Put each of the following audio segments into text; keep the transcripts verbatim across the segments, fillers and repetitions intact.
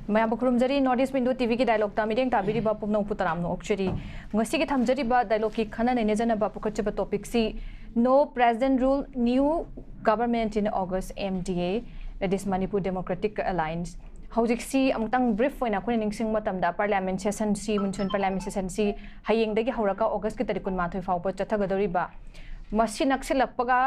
ꯃꯌꯥꯝꯕꯨ ꯈꯨꯔꯨꯝꯖꯔꯤ꯫ North East Window ꯇꯤꯚꯤꯒꯤ ꯗꯥꯏꯂꯣꯛꯇ ꯃꯤꯠꯌꯦꯡ ꯇꯥꯕꯤꯔꯤꯕ ꯄꯨꯝꯅꯃꯛꯄꯨ ꯇꯔꯥꯝꯅ ꯑꯣꯛꯆꯔꯤ꯫ ꯉꯁꯤꯒꯤ ꯊꯝꯖꯔꯤꯕ ꯗꯥꯏꯂꯣꯛꯀꯤ ꯈꯟꯅ ꯅꯩꯅꯖꯅꯕ ꯄꯨꯈꯠꯆꯕ ꯇꯣꯄꯤꯛꯁꯤ No President Rule, New Government in August, M D A, that is Manipur Democratic Alliance꯫ ꯍꯧꯖꯤꯛꯁꯤ ꯑꯃꯨꯛꯇꯪ ꯕ꯭ꯔꯤꯐ ꯑꯣꯏꯅ ꯑꯩꯈꯣꯏꯅ ꯅꯤꯡꯁꯤꯡꯕ ꯃꯇꯝꯗ, ꯄꯥꯔꯂꯤꯌꯥꯃꯦꯟ ꯁꯦꯁꯟꯁꯤ, ꯃꯨꯟꯁꯤꯄꯥꯜ ꯄꯥꯔꯂꯤꯌꯥꯃꯦꯟ ꯁꯦꯁꯟꯁꯤ ꯍꯌꯦꯡꯗꯒꯤ ꯍꯧꯔꯒ ꯑꯣꯒꯁꯀꯤ ꯇꯥꯔꯤꯛ ꯀꯨꯟꯃꯥꯊꯣꯏ ꯐꯥꯎꯕ ꯆꯠꯊꯒꯗꯧꯔꯤꯕ, ꯃꯁꯤ ꯅꯛꯁꯤꯜꯂꯛꯄꯒ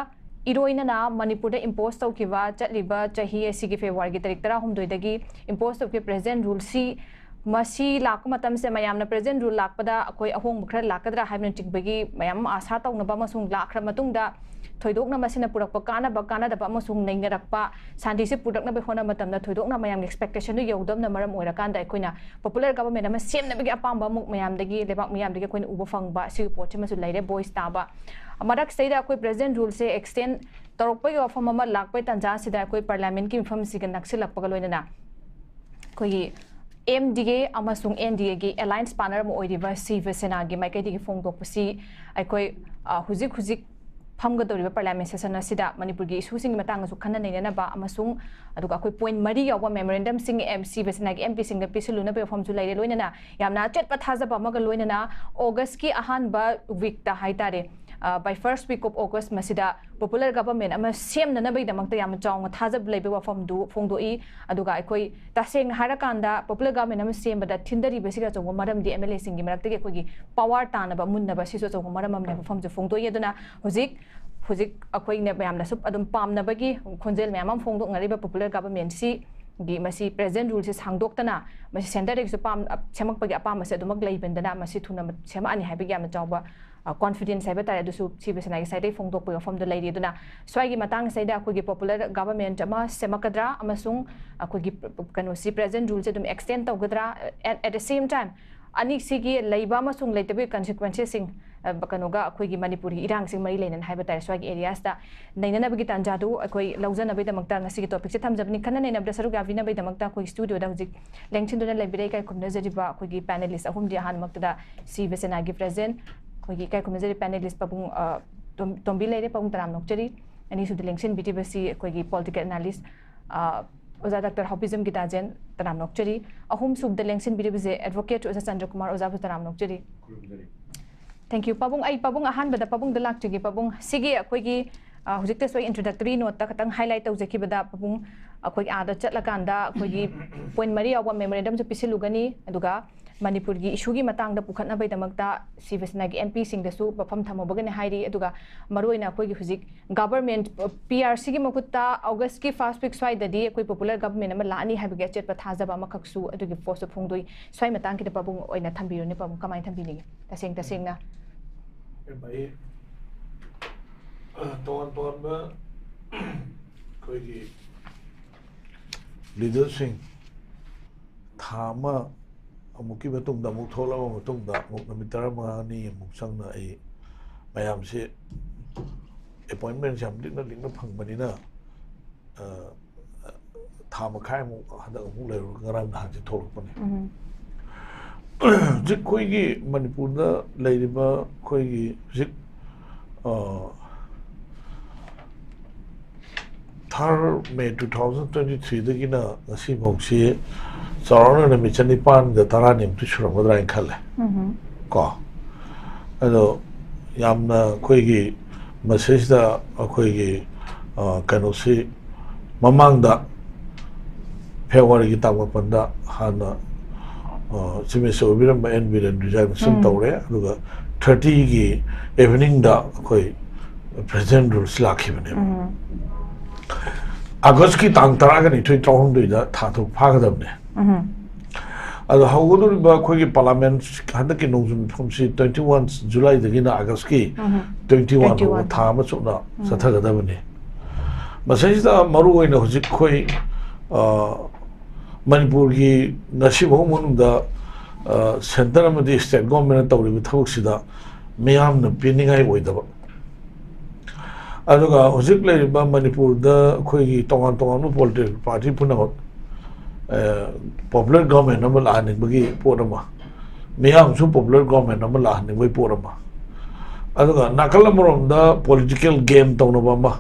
ꯏꯔꯣꯏꯅꯅ ꯃꯅꯤꯄꯨꯔꯗ ꯏꯝꯄꯣꯁ ꯇꯧꯈꯤꯕ, ꯆꯠꯂꯤꯕ ꯆꯍꯤ ꯑꯁꯤꯒꯤ ꯐꯦꯕ꯭ꯔꯨꯋꯥꯔꯤꯒꯤ ꯇꯥꯔꯤꯛ ꯇꯔꯥꯍꯨꯝꯗꯣꯏꯗꯒꯤ ꯏꯝꯄꯣꯁ ꯇꯧꯈꯤꯕ ꯄ꯭ꯔꯦꯖꯦꯟ ꯔꯨꯜꯁꯤ, ꯃꯁꯤ ꯂꯥꯛꯄ ꯃꯇꯝꯁꯦ ꯃꯌꯥꯝꯅ ꯄ꯭ꯔꯦꯖꯦꯟ ꯔꯨꯜ ꯂꯥꯛꯄꯗ ꯑꯩꯈꯣꯏ ꯑꯍꯣꯡꯕ ꯈꯔ ꯂꯥꯛꯀꯗ꯭ꯔꯥ ꯍꯥꯏꯕꯅꯆꯤꯡꯕꯒꯤ ꯃꯌꯥꯝ ꯑꯃ ꯑꯥꯁꯥ ꯇꯧꯅꯕ ꯑꯃꯁꯨꯡ ꯂꯥꯛꯈ꯭ꯔ ꯃꯇꯨꯡꯗ ꯊꯣꯏꯗꯣꯛꯅ ꯃꯁꯤꯅ ꯄꯨꯔꯛꯄ ꯀꯥꯟꯅꯕ, ꯀꯥꯟꯅꯗꯕ ꯑꯃꯁꯨꯡ ꯅꯩꯅꯔꯛꯄ, ꯁꯥꯟꯇꯤꯁꯤ ꯄꯨꯔꯛꯅꯕ ꯍꯣꯠꯅꯕ ꯃꯇꯝꯗ ꯊꯣꯏꯗꯣꯛꯅ ꯃꯌꯥꯝꯒꯤ ꯑꯦꯛꯁꯄꯦꯛꯇꯦꯁꯟꯗꯨ ꯌꯧꯗꯕꯅ ꯃꯔꯝ ꯑꯣꯏꯔꯀꯥꯟꯗ ꯑꯩꯈꯣꯏꯅ ꯄꯣꯄꯨꯂꯔ ꯒꯚꯔꯟꯃꯦꯟ ꯑꯃ ꯁꯦꯝꯅꯕꯒꯤ ꯑꯄꯥꯝꯕ ꯑꯃꯨꯛ ꯃꯌꯥꯝꯗꯒꯤ, ꯂꯩꯕꯥꯛ ꯃꯤꯌꯥꯝꯗꯒꯤ ꯑꯩꯈꯣꯏꯅ ꯎꯕ ꯐꯪꯕ ꯁꯤꯒꯤ ꯄꯣꯠꯁꯤꯃꯁꯨ ꯂꯩꯔꯦ, ꯚꯣꯏꯁ ꯇꯥꯕ꯫ ꯃꯔꯛꯁꯤꯗꯩꯗ ꯑꯩꯈꯣꯏ ꯄ꯭ꯔꯦꯖꯦꯟ ꯔꯨꯜꯁꯦ ꯑꯦꯛꯁꯇꯦꯟ ꯇꯧꯔꯛꯄꯒꯤ ꯋꯥꯐꯝ ꯑꯃ ꯂꯥꯛꯄꯒꯤ ꯇꯥꯟꯖꯥꯁꯤꯗ ꯑꯩꯈꯣꯏ ꯄꯥꯔꯂꯤꯌꯥꯃꯦꯟꯒꯤ ꯃꯤꯐꯝꯁꯤꯒ ꯅꯛꯁꯤꯜꯂꯛꯄꯒ ꯂꯣꯏꯅꯅ ꯑꯩꯈꯣꯏꯒꯤ M D A ꯑꯃꯁꯨꯡ N D A ꯒꯤ ꯑꯦꯂꯥꯏꯟꯁ ꯄꯥꯔꯠꯅꯔ ꯑꯃ ꯑꯣꯏꯔꯤꯕ ꯁꯤꯕ ꯁꯦꯅꯥꯒꯤ ꯃꯥꯏꯀꯩꯗꯒꯤ ꯐꯣꯡꯗꯣꯛꯄꯁꯤ ꯑꯩꯈꯣꯏ, ꯑ, ꯍꯧꯖꯤꯛ ꯍꯧꯖꯤꯛ ꯐꯝꯒꯗꯧꯔꯤꯕ ꯄꯥꯔꯂꯤꯌꯥꯃꯦꯟ ꯁꯦꯁꯟ ꯑꯁꯤꯗ ꯃꯅꯤꯄꯨꯔꯒꯤ ꯏꯁꯨꯁꯤꯡꯒꯤ ꯃꯇꯥꯡꯗꯁꯨ ꯈꯟꯅ ꯅꯩꯅꯅꯕ ꯑꯃꯁꯨꯡ ꯑꯗꯨꯒ ꯑꯩꯈꯣꯏ ꯄꯣꯏꯟ ꯃꯔꯤ ꯌꯥꯎꯕ ꯃꯦꯃꯣꯔꯦꯟꯗꯝꯁꯤꯡ ꯑꯦꯝ ꯁꯤꯕ ꯁꯦꯅꯥꯒꯤ M P ꯁꯤꯡꯗ ꯄꯤꯁꯤꯜꯂꯨꯅꯕꯒꯤ ꯋꯥꯐꯝꯁꯨ ꯂꯩꯔꯦ꯫ ꯂꯣꯏꯅꯅ ꯌꯥꯝꯅ ꯑꯆꯦꯠꯄ ꯊꯥꯖꯕ ꯑꯃꯒ ꯂꯣꯏꯅꯅ ꯑꯣꯒꯁꯀꯤ ꯑꯍꯥꯟꯕ ꯋꯤꯛꯇ ꯍꯥꯏꯇꯥꯔꯦ, ꯑ, by first week of August ꯃꯁꯤꯗ ꯄꯣꯄꯨꯂꯔ ꯒꯚꯔꯟꯃꯦꯟ ꯑꯃ ꯁꯦꯝꯅꯅꯕꯒꯤꯗꯃꯛꯇ ꯌꯥꯝꯅ ꯆꯥꯎꯅ ꯊꯥꯖꯕ ꯂꯩꯕꯒꯤ ꯋꯥꯐꯝꯗꯨ ꯐꯣꯡꯗꯣꯛꯏ꯫ ꯑꯗꯨꯒ ꯑꯩꯈꯣꯏ ꯇꯁꯦꯡꯅ ꯍꯥꯏꯔꯀꯥꯟꯗ ꯄꯣꯄꯨꯂꯔ ꯒꯚꯔꯟꯃꯦꯟ ꯑꯃ ꯁꯦꯝꯕꯗ ꯊꯤꯟꯊꯔꯤꯕꯁꯤꯒꯤ ꯑꯆꯧꯕ ꯃꯔꯝꯗꯤ M L A ꯁꯤꯡꯒꯤ ꯃꯔꯛꯇꯒꯤ ꯑꯩꯈꯣꯏꯒꯤ ꯄꯋꯥꯔ ꯇꯥꯟꯅꯕ, ꯃꯨꯟꯅꯕ ꯁꯤꯁꯨ ꯑꯆꯧꯕ ꯃꯔꯝ ꯑꯃꯅꯤ ꯍꯥꯏꯕ ꯋꯥꯐꯝꯁꯨ ꯐꯣꯡꯗꯣꯛꯏ꯫ ꯑꯗꯨꯅ ꯍꯧꯖꯤꯛ, ꯍꯧꯖꯤꯛ ꯑꯩꯈꯣꯏꯅ ꯃꯌꯥꯝꯅꯁꯨ ꯑꯗꯨꯝ ꯄꯥꯝꯅꯕꯒꯤ ꯈꯣꯟꯖꯦꯜ ꯃꯌꯥꯝ ꯑꯃ ꯐꯣꯡꯗꯣꯛꯅꯔꯤꯕ ꯄꯣꯄꯨꯂꯔ ꯒꯚꯔꯟꯃꯦꯟꯁꯤꯒꯤ ꯃꯁꯤ ꯄ꯭ꯔꯦꯖꯦꯟ ꯔꯨꯜꯁꯤ ꯁꯥꯡꯗꯣꯛꯇꯅ ꯃꯁꯤ ꯁꯦꯟꯇꯔꯗꯒꯤꯁꯨ ꯄꯥꯝ-, ꯁꯦꯝꯃꯛꯄꯒꯤ ꯑꯄꯥꯝꯕꯁꯦ ꯑꯗꯨꯃꯛ ꯂꯩꯕꯅꯤꯅ ꯃꯁꯤ ꯊꯨꯅ ꯁꯦꯝꯃꯛꯑꯅꯤ ꯍꯥꯏꯕꯒꯤ ꯌꯥꯝꯅ ꯆꯥꯎꯕ, ꯑ, ꯀꯣꯟꯐꯤꯗꯦꯟꯁ ꯍꯥꯏꯕ ꯇꯥꯔꯦ, ꯑꯗꯨꯁꯨ ꯁꯤꯕ ꯁꯦꯅꯥꯒꯤ ꯁꯥꯏꯗꯇꯒꯤ ꯐꯣꯡꯗꯣꯛꯄꯒꯤ ꯋꯥꯐꯝꯗꯣ ꯂꯩꯔꯤ꯫ ꯑꯗꯨꯅ ꯁ꯭ꯋꯥꯏꯒꯤ ꯃꯇꯥꯡꯁꯤꯗꯩꯗ ꯑꯩꯈꯣꯏꯒꯤ ꯄꯣꯄꯨꯂꯔ ꯒꯚꯔꯟꯃꯦꯟ ꯑꯃ ꯁꯦꯝꯃꯛꯀꯗ꯭ꯔꯥ ꯑꯃꯁꯨꯡ ꯑꯩꯈꯣꯏꯒꯤ ꯄ꯭ꯔ-, ꯀꯩꯅꯣꯁꯤ, ꯄ꯭ꯔꯦꯖꯦꯟ ꯔꯨꯜꯁꯦ ꯑꯗꯨꯝ ꯑꯦꯛꯁꯇꯦꯟ ꯇꯧꯒꯗ꯭ꯔꯥ, and at the same time ꯑꯅꯤꯁꯤꯒꯤ ꯂꯩꯕ ꯑꯃꯁꯨꯡ ꯂꯩꯇꯕꯒꯤ ꯀꯟꯁꯤꯀ꯭ꯋꯦꯟꯁꯦꯁꯁꯤꯡ ꯑ, ꯀꯩꯅꯣꯒ, ꯑꯩꯈꯣꯏꯒꯤ ꯃꯅꯤꯄꯨꯔꯒꯤ ꯏꯔꯥꯡꯁꯤꯒ ꯃꯔꯤ ꯂꯩꯅꯅ ꯍꯥꯏꯕ ꯇꯥꯔꯦ, ꯁ꯭ꯋꯥꯏꯒꯤ areas ꯇ ꯅꯩꯅꯅꯕꯒꯤ ꯇꯥꯟꯖꯥꯗꯨ ꯑꯩꯈꯣꯏ ꯂꯧꯖꯅꯕꯒꯤꯗꯃꯛꯇ ꯉꯁꯤꯒꯤ topic ꯁꯦ ꯊꯝꯖꯕꯅꯤ꯫ ꯈꯟꯅ ꯅꯩꯅꯕꯗ ꯁꯔꯨꯛ ꯌꯥꯕꯤꯅꯕꯒꯤꯗꯃꯛꯇ ꯑꯩꯈꯣꯏ studio ꯗ ꯍꯧꯖꯤꯛ ꯂꯦꯡꯁꯤꯟꯗꯨꯅ ꯂꯩꯕꯤꯔꯦ ꯏꯀꯥꯏ ꯈꯨꯝꯅꯖꯔꯤꯕ ꯑꯩꯈꯣꯏꯒꯤ panelist ꯑꯍꯨꯝꯗꯤ꯫ ꯑꯍꯥꯟꯕꯃꯛꯇꯗ ꯁꯤꯕ ꯁꯦꯅꯥꯒꯤ president, ꯑꯩꯈꯣꯏꯒꯤ ꯏꯀꯥꯏ ꯈꯨꯝꯅꯖꯔꯤꯕ panelist ꯄꯥꯕꯨꯡ, ꯑ, ꯇꯣꯝ-, ꯇꯣꯝꯕꯤ ꯂꯩꯔꯦ, ꯄꯥꯕꯨꯡ ꯇꯔꯥꯝꯅ ꯑꯣꯛꯆꯔꯤ꯫ ꯑꯅꯤꯁꯨꯕꯗ ꯂꯦꯡꯁꯤꯟꯕꯤꯔꯤꯕꯁꯤ ꯑꯩꯈꯣꯏꯒꯤ political analyst, ꯑ, ꯑꯣꯖꯥ ꯗꯥꯛꯇꯔ ꯍꯥꯎꯄꯤꯖꯝ ꯒꯤꯇꯥꯖꯦꯟ, ꯇꯔꯥꯝꯅ ꯑꯣꯛꯆꯔꯤ꯫ ꯑꯍꯨꯝꯁꯨꯕꯗ ꯂꯦꯡꯁꯤꯟꯕꯤꯔꯤꯕꯁꯦ advocate ꯑꯣꯖꯥ ꯆꯟꯗ꯭ꯔꯀꯨꯃꯥꯔ, ꯑꯣꯖꯥꯕꯨ ꯇꯔꯥꯝꯅ ꯑꯣꯛꯆꯔꯤ꯫ ꯈꯨꯔꯨꯝꯖꯔꯤ꯫ Thank you꯫ ꯄꯥꯕꯨꯡ, ꯑꯩ ꯄꯥꯕꯨꯡ ꯑꯍꯥꯟꯕꯗ ꯄꯥꯕꯨꯡꯗ ꯂꯥꯛꯆꯒꯦ꯫ ꯄꯥꯕꯨꯡ, ꯁꯤꯒꯤ ꯑꯩꯈꯣꯏꯒꯤ, ꯑ, ꯍꯧꯖꯤꯛꯇꯁꯨ ꯑꯩ introductory note ꯇ ꯈꯇꯪ highlight ꯇꯧꯖꯈꯤꯕꯗ, ꯄꯥꯕꯨꯡ, ꯑꯩꯈꯣꯏ ꯑꯥꯗ ꯆꯠꯂꯀꯥꯟꯗ ꯑꯩꯈꯣꯏꯒꯤ point ꯃꯔꯤ ꯌꯥꯎꯕ memorandum ꯁꯨ ꯄꯤꯁꯤꯜꯂꯨꯒꯅꯤ, ꯑꯗꯨꯒ ꯃꯅꯤꯄꯨꯔꯒꯤ issue ꯒꯤ ꯃꯇꯥꯡꯗ ꯄꯨꯈꯠꯅꯕꯒꯤꯗꯃꯛꯇ ꯁꯤꯕ ꯁꯦꯅꯥꯒꯤ M P ꯁꯤꯡꯗꯁꯨ ꯋꯥꯐꯝ ꯊꯝꯃꯨꯕꯒꯅꯤ ꯍꯥꯏꯔꯤ꯫ ꯑꯗꯨꯒ ꯃꯔꯨꯑꯣꯏꯅ ꯑꯩꯈꯣꯏꯒꯤ ꯍꯧꯖꯤꯛ government, ꯑ, P R C ꯒꯤ ꯃꯈꯨꯠꯇ August ꯀꯤ first week ꯁ꯭ꯋꯥꯏꯗꯗꯤ ꯑꯩꯈꯣꯏ popular government ꯑꯃ ꯂꯥꯛꯑꯅꯤ ꯍꯥꯏꯕꯒꯤ ꯑꯆꯦꯠꯄ ꯊꯥꯖꯕ ꯑꯃꯈꯛꯁꯨ ꯑꯗꯨꯒꯤ force ꯁꯨ ꯐꯣꯡꯗꯣꯛꯏ꯫ ꯁ꯭ꯋꯥꯏ ꯃꯇꯥꯡꯒꯤꯗ ꯄꯥꯕꯨꯡ ꯑꯣꯏꯅ ꯊꯝꯕꯤꯔꯨꯅꯦ꯫ ꯄꯥꯕꯨꯡ, ꯀꯃꯥꯏꯅ ꯊꯝꯕꯤꯅꯤꯡꯉꯤ? ꯇꯁꯦꯡ ꯇꯁꯦꯡꯅ꯫ ꯑꯩ, ꯑ, ꯇꯣꯉꯥꯟ ꯇꯣꯉꯥꯟꯕ ꯑꯩꯈꯣꯏꯒꯤ leader ꯁꯤꯡ ꯊꯥ ꯑꯃ ꯑꯃꯨꯛꯀꯤ ꯃꯇꯨꯡꯗ ꯑꯃꯨꯛ ꯊꯣꯛꯂꯛꯑꯕ ꯃꯇꯨꯡꯗ ꯑꯃꯨꯛ ꯅꯨꯃꯤꯠ ꯇꯔꯥꯃꯉꯥꯅꯤ ꯑꯃꯨꯛ ꯆꯪꯅ ꯑꯩ ꯃꯌꯥꯝꯁꯤ appointment ꯁꯦ ꯌꯥꯝ ꯂꯤꯛꯅ ꯂꯤꯛꯅ ꯐꯪꯕꯅꯤꯅ, ꯑ, ꯊꯥ ꯃꯈꯥꯏꯃꯨꯛ ꯍꯟꯗꯛ ꯑꯃꯨꯛ ꯂꯩꯔꯨꯔꯒ ꯉꯔꯥꯡ ꯅꯍꯥꯟꯁꯦ ꯊꯣꯛꯂꯛꯄꯅꯦ꯫ ꯎꯝ꯫ ꯍꯧꯖꯤꯛ ꯑꯩꯈꯣꯏꯒꯤ ꯃꯅꯤꯄꯨꯔꯗ ꯂꯩꯔꯤꯕ ꯑꯩꯈꯣꯏꯒꯤ ꯍꯧꯖꯤꯛ, ꯑ, third May two thousand twenty three ꯗꯒꯤꯅ ꯉꯁꯤꯐꯥꯎꯁꯤ ꯆꯥꯎꯔꯥꯛꯅ ꯅꯨꯃꯤꯠ ꯆꯅꯤꯄꯥꯟꯒ ꯇꯔꯥꯅꯤꯃꯨꯛꯇꯤ ꯁꯨꯔꯝꯒꯗ꯭ꯔꯥ ꯍꯥꯏꯅ ꯈꯜꯂꯦ꯫ ꯎꯝ꯫ ꯀꯣ? ꯑꯗꯣ ꯌꯥꯝꯅ ꯑꯩꯈꯣꯏꯒꯤ ꯃꯁꯤꯁꯤꯗ ꯑꯩꯈꯣꯏꯒꯤ, ꯑ, ꯀꯩꯅꯣꯁꯤ ꯃꯃꯥꯡꯗ February ꯒꯤ ꯇꯥꯡ ꯃꯥꯄꯟꯗ ꯍꯥꯟꯅ, ꯑ, Chief Minister ꯑꯣꯏꯕꯤꯔꯝꯕ N Biren resign ꯁꯨꯝ ꯎꯝ꯫ ꯇꯧꯔꯦ, ꯑꯗꯨꯒ thirty ꯒꯤ evening ꯗ ꯑꯩꯈꯣꯏ President Rule ꯁꯤ ꯂꯥꯛꯈꯤꯕꯅꯦꯕ꯫ ꯎꯝ꯫ August ꯀꯤ ꯇꯥꯡ ꯇꯔꯥꯒ ꯅꯤꯊꯣꯏ, ꯇꯔꯥꯍꯨꯝꯗꯣꯏꯗ ꯊꯥ ꯇꯔꯨꯛ ꯐꯥꯒꯗꯕꯅꯦ꯫ ꯎꯝ꯫ ꯑꯗꯣ ꯍꯧꯒꯗꯧꯔꯤꯕ ꯑꯩꯈꯣꯏꯒꯤ Parliament ꯍꯟꯗꯛꯀꯤ ꯅꯣꯡꯖꯨ ꯃꯤꯐꯝꯁꯤ twenty one July ꯗꯒꯤꯅ August ꯀꯤ ꯎꯝ꯫ Twenty one ꯐꯥꯎꯕ ꯇ꯭ꯋꯦꯟꯇꯤ ꯋꯥꯟ꯫ ꯊꯥ ꯑꯃ ꯆꯨꯞꯅ ꯎꯝ꯫ ꯆꯠꯊꯒꯗꯕꯅꯤ꯫ ꯃꯁꯤꯗꯩꯁꯤꯗ ꯃꯔꯨ ꯑꯣꯏꯅ ꯍꯧꯖꯤꯛ ꯑꯩꯈꯣꯏ, ꯑ, ꯃꯅꯤꯄꯨꯔꯒꯤ ꯉꯁꯤꯐꯥꯎ ꯃꯅꯨꯡꯗ, ꯑ, centre ꯑꯃꯗꯤ state government ꯅ ꯇꯧꯔꯤꯕ ꯊꯕꯛꯁꯤꯗ ꯃꯤꯌꯥꯝꯅ ꯄꯤꯅꯤꯡꯉꯥꯏ ꯑꯣꯏꯗꯕ꯫ ꯑꯗꯨꯒ ꯍꯧꯖꯤꯛ ꯂꯩꯔꯤꯕ ꯃꯅꯤꯄꯨꯔꯗ ꯑꯩꯈꯣꯏꯒꯤ ꯇꯣꯉꯥꯟ ꯇꯣꯉꯥꯟꯕ ꯄꯣꯂꯤꯇꯤꯀꯦꯜ ꯄꯥꯔꯇꯤ ꯄꯨꯝꯅꯃꯛ ꯄꯣꯄꯨꯂꯔ ꯒꯣꯔꯃꯦꯟ ꯑꯃ ꯂꯥꯛꯍꯟꯅꯤꯡꯕꯒꯤ ꯄꯣꯠ ꯑꯃ, ꯃꯤꯌꯥꯝꯁꯨ ꯄꯣꯄꯨꯂꯔ ꯒꯣꯔꯃꯦꯟ ꯑꯃ ꯂꯥꯛꯍꯟꯅꯤꯡꯕꯒꯤ ꯄꯣꯠ ꯑꯃ, ꯑꯗꯨꯒ ꯅꯥꯀꯜ ꯑꯃꯔꯣꯝꯗ ꯄꯣꯂꯤꯇꯤꯀꯦꯜ ꯒꯦꯝ ꯇꯧꯅꯕ ꯑꯃ,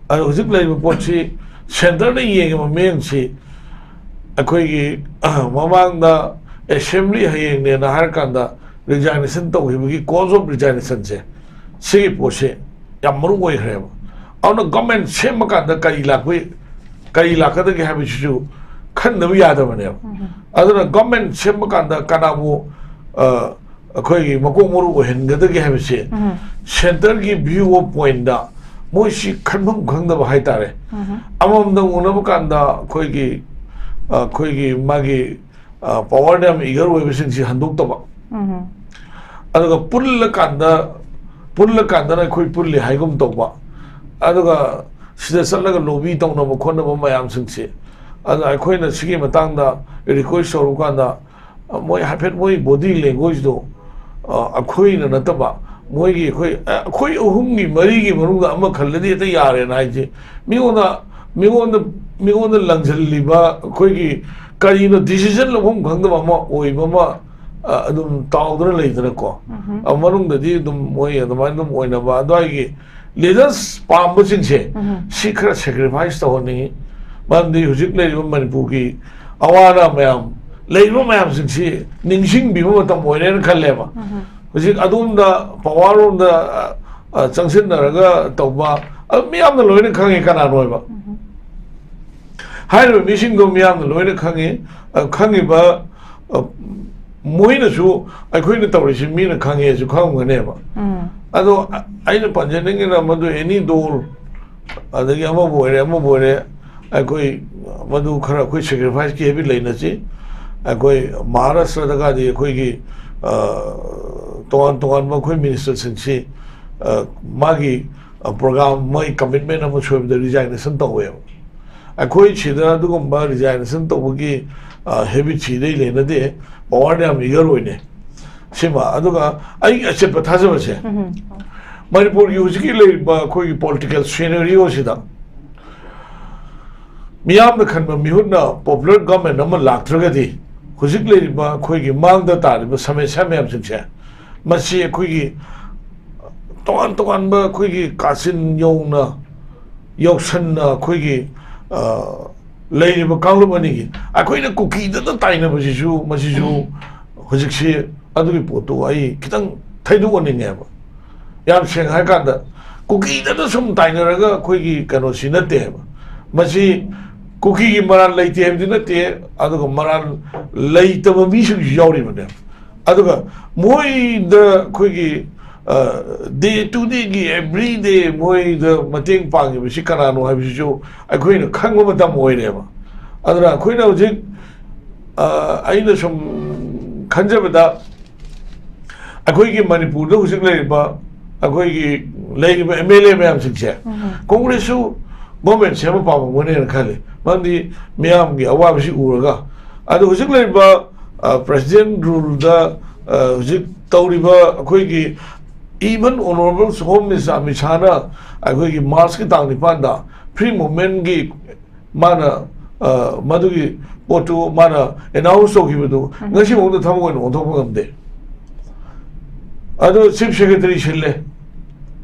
ꯑꯗꯣ ꯍꯧꯖꯤꯛ ꯂꯩꯔꯤꯕ ꯄꯣꯠꯁꯤ ꯁꯦꯟꯇꯔꯅ ꯌꯦꯡꯉꯤꯕ ꯃꯤꯠꯌꯦꯡꯁꯤ ꯑꯩꯈꯣꯏꯒꯤ ꯃꯃꯥꯡꯗ ꯑꯦꯁꯦꯝꯕ꯭ꯂꯤ ꯍꯌꯦꯡꯅꯦꯅ ꯍꯥꯏꯔꯀꯥꯟꯗ ꯔꯤꯖꯥꯏꯅꯦꯁꯟ ꯇꯧꯈꯤꯕꯒꯤ ꯀꯣꯖ ꯑꯣꯐ ꯔꯤꯖꯥꯏꯅꯦꯁꯟꯁꯦ, ꯁꯤꯒꯤ ꯄꯣꯠꯁꯦ ꯌꯥꯝ ꯃꯔꯨ ꯑꯣꯏꯈ꯭ꯔꯦꯕ꯫ ꯑꯗꯨꯅ ꯒꯣꯔꯃꯦꯟ ꯁꯦꯝꯕ ꯀꯥꯟꯗ ꯀꯔꯤ ꯂꯥꯛꯄ, ꯀꯔꯤ ꯂꯥꯛꯀꯗꯒꯦ ꯍꯥꯏꯕꯁꯤꯁꯨ ꯈꯟꯗꯕ ꯌꯥꯗꯕꯅꯦꯕ꯫ ꯑꯗꯨꯅ ꯒꯣꯔꯃꯦꯟ ꯁꯦꯝꯕ ꯀꯥꯟꯗ ꯀꯅꯥꯕꯨ ꯑ, ꯑꯩꯈꯣꯏꯒꯤ ꯃꯀꯣꯛ ꯃꯔꯨ ꯑꯣꯏꯍꯟꯒꯗꯒꯦ ꯍꯥꯏꯕꯁꯦ ꯁꯦꯟꯇꯔꯒꯤ ꯚ꯭ꯌꯨ ꯑꯣꯐ ꯄꯣꯏꯟꯗ ꯃꯣꯏꯁꯤ ꯈꯟꯐꯝ ꯈꯪꯗꯕ ꯍꯥꯏꯇꯥꯔꯦ꯫ ꯑꯃꯃꯝꯗ ꯎꯅꯕ ꯀꯥꯟꯗ ꯑꯩꯈꯣꯏꯒꯤ, ꯑꯩꯈꯣꯏꯒꯤ ꯃꯥꯒꯤ ꯄꯋꯥꯔꯗ ꯌꯥꯝ ꯏꯒꯔ ꯑꯣꯏꯕꯁꯤꯡꯁꯤ ꯍꯟꯗꯣꯛꯇꯕ, ꯑꯗꯨꯒ ꯄꯨꯜꯂꯀꯥꯟꯗ, ꯄꯨꯜꯂꯀꯥꯟꯗꯅ ꯑꯩꯈꯣꯏ ꯄꯨꯜꯂꯤ ꯍꯥꯏꯒꯨꯝ ꯇꯧꯕ, ꯑꯗꯨꯒ ꯁꯤꯗ ꯆꯠꯂꯒ ꯂꯣꯕꯤ ꯇꯧꯅꯕ ꯈꯣꯠꯅꯕ ꯃꯌꯥꯝꯁꯤꯡꯁꯦ, ꯑꯗ ꯑꯩꯈꯣꯏꯅ ꯁꯤꯒꯤ ꯃꯇꯥꯡꯗ ꯔꯤꯀ꯭ꯋꯦꯁ ꯇꯧꯔꯨꯀꯥꯟꯗ, ꯃꯣꯏ ꯍꯥꯏꯐꯦꯠ ꯃꯣꯏ ꯕꯣꯗꯤ ꯂꯦꯡꯒ꯭ꯋꯦꯖꯇꯣ, ꯑ, ꯑꯩꯈꯣꯏꯅ ꯅꯠꯇꯕ ꯃꯣꯏꯒꯤ, ꯑꯩꯈꯣꯏ, ꯑ, ꯑꯩꯈꯣꯏ ꯑꯍꯨꯝꯒꯤ ꯃꯔꯤꯒꯤ ꯃꯅꯨꯡꯗ ꯑꯃ ꯈꯜꯂꯗꯤ ꯍꯦꯛꯇ ꯌꯥꯔꯦꯅ ꯍꯥꯏꯁꯦ꯫ ꯃꯤꯉꯣꯟꯗ, ꯃꯤꯉꯣꯟꯗ, ꯃꯤꯉꯣꯟꯗ ꯂꯪꯁꯤꯜꯂꯤꯕ ꯑꯩꯈꯣꯏꯒꯤ ꯀꯔꯤꯅꯣ ꯗꯤꯁꯤꯖꯟ ꯂꯧꯐꯝ ꯈꯪꯗꯕ ꯑꯃ ꯑꯣꯏꯕ ꯑꯃ, ꯑ, ꯑꯗꯨꯝ ꯇꯥꯎꯗꯅ ꯂꯩꯗꯅꯀꯣ꯫ ꯑ, ꯃꯅꯨꯡꯗꯗꯤ ꯑꯗꯨꯝ ꯃꯣꯏ ꯑꯗꯨꯃꯥꯏꯅ ꯑꯗꯨꯝ ꯑꯣꯏꯅꯕ ꯑꯗꯨꯋꯥꯏꯒꯤ ꯂꯤꯗꯔꯁ ꯄꯥꯝꯕꯁꯤꯡꯁꯦ, ꯁꯤ ꯈꯔ ꯁꯦꯀ꯭ꯔꯤꯐꯥꯏꯁ ꯇꯧꯍꯟꯅꯤꯡꯉꯤ꯫ ꯃꯔꯝꯗꯤ ꯍꯧꯖꯤꯛ ꯂꯩꯔꯤꯕ ꯃꯅꯤꯄꯨꯔꯒꯤ ꯑꯋꯥ ꯑꯅꯥ ꯃꯌꯥꯝ, ꯂꯩꯔꯤꯕ ꯃꯌꯥꯝꯁꯤꯡꯁꯤ ꯅꯤꯡꯁꯤꯡꯕꯤꯕ ꯃꯇꯝ ꯑꯣꯏꯔꯦꯅ ꯈꯜꯂꯦꯕ꯫ ꯍꯧꯖꯤꯛ ꯑꯗꯣꯝꯗ ꯄꯋꯥꯔ ꯔꯣꯝꯗ, ꯑ, ꯑ, ꯆꯪꯁꯤꯟꯅꯔꯒ ꯇꯧꯕ, ꯑꯗꯨ ꯃꯤꯌꯥꯝꯅ ꯂꯣꯏꯅ ꯈꯪꯉꯤ ꯀꯅꯥꯅꯣ ꯍꯥꯏꯕ꯫ ꯍꯥꯏꯔꯤꯕ ꯃꯤꯁꯤꯡꯗꯣ ꯃꯤꯌꯥꯝꯅ ꯂꯣꯏꯅ ꯈꯪꯉꯤ꯫ ꯑ, ꯈꯪꯉꯤꯕ, ꯑ, ꯃꯣꯏꯅꯁꯨ ꯑꯩꯈꯣꯏꯅ ꯇꯧꯔꯤꯁꯤ ꯃꯤꯅ ꯈꯪꯉꯦꯁꯨ ꯈꯪꯉꯝꯒꯅꯦꯕ꯫ ꯑꯗꯣ ꯑ-, ꯑꯩꯅ ꯄꯟꯖꯅꯤꯡꯉꯤꯅ ꯃꯗꯨ ꯑꯦꯅꯤ ꯗꯣꯜ, ꯑꯗꯒꯤ ꯑꯃꯕꯨ ꯑꯣꯏꯔꯦ, ꯑꯃꯕꯨ ꯑꯣꯏꯔꯦ, ꯑꯩꯈꯣꯏ ꯃꯗꯨ ꯈꯔ ꯑꯩꯈꯣꯏ ꯁꯦꯀ꯭ꯔꯤꯐꯥꯏꯁꯀꯤ ꯍꯦꯕꯤꯠ ꯂꯩꯅꯁꯤ꯫ ꯑꯩꯈꯣꯏ ꯃꯍꯥꯔꯥꯁꯇ꯭ꯔꯗꯒꯗꯤ ꯑꯩꯈꯣꯏꯒꯤ, ꯑ, ꯇꯣꯉꯥꯟ ꯇꯣꯉꯥꯟꯕ ꯑꯩꯈꯣꯏ ꯃꯤꯅꯤꯁꯇꯔꯁꯤꯡꯁꯤ, ꯑ, ꯃꯥꯒꯤ, ꯑ, ꯄ꯭ꯔꯣꯒ꯭ꯔꯥꯝ, ꯃꯣꯏ ꯀꯃꯤꯠꯃꯦꯟ ꯑꯃ ꯁꯣꯏꯕꯗ ꯔꯤꯖꯥꯏꯅꯦꯁꯟ ꯇꯧꯋꯦꯕ꯫ ꯑꯩꯈꯣꯏ ꯁꯤꯗ ꯑꯗꯨꯒꯨꯝꯕ ꯔꯤꯖꯥꯏꯅꯦꯁꯟ ꯇꯧꯕꯒꯤ, ꯑ, ꯍꯦꯕꯤꯠꯁꯤ ꯏꯔꯩ ꯂꯩꯅꯗꯦ꯫ ꯄꯋꯥꯔꯗ ꯌꯥꯝ ꯏꯒꯔ ꯑꯣꯏꯅꯩ꯫ ꯁꯤꯃ꯫ ꯑꯗꯨꯒ ꯑꯩꯒꯤ ꯑꯆꯦꯠꯄ ꯊꯥꯖꯕꯁꯦ, ꯃꯅꯤꯄꯨꯔꯒꯤ ꯍꯧꯖꯤꯛꯀꯤ ꯂꯩꯔꯤꯕ ꯑꯩꯈꯣꯏꯒꯤ ꯄꯣꯂꯤꯇꯤꯀꯦꯜ ꯁꯤꯅꯔꯤꯑꯣꯁꯤꯗ ꯃꯤꯌꯥꯝꯅ ꯈꯟꯕ ꯃꯤꯍꯨꯠꯅ ꯄꯣꯄꯨꯂꯔ ꯒꯚꯔꯟꯃꯦꯟ ꯑꯃ ꯂꯥꯛꯇ꯭ꯔꯒꯗꯤ, ꯍꯧꯖꯤꯛ ꯂꯩꯔꯤꯕ ꯑꯩꯈꯣꯏꯒꯤ ꯃꯥꯡꯗ ꯇꯥꯔꯤꯕ ꯁꯃꯁ꯭ꯌꯥ ꯃꯌꯥꯝꯁꯤꯡꯁꯦ, ꯃꯁꯤ ꯑꯩꯈꯣꯏꯒꯤ ꯇꯣꯉꯥꯟ ꯇꯣꯉꯥꯟꯕ ꯑꯩꯈꯣꯏꯒꯤ ꯀꯥꯆꯤꯟ ꯌꯧꯅ, ꯌꯧꯁꯟꯅ ꯑꯩꯈꯣꯏꯒꯤ, ꯑ, ꯂꯩꯔꯤꯕ ꯀꯥꯡꯂꯨꯞ ꯑꯅꯤꯒꯤ, ꯑꯩꯈꯣꯏꯅ ꯀꯨꯀꯤꯗꯇ ꯇꯥꯏꯅꯕꯁꯤꯁꯨ, ꯃꯁꯤꯁꯨ ꯍꯧꯖꯤꯛꯁꯤ ꯑꯗꯨꯒꯤ ꯄꯣꯠꯇꯨ ꯑꯩ ꯈꯤꯇꯪ ꯊꯩꯗꯣꯛꯍꯟꯅꯤꯡꯉꯦꯕ꯫ ꯌꯥꯝ ꯁꯦꯡꯅ ꯍꯥꯏꯔꯀꯥꯟꯗ, ꯀꯨꯀꯤꯗꯇ ꯁꯨꯝ ꯇꯥꯏꯅꯔꯒ ꯑꯩꯈꯣꯏꯒꯤ ꯀꯩꯅꯣꯁꯤ ꯅꯠꯇꯦꯕ꯫ ꯃꯁꯤ ꯀꯨꯀꯤꯒꯤ ꯃꯔꯥꯜ ꯂꯩꯇꯦ ꯍꯥꯏꯕꯗꯤ ꯅꯠꯇꯦ, ꯑꯗꯨꯒ ꯃꯔꯥꯜ ꯂꯩꯇꯕ ꯃꯤꯁꯤꯡꯁꯨ ꯌꯥꯎꯔꯤꯕꯅꯦꯕ꯫ ꯑꯗꯨꯒ ꯃꯣꯏꯗ ꯑꯩꯈꯣꯏꯒꯤ, ꯑ, ꯗꯦ ꯇꯨ ꯗꯦꯒꯤ, ꯑꯦꯚ꯭ꯔꯤ ꯗꯦ ꯃꯣꯏꯗ ꯃꯇꯦꯡ ꯄꯥꯡꯉꯤꯕꯁꯤ ꯀꯅꯥꯅꯣ ꯍꯥꯏꯕꯁꯤꯁꯨ ꯑꯩꯈꯣꯏꯅ ꯈꯪꯕ ꯃꯇꯝ ꯑꯣꯏꯔꯦꯕ꯫ ꯑꯗꯨꯅ ꯑꯩꯈꯣꯏꯅ ꯍꯧꯖꯤꯛ, ꯑ, ꯑꯩꯅ ꯁꯨꯝ ꯈꯟꯖꯕꯗ, ꯑꯩꯈꯣꯏꯒꯤ ꯃꯅꯤꯄꯨꯔꯗ ꯍꯧꯖꯤꯛ ꯂꯩꯔꯤꯕ, ꯑꯩꯈꯣꯏꯒꯤ ꯂꯩꯔꯤꯕ ꯑꯦꯝ ꯑꯦꯜ ꯑꯦ ꯃꯌꯥꯝꯁꯤꯡꯁꯦ, ꯀꯣꯡꯒ꯭ꯔꯦꯁꯁꯨ ꯒꯣꯔꯃꯦꯟ ꯁꯦꯝꯕ ꯄꯥꯝꯃꯝꯒꯅꯦꯅ ꯈꯜꯂꯤ꯫ ꯃꯔꯝꯗꯤ ꯃꯤꯌꯥꯝꯒꯤ ꯑꯋꯥꯕꯁꯤ ꯎꯔꯒ꯫ ꯑꯗꯣ ꯍꯧꯖꯤꯛ ꯂꯩꯔꯤꯕ, ꯑ, ꯄ꯭ꯔꯦꯁꯤꯗꯦꯟ ꯔꯨꯜꯗ, ꯑ, ꯍꯧꯖꯤꯛ ꯇꯧꯔꯤꯕ ꯑꯩꯈꯣꯏꯒꯤ, even Honourable Home Minister Amit ꯁꯥꯍꯅ ꯑꯩꯈꯣꯏꯒꯤ ꯃꯥꯔꯆꯀꯤ ꯇꯥꯡ ꯅꯤꯄꯥꯟꯗ ꯐ꯭ꯔꯤ ꯃꯨꯚꯃꯦꯟꯒꯤ ꯃꯥꯅ, ꯑ, ꯃꯗꯨꯒꯤ ꯄꯣꯠꯇꯨ ꯃꯥꯅ ꯑꯦꯅꯥꯎꯟꯁ ꯇꯧꯈꯤꯕꯗꯨ ꯉꯁꯤꯐꯥꯎꯗ ꯊꯕꯛ ꯑꯣꯏꯅ ꯑꯣꯟꯊꯣꯛꯄ ꯉꯝꯗꯦ꯫ ꯑꯗꯨ ꯆꯤꯐ ꯁꯦꯀ꯭ꯔꯦꯇꯔꯤ ꯁꯤꯜꯂꯦ꯫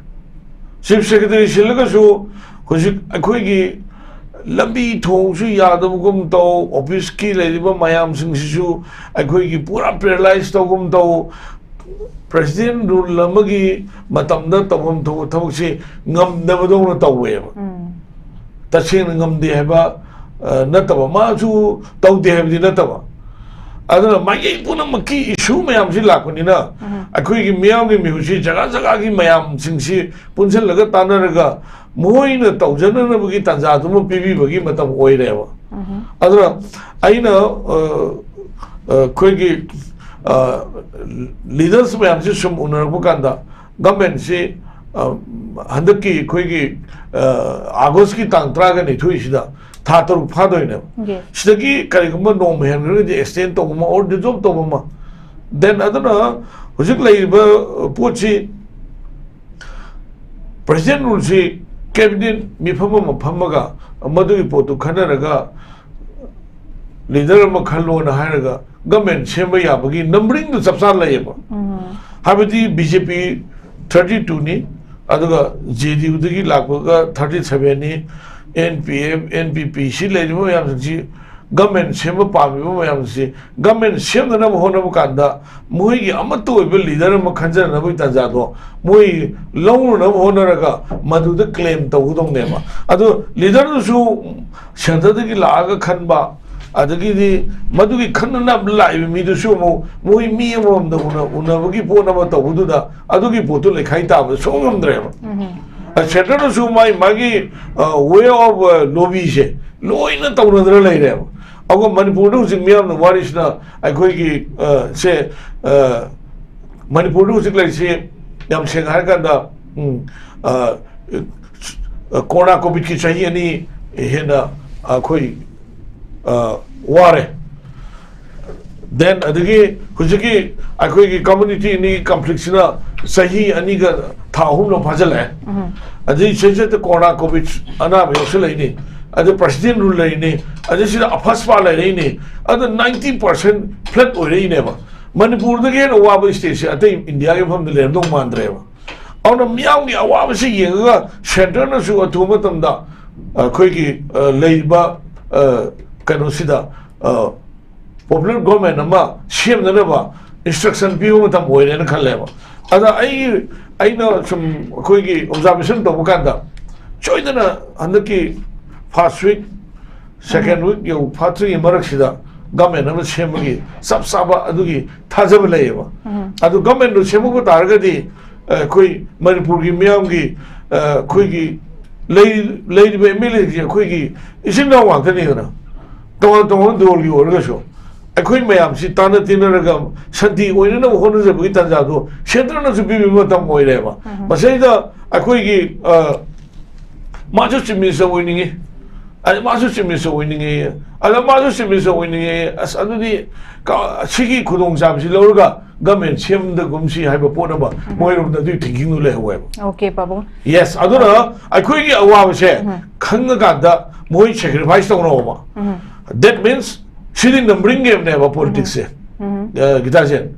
ꯆꯤꯐ ꯁꯦꯀ꯭ꯔꯦꯇꯔꯤ ꯁꯤꯜꯂꯒꯁꯨ ꯍꯧꯖꯤꯛ ꯑꯩꯈꯣꯏꯒꯤ ꯂꯝꯕꯤ ꯊꯣꯡꯁꯨ ꯌꯥꯗꯕꯒꯨꯝ ꯇꯧ, ꯑꯣꯐꯤꯁꯀꯤ ꯂꯩꯔꯤꯕ ꯃꯌꯥꯝꯁꯤꯡꯁꯤꯁꯨ ꯑꯩꯈꯣꯏꯒꯤ ꯄꯨꯔꯥ ꯄꯦꯔꯥꯂꯥꯏꯁ ꯇꯧꯒꯨꯝ ꯇꯧ, ꯄ꯭ꯔꯦꯁꯤꯗꯦꯟ ꯔꯨꯜ ꯑꯃꯒꯤ ꯃꯇꯝꯗ ꯇꯧꯐꯝ ꯊꯣꯛꯄ ꯊꯕꯛꯁꯤ ꯉꯝꯗꯕꯗꯧꯅ ꯇꯧꯋꯦꯕ꯫ ꯇꯁꯦꯡꯅ ꯉꯝꯗꯦ ꯍꯥꯏꯕ, ꯑ, ꯅꯠꯇꯕ, ꯃꯥꯁꯨ ꯇꯧꯗꯦ ꯍꯥꯏꯕꯗꯤ ꯅꯠꯇꯕ꯫ ꯑꯗꯨꯅ ꯃꯥꯏꯀꯩ ꯄꯨꯝꯅꯃꯛꯀꯤ ꯏꯁꯨ ꯃꯌꯥꯝꯁꯤ ꯂꯥꯛꯄꯅꯤꯅ, ꯑꯩꯈꯣꯏꯒꯤ ꯃꯤꯌꯥꯝꯒꯤ ꯃꯤꯍꯨꯠꯁꯤ ꯖꯒꯥ ꯖꯒꯥꯒꯤ ꯃꯌꯥꯝꯁꯤꯡꯁꯤ ꯄꯨꯟꯁꯤꯜꯂꯒ ꯇꯥꯟꯅꯔꯒ ꯃꯣꯏꯅ ꯇꯧꯖꯅꯅꯕꯒꯤ ꯇꯥꯟꯖꯥꯗꯨꯃ ꯄꯤꯕꯤꯕꯒꯤ ꯃꯇꯝ ꯑꯣꯏꯔꯦꯕ꯫ ꯑꯗꯨꯅ ꯑꯩꯅ, ꯑ, ꯑ, ꯑꯩꯈꯣꯏꯒꯤ, ꯑ, ꯂꯤꯗꯔꯁ ꯃꯌꯥꯝꯁꯤ ꯁꯨꯝ ꯎꯅꯔꯛꯄ ꯀꯥꯟꯗ, ꯒꯚꯔꯟꯃꯦꯟꯁꯤ, ꯑ, ꯍꯟꯗꯛꯀꯤ ꯑꯩꯈꯣꯏꯒꯤ, ꯑ, ꯑꯥꯒꯁꯀꯤ ꯇꯥꯡ ꯇꯔꯥꯒ ꯅꯤꯊꯣꯏꯁꯤꯗ ꯊꯥ ꯇꯔꯨꯛ ꯐꯥꯗꯣꯏꯅꯦꯕ꯫ ꯁꯤꯗꯒꯤ ꯀꯔꯤꯒꯨꯝꯕ ꯅꯣꯡꯃ ꯍꯦꯟꯈ꯭ꯔꯒꯗꯤ ꯑꯦꯛꯁꯇꯦꯟ ꯇꯧꯕ ꯑꯃ, ꯑꯣꯔ ꯗꯤꯖꯣꯜꯕ ꯇꯧꯕ ꯑꯃ, Then ꯑꯗꯨꯅ ꯍꯧꯖꯤꯛ ꯂꯩꯔꯤꯕ ꯄꯣꯠꯁꯤ, President Rule ꯁꯤ cabinet ꯃꯤꯐꯝ ꯑꯃ ꯐꯝꯃꯒ ꯃꯗꯨꯒꯤ ꯄꯣꯠꯇꯨ ꯈꯟꯅꯔꯒ leader ꯑꯃ ꯈꯜꯂꯣꯅ ꯍꯥꯏꯔꯒ government ꯁꯦꯝꯕ ꯌꯥꯕꯒꯤ numbering ꯗꯨ ꯆꯞ ꯆꯥꯅ ꯂꯩꯌꯦꯕ꯫ ꯍꯥꯏꯕꯗꯤ B J P thirty two ꯅꯤ, ꯑꯗꯨꯒ J D U ꯗꯒꯤ ꯂꯥꯛꯄꯒ thirty seven ꯅꯤ, N P F, N P P ꯁꯤ ꯂꯩꯔꯤꯕ ꯃꯌꯥꯝꯁꯤꯡꯁꯤ, government ꯁꯦꯝꯕ ꯄꯥꯝꯃꯤꯕ ꯃꯌꯥꯝꯁꯤ government ꯁꯦꯝꯅꯅꯕ ꯍꯣꯠꯅꯕ ꯀꯥꯟꯗ ꯃꯣꯏꯒꯤ ꯑꯃꯠꯇ ꯑꯣꯏꯕ leader ꯑꯃ ꯈꯟꯖꯅꯕꯒꯤ ꯇꯥꯟꯖꯥꯗꯣ ꯃꯣꯏ ꯂꯧꯅꯅꯕ ꯍꯣꯠꯅꯔꯒ ꯃꯗꯨꯗ claim ꯇꯧꯒꯗꯧꯅꯦꯕ꯫ ꯑꯗꯣ leader ꯗꯨꯁꯨ centre ꯗꯒꯤ ꯂꯥꯛꯑꯒ ꯈꯟꯕ, ꯑꯗꯒꯤꯗꯤ ꯃꯗꯨꯒꯤ ꯈꯟꯅꯅꯕ ꯂꯥꯛꯏꯕ ꯃꯤꯗꯨꯁꯨ ꯑꯃꯨꯛ ꯃꯣꯏ ꯃꯤ ꯑꯃꯃꯝꯗ ꯎꯅ-, ꯎꯅꯕꯒꯤ ꯄꯣꯠ ꯑꯃ ꯇꯧꯕꯗꯨꯗ ꯑꯗꯨꯒꯤ ꯄꯣꯠꯇꯨ ꯂꯩꯈꯥꯏ ꯇꯥꯕꯗ ꯁꯨꯡꯉꯝ ꯉꯝꯗ꯭ꯔꯦꯕ꯫ Centre ꯗꯁꯨ ꯃꯥꯒꯤ, ꯃꯥꯒꯤ, ꯑ, way of, ꯑ, lobby ꯁꯦ ꯂꯣꯏꯅ ꯇꯧꯅꯗꯅ ꯂꯩꯔꯦꯕ꯫ ꯑꯗꯨꯒ ꯃꯅꯤꯄꯨꯔꯗ ꯍꯧꯖꯤꯛ ꯃꯤꯌꯥꯝꯅ ꯋꯥꯔꯤꯁꯤꯅ ꯑꯩꯈꯣꯏꯒꯤ, ꯑ, ꯁꯦ, ꯑ, ꯃꯅꯤꯄꯨꯔꯗ ꯍꯧꯖꯤꯛ ꯂꯩꯔꯤꯁꯤ ꯌꯥꯝ ꯁꯦꯡꯅ ꯍꯥꯏꯔꯀꯥꯟꯗ, ꯎꯝ, ꯑ, ꯑ, corona COVID ꯀꯤ ꯆꯍꯤ ꯑꯅꯤ ꯍꯦꯟꯅ ꯑꯩꯈꯣꯏ, ꯑ, ꯋꯥꯔꯦ꯫ Then ꯑꯗꯒꯤ ꯍꯧꯖꯤꯛꯀꯤ ꯑꯩꯈꯣꯏꯒꯤ community ꯑꯅꯤꯒꯤ conflict ꯁꯤꯅ ꯆꯍꯤ ꯑꯅꯤꯒ ꯊꯥ ꯑꯍꯨꯝ ꯂꯣꯝ ꯐꯥꯖꯤꯜꯂꯛꯑꯦ꯫ ꯑꯗꯩ ꯁꯤꯗꯩꯁꯤꯗ corona COVID ꯑꯅꯥꯕ ꯌꯥꯎꯁꯜꯂꯛꯏꯅꯤ, ꯑꯗꯩ President Rule ꯂꯩꯔꯤꯅꯤ, ꯑꯗꯩ ꯁꯤꯗ AFSPA ꯂꯩꯔꯛꯏꯅꯤ, ꯑꯗꯨ ninety percent flat ꯑꯣꯏꯔꯛꯏꯅꯦꯕ꯫ ꯃꯅꯤꯄꯨꯔꯗꯒꯤ ꯍꯦꯟꯅ ꯋꯥꯕ state ꯁꯦ ꯑꯇꯩ ꯏꯟꯗꯤꯌꯥꯒꯤ ꯃꯐꯝꯗ ꯂꯩꯔꯝꯗꯧ ꯃꯥꯟꯗ꯭ꯔꯦꯕ꯫ ꯑꯗꯨꯅ ꯃꯤꯌꯥꯝꯒꯤ ꯑꯋꯥꯕꯁꯤ ꯌꯦꯡꯉꯒ centre ꯅꯁꯨ ꯑꯊꯨꯕ ꯃꯇꯝꯗ ꯑꯩꯈꯣꯏꯒꯤ, ꯑ, ꯂꯩꯔꯤꯕ, ꯑ, ꯀꯩꯅꯣꯁꯤꯗ, ꯑ, popular government ꯑꯃ ꯁꯦꯝꯅꯅꯕ instruction ꯄꯤꯕ ꯃꯇꯝ ꯑꯣꯏꯔꯦꯅ ꯈꯜꯂꯦꯕ꯫ ꯑꯗ ꯑꯩ, ꯑꯩꯅ ꯁꯨꯝ ꯑꯩꯈꯣꯏꯒꯤ observation ꯇꯧꯕ ꯀꯥꯟꯗ, ꯁꯣꯏꯗꯅ ꯍꯟꯗꯛꯀꯤ first week, second week ꯌꯧ ꯐꯥꯠꯇ꯭ꯔꯤꯉꯩ ꯃꯔꯛꯁꯤꯗ government ꯑꯃ ꯁꯦꯝꯕꯒꯤ ꯆꯞ ꯆꯥꯕ ꯑꯗꯨꯒꯤ ꯊꯥꯖꯕ ꯂꯩꯌꯦꯕ꯫ ꯑꯗꯨ government ꯗꯨ ꯁꯦꯝꯃꯛꯄ ꯇꯥꯔꯒꯗꯤ, ꯑ, ꯑꯩꯈꯣꯏ ꯃꯅꯤꯄꯨꯔꯒꯤ ꯃꯤꯌꯥꯝꯒꯤ, ꯑ, ꯑꯩꯈꯣꯏꯒꯤ ꯂꯩ-, ꯂꯩꯔꯤꯕ M L A ꯁꯤꯡꯁꯦ ꯑꯩꯈꯣꯏꯒꯤ ꯏꯆꯤꯟ ꯏꯅꯥꯎ ꯉꯥꯛꯇꯅꯤꯗꯅ, ꯇꯣꯉꯥꯟ ꯇꯣꯉꯥꯟꯕ ꯗꯣꯜꯒꯤ ꯑꯣꯏꯔꯒꯁꯨ ꯑꯩꯈꯣꯏ ꯃꯌꯥꯝꯁꯤ ꯇꯥꯟꯅ ꯇꯤꯟꯅꯔꯒ ꯁꯥꯟꯇꯤ ꯑꯣꯏꯅꯅꯕ ꯍꯣꯠꯅꯖꯕꯒꯤ ꯇꯥꯟꯖꯥꯗꯣ centre ꯅꯁꯨ ꯄꯤꯕꯤꯕ ꯃꯇꯝ ꯑꯣꯏꯔꯦꯕ꯫ ꯃꯁꯤꯗ ꯑꯩꯈꯣꯏꯒꯤ, ꯑ, ꯃꯥꯁꯨ Chief Minister ꯑꯣꯏꯅꯤꯡꯉꯤ, ꯑꯗ ꯃꯥꯁꯨ ꯆꯤꯞ ꯃꯤꯅꯤꯁꯇꯔ ꯑꯣꯏꯅꯤꯡꯉꯦ, ꯑꯗ ꯃꯥꯁꯨ ꯆꯤꯞ ꯃꯤꯅꯤꯁꯇꯔ ꯑꯣꯏꯅꯤꯡꯉꯦ, ꯑꯁ ꯑꯗꯨꯗꯤ ꯁꯤꯒꯤ ꯈꯨꯗꯣꯡꯆꯥꯕꯁꯤ ꯂꯧꯔꯒ ꯒꯃꯦꯟ ꯁꯦꯝꯗꯒꯨꯝꯁꯤ ꯍꯥꯏꯕ ꯄꯣꯠ ꯑꯃ ꯃꯣꯏꯔꯣꯝꯗ ꯑꯗꯨꯒꯤ ꯊꯤꯡꯀꯤꯡꯗꯨ ꯂꯩꯍꯧꯋꯦꯕ꯫ Okay, ꯄꯥꯕꯨꯡ꯫ Yes, ꯑꯗꯨꯅ ꯑꯩꯈꯣꯏꯒꯤ ꯑꯋꯥꯕꯁꯦ ꯈꯪꯉꯀꯥꯟꯗ ꯃꯣꯏ ꯁꯦꯀ꯭ꯔꯤꯐꯥꯏꯁ ꯇꯧꯅꯧꯕ꯫ That means ꯁꯤꯗꯤ ꯅꯝꯕꯔꯤꯡ ꯒꯦꯝꯅꯦꯕ ꯄꯣꯂꯤꯇꯤꯛꯁꯁꯦ꯫ ꯒꯤꯇꯥꯖꯦꯟ,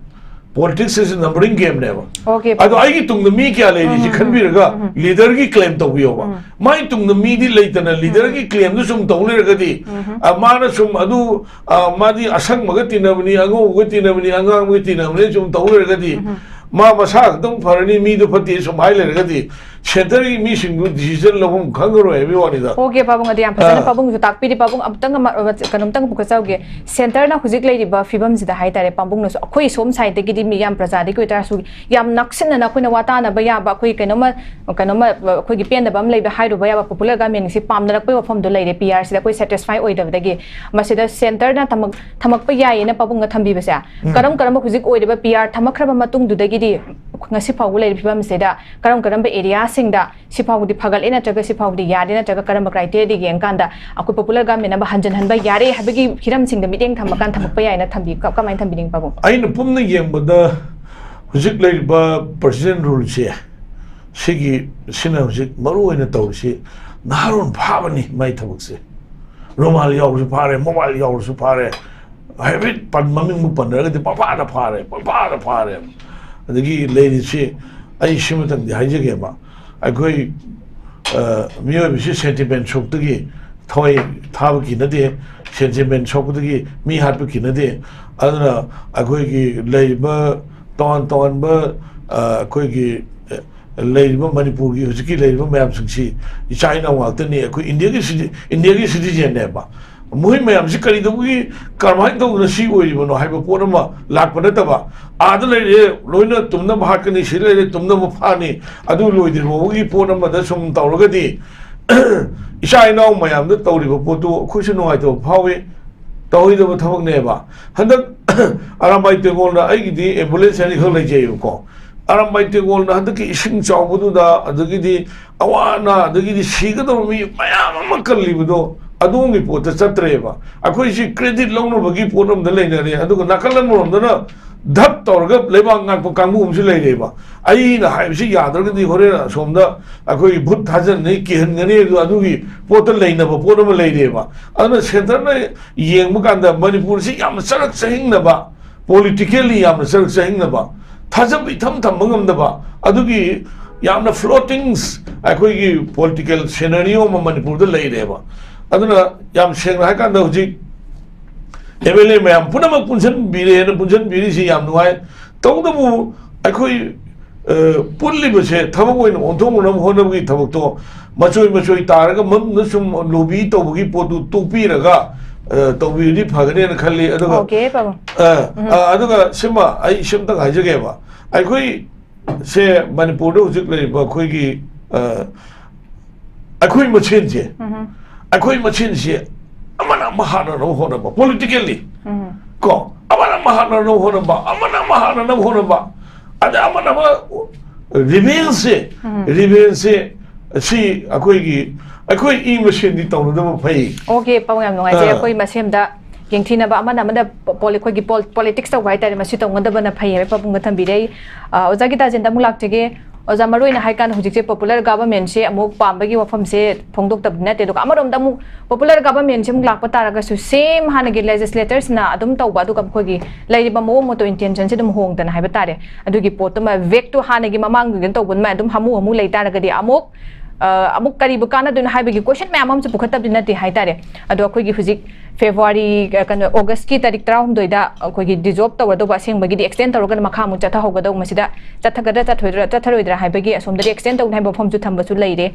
ꯄꯣꯂꯤꯇꯤꯛꯁ ꯏꯁ ꯅꯝꯕꯔꯤꯡ ꯒꯦꯝꯅꯦꯕ꯫ Okay, ꯑꯗꯣ ꯑꯩꯒꯤ ꯇꯨꯡꯗ ꯃꯤ ꯀꯌꯥ ꯂꯩꯔꯤꯁꯤ ꯈꯟꯕꯤꯔꯒ ꯂꯤꯗꯔꯒꯤ ꯀ꯭ꯂꯦꯝ ꯇꯧꯕꯤꯌꯣꯕ꯫ ꯃꯥꯏ ꯇꯨꯡꯗ ꯃꯤꯗꯤ ꯂꯩꯇꯅ ꯂꯤꯗꯔꯒꯤ ꯀ꯭ꯂꯦꯝꯗꯨ ꯁꯨꯝ ꯇꯧ ꯂꯩꯔꯒꯗꯤ, ꯑ, ꯃꯥꯅ ꯁꯨꯝ ꯑꯗꯨ, ꯑ, ꯃꯥꯗꯤ ꯑꯁꯪꯕꯒ ꯇꯤꯟꯅꯕꯅꯤ, ꯑꯉꯧꯕꯒ ꯇꯤꯟꯅꯕꯅꯤ, ꯑꯉꯥꯡꯕꯒ ꯇꯤꯟꯅꯕꯅꯤ ꯁꯨꯝ ꯇꯧ ꯂꯩꯔꯒꯗꯤ ꯃꯥ ꯃꯁꯥ ꯈꯛꯇꯪ ꯐꯔꯅꯤ, ꯃꯤꯗꯨ ꯐꯠꯇꯦ ꯁꯨꯝ ꯍꯥꯏ ꯂꯩꯔꯒꯗꯤ ꯁꯦꯟꯇꯔꯒꯤ ꯃꯤꯁꯤꯡꯗꯨ ꯗꯤꯁꯤꯖꯟ ꯂꯧꯐꯝ ꯈꯪꯉꯔꯣꯏ ꯍꯥꯏꯕꯒꯤ ꯋꯥꯅꯤꯗ꯫ Okay, ꯄꯥꯕꯨꯡ, ꯑꯗꯨ ꯌꯥꯝ ꯐꯖꯅ ꯑꯥ꯫ ꯄꯥꯕꯨꯡꯁꯨ ꯇꯥꯛꯄꯤꯔꯤ꯫ ꯄꯥꯕꯨꯡ, ꯑꯃꯨꯛꯇꯪ ꯑꯃ, ꯑꯃ, ꯀꯩꯅꯣꯝꯇꯪ ꯄꯨꯈꯠꯆꯍꯧꯒꯦ꯫ ꯁꯦꯟꯇꯔꯅ ꯍꯧꯖꯤꯛ ꯂꯩꯔꯤꯕ ꯐꯤꯕꯝꯁꯤꯗ ꯍꯥꯏꯇꯥꯔꯦ, ꯄꯥꯕꯨꯡꯅꯁꯨ ꯑꯩꯈꯣꯏ ꯁꯣꯝ ꯁꯥꯏꯠꯇꯒꯤꯗꯤ ꯃꯤ ꯌꯥꯝ ꯄ꯭ꯔꯖꯥꯗꯒꯤ ꯑꯣꯏꯇꯥꯔꯁꯨ ꯌꯥꯝ ꯅꯛꯁꯤꯟꯅꯅ ꯑꯩꯈꯣꯏꯅ ꯋꯥ ꯇꯥꯅꯕ ꯌꯥꯕ, ꯑꯩꯈꯣꯏ ꯀꯩꯅꯣꯝꯃ, ꯀꯩꯅꯣꯝꯃ ꯑꯩꯈꯣꯏꯒꯤ ꯄꯦꯟꯗꯕ ꯑꯃ ꯂꯩꯕ ꯍꯥꯏꯔꯨꯕ ꯌꯥꯕ, ꯄꯣꯄꯨꯂꯔ ꯒꯃꯦꯟꯁꯤ ꯄꯥꯝꯅꯔꯛꯄꯒꯤ ꯋꯥꯐꯝꯗꯣ ꯂꯩꯔꯦ꯫ ꯄꯤ ꯑꯥꯔꯁꯤꯗ ꯑꯩꯈꯣꯏ ꯁꯦꯇꯤꯁꯐꯥꯏ ꯑꯣꯏꯗꯕꯗꯒꯤ ꯃꯁꯤꯗ ꯁꯦꯟꯇꯔꯅ ꯊꯝꯃꯛ-, ꯊꯝꯃꯛꯄ ꯌꯥꯏꯌꯦꯅ ꯄꯥꯕꯨꯡꯅ ꯊꯝꯕꯤꯕꯁꯦ, ꯀꯔꯝ ꯀꯔꯝꯕ ꯍꯧꯖꯤꯛ ꯑꯣꯏꯔꯤꯕ ꯄꯤ ꯑꯥꯔ ꯊꯝꯃꯛꯈ꯭ꯔꯕ ꯃꯇꯨꯡꯗꯨꯗꯒꯤꯗꯤ ꯉꯁꯤ ꯐꯥꯎꯕ ꯂꯩꯔꯤꯕ ꯐꯤꯕꯝꯁꯤꯗ ꯀꯔꯝ ꯀꯔꯝꯕ ꯑꯦꯔꯤꯌꯥꯁꯤꯡꯗ ꯁꯤ ꯐꯥꯎꯕꯗꯤ ꯐꯒꯠꯂꯦ ꯅꯠꯇ꯭ꯔꯒ ꯁꯤ ꯐꯥꯎꯕꯗꯤ ꯌꯥꯗꯦ ꯅꯠꯇ꯭ꯔꯒ ꯀꯔꯝꯕ ꯀ꯭ꯔꯥꯏꯇꯦꯔꯤꯌꯥꯗ ꯌꯦꯡꯀꯥꯟꯗ ꯑꯩꯈꯣꯏ ꯄꯣꯄꯨꯂꯔ ꯒꯃꯦꯟ ꯑꯃ ꯍꯟꯖꯤꯟꯍꯟꯕ ꯌꯥꯔꯦ ꯍꯥꯏꯕꯒꯤ ꯍꯤꯔꯝꯁꯤꯡꯗ ꯃꯤꯠꯌꯦꯡ ꯊꯝꯃꯀꯥꯟꯗ ꯊꯝꯃꯛꯄ ꯌꯥꯏꯅ ꯊꯝꯕꯤ-, ꯀ-, ꯀꯃꯥꯏꯅ ꯊꯝꯕꯤꯅꯤꯡꯉꯤ ꯄꯥꯕꯨꯡ? ꯑꯩꯅ ꯄꯨꯝꯅ ꯌꯦꯡꯕꯗ ꯍꯧꯖꯤꯛ ꯂꯩꯔꯤꯕ ꯄ꯭ꯔꯁꯤꯗꯦꯟ ꯔꯨꯜꯁꯦ, ꯁꯤꯒꯤ, ꯁꯤꯅ ꯍꯧꯖꯤꯛ ꯃꯔꯨ ꯑꯣꯏꯅ ꯇꯧꯔꯤꯁꯤ ꯅꯍꯥꯔꯣꯟ ꯐꯥꯕꯅꯤ ꯃꯥꯏ ꯊꯕꯛꯁꯦ꯫ ꯔꯨꯃꯥꯜ ꯌꯥꯎꯔꯁꯨ ꯐꯥꯔꯦ, ꯃꯣꯕꯥꯏꯜ ꯌꯥꯎꯔꯁꯨ ꯐꯥꯔꯦ, ꯍꯥꯏꯐꯦꯠ ꯄꯟ-, ꯃꯃꯤꯡꯕꯨ ꯄꯟꯅꯔꯒꯗꯤ ꯄꯪꯐꯥꯗ ꯐꯥꯔꯦ, ꯄꯪꯐꯥꯗ ꯐꯥꯔꯦ꯫ ꯑꯗꯒꯤ ꯂꯩꯔꯤꯁꯤ, ꯑꯩ ꯁꯤꯃꯇꯪꯗꯤ ꯍꯥꯏꯖꯒꯦꯕ, ꯑꯩꯈꯣꯏ, ꯑ, ꯃꯤꯑꯣꯏꯕꯁꯤ ꯁꯦꯟꯇꯤꯃꯦꯟ ꯁꯣꯛꯇꯒꯤ ꯊꯋꯥꯏ ꯊꯥꯕ ꯀꯤꯅꯗꯦ, ꯁꯦꯟꯇꯤꯃꯦꯟ ꯁꯣꯛꯄꯗꯒꯤ ꯃꯤ ꯍꯥꯠꯄ ꯀꯤꯅꯗꯦ꯫ ꯑꯗꯨꯅ ꯑꯩꯈꯣꯏꯒꯤ ꯂꯩꯔꯤꯕ ꯇꯣꯉꯥꯟ ꯇꯣꯉꯥꯟꯕ, ꯑ, ꯑꯩꯈꯣꯏꯒꯤ, ꯑ, ꯂꯩꯔꯤꯕ ꯃꯅꯤꯄꯨꯔꯒꯤ ꯍꯧꯖꯤꯛꯀꯤ ꯂꯩꯔꯤꯕ ꯃꯌꯥꯝꯁꯤꯡꯁꯤ ꯏꯆꯥ ꯏꯅꯥꯎ ꯉꯥꯛꯇꯅꯤ, ꯑꯩꯈꯣꯏ ꯏꯟꯗꯤꯌꯥꯒꯤ citi-, ꯏꯟꯗꯤꯌꯥꯒꯤ ꯁꯤꯇꯤꯖꯦꯟꯅꯦꯕ꯫ ꯃꯈꯣꯏ ꯃꯌꯥꯝꯁꯤ ꯀꯔꯤꯗꯧꯕꯒꯤ, ꯀꯔꯝꯍꯥꯏꯅ ꯇꯧꯗꯅ ꯁꯤ ꯑꯣꯏꯔꯤꯕꯅꯣ ꯍꯥꯏꯕ ꯄꯣꯠ ꯑꯃ ꯂꯥꯛꯄ ꯅꯠꯇꯕ, ꯑꯥꯗ ꯂꯩꯔꯦ ꯂꯣꯏꯅ ꯇꯨꯝꯅꯕ ꯍꯥꯠꯀꯅꯤ, ꯁꯤꯗ ꯂꯩꯔꯦ ꯇꯨꯝꯅꯕ ꯐꯥꯅꯤ, ꯑꯗꯨ ꯂꯣꯏꯗ꯭ꯔꯤꯕ ꯐꯥꯎꯕꯒꯤ ꯄꯣꯠ ꯑꯃꯗ ꯁꯨꯝ ꯇꯧꯔꯒꯗꯤ ꯏꯆꯥ ꯏꯅꯥꯎ ꯃꯌꯥꯝꯗ ꯇꯧꯔꯤꯕ ꯄꯣꯠꯇꯨ ꯑꯩꯈꯣꯏꯁꯨ ꯅꯨꯡꯉꯥꯏꯇꯕ ꯐꯥꯎꯏ, ꯇꯧꯍꯩꯗꯕ ꯊꯕꯛꯅꯦꯕ꯫ ꯍꯟꯗꯛ ꯑꯔꯥꯝꯕꯥꯏ ꯇꯦꯡꯒꯣꯜꯅ ꯑꯩꯒꯤꯗꯤ ꯑꯦꯝꯕꯨꯂꯦꯟꯁ ꯑꯅꯤꯈꯛ ꯂꯩꯖꯩꯑꯕꯀꯣ, ꯑꯔꯥꯝꯕꯥꯏ ꯇꯦꯒꯣꯜꯅ ꯍꯟꯗꯛꯀꯤ ꯏꯁꯤꯡ ꯆꯥꯎꯕꯗꯨꯗ, ꯑꯗꯒꯤꯗꯤ ꯑꯋꯥ ꯑꯅꯥ, ꯑꯗꯒꯤꯗꯤ ꯁꯤꯒꯗꯧꯕ ꯃꯤ ꯃꯌꯥꯝ ꯑꯃ ꯀꯜꯂꯤꯕꯗꯣ, ꯑꯗꯣꯝꯒꯤ ꯄꯣꯠꯇ ꯆꯠꯇ꯭ꯔꯦꯕ꯫ ꯑꯩꯈꯣꯏꯁꯤ credit ꯂꯧꯅꯕꯒꯤ ꯄꯣꯠ ꯑꯃꯗ ꯂꯩꯅꯔꯦ, ꯑꯗꯨꯒ ꯅꯥꯀꯜ ꯑꯃꯔꯣꯝꯗꯅ ꯙꯞ ꯇꯧꯔꯒ ꯂꯩꯕꯥꯛ ꯉꯥꯛꯄ ꯀꯥꯡꯕꯨ ꯑꯃꯁꯨ ꯂꯩꯔꯦꯕ꯫ ꯑꯩꯅ ꯍꯥꯏꯕꯁꯤ ꯌꯥꯗ꯭ꯔꯒꯗꯤ ꯍꯣꯔꯦꯟ ꯑꯁꯣꯝꯗ ꯑꯩꯈꯣꯏꯒꯤ ꯚꯨꯠ ꯊꯥꯖꯟꯅꯤ, ꯀꯤꯍꯟꯒꯅꯤ, ꯑꯗꯨ, ꯑꯗꯨꯒꯤ ꯄꯣꯠꯇ ꯂꯩꯅꯕ ꯄꯣꯠ ꯑꯃ ꯂꯩꯔꯦꯕ꯫ ꯑꯗꯨꯅ centreꯅ ꯌꯦꯡꯕ ꯀꯥꯟꯗ ꯃꯅꯤꯄꯨꯔꯁꯤ ꯌꯥꯝꯅ ꯆꯔꯛ ꯆꯍꯤꯡꯅꯕ, politically ꯌꯥꯝꯅ ꯆꯔꯛ ꯆꯍꯤꯡꯅꯕ, ꯊꯥꯖꯕ ꯏꯊꯝ ꯊꯝꯕ ꯉꯝꯗꯕ, ꯑꯗꯨꯒꯤ ꯌꯥꯝꯅ floatings ꯑꯩꯈꯣꯏꯒꯤ political scenario ꯑꯃ ꯃꯅꯤꯄꯨꯔꯗ ꯂꯩꯔꯦꯕ꯫ ꯑꯗꯨꯅ ꯌꯥꯝ ꯁꯦꯡꯅ ꯍꯥꯏꯀꯥꯟꯗ ꯍꯧꯖꯤꯛ MLA ꯃꯌꯥꯝ ꯄꯨꯝꯅꯃꯛ ꯄꯨꯟꯁꯤꯟꯕꯤꯔꯦꯅ ꯄꯨꯟꯁꯤꯟꯕꯤꯔꯤꯁꯤ ꯌꯥꯝ ꯅꯨꯡꯉꯥꯏ꯫ ꯇꯧꯕꯇꯕꯨ ꯑꯩꯈꯣꯏ, ꯑ, ꯄꯨꯜꯂꯤꯕꯁꯦ ꯊꯕꯛ ꯑꯣꯏꯅ ꯑꯣꯟꯊꯣꯛꯅꯅꯕ ꯍꯣꯠꯅꯕꯒꯤ ꯊꯕꯛꯇꯣ ꯃꯆꯣꯏ ꯃꯆꯣꯏ ꯇꯥꯔꯒ ꯃꯅꯨꯡꯗ ꯁꯨꯝ lobby ꯇꯧꯕꯒꯤ ꯄꯣꯠꯇꯨ ꯇꯣꯛꯄꯤꯔꯒ, ꯑ, ꯇꯧꯕꯤꯔꯗꯤ ꯐꯒꯅꯦꯅ ꯈꯜꯂꯤ꯫ ꯑꯗꯨꯒ, OK, ꯄꯥꯕꯨꯡ꯫ ꯑ, ꯎꯝ꯫ ꯑ, ꯑꯗꯨꯒ ꯁꯤꯃ ꯑꯩ ꯁꯤꯝꯇꯪ ꯍꯥꯏꯖꯒꯦꯕ꯫ ꯑꯩꯈꯣꯏ ꯁꯦ ꯃꯅꯤꯄꯨꯔꯗ ꯍꯧꯖꯤꯛ ꯂꯩꯔꯤꯕ ꯑꯩꯈꯣꯏꯒꯤ, ꯑ, ꯑꯩꯈꯣꯏ ꯃꯁꯦꯟꯁꯦ, ꯎꯝ꯫ ꯑꯩꯈꯣꯏ ꯃꯁꯦꯟꯁꯦ ꯑꯃꯅ ꯑꯃ ꯍꯥꯠꯅꯅꯕ ꯍꯣꯠꯅꯕ, politically, ꯎꯝ꯫ ꯀꯣ, ꯑꯃꯅ ꯑꯃ ꯍꯥꯠꯅꯅꯕ ꯍꯣꯠꯅꯕ, ꯑꯃꯅ ꯑꯃ ꯍꯥꯠꯅꯅꯕ ꯍꯣꯠꯅꯕ, ꯑꯗ ꯑꯃꯅ ꯑꯃ revengeꯁꯦ, ꯎꯝ꯫ Revengeꯁꯦ ꯁꯤ ꯑꯩꯈꯣꯏꯒꯤ, ꯑꯩꯈꯣꯏ ꯏ ꯃꯁꯦꯟꯗꯤ ꯇꯧꯅꯗꯕ ꯐꯩ꯫ OK, ꯄꯥꯕꯨꯡ, ꯌꯥꯝ ꯅꯨꯡꯉꯥꯏꯖꯩ꯫ ꯑꯥ꯫ ꯑꯩꯈꯣꯏ ꯃꯁꯦꯟꯗ ꯌꯦꯡꯊꯤꯅꯕ, ꯑꯃꯅ ꯑꯃꯗ ꯄꯣ-, ꯄꯣꯂꯤ-, ꯑꯩꯈꯣꯏꯒꯤ ꯄꯣꯜ-, politics ꯇꯧꯕ ꯍꯥꯏꯇꯥꯔꯦ, ꯃꯁꯤ ꯇꯧꯅꯗꯕꯅ ꯐꯩ ꯍꯥꯏꯕ ꯄꯥꯕꯨꯡꯒ ꯊꯝꯕꯤꯔꯦ꯫ ꯑꯩ, ꯑ, ꯑꯣꯖꯥ ꯒꯤꯇꯥꯖꯦꯟꯗ ꯑꯃꯨꯛ ꯂꯥꯛꯆꯒꯦ꯫ ꯑꯣꯖꯥ, ꯃꯔꯨꯑꯣꯏꯅ ꯍꯥꯏꯀꯥꯟꯗ ꯍꯧꯖꯤꯛꯁꯦ popular governmentꯁꯦ ꯑꯃꯨꯛ ꯄꯥꯝꯕꯒꯤ ꯋꯥꯐꯝꯁꯦ ꯐꯣꯡꯗꯣꯛꯇꯕꯗꯤ ꯅꯠꯇꯦ, ꯑꯗꯨꯒ ꯑꯃꯔꯣꯝꯗ ꯑꯃꯨꯛ popular governmentꯁꯦ ꯑꯃꯨꯛ ꯂꯥꯛꯄ ꯇꯥꯔꯒꯁꯨ same ꯍꯥꯟꯅꯒꯤ legislatorꯁꯤꯡꯅ ꯑꯗꯨꯝ ꯇꯧꯕ, ꯑꯗꯨꯒ ꯑꯩꯈꯣꯏꯒꯤ ꯂꯩꯔꯤꯕ ꯃꯑꯣꯡ ꯃꯇꯧ intentionꯁꯦ ꯑꯗꯨꯝ ꯍꯣꯡꯗꯅ ꯍꯥꯏꯕ ꯇꯥꯔꯦ꯫ ꯑꯗꯨꯒꯤ ꯄꯣꯠꯇꯨꯃ vagueꯇꯨ ꯍꯥꯟꯅꯒꯤ ꯃꯃꯥꯡꯒꯤꯗ ꯇꯧꯕ ꯑꯗꯨꯃꯥꯏꯅ ꯑꯗꯨꯝ ꯍꯥꯃꯨ ꯍꯥꯃꯨ ꯂꯩ ꯇꯥꯔꯒꯗꯤ ꯑꯃꯨꯛ, ꯑ, ꯑꯃꯨꯛ ꯀꯔꯤꯕꯨ ꯀꯥꯟꯅꯗꯣꯏꯅꯣ ꯍꯥꯏꯕꯒꯤ question ꯃꯌꯥꯝ ꯑꯃꯁꯨ ꯄꯨꯈꯠꯇꯕꯗꯤ ꯅꯠꯇꯦ ꯍꯥꯏꯇꯥꯔꯦ꯫ ꯑꯗꯣ ꯑꯩꯈꯣꯏꯒꯤ ꯍꯧꯖꯤꯛ February, ꯑ, ꯀꯩꯅꯣ, Augustꯀꯤ ꯇꯥꯔꯤꯛ ꯇꯔꯥꯍꯨꯝꯗꯣꯏꯗ ꯑꯩꯈꯣꯏꯒꯤ dissolve ꯇꯧꯔꯗꯧꯕ, ꯑꯁꯦꯡꯕꯒꯤꯗꯤ extend ꯇꯧꯔꯒ ꯃꯈꯥ ꯑꯃꯨꯛ ꯆꯠꯊꯍꯧꯒꯗꯧꯕ, ꯃꯁꯤꯗ ꯆꯠꯊꯒꯗ꯭ꯔꯥ ꯆꯠꯊꯣꯏꯗ꯭ꯔꯥ, ꯆꯠꯊꯔꯣꯏꯗ꯭ꯔꯥ ꯍꯥꯏꯕꯒꯤ ꯑꯁꯣꯝꯗꯗꯤ extend ꯇꯧꯅꯤ ꯍꯥꯏꯕ ꯋꯥꯐꯝꯁꯨ ꯊꯝꯕꯁꯨ ꯂꯩꯔꯦ꯫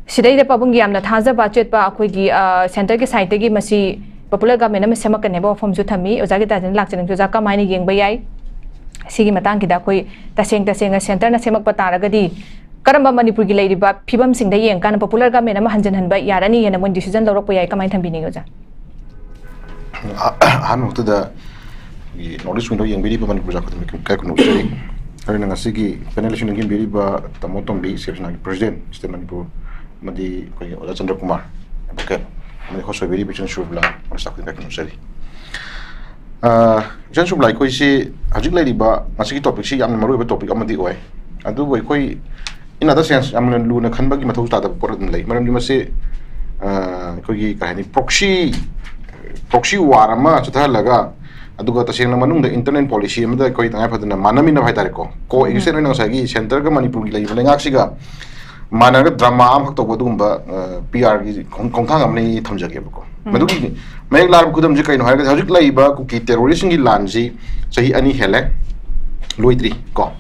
ꯁꯤꯗꯩꯗ ꯄꯥꯕꯨꯡꯒꯤ ꯌꯥꯝꯅ ꯊꯥꯖꯕ ꯑꯆꯦꯠꯄ ꯑꯩꯈꯣꯏꯒꯤ, ꯑ, centreꯒꯤ sideꯇꯒꯤ ꯃꯁꯤ popular government ꯑꯃ ꯁꯦꯝꯃꯛꯀꯅꯤ ꯍꯥꯏꯕ ꯋꯥꯐꯝꯁꯨ ꯊꯝꯃꯤ꯫ ꯑꯣꯖꯥ ꯒꯤꯇꯥꯖꯦꯟꯗ ꯂꯥꯛꯆꯅꯤꯡꯁꯤ, ꯑꯣꯖꯥ ꯀꯃꯥꯏꯅ ꯌꯦꯡꯕ ꯌꯥꯏ? ꯁꯤꯒꯤ ꯃꯇꯥꯡꯁꯤꯗ ꯑꯩꯈꯣꯏ ꯇꯁꯦꯡ ꯇꯁꯦꯡꯅ centreꯅ ꯁꯦꯝꯃꯛꯄ ꯇꯥꯔꯒꯗꯤ ꯀꯔꯝꯕ ꯃꯅꯤꯄꯨꯔꯒꯤ ꯂꯩꯔꯤꯕ ꯐꯤꯕꯝꯁꯤꯡꯗ ꯌꯦꯡꯀꯥꯟꯗ popular government ꯑꯃ ꯍꯟꯖꯤꯟꯍꯟꯕ ꯌꯥꯔꯅꯤ ꯍꯥꯏꯅ ꯃꯣꯏ decision ꯂꯧꯔꯛꯄ ꯌꯥꯏ? ꯀꯃꯥꯏꯅ ꯊꯝꯕꯤꯅꯤꯡꯉꯤ, ꯑꯣꯖꯥ? ꯑꯍꯥꯟꯕ ꯃꯛꯇꯗ ꯑꯩꯈꯣꯏꯒꯤ North East Window ꯌꯦꯡꯕꯤꯔꯤꯕ ꯃꯅꯤꯄꯨꯔ ꯖꯥꯠ ꯈꯨꯗꯤꯡꯃꯛꯀꯤ ꯏꯀꯥꯏ ꯈꯨꯝꯅꯕ ꯖꯔꯤ꯫ ꯑꯗꯨꯅ ꯉꯁꯤꯒꯤ ꯄꯦꯅꯦꯜ ꯑꯁꯤ ꯂꯦꯡꯁꯤꯟꯕꯤꯔꯤꯕ ꯇꯥꯃꯣ ꯇꯣꯝꯕꯤ, ꯁꯦꯕꯥ ꯁꯦꯅꯥꯒꯤ ꯄ꯭ꯔꯦꯁꯤꯗꯦꯟꯠ, ꯁ꯭ꯇꯦꯠ ꯃꯅꯤꯄꯨꯔ, ꯑꯃꯗꯤ ꯑꯩꯈꯣꯏꯒꯤ ꯑꯣꯖꯥ ꯆꯟꯗ꯭ꯔꯀꯨꯃꯥꯔ, ꯑꯦꯗꯚꯣꯀꯦꯠ, ꯑꯃꯗꯤ ꯍꯣꯁ ꯑꯣꯏꯕꯤꯔꯤꯕ ꯏꯆꯟ ꯁꯨꯔꯕꯤꯂꯥ, ꯃꯔꯛ ꯆꯥꯛꯄꯤꯕ ꯅꯨꯡꯖꯔꯤ꯫ ꯑ, ꯏꯆꯟ ꯁꯨꯔꯕꯤꯂꯥ, ꯑꯩꯈꯣꯏꯁꯤ ꯍꯧꯖꯤꯛ ꯂꯩꯔꯤꯕ ꯉꯁꯤꯒꯤ ꯇꯣꯄꯤꯛꯁꯤ ꯌꯥꯝꯅ ꯃꯔꯨꯑꯣꯏꯕ ꯇꯣꯄꯤꯛ ꯑꯃꯗꯤ ꯑꯣꯏ꯫ ꯑꯗꯨꯕꯨ ꯑꯩꯈꯣꯏ, in other sense, ꯌꯥꯝꯅ ꯂꯨꯅ ꯈꯟꯕꯒꯤ ꯃꯊꯧ ꯇꯥꯗꯕ ꯄꯣꯠ ꯑꯗꯨꯝ ꯂꯩ꯫ ꯃꯔꯝꯗꯤ ꯃꯁꯤ, ꯑ, ꯑꯩꯈꯣꯏꯒꯤ, ꯀꯩ ꯍꯥꯏꯅꯤ, proxy, proxy war ꯑꯃ ꯆꯠꯊꯍꯜꯂꯒ, ꯑꯗꯨꯒ ꯇꯁꯦꯡꯅ ꯃꯅꯨꯡꯗ internal policy ꯑꯃꯗ ꯑꯩꯈꯣꯏ ꯇꯉꯥꯏ ꯐꯗꯅ ꯃꯥꯟꯅꯃꯤꯟꯅꯕ ꯍꯥꯏꯇꯥꯔꯦꯀꯣ, co-exist ꯎꯝ꯫ ꯑꯣꯏꯅ ꯉꯁꯥꯏꯒꯤ centreꯒ ꯃꯅꯤꯄꯨꯔꯒꯤ ꯂꯩꯔꯤꯕ ꯂꯩꯉꯥꯛꯁꯤꯒ ꯃꯥꯟꯅꯔꯒ drama ꯑꯃꯈꯛ ꯇꯧꯕ ꯑꯗꯨꯒꯨꯝꯕ, ꯑ, PRꯒꯤ ꯈꯣꯡ-, ꯈꯣꯡꯊꯥꯡ ꯑꯃꯅꯤ ꯊꯝꯖꯒꯦꯕꯀꯣ꯫ ꯎꯝ꯫ ꯃꯗꯨꯒꯤ ꯃꯌꯦꯛ ꯂꯥꯔꯕ ꯈꯨꯗꯝꯁꯤ ꯀꯩꯅꯣ ꯍꯥꯏꯔꯒꯗꯤ, ꯍꯧꯖꯤꯛ ꯂꯩꯔꯤꯕ ꯀꯨꯀꯤ terroristꯁꯤꯡꯒꯤ ꯂꯥꯟꯁꯤ ꯆꯍꯤ ꯑꯅꯤ ꯍꯦꯜꯂꯦ, ꯂꯣꯏꯗ꯭ꯔꯤ ꯀꯣ꯫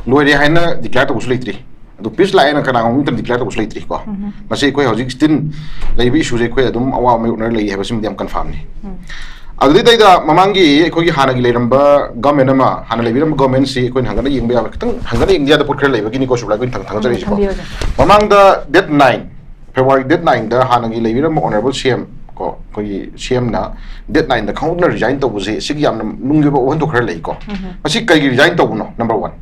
ꯂꯣꯏꯔꯦ ꯍꯥꯏꯅ declare ꯇꯧꯕꯁꯨ ꯂꯩꯇ꯭ꯔꯤ꯫ ꯑꯗꯨ peace ꯂꯥꯛꯑꯦꯅ ꯀꯅꯥꯒꯨꯝꯕ ꯑꯃꯠꯇꯅ declare ꯇꯧꯕꯁꯨ ꯂꯩꯇ꯭ꯔꯤ ꯀꯣ꯫ ꯎꯝ꯫ ꯃꯁꯤ ꯑꯩꯈꯣꯏ ꯍꯧꯖꯤꯛ still ꯂꯩꯔꯤꯕ issueꯁꯦ ꯑꯩꯈꯣꯏ ꯑꯗꯨꯝ ꯑꯋꯥꯕ ꯃꯥꯌꯣꯛꯅꯔ ꯂꯩ ꯍꯥꯏꯕꯁꯤꯃꯗꯤ ꯌꯥꯝ confirmꯅꯤ꯫ ꯎꯝ꯫ ꯑꯗꯨꯗꯩꯗ ꯑꯩꯈꯣꯏꯒꯤ ꯍꯥꯟꯅꯒꯤ ꯂꯩꯔꯝꯕ government ꯑꯃ, ꯍꯥꯟꯅ ꯂꯩꯕꯤꯔꯝꯕ governmentꯁꯤ ꯑꯩꯈꯣꯏꯅ ꯍꯪꯒꯠꯅ ꯌꯦꯡꯕ ꯌꯥꯕ, ꯈꯤꯇꯪ ꯍꯪꯒꯠꯅ ꯌꯦꯡꯕ ꯌꯥꯗꯕ ꯄꯣꯠ ꯈꯔ ꯂꯩꯕꯒꯤꯅꯤꯀꯣ, ꯁꯨꯕ꯭ꯂꯥ, ꯑꯩꯈꯣꯏꯅ ꯊꯥꯡ-, ꯊꯥꯡꯒꯠꯆꯔꯛꯏꯁꯤꯀꯣ꯫ ꯎꯝ, ꯊꯝꯕꯤꯌꯨ, ꯊꯝꯕꯤꯌꯨ꯫ ꯃꯃꯥꯡꯗ date nine, February date nineꯗ ꯍꯥꯟꯅꯒꯤ ꯂꯩꯕꯤꯔꯝꯕ honourable CM ꯀꯣ, ꯑꯩꯈꯣꯏꯒꯤ CMꯅ date nineꯗ ꯈꯪꯍꯧꯗꯅ resign ꯇꯧꯕꯁꯦ, ꯁꯤꯒꯤ ꯌꯥꯝꯅ ꯅꯨꯡꯒꯤ ꯑꯣꯏꯕ ꯋꯥꯍꯟꯊꯣꯛ ꯈꯔ ꯂꯩꯀꯣ꯫ ꯎꯝ꯫ ꯃꯁꯤ ꯀꯩꯒꯤ resign ꯇꯧꯕꯅꯣ? Number one꯫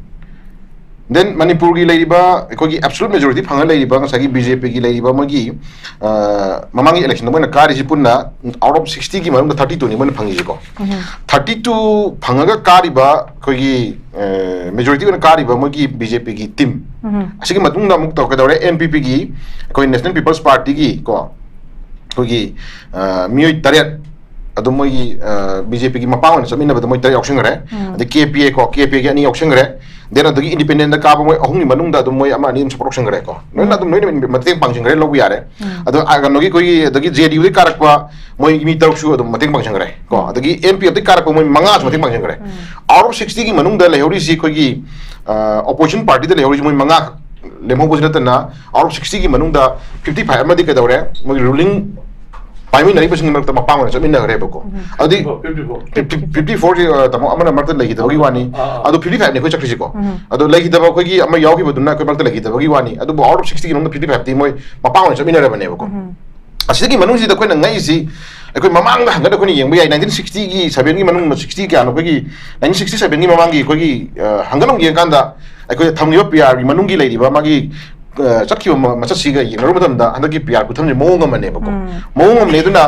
Then ꯃꯅꯤꯄꯨꯔꯒꯤ ꯂꯩꯔꯤꯕ, ꯑꯩꯈꯣꯏꯒꯤ absolute majority ꯐꯪꯉ ꯂꯩꯔꯤꯕ ꯉꯁꯥꯏꯒꯤ BJPꯒꯤ ꯂꯩꯔꯤꯕ ꯃꯣꯏꯒꯤ, ꯑ, ꯃꯃꯥꯡꯒꯤ electionꯗ ꯃꯣꯏꯅ ꯀꯥꯔꯤꯁꯤ ꯄꯨꯟꯅ out of sixtyꯒꯤ ꯃꯅꯨꯡꯗ thirty twoꯅꯤ ꯃꯣꯏꯅ ꯐꯪꯉꯤꯁꯤꯀꯣ꯫ ꯎꯝ꯫ Thirty two ꯐꯪꯉꯒ ꯀꯥꯔꯤꯕ ꯑꯩꯈꯣꯏꯒꯤ, ꯑ, majority ꯑꯣꯏꯅ ꯀꯥꯔꯤꯕ ꯃꯣꯏꯒꯤ BJPꯒꯤ team ꯎꯝ꯫ ꯑꯁꯤꯒꯤ ꯃꯇꯨꯡꯗ ꯑꯃꯨꯛ ꯇꯧ-, ꯀꯩꯗꯧꯔꯦ? NPPꯒꯤ, ꯑꯩꯈꯣꯏ National People's Partyꯒꯤ ꯀꯣ, ꯑꯩꯈꯣꯏꯒꯤ, ꯑ, ꯃꯤꯑꯣꯏ ꯇꯔꯦꯠ ꯑꯗꯨꯝ ꯃꯣꯏꯒꯤ, ꯑ, BJPꯒꯤ ꯃꯄꯥꯡ ꯑꯣꯏꯅ ꯆꯠꯃꯤꯟꯅꯕꯗ ꯃꯣꯏ ꯇꯔꯦꯠ ꯌꯥꯎꯁꯟꯈ꯭ꯔꯦ꯫ ꯎꯝ꯫ ꯑꯗꯩ KPA ꯀꯣ, KPAꯒꯤ ꯑꯅꯤ ꯌꯥꯎꯁꯟꯈ꯭ꯔꯦ꯫ Then ꯑꯗꯒꯤ independentꯗ ꯀꯥꯕ ꯃꯣꯏ ꯑꯍꯨꯝꯒꯤ ꯃꯅꯨꯡꯗ ꯑꯗꯨꯝ ꯃꯣꯏ ꯑꯃ ꯑꯅꯤ ꯑꯗꯨꯝ support ꯌꯥꯎꯁꯟꯈ꯭ꯔꯦ ꯀꯣ꯫ ꯂꯣꯏꯅ ꯎꯝ꯫ ꯑꯗꯨꯝ ꯂꯣꯏꯅ ꯃꯇꯦꯡ ꯄꯥꯡꯁꯤꯟꯈ꯭ꯔꯦ, ꯂꯧꯕ ꯌꯥꯔꯦ꯫ ꯎꯝ꯫ ꯑꯗꯣ, ꯑ, ꯀꯩꯅꯣꯒꯤ ꯑꯩꯈꯣꯏꯒꯤ ꯑꯗꯒꯤ JDUꯗꯒꯤ ꯀꯥꯔꯛꯄ ꯃꯣꯏ ꯃꯤ ꯇꯔꯨꯛꯁꯨ ꯑꯗꯨꯝ ꯃꯇꯦꯡ ꯄꯥꯡꯁꯤꯟꯈ꯭ꯔꯦ ꯀꯣ꯫ ꯎꯝ꯫ ꯑꯗꯒꯤ NPFꯇꯒꯤ ꯀꯥꯔꯛꯄ ꯃꯣꯏ ꯃꯉꯥꯁꯨ ꯃꯇꯦꯡ ꯄꯥꯡꯁꯤꯟꯈ꯭ꯔꯦ꯫ ꯎꯝ꯫ Out of sixtyꯒꯤ ꯃꯅꯨꯡꯗ ꯂꯩꯍꯧꯔꯤꯁꯤ ꯑꯩꯈꯣꯏꯒꯤ, ꯑ, opposition partyꯗ ꯂꯩꯍꯧꯔꯤꯁꯤ ꯃꯣꯏ ꯃꯉꯥ ꯈꯛ ꯂꯦꯝꯍꯧꯕꯁꯤ ꯅꯠꯇꯅ, out of sixtyꯒꯤ ꯃꯅꯨꯡꯗ fifty five ꯑꯃꯗꯤ ꯀꯩꯗꯧꯔꯦ? ꯃꯣꯏꯒꯤ ruling ꯄꯥꯏꯃꯤꯟꯅꯔꯤꯕꯁꯤꯡꯒꯤ ꯃꯔꯛꯇ ꯃꯄꯥꯡ ꯑꯣꯏꯅ ꯆꯠꯃꯤꯟꯅꯈ꯭ꯔꯦꯕꯀꯣ꯫ ꯎꯝ꯫ ꯑꯗꯨꯗꯤ fifty four, fifty four꯫ Fifty, fifty fourꯁꯤ, ꯑ, ꯇꯥꯃꯣ, ꯑꯃꯅ ꯃꯔꯛꯇ ꯂꯩꯈꯤꯗꯕꯒꯤ ꯋꯥꯅꯤ꯫ ꯑꯥ, ꯑꯥ꯫ ꯑꯗꯨ fifty fiveꯅꯤ ꯑꯩꯈꯣꯏ ꯆꯠꯈ꯭ꯔꯤꯁꯤꯀꯣ꯫ ꯎꯝ꯫ ꯑꯗꯣ ꯂꯩꯈꯤꯗꯕ ꯑꯩꯈꯣꯏꯒꯤ ꯑꯃ ꯌꯥꯎꯈꯤꯕꯗꯨꯅ ꯑꯩꯈꯣꯏ ꯃꯔꯛꯇ ꯂꯩꯈꯤꯗꯕꯒꯤ ꯋꯥꯅꯤ꯫ ꯑꯗꯨꯕꯨ out of sixtyꯒꯤ ꯃꯅꯨꯡꯗ fifty fiveꯇꯤ ꯃꯣꯏ ꯃꯄꯥꯡ ꯑꯣꯏꯅ ꯆꯠꯃꯤꯟꯅꯔꯕꯅꯦꯕꯀꯣ꯫ ꯎꯝ꯫ ꯑꯁꯤꯒꯤ ꯃꯅꯨꯡꯁꯤꯗ ꯑꯩꯈꯣꯏꯅ ꯉꯛꯏꯁꯤ, ꯑꯩꯈꯣꯏ ꯃꯃꯥꯡꯗ ꯍꯟꯒꯠ ꯑꯩꯈꯣꯏꯅ ꯌꯦꯡꯕ ꯌꯥꯏ, ꯅꯥꯏꯟꯇꯤꯟ ꯁꯤꯛꯁꯇꯤꯒꯤ ꯁꯚꯦꯟꯒꯤ ꯃꯅꯨꯡ, ꯁꯤꯛꯁꯇꯤ ꯀꯌꯥꯅꯣ, ꯑꯩꯈꯣꯏꯒꯤ ꯅꯥꯏꯟꯇꯤꯟ ꯁꯤꯛꯁꯇꯤ ꯁꯚꯦꯟꯒꯤ ꯃꯃꯥꯡꯒꯤ ꯑꯩꯈꯣꯏꯒꯤ, ꯑ, ꯍꯟꯒꯠ ꯑꯃꯨꯛ ꯌꯦꯡꯀꯥꯟꯗ ꯑꯩꯈꯣꯏ ꯊꯝꯂꯤꯕ ꯄꯤ ꯑꯥꯔꯒꯤ ꯃꯅꯨꯡꯒꯤ ꯂꯩꯔꯤꯕ ꯃꯥꯒꯤ, ꯑ, ꯆꯠꯈꯤꯕ ꯃ-, ꯃꯆꯠꯁꯤꯒ ꯌꯦꯡꯅꯔꯨꯕ ꯃꯇꯝꯗ ꯍꯟꯗꯛꯀꯤ ꯄꯤ ꯑꯥꯔ ꯈꯨꯊꯝꯁꯦ ꯃꯑꯣꯡ ꯑꯃꯅꯦꯕꯀꯣ꯫ ꯎꯝ꯫ ꯃꯑꯣꯡ ꯑꯃꯅꯦ꯫ ꯑꯗꯨꯅ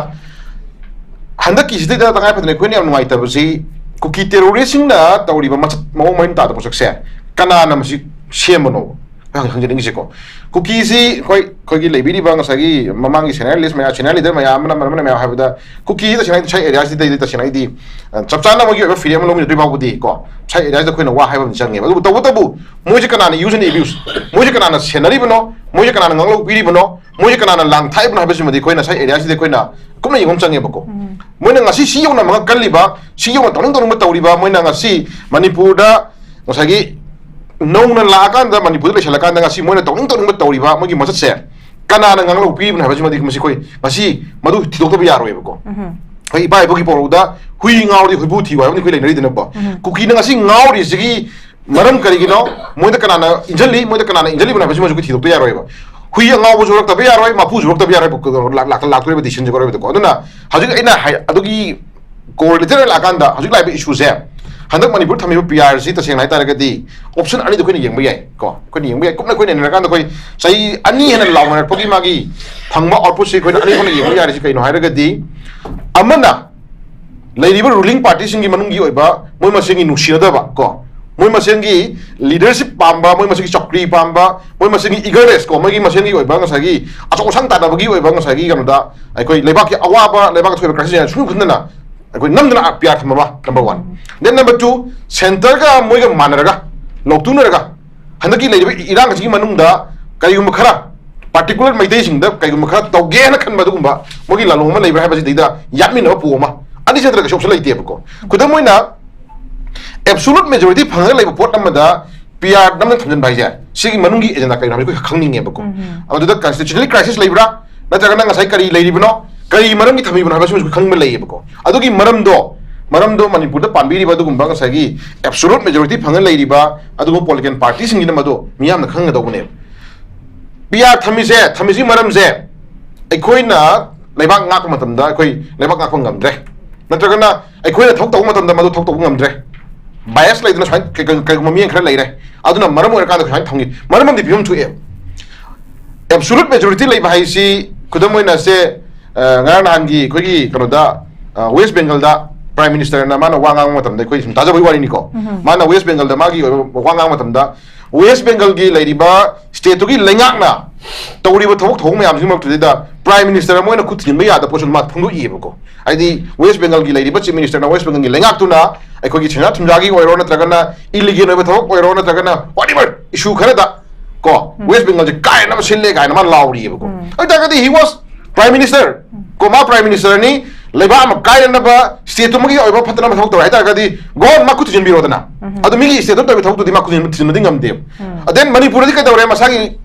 ꯍꯟꯗꯛꯀꯤꯁꯤꯗꯩꯗ ꯇꯉꯥꯏ ꯐꯗꯅ ꯑꯩꯈꯣꯏꯅ ꯌꯥꯝ ꯅꯨꯡꯉꯥꯏꯇꯕꯁꯤ ꯀꯨꯀꯤ ꯇꯦꯔꯣꯔꯤꯁꯁꯤꯡꯅ ꯇꯧꯔꯤꯕ ꯃꯆꯠ-, ꯃꯑꯣꯡ ꯃꯔꯤꯟ ꯇꯥꯗ ꯄꯣꯠꯁꯛꯁꯦ ꯀꯅꯥꯅ ꯃꯁꯤ ꯁꯦꯝꯕꯅꯣ? ꯍꯪ-, ꯍꯪꯖꯅꯤꯡꯉꯤꯁꯦꯀꯣ꯫ ꯀꯨꯀꯤꯁꯤ ꯑꯩꯈꯣꯏ, ꯑꯩꯈꯣꯏꯒꯤ ꯂꯩꯕꯤꯔꯤꯕ ꯉꯁꯥꯏꯒꯤ ꯃꯃꯥꯡꯒꯤ ꯁꯦꯅꯤꯌꯔ ꯂꯤꯁ ꯃꯌꯥꯝ, ꯁꯦꯅꯤꯌꯔ ꯂꯤꯗꯔ ꯃꯌꯥꯝ ꯑꯃꯅ, ꯑꯃꯅ, ꯑꯃꯅ ꯃꯌꯥꯝ ꯍꯥꯏꯕꯗ, ꯀꯨꯀꯤꯁꯤ ꯇꯁꯦꯡꯅ ꯉꯁꯥꯏ ꯑꯦꯔꯤꯌꯥꯁꯤꯗꯩꯗꯤ ꯇꯁꯦꯡꯅ ꯑꯩꯗꯤ, ꯑ, ꯆꯞ ꯆꯥꯅ ꯃꯣꯏꯒꯤ ꯑꯣꯏꯕ ꯐꯤꯔꯦꯞ ꯑꯃ ꯂꯧꯃꯤꯟꯅꯗ꯭ꯔꯤ ꯐꯥꯎꯕꯗꯤ ꯀꯣ, ꯉꯁꯥꯏ ꯑꯦꯔꯤꯌꯥꯁꯤꯗ ꯑꯩꯈꯣꯏꯅ ꯋꯥ ꯍꯥꯏꯕ ꯑꯃ ꯆꯪꯉꯦꯕ꯫ ꯑꯗꯨꯕꯨ ꯇꯧꯕꯇꯕꯨ ꯃꯣꯏꯁꯦ ꯀꯅꯥꯅ use and abuse, ꯃꯣꯏꯁꯦ ꯀꯅꯥꯅ ꯁꯦꯟꯅꯔꯤꯕꯅꯣ, ꯃꯣꯏꯁꯦ ꯀꯅꯥꯅ ꯉꯥꯡꯂꯧ ꯄꯤꯔꯤꯕꯅꯣ, ꯃꯣꯏꯁꯦ ꯀꯅꯥꯅ ꯂꯥꯡ ꯊꯥꯛꯏꯕꯅꯣ ꯍꯥꯏꯕꯁꯤꯃꯗꯤ ꯑꯩꯈꯣꯏꯅ ꯉꯁꯥꯏ ꯑꯦꯔꯤꯌꯥꯁꯤꯗ ꯑꯩꯈꯣꯏꯅ ꯀꯨꯞꯅ ꯌꯦꯡꯕ ꯑꯃ ꯆꯪꯉꯦꯕꯀꯣ꯫ ꯎꯝ꯫ ꯃꯣꯏꯅ ꯉꯁꯤ ꯁꯤ ꯌꯧꯅ ꯃꯉꯛ ꯀꯜꯂꯤꯕ, ꯁꯤ ꯌꯧꯅ ꯇꯧꯅꯤꯡ ꯇꯧꯅꯤꯡꯕ ꯇꯧꯔꯤꯕ, ꯃꯣꯏꯅ ꯉꯁꯤ ꯃꯅꯤꯄꯨꯔꯗ ꯉꯁꯥꯏꯒꯤ ꯅꯧꯅ ꯂꯥꯛꯑꯀꯥꯟꯗ, ꯃꯅꯤꯄꯨꯔꯗ ꯂꯩꯁꯜꯂꯀꯥꯟꯗ ꯉꯁꯤ ꯃꯣꯏꯅ ꯇꯧꯅꯤꯡ ꯇꯧꯅꯤꯡꯕ ꯇꯧꯔꯤꯕ ꯃꯣꯏꯒꯤ ꯃꯆꯠꯁꯦ ꯀꯅꯥꯅ ꯉꯥꯡꯂꯧ ꯄꯤꯔꯤꯕꯅꯣ ꯍꯥꯏꯕꯁꯤꯃꯗꯤ ꯃꯁꯤ ꯑꯩꯈꯣꯏ ꯉꯁꯤ ꯃꯗꯨ ꯊꯤꯗꯣꯛꯇꯕ ꯌꯥꯔꯣꯏꯕꯀꯣ꯫ ꯎꯝ꯫ ꯑꯩꯈꯣꯏ ꯏꯄꯥ ꯏꯄꯨꯒꯤ ꯄꯥꯎꯔꯧꯗ "ꯍꯨꯏ ꯉꯥꯎꯔꯗꯤ ꯍꯨꯏꯕꯨ ꯊꯤꯌꯨ" ꯍꯥꯏꯕꯅꯤ ꯑꯩꯈꯣꯏ ꯂꯩꯅꯔꯤꯗꯅꯀꯣ꯫ ꯎꯝ꯫ ꯀꯨꯀꯤꯅ ꯉꯁꯤ ꯉꯥꯎꯔꯤꯁꯤꯒꯤ ꯃꯔꯝ ꯀꯔꯤꯒꯤꯅꯣ? ꯃꯣꯏꯗ ꯀꯅꯥꯅ ꯏꯟꯖꯜꯂꯤ? ꯃꯣꯏꯗ ꯀꯅꯥꯅ ꯏꯟꯖꯜꯂꯤꯕꯅꯣ ꯍꯥꯏꯕꯁꯤꯃꯁꯨ ꯑꯩꯈꯣꯏ ꯊꯤꯗꯣꯛꯇ ꯌꯥꯔꯣꯏꯕ꯫ ꯍꯨꯏ ꯑꯉꯥꯎꯕꯁꯨ ꯂꯛꯇꯕ ꯌꯥꯔꯣꯏ, ꯃꯄꯨꯁꯨ ꯂꯛꯇꯕ ꯌꯥꯔꯣꯏ, ꯂꯥꯛ-, ꯂꯥꯛ-, ꯂꯥꯛꯇꯣꯔꯤꯕ decision ꯁꯦ ꯀꯣ꯫ ꯑꯗꯨꯅ ꯍꯧꯖꯤꯛ ꯑꯩꯅ ꯍꯥꯏ-, ꯑꯗꯨꯒꯤ core letter ꯂꯥꯛꯑꯀꯥꯟꯗ ꯍꯧꯖꯤꯛ ꯂꯥꯛꯏꯕ issue ꯁꯦ, ꯍꯟꯗꯛ ꯃꯅꯤꯄꯨꯔ ꯊꯝꯃꯤꯕ ꯄꯤ ꯑꯥꯔ ꯁꯤ ꯇꯁꯦꯡꯅ ꯍꯥꯏꯇꯥꯔꯒꯗꯤ option ꯑꯅꯤꯗ ꯑꯩꯈꯣꯏꯅ ꯌꯦꯡꯕ ꯌꯥꯏ ꯀꯣ꯫ ꯑꯩꯈꯣꯏꯅ ꯌꯦꯡꯕ ꯌꯥꯏ꯫ ꯀꯨꯞꯅ ꯑꯩꯈꯣꯏꯅ ꯅꯩꯅꯔꯀꯥꯟꯗ ꯑꯩꯈꯣꯏ ꯆꯍꯤ ꯑꯅꯤ ꯍꯦꯟꯅ ꯂꯥꯎꯅꯔꯛꯄꯒꯤ ꯃꯥꯒꯤ ꯐꯪꯕ output ꯁꯤ ꯑꯩꯈꯣꯏꯅ ꯑꯅꯤ ꯊꯣꯛꯅ ꯌꯦꯡꯕ ꯌꯥꯔꯤꯁꯤ ꯀꯩꯅꯣ ꯍꯥꯏꯔꯒꯗꯤ, ꯑꯃꯅ ꯂꯩꯔꯤꯕ ruling party ꯁꯤꯡꯒꯤ ꯃꯅꯨꯡꯒꯤ ꯑꯣꯏꯕ ꯃꯣꯏ ꯃꯁꯦꯟꯒꯤ ꯅꯨꯡꯁꯤꯅꯗꯕ ꯀꯣ, ꯃꯣꯏ ꯃꯁꯦꯟꯒꯤ leadership ꯄꯥꯝꯕ, ꯃꯣꯏ ꯃꯁꯦꯟꯒꯤ ꯆꯧꯀ꯭ꯔꯤ ꯄꯥꯝꯕ, ꯃꯣꯏ ꯃꯁꯦꯟꯒꯤ eagerness ꯀꯣ, ꯃꯣꯏꯒꯤ ꯃꯁꯦꯟꯒꯤ ꯑꯣꯏꯕ ꯉꯁꯥꯏꯒꯤ ꯑꯆꯧ ꯑꯁꯥꯡ ꯇꯥꯟꯅꯕꯒꯤ ꯑꯣꯏꯕ ꯉꯁꯥꯏꯒꯤ ꯀꯩꯅꯣꯗ ꯑꯩꯈꯣꯏ ꯂꯩꯕꯥꯛꯀꯤ ꯑꯋꯥꯕ, ꯂꯩꯕꯥꯛꯇ ꯊꯣꯛꯏꯕ crisis ꯁꯤꯡ ꯁꯨꯡꯈꯟ ꯈꯟꯗꯅ ꯑꯩꯈꯣꯏ ꯅꯝꯗꯅ ꯄꯤ ꯑꯥꯔ ꯊꯝꯃꯕ number one꯫ Then number two, centre ꯒ ꯃꯣꯏꯒ ꯃꯥꯟꯅꯔꯒ, ꯂꯧꯇꯨꯅꯔꯒ, ꯍꯟꯗꯛꯀꯤ ꯂꯩꯔꯤꯕ ꯏꯔꯥꯡ ꯑꯁꯤꯒꯤ ꯃꯅꯨꯡꯗ ꯀꯔꯤꯒꯨꯝꯕ ꯈꯔ particular ꯃꯩꯇꯩꯁꯤꯡꯗ ꯀꯔꯤꯒꯨꯝꯕ ꯈꯔ ꯇꯧꯒꯦꯅ ꯈꯟꯕ ꯑꯗꯨꯒꯨꯝꯕ ꯃꯣꯏꯒꯤ ꯂꯥꯂꯣꯡ ꯑꯃ ꯂꯩꯕ꯭ꯔꯥ ꯍꯥꯏꯕꯁꯤꯗꯩꯗ ꯌꯥꯠꯃꯤꯟꯅꯕ ꯄꯣ ꯑꯃ, ꯑꯅꯤ ꯅꯠꯇ꯭ꯔꯒ ꯀꯩꯁꯨ option ꯂꯩꯇꯦꯕꯀꯣ꯫ ꯈꯨꯗꯝ ꯑꯣꯏꯅ, absolute majority ꯐꯪꯉꯒ ꯂꯩꯕ ꯄꯣꯠ ꯑꯃꯗ ꯄꯤ ꯑꯥꯔ ꯅꯝꯅ ꯊꯝꯖꯤꯟꯕ ꯍꯥꯏꯁꯦ, ꯁꯤꯒꯤ ꯃꯅꯨꯡꯒꯤ agenda ꯀꯩꯅꯣ ꯍꯥꯏꯕꯁꯦ ꯑꯩꯈꯣꯏ ꯈꯪꯅꯤꯡꯉꯦꯕꯀꯣ꯫ ꯎꯝ꯫ ꯑꯗꯨꯗ constitutionally crisis ꯂꯩꯕ꯭ꯔꯥ, ꯅꯠꯇ꯭ꯔꯒꯅ ꯉꯁꯥꯏ ꯀꯔꯤ ꯂꯩꯔꯤꯕꯅꯣ, ꯀꯔꯤ ꯃꯔꯝꯒꯤ ꯊꯝꯃꯤꯕꯅꯣ ꯍꯥꯏꯕꯁꯤꯃꯁꯨ ꯈꯪꯕ ꯂꯩꯌꯦꯕꯀꯣ꯫ ꯑꯗꯨꯒꯤ ꯃꯔꯝꯗꯣ, ꯃꯔꯝꯗꯣ ꯃꯅꯤꯄꯨꯔꯗ ꯄꯥꯟꯕꯤꯔꯤꯕ ꯑꯗꯨꯒꯨꯝꯕ ꯉꯁꯥꯏꯒꯤ absolute majority ꯐꯪꯉ ꯂꯩꯔꯤꯕ ꯑꯗꯨꯒꯨꯝꯕ political party ꯁꯤꯡꯁꯤꯅ ꯃꯗꯨ ꯃꯤꯌꯥꯝꯅ ꯈꯪꯒꯗꯧꯕꯅꯦꯕ꯫ ꯄꯤ ꯑꯥꯔ ꯊꯝꯃꯤꯁꯦ, ꯊꯝꯃꯤꯁꯤꯒꯤ ꯃꯔꯝꯁꯦ ꯑꯩꯈꯣꯏꯅ ꯂꯩꯕꯥꯛ ꯉꯥꯛꯄ ꯃꯇꯝꯗ ꯑꯩꯈꯣꯏ ꯂꯩꯕꯥꯛ ꯉꯥꯛꯄ ꯉꯝꯗ꯭ꯔꯦ, ꯅꯠꯇ꯭ꯔꯒꯅ ꯑꯩꯈꯣꯏꯅ ꯊꯕꯛ ꯇꯧꯕ ꯃꯇꯝꯗ ꯃꯗꯨ ꯊꯕꯛ ꯇꯧꯕ ꯉꯝꯗ꯭ꯔꯦ, bias ꯂꯩꯗꯅ ꯁꯨꯃꯥꯏꯅ ꯀꯩ- ꯀꯩ- ꯀꯩꯒꯨꯝꯕ ꯃꯤꯠꯌꯦꯡ ꯈꯔ ꯂꯩꯔꯦ, ꯑꯗꯨꯅ ꯃꯔꯝ ꯑꯣꯏꯔꯀꯥꯟꯗ ꯁꯨꯃꯥꯏꯅ ꯊꯝꯈꯤ꯫ ꯃꯔꯝ ꯑꯃꯗꯤ ꯐꯤꯕꯝ ꯊꯣꯛꯑꯦ꯫ Absolute majority ꯂꯩꯕ ꯍꯥꯏꯁꯤ, ꯈꯨꯗꯝ ꯑꯣꯏꯅ ꯁꯦ, ꯑ, ꯉꯔꯥꯡ ꯅꯍꯥꯟꯒꯤ ꯑꯩꯈꯣꯏꯒꯤ ꯀꯩꯅꯣꯗ, ꯑ, ꯋꯦꯁ ꯕꯦꯡꯒꯜꯗ Prime Ministerꯅ ꯃꯥꯅ ꯋꯥ ꯉꯥꯡꯕ ꯃꯇꯝꯗ, ꯑꯩꯈꯣꯏ ꯁꯨꯝ ꯇꯥꯖꯕꯒꯤ ꯋꯥꯔꯤꯅꯤꯀꯣ, ꯃꯥꯅ ꯋꯦꯁ ꯕꯦꯡꯒꯜꯗ ꯃꯥꯒꯤ ꯑꯣꯏꯕ ꯋꯥ ꯉꯥꯡꯕ ꯃꯇꯝꯗ, ꯋꯦꯁ ꯕꯦꯡꯒꯜꯒꯤ ꯂꯩꯔꯤꯕ stateꯇꯨꯒꯤ ꯂꯩꯉꯥꯛꯅ ꯇꯧꯔꯤꯕ ꯊꯕꯛ ꯊꯧꯑꯣꯡ ꯃꯌꯥꯝꯁꯤꯒꯤ ꯃꯔꯛꯇꯨꯗꯩꯗ Prime Minister ꯑꯃ ꯑꯣꯏꯅ ꯈꯨꯠ ꯊꯤꯟꯖꯤꯟꯕ ꯌꯥꯗꯕ ꯄꯣꯠꯁꯨ ꯃꯥ ꯐꯣꯡꯗꯣꯛꯏꯑꯕꯀꯣ꯫ ꯍꯥꯏꯗꯤ, ꯋꯦꯁ ꯕꯦꯡꯒꯜꯒꯤ ꯂꯩꯔꯤꯕ Chief Ministerꯅ, ꯋꯦꯁ ꯕꯦꯡꯒꯜꯒꯤ ꯂꯩꯉꯥꯛꯇꯨꯅ ꯑꯩꯈꯣꯏꯒꯤ ꯁꯦꯟꯖꯥ ꯊꯨꯝꯖꯥꯒꯤ ꯑꯣꯏꯔꯣ, ꯅꯠꯇ꯭ꯔꯒꯅ illegal ꯑꯣꯏꯕ ꯊꯕꯛ ꯑꯣꯏꯔꯣ, ꯅꯠꯇ꯭ꯔꯒꯅ whatever issue ꯈꯔꯗ ꯀꯣ, ꯎꯝ꯫ ꯋꯦꯁ ꯕꯦꯡꯒꯜꯁꯦ ꯀꯥꯏꯅꯅꯕ ꯁꯤꯜꯂꯦ ꯀꯥꯏꯅ ꯃꯥ ꯂꯥꯎꯔꯤꯑꯕꯀꯣ꯫ ꯎꯝ꯫ ꯑꯗꯨ ꯇꯥꯔꯒꯗꯤ he was Prime Minister, ꯎꯝ꯫ ꯀꯣ, ꯃꯥ Prime Ministerꯅꯤ, ꯂꯩꯕꯥꯛ ꯑꯃ ꯀꯥꯏꯅꯅꯕ, stateꯇꯨꯃꯒꯤ ꯑꯣꯏꯕ ꯐꯠꯇꯅꯕ ꯊꯕꯛ ꯇꯧꯔꯦ ꯍꯥꯏ ꯇꯥꯔꯒꯗꯤ, ꯒꯣ, ꯃꯥ ꯈꯨꯠ ꯊꯤꯟꯖꯤꯟꯕꯤꯔꯣꯗꯅ꯫ ꯎꯝ꯫ ꯑꯗꯨ ꯃꯤꯒꯤ stateꯇꯨꯅ ꯇꯧꯔꯤꯕ ꯊꯕꯛꯇꯨꯗꯤ ꯃꯥ ꯈꯨꯠ ꯊꯤꯟꯖꯤꯟꯕꯗꯤ ꯉꯝꯗꯦꯕ꯫ ꯎꯝ꯫ And then ꯃꯅꯤꯄꯨꯔꯗꯗꯤ ꯀꯩꯗꯧꯔꯦ? ꯃꯁꯥꯒꯤ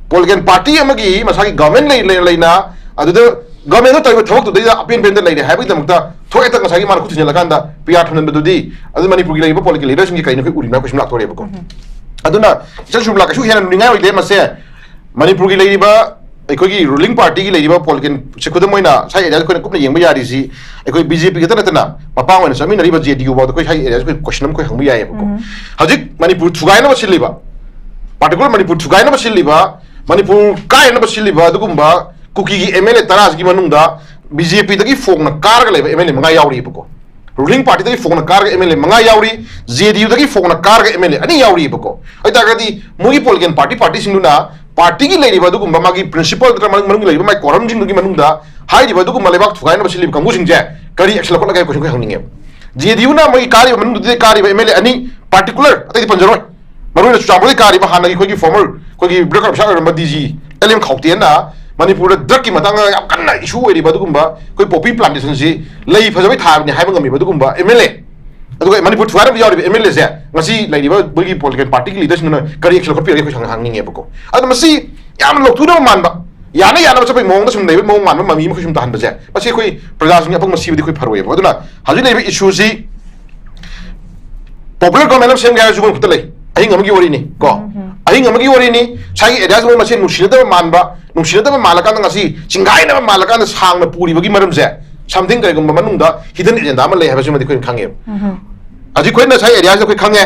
political party ꯑꯃꯒꯤ ꯃꯁꯥꯒꯤ government ꯂꯩ-, ꯂꯩ-, ꯂꯩꯅ, ꯑꯗꯨꯗ governmentꯅ ꯇꯧꯔꯤꯕ ꯊꯕꯛꯇꯨꯗꯩꯗ ꯑꯄꯦꯟ ꯄꯦꯟꯗ ꯂꯩꯔꯦ ꯍꯥꯏꯕꯒꯤꯗꯃꯛꯇ ꯊꯣꯛ ꯍꯦꯛꯇ ꯉꯁꯥꯏꯒꯤ ꯃꯥꯅ ꯈꯨꯠ ꯊꯤꯟꯖꯤꯜꯂꯀꯥꯟꯗ PR ꯊꯝꯖꯤꯟꯕꯗꯨꯗꯤ, ꯑꯗꯨ ꯃꯅꯤꯄꯨꯔꯒꯤ ꯂꯩꯔꯤꯕ political leaderꯁꯤꯡꯒꯤ ꯀꯩꯅꯣ ꯑꯩꯈꯣꯏ ꯎꯔꯤꯕ ꯃꯌꯥꯝ ꯀꯩꯁꯨꯝ ꯂꯥꯛꯊꯣꯔꯛꯑꯦꯕꯀꯣ꯫ ꯎꯝ꯫ ꯑꯗꯨꯅ ꯏꯆꯟ ꯁꯨꯔꯃꯤꯂꯥ, ꯀꯩꯁꯨ ꯍꯦꯟꯅ ꯂꯨꯅꯤꯡꯉꯥꯏ ꯑꯣꯏꯗꯦ꯫ ꯃꯁꯦ ꯃꯅꯤꯄꯨꯔꯒꯤ ꯂꯩꯔꯤꯕ ꯑꯩꯈꯣꯏꯒꯤ ruling partyꯒꯤ ꯂꯩꯔꯤꯕ political, ꯁꯦ ꯈꯨꯗꯝ ꯑꯣꯏꯅ ꯁ꯭ꯋꯥꯏ areaꯗ ꯑꯩꯈꯣꯏꯅ ꯀꯨꯞꯅ ꯌꯦꯡꯕ ꯌꯥꯔꯤꯁꯤ, ꯑꯩꯈꯣꯏ BJP ꯈꯛꯇ ꯅꯠꯇꯅ ꯃꯄꯥꯡ ꯑꯣꯏꯅ ꯆꯠꯃꯤꯟꯅꯔꯤꯕ JDU ꯐꯥꯎꯗ ꯑꯩꯈꯣꯏ ꯁ꯭ꯋꯥꯏ areaꯁꯤ ꯑꯩꯈꯣꯏ question ꯑꯃ ꯑꯩꯈꯣꯏ ꯍꯪꯕ ꯌꯥꯏꯌꯦꯕꯀꯣ꯫ ꯎꯝ꯫ ꯍꯧꯖꯤꯛ ꯃꯅꯤꯄꯨꯔ ꯊꯨꯒꯥꯏꯅꯕ ꯁꯤꯜꯂꯤꯕ, particular ꯃꯅꯤꯄꯨꯔ ꯊꯨꯒꯥꯏꯅꯕ ꯁꯤꯜꯂꯤꯕ, ꯃꯅꯤꯄꯨꯔ ꯀꯥꯏꯅꯕ ꯁꯤꯜꯂꯤꯕ ꯑꯗꯨꯒꯨꯝꯕ ꯀꯨꯀꯤꯒꯤ MLA ꯇꯔꯥꯁꯤꯒꯤ ꯃꯅꯨꯡꯗ BJPꯗꯒꯤ ꯐꯣꯡꯅ ꯀꯥꯔꯒ ꯂꯩꯕ MLA ꯃꯉꯥ ꯌꯥꯎꯔꯤꯕꯀꯣ꯫ Ruling partyꯗꯒꯤ ꯐꯣꯡꯅ ꯀꯥꯔꯒ MLA ꯃꯉꯥ ꯌꯥꯎꯔꯤ, JDUꯗꯒꯤ ꯐꯣꯡꯅ ꯀꯥꯔꯒ MLA ꯑꯅꯤ ꯌꯥꯎꯔꯤꯕꯀꯣ꯫ ꯑꯗꯨ ꯇꯥꯔꯒꯗꯤ ꯃꯣꯏꯒꯤ political party, partyꯁꯤꯡꯗꯨꯅ partyꯒꯤ ꯂꯩꯔꯤꯕ ꯑꯗꯨꯒꯨꯝꯕ ꯃꯥꯒꯤ principle ꯅꯠꯇ꯭ꯔꯒ ꯃꯅꯨꯡ-, ꯃꯅꯨꯡꯒꯤ ꯂꯩꯔꯤꯕ ꯃꯥꯒꯤ quorumꯁꯤꯡꯗꯨꯒꯤ ꯃꯅꯨꯡꯗ ꯍꯥꯏꯔꯤꯕ ꯑꯗꯨꯒꯨꯝꯕ ꯂꯩꯕꯥꯛ ꯊꯨꯒꯥꯏꯅꯕ ꯁꯤꯜꯂꯤꯕ ꯀꯥꯡꯕꯨꯁꯤꯡꯁꯦ ꯀꯔꯤ action ꯂꯧꯈꯠꯂꯒꯦ ꯍꯥꯏꯕ question ꯑꯩꯈꯣꯏ ꯍꯪꯅꯤꯡꯉꯦꯕ꯫ JDUꯅ ꯃꯣꯏꯒꯤ ꯀꯥꯔꯤꯕ ꯃꯅꯨꯡꯗꯨꯗꯤ ꯀꯥꯔꯤꯕ MLA ꯑꯅꯤ particular, ꯑꯇꯩꯗꯤ ꯄꯟꯖꯔꯣꯏ, ꯃꯔꯨꯑꯣꯏꯅ ꯆꯨꯔꯆꯥꯟꯄꯨꯔꯗꯒꯤ ꯀꯥꯔꯤꯕ ꯍꯥꯟꯅꯒꯤ ꯑꯩꯈꯣꯏꯒꯤ former ꯑꯩꯈꯣꯏꯒꯤ drug officer ꯑꯣꯏꯔꯝꯕ DG LM ꯈꯥꯎꯇꯦꯟꯅ ꯃꯅꯤꯄꯨꯔꯗ drugꯀꯤ ꯃꯇꯥꯡꯗ ꯌꯥꯝ ꯀꯟꯅ issue ꯑꯣꯏꯔꯤꯕ ꯑꯗꯨꯒꯨꯝꯕ ꯑꯩꯈꯣꯏ poppy plantationꯁꯤ ꯂꯩ ꯐꯖꯕꯩ ꯊꯥꯕꯅꯤ ꯍꯥꯏꯕ ꯉꯝꯃꯤꯕ ꯑꯗꯨꯒꯨꯝꯕ MLA, ꯑꯗꯨꯒ ꯃꯅꯤꯄꯨꯔ ꯊꯨꯒꯥꯏꯅꯕ ꯌꯥꯎꯔꯤꯕ MLAꯁꯦ ꯉꯁꯤ ꯂꯩꯔꯤꯕ ꯃꯣꯏꯒꯤ political partyꯒꯤ leaderꯁꯤꯡꯗꯨꯅ ꯀꯔꯤ action ꯂꯧꯈꯠꯄꯤꯔꯒꯦ ꯑꯩꯈꯣꯏ ꯍꯪ-, ꯍꯪꯅꯤꯡꯉꯦꯕꯀꯣ꯫ ꯑꯗꯣ ꯃꯁꯤ ꯌꯥꯝꯅ ꯂꯧꯊꯣꯛꯅꯕ ꯃꯥꯟꯕ, ꯌꯥꯅ ꯌꯥꯅꯕ ꯆꯠꯄꯒꯤ ꯃꯑꯣꯡꯗ ꯁꯨꯝ ꯂꯩꯕ ꯃꯑꯣꯡ ꯃꯥꯟꯕ ꯃꯃꯤ ꯑꯃ ꯑꯩꯈꯣꯏ ꯁꯨꯝ ꯇꯥꯍꯟꯕꯁꯦ, ꯃꯁꯤ ꯑꯩꯈꯣꯏ ꯄ꯭ꯔꯖꯥꯁꯤꯡꯒꯤ ꯑꯄꯪꯕ ꯁꯤꯕꯗꯤ ꯑꯩꯈꯣꯏ ꯐꯔꯣꯏꯌꯦꯕ꯫ ꯑꯗꯨꯅ ꯍꯧꯖꯤꯛ ꯂꯩꯔꯤꯕ issueꯁꯤ popular government ꯑꯃ ꯁꯦꯝꯒꯦ ꯍꯥꯏꯔꯁꯨ ꯃꯣꯏ ꯈꯨꯠꯇ ꯂꯩ꯫ ꯑꯍꯤꯡ ꯑꯃꯒꯤ ꯋꯥꯔꯤꯅꯤ ꯀꯣ꯫ ꯑꯍꯤꯡ ꯑꯃꯒꯤ ꯋꯥꯔꯤꯅꯤ꯫ ꯉꯁꯥꯏꯒꯤ ꯑꯦꯔꯤꯌꯥꯁ ꯃꯣꯏ ꯃꯁꯦꯟ ꯅꯨꯡꯁꯤꯅꯗꯕ ꯃꯥꯟꯕ, ꯅꯨꯡꯁꯤꯅꯗꯕ ꯃꯥꯜꯂꯀꯥꯟꯗ ꯉꯁꯤ ꯆꯤꯡꯒꯥꯏꯅꯕ ꯃꯥꯜꯂꯀꯥꯟꯗ ꯁꯥꯡꯅ ꯄꯨꯔꯤꯕꯒꯤ ꯃꯔꯝꯁꯦ, something ꯀꯔꯤꯒꯨꯝꯕ ꯃꯅꯨꯡꯗ hidden agenda ꯑꯃ ꯂꯩ ꯍꯥꯏꯕꯁꯤꯃꯗꯤ ꯑꯩꯈꯣꯏꯅ ꯈꯪꯉꯦꯕ꯫ ꯍꯧꯖꯤꯛ ꯑꯩꯈꯣꯏꯅ ꯉꯁꯥꯏ ꯑꯦꯔꯤꯌꯥꯁ ꯑꯩꯈꯣꯏ ꯈꯪꯉꯦ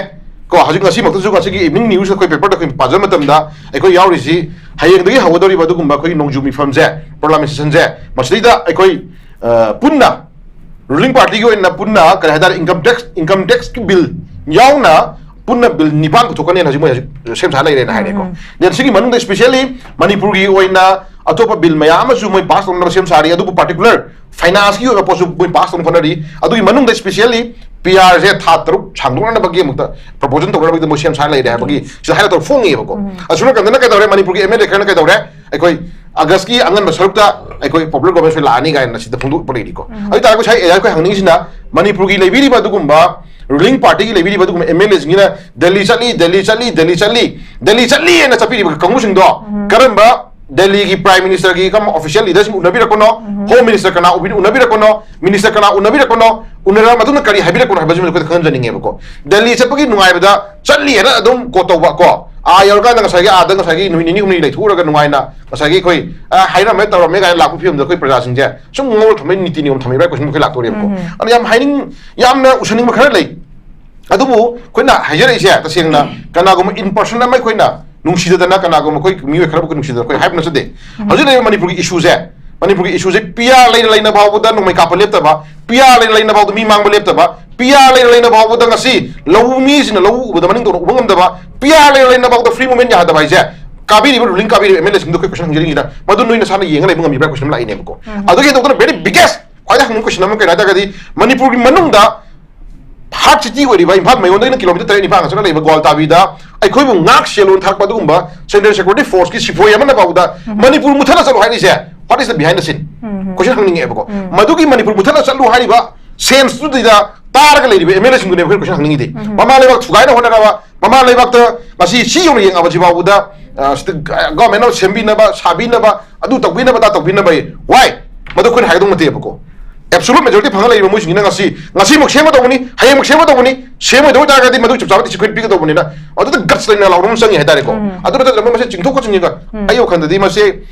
ꯀꯣ꯫ ꯍꯧꯖꯤꯛ ꯉꯁꯤꯃꯛꯇꯁꯨ ꯉꯁꯤꯒꯤ evening newsꯇ ꯑꯩꯈꯣꯏ paperꯗ ꯑꯩꯈꯣꯏ ꯄꯥꯖꯕ ꯃꯇꯝꯗ ꯑꯩꯈꯣꯏ ꯌꯥꯎꯔꯤꯁꯤ ꯍꯌꯦꯡꯗꯒꯤ ꯍꯧꯒꯗꯧꯔꯤꯕ ꯑꯗꯨꯒꯨꯝꯕ ꯑꯩꯈꯣꯏꯒꯤ ꯅꯣꯡꯖꯨ ꯃꯤꯐꯝꯁꯦ, parliament sessionꯁꯦ, ꯃꯁꯤꯗꯩꯗ ꯑꯩꯈꯣꯏ, ꯑ, ꯄꯨꯟꯅ ruling partyꯒꯤ ꯑꯣꯏꯅ ꯄꯨꯟꯅ ꯀꯔꯤ ꯍꯥꯏꯇꯥꯔꯦ, income tax, income taxꯀꯤ bill ꯌꯥꯎꯅ ꯄꯨꯟꯅ bill ꯅꯤꯄꯥꯟ ꯄꯨꯊꯣꯛꯀꯅꯦꯅ ꯍꯧꯖꯤꯛ ꯃꯣꯏ ꯍꯧꯖꯤꯛ ꯁꯦꯝ ꯁꯥ ꯂꯩꯔꯦꯅ ꯍꯥꯏꯔꯦꯀꯣ꯫ Then ꯁꯤꯒꯤ ꯃꯅꯨꯡꯗ specially ꯃꯅꯤꯄꯨꯔꯒꯤ ꯑꯣꯏꯅ ꯑꯇꯣꯞꯄ bill ꯃꯌꯥꯝ ꯑꯃꯁꯨ ꯃꯣꯏ pass ꯇꯧꯅꯕ ꯁꯦꯝ ꯁꯥꯔꯤ, ꯑꯗꯨꯕꯨ particular financeꯀꯤ ꯑꯣꯏꯕ ꯄꯣꯠꯁꯨ ꯃꯣꯏ pass ꯇꯧꯅꯕ ꯍꯣꯠꯅꯔꯤ꯫ ꯑꯗꯨꯒꯤ ꯃꯅꯨꯡꯗ specially P Rꯁꯦ ꯊꯥ ꯇꯔꯨꯛ ꯁꯥꯡꯗꯣꯛꯅꯅꯕꯒꯤ ꯑꯃꯨꯛꯇ proposal ꯇꯧꯅꯕꯒꯤꯗ ꯃꯣꯏ ꯁꯦꯝ ꯁꯥ ꯂꯩꯔꯦ ꯍꯥꯏꯕꯒꯤ ꯁꯤꯗ highlight ꯇꯧꯔ ꯐꯣꯡꯉꯦꯕꯀꯣ꯫ ꯑꯁꯨꯝ ꯅꯥꯀꯟꯗꯅ ꯀꯩꯗꯧꯔꯦ, ꯃꯅꯤꯄꯨꯔꯒꯤ MLA ꯈꯔꯅ ꯀꯩꯗꯧꯔꯦ, ꯑꯩꯈꯣꯏ Augustꯀꯤ ꯑꯉꯟꯕ ꯁꯔꯨꯛꯇ ꯑꯩꯈꯣꯏ popular government ꯂꯥꯛꯑꯅꯤ ꯀꯥꯏꯅ ꯁꯤꯗ ꯐꯣꯡꯗꯣꯛꯄ ꯂꯩꯔꯤꯀꯣ꯫ ꯑꯗꯨ ꯑꯣꯏꯇꯥꯔꯒ ꯉꯁꯥꯏ ꯑꯩꯈꯣꯏ ꯍꯪꯅꯤꯡꯉꯤꯁꯤꯅ ꯃꯅꯤꯄꯨꯔꯒꯤ ꯂꯩꯕꯤꯔꯤꯕ ꯑꯗꯨꯒꯨꯝꯕ ruling partyꯒꯤ ꯂꯩꯕꯤꯔꯤꯕ ꯑꯗꯨꯒꯨꯝꯕ MLAꯁꯤꯡꯁꯤꯅ ꯗꯦꯜꯂꯤ ꯆꯠꯂꯤ, ꯗꯦꯜꯂꯤ ꯆꯠꯂꯤ, ꯗꯦꯜꯂꯤ ꯆꯠꯂꯤ, ꯗꯦꯜꯂꯤ ꯆꯠꯂꯤ ꯍꯥꯏꯅ ꯆꯠꯄꯤꯔꯤꯕ ꯀꯥꯡꯕꯨꯁꯤꯡꯗꯣ ꯀꯔꯝꯕ ꯗꯦꯜꯂꯤꯒꯤ Prime Ministerꯒꯤ ꯀꯝ official leaderꯁꯤꯡ ꯎꯅꯕꯤꯔꯛꯄꯅꯣ, Home Minister ꯀꯅꯥ ꯎꯕꯤ-, ꯎꯅꯕꯤꯔꯛꯄꯅꯣ, Minister ꯀꯅꯥ ꯎꯅꯕꯤꯔꯛꯄꯅꯣ, ꯎꯅꯔꯕ ꯃꯇꯨꯡꯗ ꯀꯔꯤ ꯍꯥꯏꯕꯤꯔꯛꯄꯅꯣ ꯍꯥꯏꯕꯁꯤꯃꯁꯨ ꯑꯩꯈꯣꯏꯗ ꯈꯪꯍꯟꯖꯅꯤꯡꯉꯦꯕꯀꯣ꯫ ꯗꯦꯜꯂꯤ ꯆꯠꯄꯒꯤ ꯅꯨꯡꯉꯥꯏꯕꯗ ꯆꯠꯂꯤ ꯍꯥꯏꯅ ꯑꯗꯨꯝ quote ꯇꯧꯕ ꯀꯣ, ꯑꯥ ꯌꯧꯔꯀꯥꯟꯗ ꯉꯁꯥꯏꯒꯤ ꯑꯥꯗ ꯉꯁꯥꯏꯒꯤ ꯅꯨꯃꯤꯠ ꯅꯤꯅꯤ ꯍꯨꯝꯅꯤ ꯂꯩꯊꯣꯛꯎꯔꯒ ꯅꯨꯡꯉꯥꯏꯅ ꯉꯁꯥꯏꯒꯤ ꯑꯩꯈꯣꯏ, ꯑ, ꯍꯥꯏꯔꯝꯃꯦ ꯇꯧꯔꯝꯃꯦ ꯀꯥꯏꯅ ꯂꯥꯛꯄ ꯐꯤꯕꯝꯗ ꯑꯩꯈꯣꯏ ꯄ꯭ꯔꯖꯥꯁꯤꯡꯁꯦ ꯁꯨꯝ ꯉꯧꯔ ꯊꯝꯕꯩ ꯅꯤꯇꯤ ꯅꯤꯌꯣꯝ ꯊꯝꯃꯤꯕ꯭ꯔꯥ question ꯑꯩꯈꯣꯏ ꯂꯥꯛꯇꯣꯔꯦꯕꯀꯣ꯫ ꯑꯗꯣ ꯌꯥꯝ ꯍꯥꯏꯅꯤꯡ-, ꯌꯥꯝꯅ ꯎꯁꯟꯅꯤꯡꯕ ꯈꯔ ꯂꯩ꯫ ꯑꯗꯨꯕꯨ ꯑꯩꯈꯣꯏꯅ ꯍꯥꯏꯖꯔꯛꯏꯁꯦ ꯇꯁꯦꯡꯅ ꯀꯅꯥꯒꯨꯝꯕ in person ꯑꯃ ꯑꯩꯈꯣꯏꯅ ꯅꯨꯡꯁꯤꯗꯗꯅ, ꯀꯅꯥꯒꯨꯝꯕ ꯑꯩꯈꯣꯏ ꯃꯤꯑꯣꯏ ꯈꯔꯕꯨ ꯑꯩꯈꯣꯏ ꯅꯨꯡꯁꯤꯗꯅ ꯑꯩꯈꯣꯏ ꯍꯥꯏꯕ ꯅꯠꯆꯗꯦ꯫ ꯍꯧꯖꯤꯛ ꯂꯩꯔꯤꯕ ꯃꯅꯤꯄꯨꯔꯒꯤ issueꯁꯦ, ꯃꯅꯤꯄꯨꯔꯒꯤ issueꯁꯦ P R ꯂꯩꯅ ꯂꯩꯅ ꯐꯥꯎꯕꯗ ꯅꯣꯡꯃꯩ ꯀꯥꯞꯄ ꯂꯦꯞꯇꯕ, P R ꯂꯩꯅ ꯂꯩꯅ ꯐꯥꯎꯕꯗ ꯃꯤ ꯃꯥꯡꯕ ꯂꯦꯞꯇꯕ, P R ꯂꯩꯅ ꯂꯩꯅ ꯐꯥꯎꯕꯗ ꯉꯁꯤ ꯂꯧꯃꯤꯁꯤꯡꯅ ꯂꯧ ꯎꯕꯗ ꯃꯅꯤꯡ ꯇꯧꯅ ꯎꯕ ꯉꯝꯗꯕ, P R ꯂꯩꯅ ꯂꯩꯅ ꯐꯥꯎꯕꯗ free movement ꯌꯥꯗꯕ ꯍꯥꯏꯁꯦ, ꯀꯥꯕꯤꯔꯤꯕ, ruling ꯀꯥꯕꯤꯔꯤꯕ MLAꯁꯤꯡꯗꯣ ꯑꯩꯈꯣꯏ question ꯍꯪꯖꯅꯤꯡꯉꯤꯁꯤꯅ, ꯃꯗꯨ ꯅꯣꯏ ꯅꯁꯥꯅ ꯌꯦꯡꯉ ꯂꯩꯕ ꯉꯝꯃꯤꯕ꯭ꯔꯥ question ꯑꯃ ꯂꯥꯛꯏꯅꯦꯕꯀꯣ꯫ ꯑꯗꯨꯒꯤ ꯍꯦꯟꯗꯣꯛꯇꯅ very biggest ꯈ꯭ꯋꯥꯏꯗꯒꯤ ꯍꯪꯅꯤꯡꯕ question ꯑꯃ ꯀꯩꯅꯣ ꯍꯥꯏ ꯇꯥꯔꯒꯗꯤ, ꯃꯅꯤꯄꯨꯔꯒꯤ ꯃꯅꯨꯡꯗ heart cityꯒ ꯑꯣꯏꯔꯤꯕ ꯏꯝꯐꯥꯜ ꯃꯌꯣꯟꯗꯒꯤꯅ kilometre ꯇꯔꯦꯠ ꯅꯤꯄꯥꯟ ꯆꯠꯂꯒ ꯂꯩꯕ ꯒ꯭ꯋꯥꯜꯇꯥꯕꯤꯗ ꯑꯩꯈꯣꯏꯕꯨ ꯉꯥꯛ ꯁꯦꯜꯂꯣꯅ ꯊꯥꯔꯛꯄ ꯑꯗꯨꯒꯨꯝꯕ Central Security Forceꯀꯤ ꯁꯤꯄꯣꯏ ꯑꯃꯅ ꯐꯥꯎꯕꯗ ꯃꯅꯤꯄꯨꯔ ꯃꯨꯊꯠꯂ ꯆꯠꯂꯨ ꯍꯥꯏꯔꯤꯁꯦ, what is the behind the scene? Question ꯍꯪꯅꯤꯡꯉꯦꯕꯀꯣ꯫ ꯃꯗꯨꯒꯤ ꯃꯅꯤꯄꯨꯔ ꯃꯨꯊꯠꯂ ꯆꯠꯂꯨ ꯍꯥꯏꯔꯤꯕ senseꯇꯨꯗ ꯇꯥꯔꯒ ꯂꯩꯔꯤꯕ MLAꯁꯤꯡꯗꯨꯅꯦꯕ ꯑꯩꯈꯣꯏꯅ question ꯍꯪꯅꯤꯡꯉꯤꯗꯤ꯫ ꯃꯃꯥ ꯂꯩꯕꯥꯛ ꯊꯨꯒꯥꯏꯅ ꯍꯣꯠꯅꯔꯕ, ꯃꯃꯥ ꯂꯩꯕꯥꯛꯇ ꯉꯁꯤ ꯁꯤ ꯌꯧꯅ ꯌꯦꯡꯉꯛꯑꯕꯁꯤ ꯐꯥꯎꯕꯗ, ꯑ, ꯁꯤꯗ ꯒ-, governmentꯅ ꯁꯦꯝꯕꯤꯅꯕ, ꯁꯥꯕꯤꯅꯕ, ꯑꯗꯨ ꯇꯧꯕꯤꯅꯕ, ꯑꯗꯥ ꯇꯧꯕꯤꯅꯕ, why? ꯃꯗꯨ ꯑꯩꯈꯣꯏꯅ ꯍꯥꯏꯒꯗꯧ ꯅꯠꯇꯦꯕꯀꯣ꯫ ꯑꯦꯕꯁꯣꯂꯨꯠ ꯃꯦꯖꯣꯔꯤꯇꯤ ꯐꯪꯉ ꯂꯩꯔꯤꯕ ꯃꯣꯏꯁꯤꯡꯁꯤꯅ ꯉꯁꯤ, ꯉꯁꯤꯃꯛ ꯁꯦꯝꯒꯗꯧꯕꯅꯤ, ꯍꯌꯦꯡꯃꯛ ꯁꯦꯝꯒꯗꯧꯕꯅꯤ, ꯁꯦꯝꯃꯣꯏꯗꯧ ꯑꯣꯏꯇꯥꯔꯒꯗꯤ ꯃꯗꯨꯒꯤ ꯆꯞ ꯆꯥꯕ ꯗꯤꯁꯤꯄ꯭ꯂꯤꯟ ꯄꯤꯒꯗꯧꯕꯅꯤꯅ, ꯑꯗꯨꯗ ꯒꯠꯁ ꯂꯩꯅ ꯂꯥꯎꯕ ꯑꯃ ꯆꯪꯉꯤ ꯍꯥꯏꯇꯥꯔꯦꯀꯣ꯫ ꯎꯝ꯫ ꯑꯗꯨ ꯅꯠꯇ꯭ꯔꯒ ꯃꯣꯏ ꯃꯁꯦ ꯆꯤꯡꯊꯣꯛꯀ ꯆꯤꯡꯁꯤꯟꯒ, ꯎꯝ꯫ ꯑꯩ ꯋꯥꯈꯜꯗꯗꯤ ꯃꯁꯦ,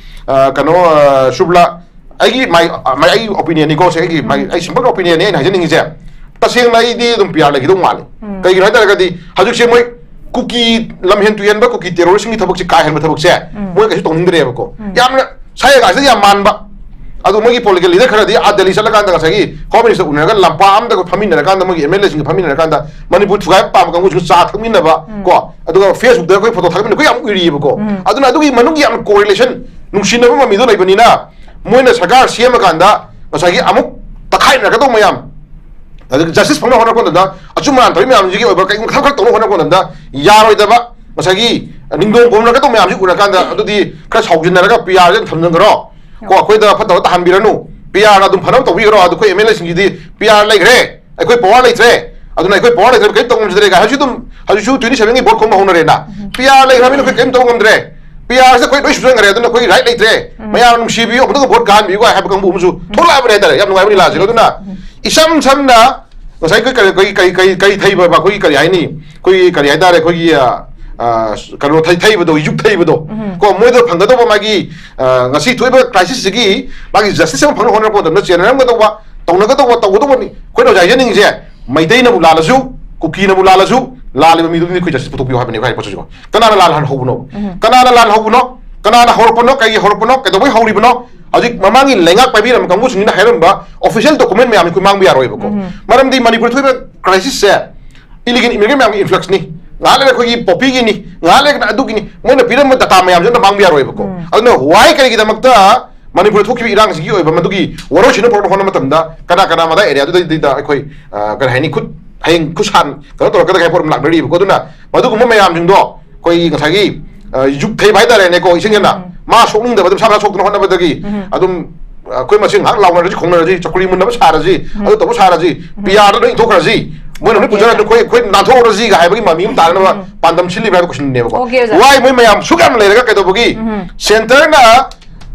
ꯑ, ꯀꯩꯅꯣ, ꯑ, ꯁꯨꯕ꯭ꯂꯥ, ꯑꯩꯒꯤ ꯃꯥꯏ, ꯑ, ꯃꯥꯏ, ꯑꯩꯒꯤ ꯑꯣꯄꯤꯅꯤꯌꯟꯅꯤꯀꯣ, ꯁꯦ ꯑꯩꯒꯤ ꯃꯥꯏ, ꯎꯝ꯫ ꯑꯩ ꯁꯤꯝꯄꯜ ꯑꯣꯄꯤꯅꯤꯌꯟꯅꯤ ꯑꯩꯅ ꯍꯥꯏꯖꯅꯤꯡꯉꯤꯁꯦ꯫ ꯇꯁꯦꯡꯅ ꯑꯩꯗꯤ ꯑꯗꯨꯝ ꯄꯤ ꯑꯥꯔ ꯂꯩꯈꯤꯗꯧ ꯃꯥꯜꯂꯦ꯫ ꯎꯝ꯫ ꯀꯩꯒꯤꯅꯣ ꯍꯥꯏ ꯇꯥꯔꯒꯗꯤ ꯍꯧꯖꯤꯛꯁꯦ ꯃꯣꯏ ꯀꯨꯀꯤ ꯂꯝꯍꯦꯟ ꯇꯨꯍꯦꯟꯕ, ꯀꯨꯀꯤ ꯇꯦꯔꯣꯔꯤꯁꯝꯒꯤ ꯊꯕꯛꯁꯦ ꯀꯥ ꯍꯦꯟꯕ ꯊꯕꯛꯁꯦ ꯎꯝ꯫ ꯃꯣꯏ ꯀꯩꯁꯨ ꯇꯧꯅꯤꯡꯗ꯭ꯔꯦꯕꯀꯣ꯫ ꯎꯝ꯫ ꯌꯥꯝꯅ ꯁꯥꯏ ꯀꯥꯏꯁꯤꯗ ꯌꯥꯝ ꯃꯥꯟꯕ꯫ ꯑꯗꯨ ꯃꯣꯏꯒꯤ ꯄꯣꯂꯤꯇꯤꯀꯦꯜ ꯂꯤꯗꯔ ꯈꯔꯗꯤ ꯑꯥ ꯗꯦꯜꯂꯤ ꯆꯠꯂꯀꯥꯟꯗ ꯉꯁꯥꯏꯒꯤ ꯍꯣꯝ ꯃꯤꯅꯤꯁꯇꯔ ꯎꯅꯔꯒ ꯂꯝꯄꯥꯛ ꯑꯃꯗ ꯑꯩꯈꯣꯏ ꯐꯝꯃꯤꯟꯅꯔꯀꯥꯟꯗ, ꯃꯣꯏꯒꯤ ꯑꯦꯝ ꯑꯦꯜ ꯑꯦꯁꯤꯡꯒ ꯐꯝꯃꯤꯟꯅꯔꯀꯥꯟꯗ ꯃꯅꯤꯄꯨꯔ ꯊꯨꯒꯥꯏꯕ ꯄꯥꯝꯕ ꯀꯥꯡꯕꯨꯁꯤꯡꯒ ꯆꯥ ꯊꯛꯃꯤꯟꯅꯕ ꯎꯝ꯫ ꯀꯣ, ꯑꯗꯨꯒ ꯐꯦꯁꯕꯨꯛꯇ ꯑꯩꯈꯣꯏ ꯐꯣꯇꯣ ꯊꯥꯒꯠꯃꯤꯟꯅꯕ ꯑꯩꯈꯣꯏ ꯌꯥꯝ ꯎꯏꯔꯤꯑꯕꯀꯣ꯫ ꯎꯝ꯫ ꯑꯗꯨꯅ ꯑꯗꯨꯒꯤ ꯃꯅꯨꯡꯒꯤ ꯌꯥꯝ ꯀꯣꯔꯤꯂꯦꯁꯟ, ꯅꯨꯡꯁꯤꯅꯕ ꯃꯃꯤꯗꯣ ꯂꯩꯕꯅꯤꯅ ꯃꯣꯏꯅ ꯁꯔꯀꯥꯔ ꯁꯦꯝꯃꯀꯥꯟꯗ ꯉꯁꯥꯏꯒꯤ ꯑꯃꯨꯛ ꯇꯛꯈꯥꯏꯅꯔꯛꯀꯗꯧꯕ ꯃꯌꯥꯝ, ꯑꯗꯒꯤ ꯖꯁꯇꯤꯁ ꯐꯪꯅꯕ ꯍꯣꯠꯅꯔꯛꯄ ꯃꯇꯝꯗ ꯑꯆꯨꯝ ꯑꯔꯥꯟ ꯇꯧꯔꯤ ꯃꯌꯥꯝꯁꯤꯒꯤ ꯑꯣꯏꯕ ꯀꯩꯒꯨꯝꯕ ꯈꯔ ꯈꯔ ꯇꯧꯅꯕ ꯍꯣꯠꯅꯔꯛꯄ ꯃꯇꯝꯗ ꯌꯥꯔꯣꯏꯗꯕ, ꯉꯁꯥꯏꯒꯤ ꯅꯤꯡꯗꯣꯡ ꯄꯣꯝꯅꯔꯛꯀꯗꯧꯕ ꯃꯌꯥꯝꯁꯤ ꯎꯔꯀꯥꯟꯗ ꯑꯗꯨꯗꯤ ꯈꯔ ꯁꯥꯎꯖꯤꯟꯅꯔꯒ ꯄꯤ ꯑꯥꯔꯁꯦ ꯑꯗꯨꯝ ꯊꯝꯖꯤꯟꯈ꯭ꯔꯣ꯫ ꯀꯣ, ꯑꯩꯈꯣꯏꯗ ꯐꯠꯇꯕ ꯇꯥꯍꯟꯕꯤꯔꯅꯨ, ꯄꯤ ꯑꯥꯔꯅ ꯑꯗꯨꯝ ꯐꯅꯕ ꯇꯧꯕꯤꯈ꯭ꯔꯣ꯫ ꯑꯗꯣ ꯑꯩꯈꯣꯏ ꯑꯦꯝ ꯑꯦꯜ ꯑꯦꯁꯤꯡꯒꯤꯗꯤ ꯄꯤ ꯑꯥꯔ ꯂꯩꯈ꯭ꯔꯦ, ꯑꯩꯈꯣꯏ ꯄꯋꯥꯔ ꯂꯩꯇ꯭ꯔꯦ, ꯑꯗꯨꯅ ꯑꯩꯈꯣꯏ ꯄꯋꯥꯔ ꯂꯩꯇ꯭ꯔꯦ, ꯀꯔꯤꯝ ꯇꯧꯕ ꯉꯝꯖꯗ꯭ꯔꯦ ꯀꯥꯏ ꯍꯧꯖꯤꯛ ꯑꯗꯨꯝ, ꯍꯧꯖꯤꯛꯁꯨ ꯇ꯭ꯋꯦꯟꯇꯤ ꯁꯚꯦꯟꯒꯤ ꯚꯣꯠ ꯈꯣꯝꯕ ꯍꯧꯅꯔꯦꯅ꯫ ꯎꯝ꯫ ꯄꯤ ꯑꯥꯔ ꯂꯩꯈ꯭ꯔꯕꯅꯤꯅ ꯑꯩꯈꯣꯏ ꯀꯔꯤꯝ ꯇꯧꯕ ꯉꯝꯗ꯭ꯔꯦ, ꯄꯤ ꯑꯥꯔꯁꯦ ꯑꯩꯈꯣꯏ ꯂꯣꯏ ꯁꯨꯖꯟꯈ꯭ꯔꯦ, ꯑꯗꯨꯅ ꯑꯩꯈꯣꯏ ꯔꯥꯏꯠ ꯂꯩꯇ꯭ꯔꯦ, ꯎꯝ꯫ ꯃꯌꯥꯝ ꯅꯨꯡꯁꯤꯕꯤꯌꯨ, ꯑꯃꯨꯛꯇꯒ ꯚꯣꯠ ꯀꯥꯍꯟꯕꯤꯌꯨ ꯍꯥꯏꯕ ꯀꯥꯡꯕꯨ ꯑꯃꯁꯨ ꯎꯝ꯫ ꯊꯣꯛꯂꯛꯑꯕꯅꯦ ꯍꯥꯏꯇꯥꯔꯦ꯫ ꯌꯥꯝ ꯅꯨꯡꯉꯥꯏꯕ ꯂꯤꯂꯥꯁꯦ꯫ ꯑꯗꯨꯅ ꯎꯝ꯫ ꯏꯁꯝ ꯁꯝꯅ ꯉꯁꯥꯏ ꯑꯩꯈꯣꯏ ꯀꯔꯤ, ꯀꯔꯤ, ꯀꯔꯤ, ꯀꯔꯤ, ꯀꯔꯤ ꯊꯩꯕ ꯑꯩꯈꯣꯏꯒꯤ ꯀꯔꯤ ꯍꯥꯏꯅꯤ, ꯑꯩꯈꯣꯏꯒꯤ ꯀꯔꯤ ꯍꯥꯏꯇꯥꯔꯦ, ꯑꯩꯈꯣꯏꯒꯤ, ꯑ, ꯑ, ꯀꯩꯅꯣ ꯊꯩ-, ꯊꯩꯕꯗꯣ, ꯌꯨꯛ ꯊꯩꯕꯗꯣ, ꯎꯝ꯫ ꯀꯣ, ꯃꯣꯏꯗ ꯐꯪꯒꯗꯧꯕ ꯃꯥꯒꯤ, ꯑ, ꯉꯁꯤ ꯊꯣꯛꯏꯕ ꯀ꯭ꯔꯥꯏꯁꯤꯁꯁꯤꯒꯤ ꯃꯥꯒꯤ ꯖꯁꯇꯤꯁ ꯑꯃ ꯐꯪꯅꯕ ꯍꯣꯠꯅꯔꯛꯄ ꯃꯇꯝꯗ ꯆꯦꯟꯅꯔꯝꯒꯗꯧꯕ, ꯇꯧꯅꯒꯗꯧꯕ, ꯇꯧꯒꯗꯧꯕꯅꯤ꯫ ꯑꯩꯈꯣꯏꯅ ꯍꯧꯖꯤꯛ ꯍꯥꯏꯖꯅꯤꯡꯉꯤꯁꯦ, ꯃꯩꯇꯩꯅꯕꯨ ꯂꯥꯜꯂꯁꯨ, ꯀꯨꯀꯤꯅꯕꯨ ꯂꯥꯜꯂꯁꯨ, ꯂꯥꯜꯂꯤꯕ ꯃꯤꯗꯨꯗꯤ ꯑꯩꯈꯣꯏ ꯖꯁꯇꯤꯁ ꯄꯨꯊꯣꯛꯄꯤꯌꯨ ꯍꯥꯏꯕꯅꯦ ꯑꯩꯈꯣꯏ ꯍꯥꯏ ꯄꯣꯠꯁꯤꯀꯣ꯫ ꯀꯅꯥꯅ ꯂꯥꯜꯍꯟ ꯍꯧꯕꯅꯣ? ꯎꯝ꯫ ꯀꯅꯥꯅ ꯂꯥꯜꯍꯧꯕꯅꯣ? ꯀꯅꯥꯅ ꯍꯧꯔꯛꯄꯅꯣ? ꯀꯩꯒꯤ ꯍꯧꯔꯛꯄꯅꯣ? ꯀꯩꯗꯧꯕꯩ ꯍꯧꯔꯤꯕꯅꯣ? ꯍꯧꯖꯤꯛ ꯃꯃꯥꯡꯒꯤ ꯂꯩꯉꯥꯛ ꯄꯥꯏꯕꯤꯔꯝꯕ ꯀꯥꯡꯕꯨꯁꯤꯡꯁꯤꯅ ꯍꯥꯏꯔꯝꯕ ꯑꯣꯐꯤꯁꯤꯌꯦꯜ ꯗꯣꯀꯨꯃꯦꯟ ꯃꯌꯥꯝꯁꯤ ꯑꯩꯈꯣꯏ ꯃꯥꯡꯕ ꯌꯥꯔꯣꯏꯕꯀꯣ꯫ ꯎꯝ꯫ ꯃꯔꯝꯗꯤ ꯃꯅꯤꯄꯨꯔꯗ ꯊꯣꯛꯏꯕ ꯀ꯭ꯔꯥꯏꯁꯤꯁꯁꯦ ꯏꯂꯤꯒꯦꯜ ꯏꯃꯤꯒ꯭ꯔꯦꯟ ꯃꯌꯥꯝꯒꯤ ꯏꯟꯐ꯭ꯂꯛꯁꯅꯤ, ꯉꯥꯏꯍꯥꯛ ꯂꯩꯔꯒ ꯑꯩꯈꯣꯏꯒꯤ ꯄꯣꯄꯤꯒꯤꯅꯤ, ꯉꯥꯏꯍꯥꯛ ꯂꯩꯔꯒꯅ ꯑꯗꯨꯒꯤꯅꯤ, ꯃꯣꯏꯅ ꯄꯤꯔꯝꯕ ꯗꯇꯥ ꯃꯌꯥꯝꯁꯦ ꯑꯝꯇ ꯃꯥꯡꯕ ꯌꯥꯔꯣꯏꯕꯀꯣ꯫ ꯎꯝ꯫ ꯑꯗꯨꯅ ꯋꯥꯏ ꯀꯔꯤꯒꯤꯗꯃꯛꯇ ꯃꯅꯤꯄꯨꯔꯗ ꯊꯣꯛꯈꯤꯕ ꯏꯔꯥꯡꯁꯤꯒꯤ ꯑꯣꯏꯕ ꯃꯗꯨꯒꯤ ꯋꯥꯔꯣꯏꯁꯤꯟ ꯄꯨꯔꯛꯅꯕ ꯍꯣꯠꯅꯕ ꯃꯇꯝꯗ ꯀꯅꯥ ꯀꯅꯥ ꯃꯗꯥꯏ ꯑꯦꯔꯤꯌꯥꯗꯨꯗꯩꯗꯨꯗ ꯑꯩꯈꯣꯏ, ꯑ, ꯀꯔꯤ ꯍꯥꯏꯅꯤ, ꯈꯨꯠ ꯍꯌꯦꯡ ꯈꯨꯠ ꯁꯥꯟ ꯀꯩꯅꯣ ꯇꯧꯔꯛꯀꯗꯒꯦ ꯍꯥꯏꯕ ꯄꯣꯠ ꯑꯃ ꯂꯥꯛꯅꯔꯤꯕꯀꯣ꯫ ꯑꯗꯨꯅ ꯃꯗꯨꯒꯨꯝꯕ ꯃꯌꯥꯝꯁꯤꯡꯗꯣ ꯑꯩꯈꯣꯏꯒꯤ ꯉꯁꯥꯏꯒꯤ, ꯑ, ꯌꯨꯛ ꯊꯩꯕ ꯍꯥꯏꯇꯥꯔꯦꯅꯦꯀꯣ, ꯏꯁꯤꯡ ꯍꯦꯟꯅ ꯎꯝ꯫ ꯃꯥ ꯁꯣꯛꯅꯤꯡꯗꯕ, ꯑꯗꯨꯝ ꯁꯥ ꯁꯥ ꯁꯣꯛꯇꯅ ꯍꯣꯠꯅꯕꯗꯒꯤ ꯎꯝ꯫ ꯑꯗꯨꯝ, ꯑ, ꯑꯩꯈꯣꯏ ꯃꯁꯦꯟ ꯉꯥꯏꯍꯥꯛ ꯂꯥꯎꯅꯔꯁꯤ, ꯈꯣꯡꯅꯔꯁꯤ, ꯆꯧꯀ꯭ꯔꯤ ꯃꯨꯟꯅꯕ ꯁꯥꯔꯁꯤ, ꯎꯝ꯫ ꯑꯗꯨ ꯇꯧꯕ ꯁꯥꯔꯁꯤ, ꯎꯝ꯫ ꯄꯤ ꯑꯥꯔꯗ ꯂꯣꯏ ꯏꯟꯊꯣꯛꯈ꯭ꯔꯁꯤ, ꯃꯣꯏꯅ ꯂꯣꯏ ꯑꯣꯀꯦ, ꯄꯨꯖꯔꯒ ꯑꯣꯀꯦ꯫ ꯑꯩꯈꯣꯏ, ꯑꯩꯈꯣꯏ ꯅꯥꯟꯊꯣꯛꯍꯧꯔꯁꯤꯒ ꯍꯥꯏꯕꯒꯤ ꯃꯃꯤ ꯑꯃ ꯇꯥꯅꯅꯕ ꯎꯝ꯫ ꯄꯥꯟꯗꯝ ꯁꯤꯜꯂꯤꯕ꯭ꯔꯥ ꯍꯥꯏꯕ ꯀꯣꯏꯁꯟꯅꯦꯕꯀꯣ꯫ ꯑꯣꯀꯦ, ꯑꯣꯖꯥ꯫ ꯋꯥꯏ ꯃꯣꯏ ꯃꯌꯥꯝ ꯁꯨꯛ ꯌꯥꯝꯅ ꯂꯩꯔꯒ ꯀꯩꯗꯧꯕꯒꯤ ꯎꯝ꯫ ꯁꯦꯟꯇꯔꯅ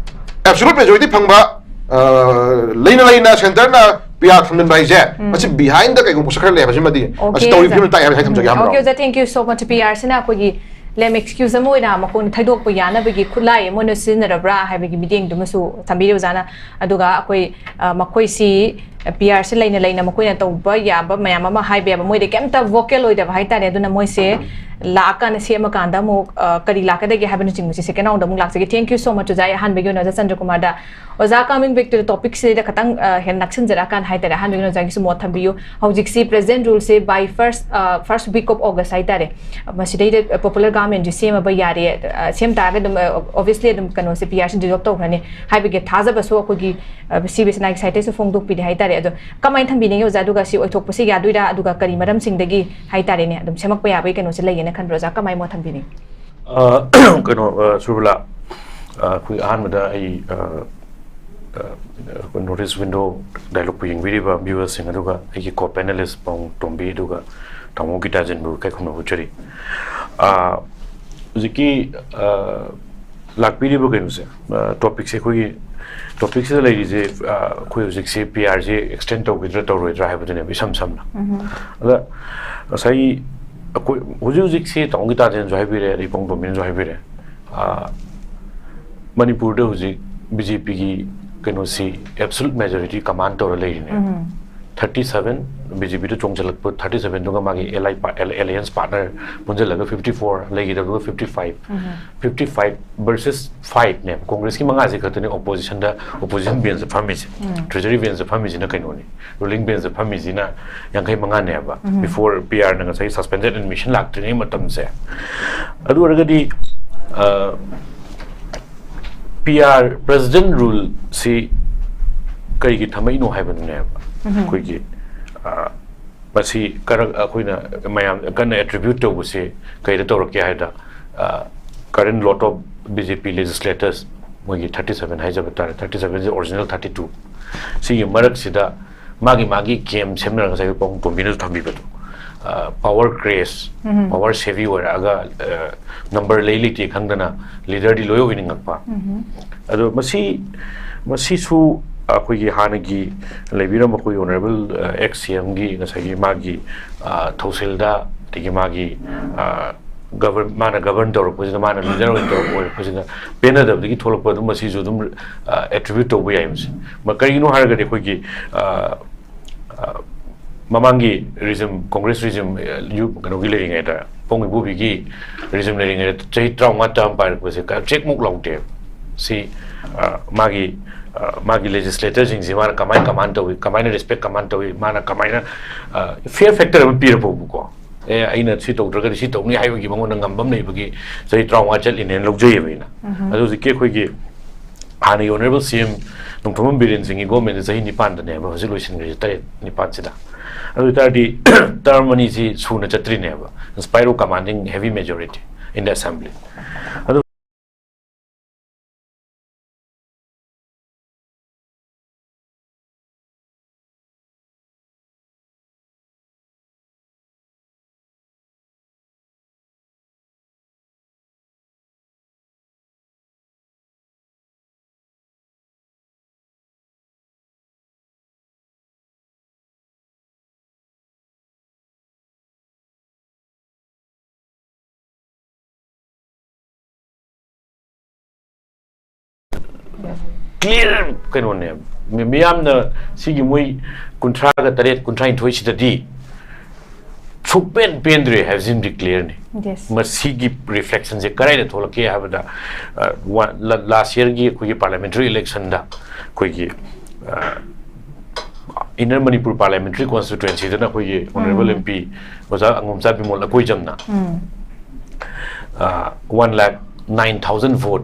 ꯑꯦꯕꯁꯣꯂꯨꯠ ꯃꯦꯖꯣꯔꯤꯇꯤ ꯐꯪꯕ ꯑ, ꯂꯩꯅ ꯂꯩꯅ ꯁꯦꯟꯇꯔꯅ ꯄꯤ ꯑꯥꯔ ꯊꯝꯖꯤꯟꯕ ꯍꯥꯏꯁꯦ, ꯃꯁꯤ ꯕꯤꯍꯥꯏꯟꯗ ꯀꯩꯒꯨꯝꯕ ꯄꯣꯠꯁꯛ ꯈꯔ ꯂꯩ ꯍꯥꯏꯕꯁꯤꯃꯗꯤ, ꯃꯁꯤ ꯇꯧꯔꯤꯕ ꯐꯤꯕꯝꯗ ꯇꯥꯛꯑꯦ ꯍꯥꯏꯕꯁꯤ ꯊꯝꯖꯒꯦ, ꯍꯥꯃꯔꯥꯎ꯫ Okay, ꯑꯣꯖꯥ, thank you so much. ꯄꯤ ꯑꯥꯔꯁꯤꯅ ꯑꯩꯈꯣꯏꯒꯤ ꯂꯦꯝ ꯑꯦꯛꯁꯀ꯭ꯌꯨꯁ ꯑꯃ ꯑꯣꯏꯅ ꯃꯈꯣꯏꯅ ꯊꯩꯗꯣꯛꯄ ꯌꯥꯅꯕꯒꯤ ꯈꯨꯠꯂꯥꯏ ꯑꯃ ꯑꯣꯏꯅ ꯁꯤꯖꯤꯟꯅꯔꯕ꯭ꯔꯥ ꯍꯥꯏꯕꯒꯤ ꯃꯤꯠꯌꯦꯡꯗꯨꯃꯁꯨ ꯊꯝꯕꯤꯔꯦ ꯑꯣꯖꯥꯅ꯫ ꯑꯗꯨꯒ ꯑꯩꯈꯣꯏ, ꯑ, ꯃꯈꯣꯏꯁꯤ ꯄꯤ ꯑꯥꯔꯁꯤ ꯂꯩꯅ ꯂꯩꯅ ꯃꯈꯣꯏꯅ ꯇꯧꯕ ꯌꯥꯕ ꯃꯌꯥꯝ ꯑꯃ ꯍꯥꯏꯕ ꯌꯥꯕ, ꯃꯣꯏꯗ ꯀꯩꯝꯇ ꯚꯣꯀꯦꯜ ꯑꯣꯏꯗꯕ ꯍꯥꯏꯇꯥꯔꯦ꯫ ꯑꯗꯨꯅ ꯃꯣꯏꯁꯦ ꯂꯥꯛꯑꯀꯥꯟꯗ, ꯁꯦꯝꯃꯀꯥꯟꯗ ꯑꯃꯨꯛ, ꯑ, ꯀꯔꯤ ꯂꯥꯛꯀꯗꯒꯦ ꯍꯥꯏꯕꯅꯆꯤꯡꯕꯁꯤ second round ꯑꯃꯨꯛ ꯂꯥꯛꯆꯒꯦ꯫ Thank you so much, ꯑꯣꯖꯥ꯫ ꯑꯩ ꯑꯍꯥꯟꯕꯒꯤ ꯑꯣꯏꯅ ꯑꯣꯖꯥ ꯆꯟꯗ꯭ꯔꯀꯨꯃꯥꯔꯗ꯫ ꯑꯣꯖꯥ, coming back to the topic ꯁꯤꯗ ꯈꯇꯪ, ꯑ, ꯍꯦꯟꯅ ꯅꯛꯁꯤꯟꯖꯔꯛꯑꯀꯥꯟꯗ ꯍꯥꯏꯇꯥꯔꯦ, ꯑꯍꯥꯟꯕꯒꯤ ꯑꯣꯏꯅ ꯑꯣꯖꯥꯒꯤꯁꯨ ꯃꯣꯠ ꯊꯝꯕꯤꯌꯨ꯫ ꯍꯧꯖꯤꯛꯁꯤ present rule say by first, ꯑ, first week of August ꯍꯥꯏꯇꯥꯔꯦ, ꯃꯁꯤꯗꯩꯗ popular government ꯁꯦ ꯁꯦꯝꯃꯕ ꯌꯥꯔꯦ, ꯑ, ꯁꯦꯝ ꯇꯥꯔꯒꯗꯤ ꯑꯗꯨꯝ, ꯑ, obviously ꯑꯗꯨꯝ ꯀꯩꯅꯣꯁꯦ, ꯄꯤ ꯑꯥꯔ ꯁꯤ dissolve ꯇꯧꯈ꯭ꯔꯅꯤ ꯍꯥꯏꯕꯒꯤ ꯊꯥꯖꯕꯁꯨ ꯑꯩꯈꯣꯏꯒꯤ, ꯑ, ꯁꯤ ꯕꯤ ꯑꯦꯁ ꯑꯦꯟ ꯑꯥꯏꯒꯤ side ꯇꯩꯁꯨ ꯐꯣꯡꯗꯣꯛꯄꯤꯔꯦ ꯍꯥꯏꯇꯥꯔꯦ꯫ ꯑꯗꯣ ꯀꯃꯥꯏꯅ ꯊꯝꯕꯤꯅꯤꯡꯉꯤ ꯑꯣꯖꯥ? ꯑꯗꯨꯒ ꯁꯤ ꯑꯣꯏꯊꯣꯛꯄꯁꯤ ꯌꯥꯗꯣꯏꯔꯥ? ꯑꯗꯨꯒ ꯀꯔꯤ ꯃꯔꯝꯁꯤꯡꯗꯒꯤ ꯍꯥꯏꯇꯥꯔꯦꯅꯦ, ꯑꯗꯨꯝ ꯁꯦꯝꯃꯛꯄ ꯌꯥꯕꯒꯤ ꯀꯩꯅꯣꯁꯦ ꯂꯩꯒꯦꯅ ꯈꯟꯕ꯭ꯔꯣ ꯑꯣꯖꯥ? ꯀꯃꯥꯏꯅ ꯃꯣꯠ ꯊꯝꯕꯤꯅꯤꯡꯉꯤ? ꯑ, ꯀꯩꯅꯣ, ꯑ, ꯁꯨꯔꯕꯂꯥ, ꯑ, ꯑꯩꯈꯣꯏ ꯑꯍꯥꯟꯕꯗ ꯑꯩ, ꯑ, ꯑ, ꯑꯩꯈꯣꯏ North East Window dialogue ꯄꯨ ꯌꯦꯡꯕꯤꯔꯤꯕ viewers ꯁꯤꯡ, ꯑꯗꯨꯒ ꯑꯩꯒꯤ co panelist ꯄꯥꯎꯡ ꯇꯣꯝꯕꯤ, ꯑꯗꯨꯒ ꯇꯥꯃꯣ ꯒꯤꯇꯥꯖꯤꯟꯕꯨ ꯏꯀꯥꯏ ꯈꯨꯝꯅꯕ ꯎꯠꯆꯔꯤ꯫ ꯑ, ꯍꯧꯖꯤꯛꯀꯤ, ꯑ, ꯂꯥꯛꯄꯤꯔꯤꯕ ꯀꯩꯅꯣꯁꯦ, ꯑ, topic ꯁꯦ ꯑꯩꯈꯣꯏꯒꯤ, topic ꯁꯤꯗ ꯂꯩꯔꯤꯁꯦ, ꯑ, ꯑꯩꯈꯣꯏ ꯍꯧꯖꯤꯛꯁꯦ ꯄꯤ ꯑꯥꯔ ꯁꯦ extend ꯇꯧꯒꯗ꯭ꯔꯥ ꯇꯧꯔꯣꯏꯗ꯭ꯔꯥ ꯍꯥꯏꯕꯗꯨꯅꯦꯕ, ꯏꯁꯝ ꯁꯝꯅ꯫ ꯑꯗ ꯉꯁꯥꯏ ꯑꯩꯈꯣꯏ ꯍꯧꯖꯤꯛ ꯍꯧꯖꯤꯛꯁꯦ ꯇꯥꯃꯣ ꯒꯤꯇꯥꯖꯤꯟꯁꯨ ꯍꯥꯏꯕꯤꯔꯦ, ꯑꯗꯩ ꯄꯥꯎꯡ ꯇꯣꯝꯕꯤꯅꯁꯨ ꯍꯥꯏꯕꯤꯔꯦ, ꯑ, ꯃꯅꯤꯄꯨꯔꯗ ꯍꯧꯖꯤꯛ ꯕꯤ ꯖꯦ ꯄꯤꯒꯤ ꯀꯩꯅꯣꯁꯤ absolute majority command ꯇꯧꯔ ꯂꯩꯔꯤꯅꯦ꯫ Thirty seven, ꯕꯤ ꯖꯦ ꯄꯤꯗ ꯆꯣꯡꯁꯤꯜꯂꯛꯄ thirty seven ꯗꯨꯒ ꯃꯥꯒꯤ alliance partner ꯄꯨꯟꯁꯤꯜꯂꯒ fifty four, ꯂꯩꯈꯤꯗꯕꯗꯨꯒ fifty five꯫ Fifty five versus five ꯅꯦꯕ꯫ ꯀꯣꯡꯒ꯭ꯔꯦꯁꯀꯤ ꯃꯉꯥꯁꯦ ꯈꯛꯇꯅꯤ opposition ꯗ, opposition bench ꯇ ꯐꯝꯃꯤꯁꯦ꯫ Treasury bench ꯇ ꯐꯝꯃꯤꯁꯤꯅ ꯀꯩꯅꯣꯅꯤ, ruling bench ꯇ ꯐꯝꯃꯤꯁꯤꯅ ꯌꯥꯡꯈꯩ ꯃꯉꯥꯅꯦꯕ꯫ Before ꯄꯤ ꯑꯥꯔ ꯅ ꯉꯁꯥꯏ suspended admission ꯂꯥꯛꯇ꯭ꯔꯤꯉꯩ ꯃꯇꯝꯁꯦ꯫ ꯑꯗꯨ ꯑꯣꯏꯔꯒꯗꯤ, ꯑ, ꯄꯤ ꯑꯥꯔ, president rule ꯁꯤ ꯀꯔꯤꯒꯤ ꯊꯝꯃꯛꯏꯅꯣ ꯍꯥꯏꯕꯗꯨꯅꯦꯕ꯫ ꯑꯩꯈꯣꯏꯒꯤ, ꯑ, ꯃꯁꯤ ꯀꯔꯛ-, ꯑꯩꯈꯣꯏꯅ ꯃꯌꯥꯝ ꯀꯟꯅ attribute ꯇꯧꯕꯁꯤ ꯀꯩꯗ ꯇꯧꯔꯛꯀꯦ ꯍꯥꯏꯗ, ꯑ, current lot of B J P legislators, ꯃꯣꯏꯒꯤ thirty seven ꯍꯥꯏꯖꯕ ꯇꯥꯔꯦ, thirty seven ꯁꯤ original thirty two, ꯁꯤꯒꯤ ꯃꯔꯛꯁꯤꯗ ꯃꯥꯒꯤ ꯃꯥꯒꯤ game ꯁꯦꯝꯅꯔꯒ ꯉꯁꯥꯏ ꯄꯥꯎꯡ ꯇꯣꯝꯕꯤꯅꯁꯨ ꯊꯝꯕꯤꯕꯗꯣ, ꯑ, power craze, power savvy ꯑꯣꯏꯔꯛꯑꯒ, ꯑ, number ꯂꯩ ꯂꯩꯇꯦ ꯈꯪꯗꯅ leader ꯗꯤ ꯂꯣꯏ ꯑꯣꯏꯅꯤꯡꯉꯛꯄ꯫ ꯑꯗꯣ ꯃꯁꯤ ꯃꯁꯤꯁꯨ ꯑꯩꯈꯣꯏꯒꯤ ꯍꯥꯟꯅꯒꯤ ꯂꯩꯕꯤꯔꯝꯕ ꯑꯩꯈꯣꯏꯒꯤ ꯑꯣꯅꯔꯦꯕꯜ ꯑꯦꯛꯁ ꯁꯤ ꯑꯦꯝꯒꯤ ꯉꯁꯥꯏꯒꯤ ꯃꯥꯒꯤ ꯑ, ꯊꯧꯁꯤꯜꯗ, ꯑꯗꯒꯤ ꯃꯥꯒꯤ ꯑ, govern ꯃꯥꯅ ꯒꯕꯔꯟ ꯇꯧꯔꯛꯄꯁꯤꯗ, ꯃꯥꯅ ꯂꯤꯗꯔ ꯑꯣꯏꯅ ꯇꯧꯔꯛꯄ ꯑꯣꯏꯔꯛꯄꯁꯤꯅ ꯄꯦꯟꯅꯗꯕꯗꯒꯤ ꯊꯣꯛꯂꯛꯄ ꯑꯗꯨꯝ ꯃꯁꯤꯁꯨ ꯑꯗꯨꯝ ꯑꯦꯇ꯭ꯔꯤꯕ꯭ꯌꯨꯠ ꯇꯧꯕ ꯌꯥꯏ꯫ ꯃꯁꯤ ꯃ- ꯀꯔꯤꯒꯤꯅꯣ ꯍꯥꯏꯔꯒꯗꯤ ꯑꯩꯈꯣꯏꯒꯤ ꯑ, ꯑ, ꯃꯃꯥꯡꯒꯤ ꯔꯤꯖꯤꯝ, ꯀꯣꯡꯒ꯭ꯔꯦꯁ ꯔꯤꯖꯤꯝ, ꯑ, ꯌꯨ- ꯀꯩꯅꯣꯒꯤ ꯂꯩꯔꯤꯉꯩꯗ, ꯄꯣꯡ ꯏꯕꯣꯕꯤꯒꯤ ꯔꯤꯖꯤꯝ ꯂꯩꯔꯤꯉꯩꯗ ꯆꯍꯤ ꯇꯔꯥꯃꯉꯥ ꯇꯔꯥꯃꯥꯄꯜ ꯄꯥꯏꯔꯛꯄꯁꯦ ꯀ- ꯆꯦꯛꯃꯨꯛ ꯂꯥꯎꯗꯦ꯫ ꯁꯤ ꯑ, ꯃꯥꯒꯤ ꯑ, ꯃꯥꯒꯤ ꯂꯦꯖꯤꯁꯂꯦꯇꯔꯁꯤꯡꯁꯤ ꯃꯥꯅ ꯀꯃꯥꯏꯅ ꯀꯃꯥꯟ ꯇꯧꯏ, ꯀꯃꯥꯏꯅ ꯔꯦꯁꯄꯦꯛ ꯀꯃꯥꯟ ꯇꯧꯏ, ꯃꯥꯅ ꯀꯃꯥꯏꯅ ꯐꯤꯌꯔ ꯐꯦꯛꯇꯔ ꯑꯃ ꯄꯤꯔ ꯐꯥꯎꯕꯀꯣ, ꯑꯦ, ꯑꯩꯅ ꯁꯤ ꯇꯧꯗ꯭ꯔꯒꯗꯤ ꯁꯤ ꯇꯧꯅꯤ ꯍꯥꯏꯕꯒꯤ ꯃꯉꯣꯟꯗ ꯉꯝꯕ ꯑꯃ ꯂꯩꯕꯒꯤ ꯆꯍꯤ ꯇꯔꯥꯃꯉꯥ ꯆꯠꯂꯤꯅꯦꯅ ꯂꯧꯖꯩꯌꯦꯕ ꯑꯩꯅ꯫ ꯑꯗꯣ ꯍꯧꯖꯤꯛꯀꯤ ꯑꯩꯈꯣꯏꯒꯤ ꯍꯥꯟꯅꯒꯤ ꯑꯣꯅꯔꯦꯕꯜ ꯁꯤ ꯑꯦꯝ ꯅꯣꯡꯊꯣꯝꯕꯝ ꯕꯤꯔꯦꯟ ꯁꯤꯡꯒꯤ ꯒꯣꯔꯃꯦꯟꯁꯦ ꯆꯍꯤ ꯅꯤꯄꯥꯟꯗꯅꯦꯕ ꯍꯧꯖꯤꯛ ꯂꯣꯏꯁꯤꯟꯈ꯭ꯔꯤꯁꯦ, ꯇꯔꯦꯠ ꯅꯤꯄꯥꯟꯁꯤꯗ꯫ ꯑꯗꯨ ꯑꯣꯏ ꯇꯥꯔꯗꯤ ꯇꯔꯝ ꯑꯅꯤꯁꯤ ꯁꯨꯅ ꯆꯠꯇ꯭ꯔꯤꯅꯦꯕ, in spite of commanding heavy majority in the assembly꯫ ꯑꯗꯨ ꯀ꯭ꯂꯤꯌꯥꯔ ꯀꯩꯅꯣꯅꯦ, ꯃꯤ- ꯃꯤꯌꯥꯝꯅ ꯁꯤꯒꯤ ꯃꯣꯏ ꯀꯨꯟꯊ꯭ꯔꯥꯒ ꯇꯔꯦꯠ, ꯀꯨꯟꯊ꯭ꯔꯥꯅꯤꯊꯣꯏꯁꯤꯗꯗꯤ ꯁꯨꯛꯄꯦꯟ ꯄꯦꯟꯗ꯭ꯔꯦ ꯍꯥꯏꯕꯁꯤꯃꯗꯤ ꯀ꯭ꯂꯤꯌꯥꯔꯅꯤ꯫ Yes. ꯃꯁꯤꯒꯤ ꯔꯤꯐ꯭ꯂꯦꯛꯁꯟꯁꯦ ꯀꯗꯥꯏꯗ ꯊꯣꯛꯂꯛꯀꯦ ꯍꯥꯏꯕꯗ, ꯑ, ꯋꯥ- ꯂ- ꯂꯥꯁ ꯌꯔꯒꯤ ꯑꯩꯈꯣꯏꯒꯤ ꯄꯥꯔꯂꯤꯌꯥꯃꯦꯟꯇꯔꯤ ꯏꯂꯦꯛꯁꯟꯗ ꯑꯩꯈꯣꯏꯒꯤ, ꯑ, ꯏꯟꯅꯔ ꯃꯅꯤꯄꯨꯔ ꯄꯥꯔꯂꯤꯌꯥꯃꯦꯟꯇꯔꯤ ꯀꯣꯟꯁꯇꯤꯇ꯭ꯋꯦꯟꯁꯤꯗꯅ ꯑꯩꯈꯣꯏꯒꯤ ꯑꯣꯅꯔꯦꯕꯜ ꯎꯝ꯫ ꯑꯦꯝ ꯄꯤ ꯑꯣꯖꯥ ꯑꯉꯣꯝꯆꯥ ꯕꯤꯃꯣꯜ ꯑꯀꯣꯏꯖꯝꯅ ꯎꯝ꯫ ꯑ, one lakh nine thousand vote,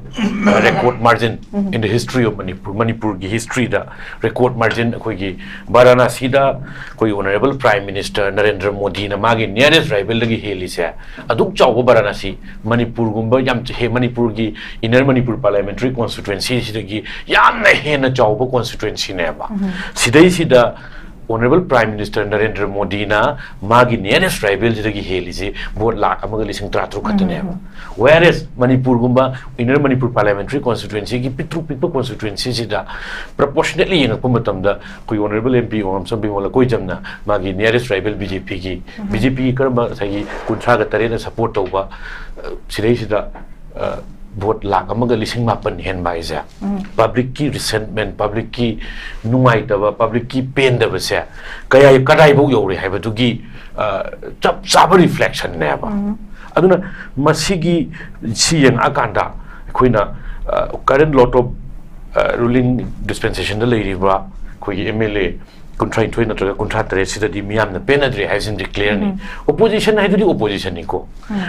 record margin in the history of Manipur, ꯃꯅꯤꯄꯨꯔꯒꯤ ꯍꯤꯁꯇ꯭ꯔꯤꯗ ꯔꯦꯀꯣꯔꯗ ꯃꯥꯔꯖꯤꯟ ꯑꯩꯈꯣꯏꯒꯤ ꯕꯥꯔꯥꯅꯥꯁꯤꯗ ꯑꯩꯈꯣꯏꯒꯤ ꯑꯣꯅꯔꯦꯕꯜ ꯄ꯭ꯔꯥꯏꯝ ꯃꯤꯅꯤꯁꯇꯔ ꯅꯔꯦꯟꯗ꯭ꯔ ꯃꯣꯗꯤꯅ ꯃꯥꯒꯤ ꯅꯤꯌꯔꯦꯁ ꯔꯥꯏꯕꯦꯜꯗꯒꯤ ꯍꯦꯜꯂꯤꯁꯦ꯫ ꯑꯗꯨꯛ ꯆꯥꯎꯕ ꯕꯥꯔꯥꯅꯥꯁꯤ, ꯃꯅꯤꯄꯨꯔꯒꯨꯝꯕ ꯌꯥꯝ ꯍꯦ- ꯃꯅꯤꯄꯨꯔꯒꯤ ꯏꯟꯅꯔ ꯃꯅꯤꯄꯨꯔ ꯄꯥꯔꯂꯤꯌꯥꯃꯦꯟꯇꯔꯤ ꯀꯣꯟꯁꯇꯤꯇ꯭ꯋꯦꯟꯁꯤꯁꯤꯗꯒꯤ ꯌꯥꯝꯅ ꯍꯦꯟꯅ ꯆꯥꯎꯕ ꯀꯣꯟꯁꯇꯤꯇ꯭ꯋꯦꯟꯁꯤꯅꯦꯕ꯫ ꯁꯤꯗꯩꯁꯤꯗ Honourable Prime Minister ꯅꯔꯦꯟꯗ꯭ꯔ ꯃꯣꯗꯤꯅ ꯃꯥꯒꯤ nearest rivalꯁꯤꯗꯒꯤ ꯍꯦꯜꯂꯤꯁꯤ vote ꯂꯥꯈ ꯑꯃꯒ ꯂꯤꯁꯤꯡ ꯇꯔꯥꯇꯔꯨꯛ ꯈꯛꯇꯅꯦꯕ꯫ Whereas ꯃꯅꯤꯄꯨꯔꯒꯨꯝꯕ Inner ꯃꯅꯤꯄꯨꯔ Parliamentary Constituencyꯒꯤ ꯄꯤꯛꯇ꯭ꯔꯨ ꯄꯤꯛꯄ constituencyꯁꯤꯗ proportionately ꯌꯦꯡꯉꯛꯄ ꯃꯇꯝꯗ ꯑꯩꯈꯣꯏ Honourable MP ꯑꯣꯉꯝꯁꯝ ꯕꯤꯃꯣꯜ ꯑꯩꯈꯣꯏ ꯖꯝꯅ ꯃꯥꯒꯤ nearest rival BJPꯒꯤ, BJPꯒꯤ ꯀꯔꯝꯕ ꯉꯁꯥꯏꯒꯤ ꯀꯨꯟꯊ꯭ꯔꯥꯒ ꯇꯔꯦꯠꯅ support ꯇꯧꯕ, ꯑ, ꯁꯤꯗꯩꯁꯤꯗ, ꯑ, vote ꯂꯥꯈ ꯑꯃꯒ ꯂꯤꯁꯤꯡ ꯃꯥꯄꯟ ꯍꯦꯟꯕ ꯍꯥꯏꯁꯦ, publicꯀꯤ resentment, publicꯀꯤ ꯅꯨꯡꯉꯥꯏꯇꯕ, publicꯀꯤ ꯄꯦꯟꯗꯕꯁꯦ ꯀꯌꯥ, ꯀꯗꯥꯏꯐꯥꯎ ꯌꯧꯔꯦ ꯍꯥꯏꯕꯗꯨꯒꯤ, ꯑ, ꯆꯞ ꯆꯥꯕ reflectionꯅꯦꯕ꯫ ꯑꯗꯨꯅ ꯃꯁꯤꯒꯤ, ꯁꯤ ꯌꯦꯡꯉꯛꯑꯀꯥꯟꯗ ꯑꯩꯈꯣꯏꯅ, ꯑ, current lot of, ꯑ, ruling dispensationꯗ ꯂꯩꯔꯤꯕ ꯑꯩꯈꯣꯏꯒꯤ MLA ꯀꯨꯟꯊ꯭ꯔꯥꯅꯤꯊꯣꯏ ꯅꯠꯇ꯭ꯔꯒ ꯀꯨꯟꯊ꯭ꯔꯥ ꯇꯔꯦꯠꯁꯤꯗꯗꯤ ꯃꯤꯌꯥꯝꯅ ꯄꯦꯟꯅꯗ꯭ꯔꯦ ꯍꯥꯏꯕꯁꯤꯅ clearꯅꯤ꯫ Opposition ꯍꯥꯏꯗꯨꯗꯤ oppositionꯅꯤꯀꯣ꯫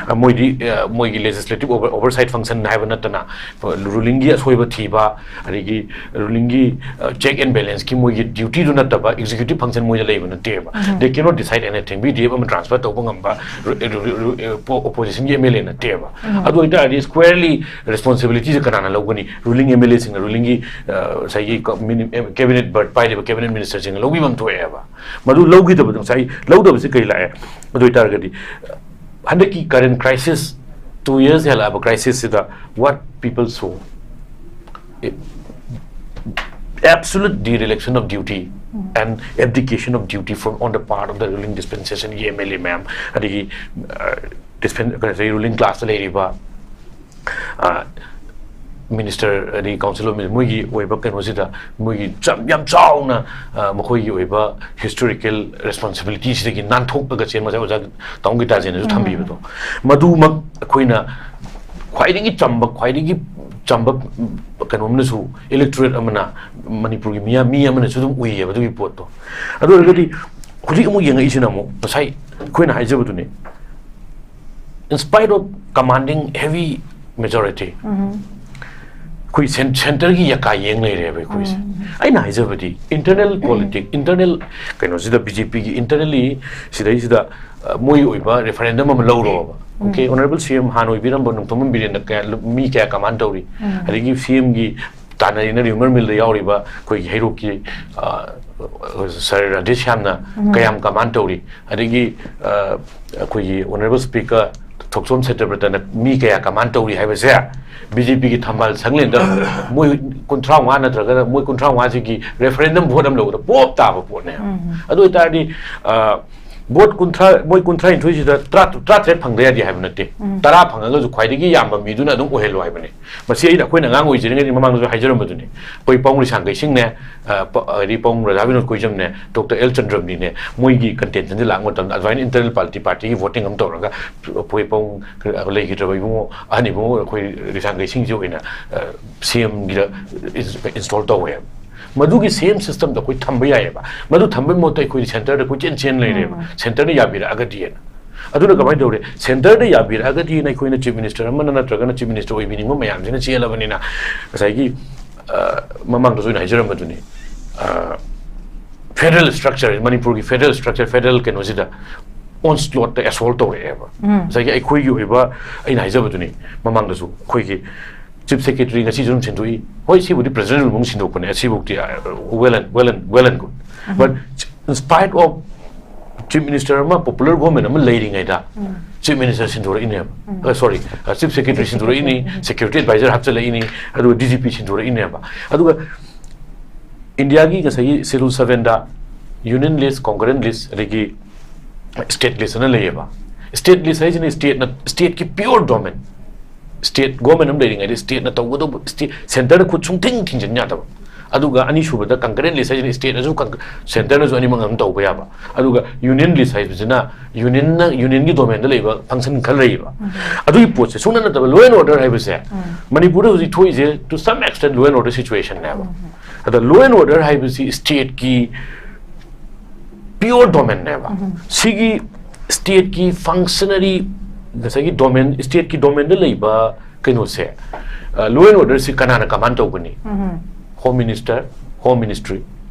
ꯑ, ꯃꯣꯏꯗꯤ, ꯑ, ꯃꯣꯏꯒꯤ legislative over-, oversight function ꯍꯥꯏꯕ ꯅꯠꯇꯅ, ꯑ, rulingꯒꯤ ꯑꯁꯣꯏꯕ ꯊꯤꯕ, ꯑꯗꯒꯤ rulingꯒꯤ, ꯑ, check and balanceꯀꯤ ꯃꯣꯏꯒꯤ dutyꯗꯨ ꯅꯠꯇꯕ executive function ꯃꯣꯏꯗ ꯂꯩꯕ ꯅꯠꯇꯦꯕ꯫ They cannot decide anything꯫ VDF ꯑꯃ transfer ꯇꯧꯕ ꯉꯝꯕ ru-, ru-, ru-, ru-, oppo-, oppositionꯒꯤ MLA ꯅꯠꯇꯦꯕ꯫ ꯑꯗꯨ ꯑꯣꯏꯇꯥꯔꯗꯤ squarely responsibilityꯁꯦ ꯀꯅꯥꯅ ꯂꯧꯒꯅꯤ? Ruling MLAꯁꯤꯡꯅ, rulingꯒꯤ, ꯑ, ꯉꯁꯥꯏꯒꯤ ꯀ-, mini-, ꯑꯦ, cabinet berth ꯄꯥꯏꯔꯤꯕ cabinet ministerꯁꯤꯡꯅ ꯂꯧꯕꯤꯐꯝ ꯊꯣꯛꯑꯦꯕ꯫ ꯃꯗꯨ ꯂꯧꯈꯤꯗꯕꯗꯣ ꯉꯁꯥꯏ ꯂꯧꯗꯕꯁꯤ ꯀꯩ ꯂꯥꯛꯑꯦ? ꯑꯗꯨ ꯑꯣꯏꯇꯥꯔꯒꯗꯤ ꯍꯟꯗꯛꯀꯤ current crisis, two years ꯍꯦꯜꯂꯛꯑꯕ crisisꯁꯤꯗ what people saw, absolute dereliction of duty and abdication of duty from on the part of the ruling dispensationꯒꯤ MLA ꯃꯌꯥꯝ, ꯑꯗꯒꯤ, ꯑ, dispen-, ꯀꯩꯅꯣ, ruling classꯇ ꯂꯩꯔꯤꯕ, ꯑ, minister ꯑꯗꯒꯤ council of minister ꯃꯣꯏꯒꯤ ꯑꯣꯏꯕ ꯀꯩꯅꯣꯁꯤꯗ ꯃꯣꯏꯒꯤ ꯆ-, ꯌꯥꯝ ꯆꯥꯎꯅ, ꯑ, ꯃꯈꯣꯏꯒꯤ ꯑꯣꯏꯕ historical responsibilityꯁꯤꯗꯒꯤ ꯅꯥꯟꯊꯣꯛꯂꯒ ꯆꯦꯟꯕ, ꯉꯁꯥꯏ ꯑꯣꯖꯥ ꯇꯥꯃꯣ ꯒꯤꯇꯥꯖꯦꯟꯅꯁꯨ ꯊꯝꯕꯤꯕꯗꯣ, ꯃꯗꯨꯃꯛ ꯑꯩꯈꯣꯏꯅ ꯈ꯭ꯋꯥꯏꯗꯒꯤ ꯆꯝꯕ, ꯈ꯭ꯋꯥꯏꯗꯒꯤ ꯆꯝꯕ ꯀꯩꯅꯣꯝꯅꯁꯨ, electorate ꯑꯃꯅ, ꯃꯅꯤꯄꯨꯔꯒꯤ ꯃꯤꯌꯥꯝ, ꯃꯤ ꯑꯃꯅꯁꯨ ꯑꯗꯨꯝ ꯎꯏꯌꯦꯕ ꯑꯗꯨꯒꯤ ꯄꯣꯠꯇꯣ꯫ ꯑꯗꯨ ꯑꯣꯏꯔꯒꯗꯤ ꯍꯧꯖꯤꯛ ꯑꯃꯨꯛ ꯌꯦꯡꯉꯛꯏꯁꯤꯅ ꯑꯃꯨꯛ ꯉꯁꯥꯏ ꯑꯩꯈꯣꯏꯅ ꯍꯥꯏꯖꯕꯗꯨꯅꯤ, in spite of commanding heavy majority, ꯑꯩꯈꯣꯏ cen-, centreꯒꯤ ꯌꯀꯥ ꯌꯦꯡ ꯂꯩꯔꯦꯕ ꯑꯩꯈꯣꯏꯁꯦ꯫ ꯑꯩꯅ ꯍꯥꯏꯖꯕꯗꯤ internal politic, internal ꯀꯩꯅꯣꯁꯤꯗ, BJPꯒꯤ internally ꯁꯤꯗꯩꯁꯤꯗ, ꯑ, ꯃꯣꯏ ꯑꯣꯏꯕ referendum ꯑꯃ ꯂꯧꯔꯣꯕ꯫ Okay, Honourable CM ꯍꯥꯟꯅ ꯑꯣꯏꯕꯤꯔꯝꯕ ꯅꯣꯡꯊꯣꯝꯕꯝ ꯕꯤꯔꯦꯟꯅ ꯀꯌꯥ, ꯃꯤ ꯀꯌꯥ command ꯇꯧꯔꯤ? ꯑꯗꯒꯤ CMꯒꯤ ꯇꯥꯟꯅꯔꯤꯅ ꯔꯤꯌꯨꯃꯔ ꯃꯤꯜꯗ ꯌꯥꯎꯔꯤꯕ ꯑꯩꯈꯣꯏꯒꯤ ꯍꯩꯔꯣꯛꯀꯤ, ꯑ, ꯁꯥꯔ ꯔꯥꯙꯦꯁ꯭ꯌꯥꯝꯅ ꯀꯌꯥꯝ ꯀꯃꯥꯟ ꯇꯧꯔꯤ, ꯑꯗꯒꯤ, ꯑ, ꯑꯩꯈꯣꯏꯒꯤ ꯑꯣꯅꯔꯦꯕꯜ ꯁ꯭ꯄꯤꯀꯔ ꯊꯣꯛꯆꯣꯝ ꯁꯇ꯭ꯌꯕ꯭ꯔꯇꯅ ꯃꯤ ꯀꯌꯥ ꯀꯃꯥꯟ ꯇꯧꯔꯤ ꯍꯥꯏꯕꯁꯦ ꯕꯤ ꯖꯦ ꯄꯤꯒꯤ ꯊꯝꯕꯥꯜ ꯁꯪꯂꯦꯟꯗ ꯃꯣꯏ ꯀꯨꯟꯊ꯭ꯔꯥ ꯃꯉꯥ ꯅꯠꯇ꯭ꯔꯒꯅ ꯃꯣꯏ ꯀꯨꯟꯊ꯭ꯔꯥ ꯃꯉꯥꯁꯤꯒꯤ ꯔꯦꯐꯔꯦꯟꯗꯝ ꯚꯣꯠ ꯑꯃ ꯂꯧꯕꯗ ꯄꯣꯞ ꯇꯥꯕ ꯄꯣꯠꯅꯦ꯫ ꯑꯗꯨ ꯑꯣꯏꯇꯥꯔꯗꯤ, ꯑ, ꯚꯣꯠ ꯀꯨꯟꯊ꯭ꯔꯥ, ꯃꯣꯏ ꯀꯨꯟꯊ꯭ꯔꯥ ꯅꯤꯊꯣꯏꯁꯤꯗ ꯇꯔꯥ, ꯇꯔꯥꯇꯔꯦꯠ ꯐꯪꯗ ꯌꯥꯗꯦ ꯍꯥꯏꯕ ꯅꯠꯇꯦ꯫ ꯇꯔꯥ ꯐꯪꯉꯒꯁꯨ ꯈ꯭ꯋꯥꯏꯗꯒꯤ ꯌꯥꯝꯕ ꯃꯤꯗꯨꯅ ꯑꯗꯨꯝ ꯑꯣꯏꯍꯜꯂꯣ ꯍꯥꯏꯕꯅꯦ꯫ ꯃꯁꯤ ꯑꯩꯅ, ꯑꯩꯈꯣꯏꯅ ꯑꯉꯥꯡ ꯑꯣꯏꯖꯔꯤꯉꯩꯗꯒꯤ ꯃꯃꯥꯡꯗꯁꯨ ꯍꯥꯏꯖꯔꯝꯕꯗꯨꯅꯤ꯫ ꯑꯩꯈꯣꯏ ꯄꯥꯎꯡ ꯂꯩꯁꯥꯡ ꯀꯩꯁꯤꯡꯅꯦ, ꯑ, ꯄ-, ꯍꯥꯏꯗꯤ ꯄꯥꯎꯡ ꯔꯥꯙꯥ ꯕꯤꯅꯣꯗ ꯀꯣꯏꯖꯝꯅꯦ, ꯗꯣꯛꯇꯔ ꯑꯦꯜ ꯆꯟꯗ꯭ꯔꯝꯅꯤꯅꯦ, ꯃꯣꯏꯒꯤ ꯀꯟꯇꯦꯟꯁꯟꯁꯦ ꯂꯥꯛꯄ ꯃꯇꯝꯗ ꯑꯗꯨꯃꯥꯏꯅ ꯏꯟꯇꯔꯅꯦꯜ ꯄꯥꯔꯇꯤ, ꯄꯥꯔꯇꯤꯒꯤ ꯚꯣꯇꯤꯡ ꯑꯃ ꯇꯧꯔꯒ ꯑꯩꯈꯣꯏ ꯄꯥꯎꯡ ꯂꯩꯈꯤꯗ꯭ꯔꯕ ꯏꯕꯨꯡꯉꯣ, ꯑꯍꯟ ꯏꯕꯨꯡꯉꯣ ꯑꯩꯈꯣꯏ ꯂꯩꯁꯥꯡ ꯀꯩꯁꯤꯡꯁꯦ ꯑꯣꯏꯅ, ꯑ, ꯁꯤ ꯑꯦꯝꯒꯤꯗ ꯏꯟꯁ-, ꯏꯟꯁꯇꯣꯜ ꯇꯧꯋꯦꯕ꯫ ꯃꯗꯨꯒꯤ ꯁꯦꯝ ꯁꯤꯁꯇꯝꯗꯣ ꯑꯩꯈꯣꯏ ꯊꯝꯕ ꯌꯥꯏꯑꯕ꯫ ꯃꯗꯨ ꯊꯝꯕꯒꯤ ꯃꯍꯨꯠꯇ ꯑꯩꯈꯣꯏꯗꯤ ꯁꯦꯟꯇꯔꯗ ꯀꯣꯏꯆꯦꯟ ꯆꯦꯟ ꯂꯩꯔꯦꯕ꯫ ꯁꯦꯟꯇꯔꯅ ꯌꯥꯕꯤꯔꯛꯑꯒꯗꯤꯅ꯫ ꯑꯗꯨꯅ ꯀꯃꯥꯏꯅ ꯇꯧꯔꯦ? ꯁꯦꯟꯇꯔꯗ ꯌꯥꯕꯤꯔꯛꯑꯒꯗꯤꯅ ꯑꯩꯈꯣꯏꯅ ꯆꯤꯐ ꯃꯤꯅꯤꯁꯇꯔ ꯑꯃꯅ ꯅꯠꯇ꯭ꯔꯒꯅ ꯆꯤꯐ ꯃꯤꯅꯤꯁꯇꯔ ꯑꯣꯏꯕꯤꯅꯤꯡꯕ ꯃꯌꯥꯝꯁꯤꯅ ꯆꯦꯜꯂꯕꯅꯤꯅ, ꯉꯁꯥꯏꯒꯤ, ꯑ, ꯃꯃꯥꯡꯗꯁꯨ ꯑꯩꯅ ꯍꯥꯏꯖꯔꯝꯕꯗꯨꯅꯤ, ꯑ, ꯐꯦꯗꯔꯦꯜ ꯁ꯭ꯇ꯭ꯔꯛꯆꯔ, ꯃꯅꯤꯄꯨꯔꯒꯤ ꯐꯦꯗꯔꯦꯜ ꯁ꯭ꯇ꯭ꯔꯛꯆꯔ, ꯐꯦꯗꯔꯦꯜ ꯀꯩꯅꯣꯁꯤꯗ ꯑꯣꯟꯁ꯭ꯂꯣꯠꯇ ꯑꯦꯁꯣꯜ ꯇꯧꯔꯛꯑꯦꯕ꯫ ꯉꯁꯥꯏꯒꯤ ꯑꯩꯈꯣꯏꯒꯤ ꯑꯣꯏꯕ, ꯑꯩꯅ ꯍꯥꯏꯖꯕꯗꯨꯅꯤ ꯃꯃꯥꯡꯗꯁꯨ, ꯑꯩꯈꯣꯏꯒꯤ ꯆꯤꯐ ꯁꯦꯀ꯭ꯔꯦꯇꯔꯤ ꯉꯁꯤꯁꯨ ꯑꯗꯨꯝ ꯁꯤꯟꯗꯣꯛꯏ꯫ ꯍꯣꯏ, ꯁꯤꯕꯨꯗꯤ ꯄ꯭ꯔꯦꯁꯤꯗꯦꯟ ꯑꯃꯨꯛ ꯁꯤꯟꯗꯣꯛꯄꯅꯦ, ꯑꯁꯤꯕꯨꯛꯇꯤ, ꯑ, well and, well and, well and good. But in spite of chief minister ꯑꯃ, ꯄꯣꯄꯨꯂꯔ ꯒꯣꯔꯃꯦꯟ ꯑꯃ ꯂꯩꯔꯤꯉꯩꯗ ꯆꯤꯐ ꯃꯤꯅꯤꯁꯇꯔ ꯁꯤꯟꯗꯣꯔꯛꯏꯅꯦꯕ꯫ ꯑ, ꯁꯣꯔꯤ, ꯑ, ꯆꯤꯐ ꯁꯦꯀ꯭ꯔꯦꯇꯔꯤ ꯁꯤꯟꯗꯣꯔꯛꯏꯅꯤ, ꯁꯦꯀ꯭ꯌꯨꯔꯤꯇꯤ ꯑꯦꯗꯚꯥꯏꯖꯔ ꯍꯥꯞꯆꯤꯜꯂꯛꯏꯅꯤ, ꯑꯗꯨꯒ ꯗꯤ ꯖꯤ ꯄꯤ ꯁꯤꯟꯗꯣꯔꯛꯏꯅꯦꯕ꯫ ꯑꯗꯨꯒ ꯏꯟꯗꯤꯌꯥꯒꯤ ꯉꯁꯥꯏꯒꯤ ꯁꯦꯗꯨꯜ ꯁꯚꯦꯟꯗ ꯌꯨꯅꯤꯌꯟ ꯂꯤꯁ, ꯀꯣꯟꯀꯔꯦꯟ ꯂꯤꯁ, ꯑꯗꯒꯤ ꯁ꯭ꯇꯦꯠ ꯂꯤꯁ ꯑꯅ ꯂꯩꯌꯦꯕ꯫ ꯁ꯭ꯇꯦꯠ ꯂꯤꯁ ꯍꯥꯏꯁꯤꯅ ꯁ꯭ꯇꯦꯠꯅ, ꯁ꯭ꯇꯦꯠꯀꯤ ꯄꯤꯌꯣꯔ ꯗꯣꯃꯦꯟ, ꯁ꯭ꯇꯦꯠ ꯒꯣꯔꯃꯦꯟ ꯑꯃ ꯂꯩꯔꯤꯉꯩꯗ ꯁ꯭ꯇꯦꯠꯅ ꯇꯧꯒꯗꯧꯕ, ꯁ꯭ꯇꯦꯠ, ꯁꯦꯟꯇꯔꯅ ꯈꯨꯠ ꯁꯨꯡꯊꯤꯡ ꯊꯤꯡꯖꯤꯟ ꯌꯥꯗꯕ꯫ ꯑꯗꯨꯒ ꯑꯅꯤꯁꯨꯕꯗ ꯀꯟꯀꯔꯦꯟ ꯂꯤꯁ ꯍꯥꯏꯁꯤꯅ ꯁ꯭ꯇꯦꯠꯅꯁꯨ ꯀꯟ-, ꯁꯦꯟꯇꯔꯅꯁꯨ ꯑꯅꯤꯃꯛ ꯑꯗꯨꯝ ꯇꯧꯕ ꯌꯥꯕ꯫ ꯑꯗꯨꯒ ꯌꯨꯅꯤꯌꯟ ꯂꯤꯁ ꯍꯥꯏꯕꯁꯤꯅ ꯌꯨꯅꯤꯌꯟꯅ, ꯌꯨꯅꯤꯌꯟꯒꯤ ꯗꯣꯃꯦꯟꯗ ꯂꯩꯕ ꯐꯪꯁꯟ ꯈꯔ ꯂꯩꯌꯦꯕ꯫ ꯑꯗꯨꯒꯤ ꯄꯣꯠꯁꯦ ꯁꯨꯡꯅ ꯅꯠꯇꯕ law and order ꯍꯥꯏꯕꯁꯦ ꯃꯅꯤꯄꯨꯔꯗ ꯍꯧꯖꯤꯛ ꯊꯣꯛꯏꯁꯦ to some extent law and order situationꯅꯦꯕ꯫ ꯑꯗ law and order ꯍꯥꯏꯕꯁꯤ ꯁ꯭ꯇꯦꯠꯀꯤ ꯄꯤꯌꯣꯔ ꯗꯣꯃꯦꯟꯅꯦꯕ꯫ ꯁꯤꯒꯤ ꯁ꯭ꯇꯦꯠꯀꯤ ꯐꯪꯁꯅꯔꯤ, ꯉꯁꯥꯏꯒꯤ ꯗꯣꯃꯦꯟ, ꯁ꯭ꯇꯦꯠꯀꯤ ꯗꯣꯃꯦꯟꯗ ꯂꯩꯕ ꯀꯩꯅꯣꯁꯦ, ꯑ, law and orderꯁꯤ ꯀꯅꯥꯅ ꯀꯃꯥꯟ ꯇꯧꯒꯅꯤ? ꯍꯣꯝ ꯃꯤꯅꯤꯁꯇꯔ, ꯍꯣꯝ ꯃꯤꯅꯤꯁꯇ꯭ꯔꯤ,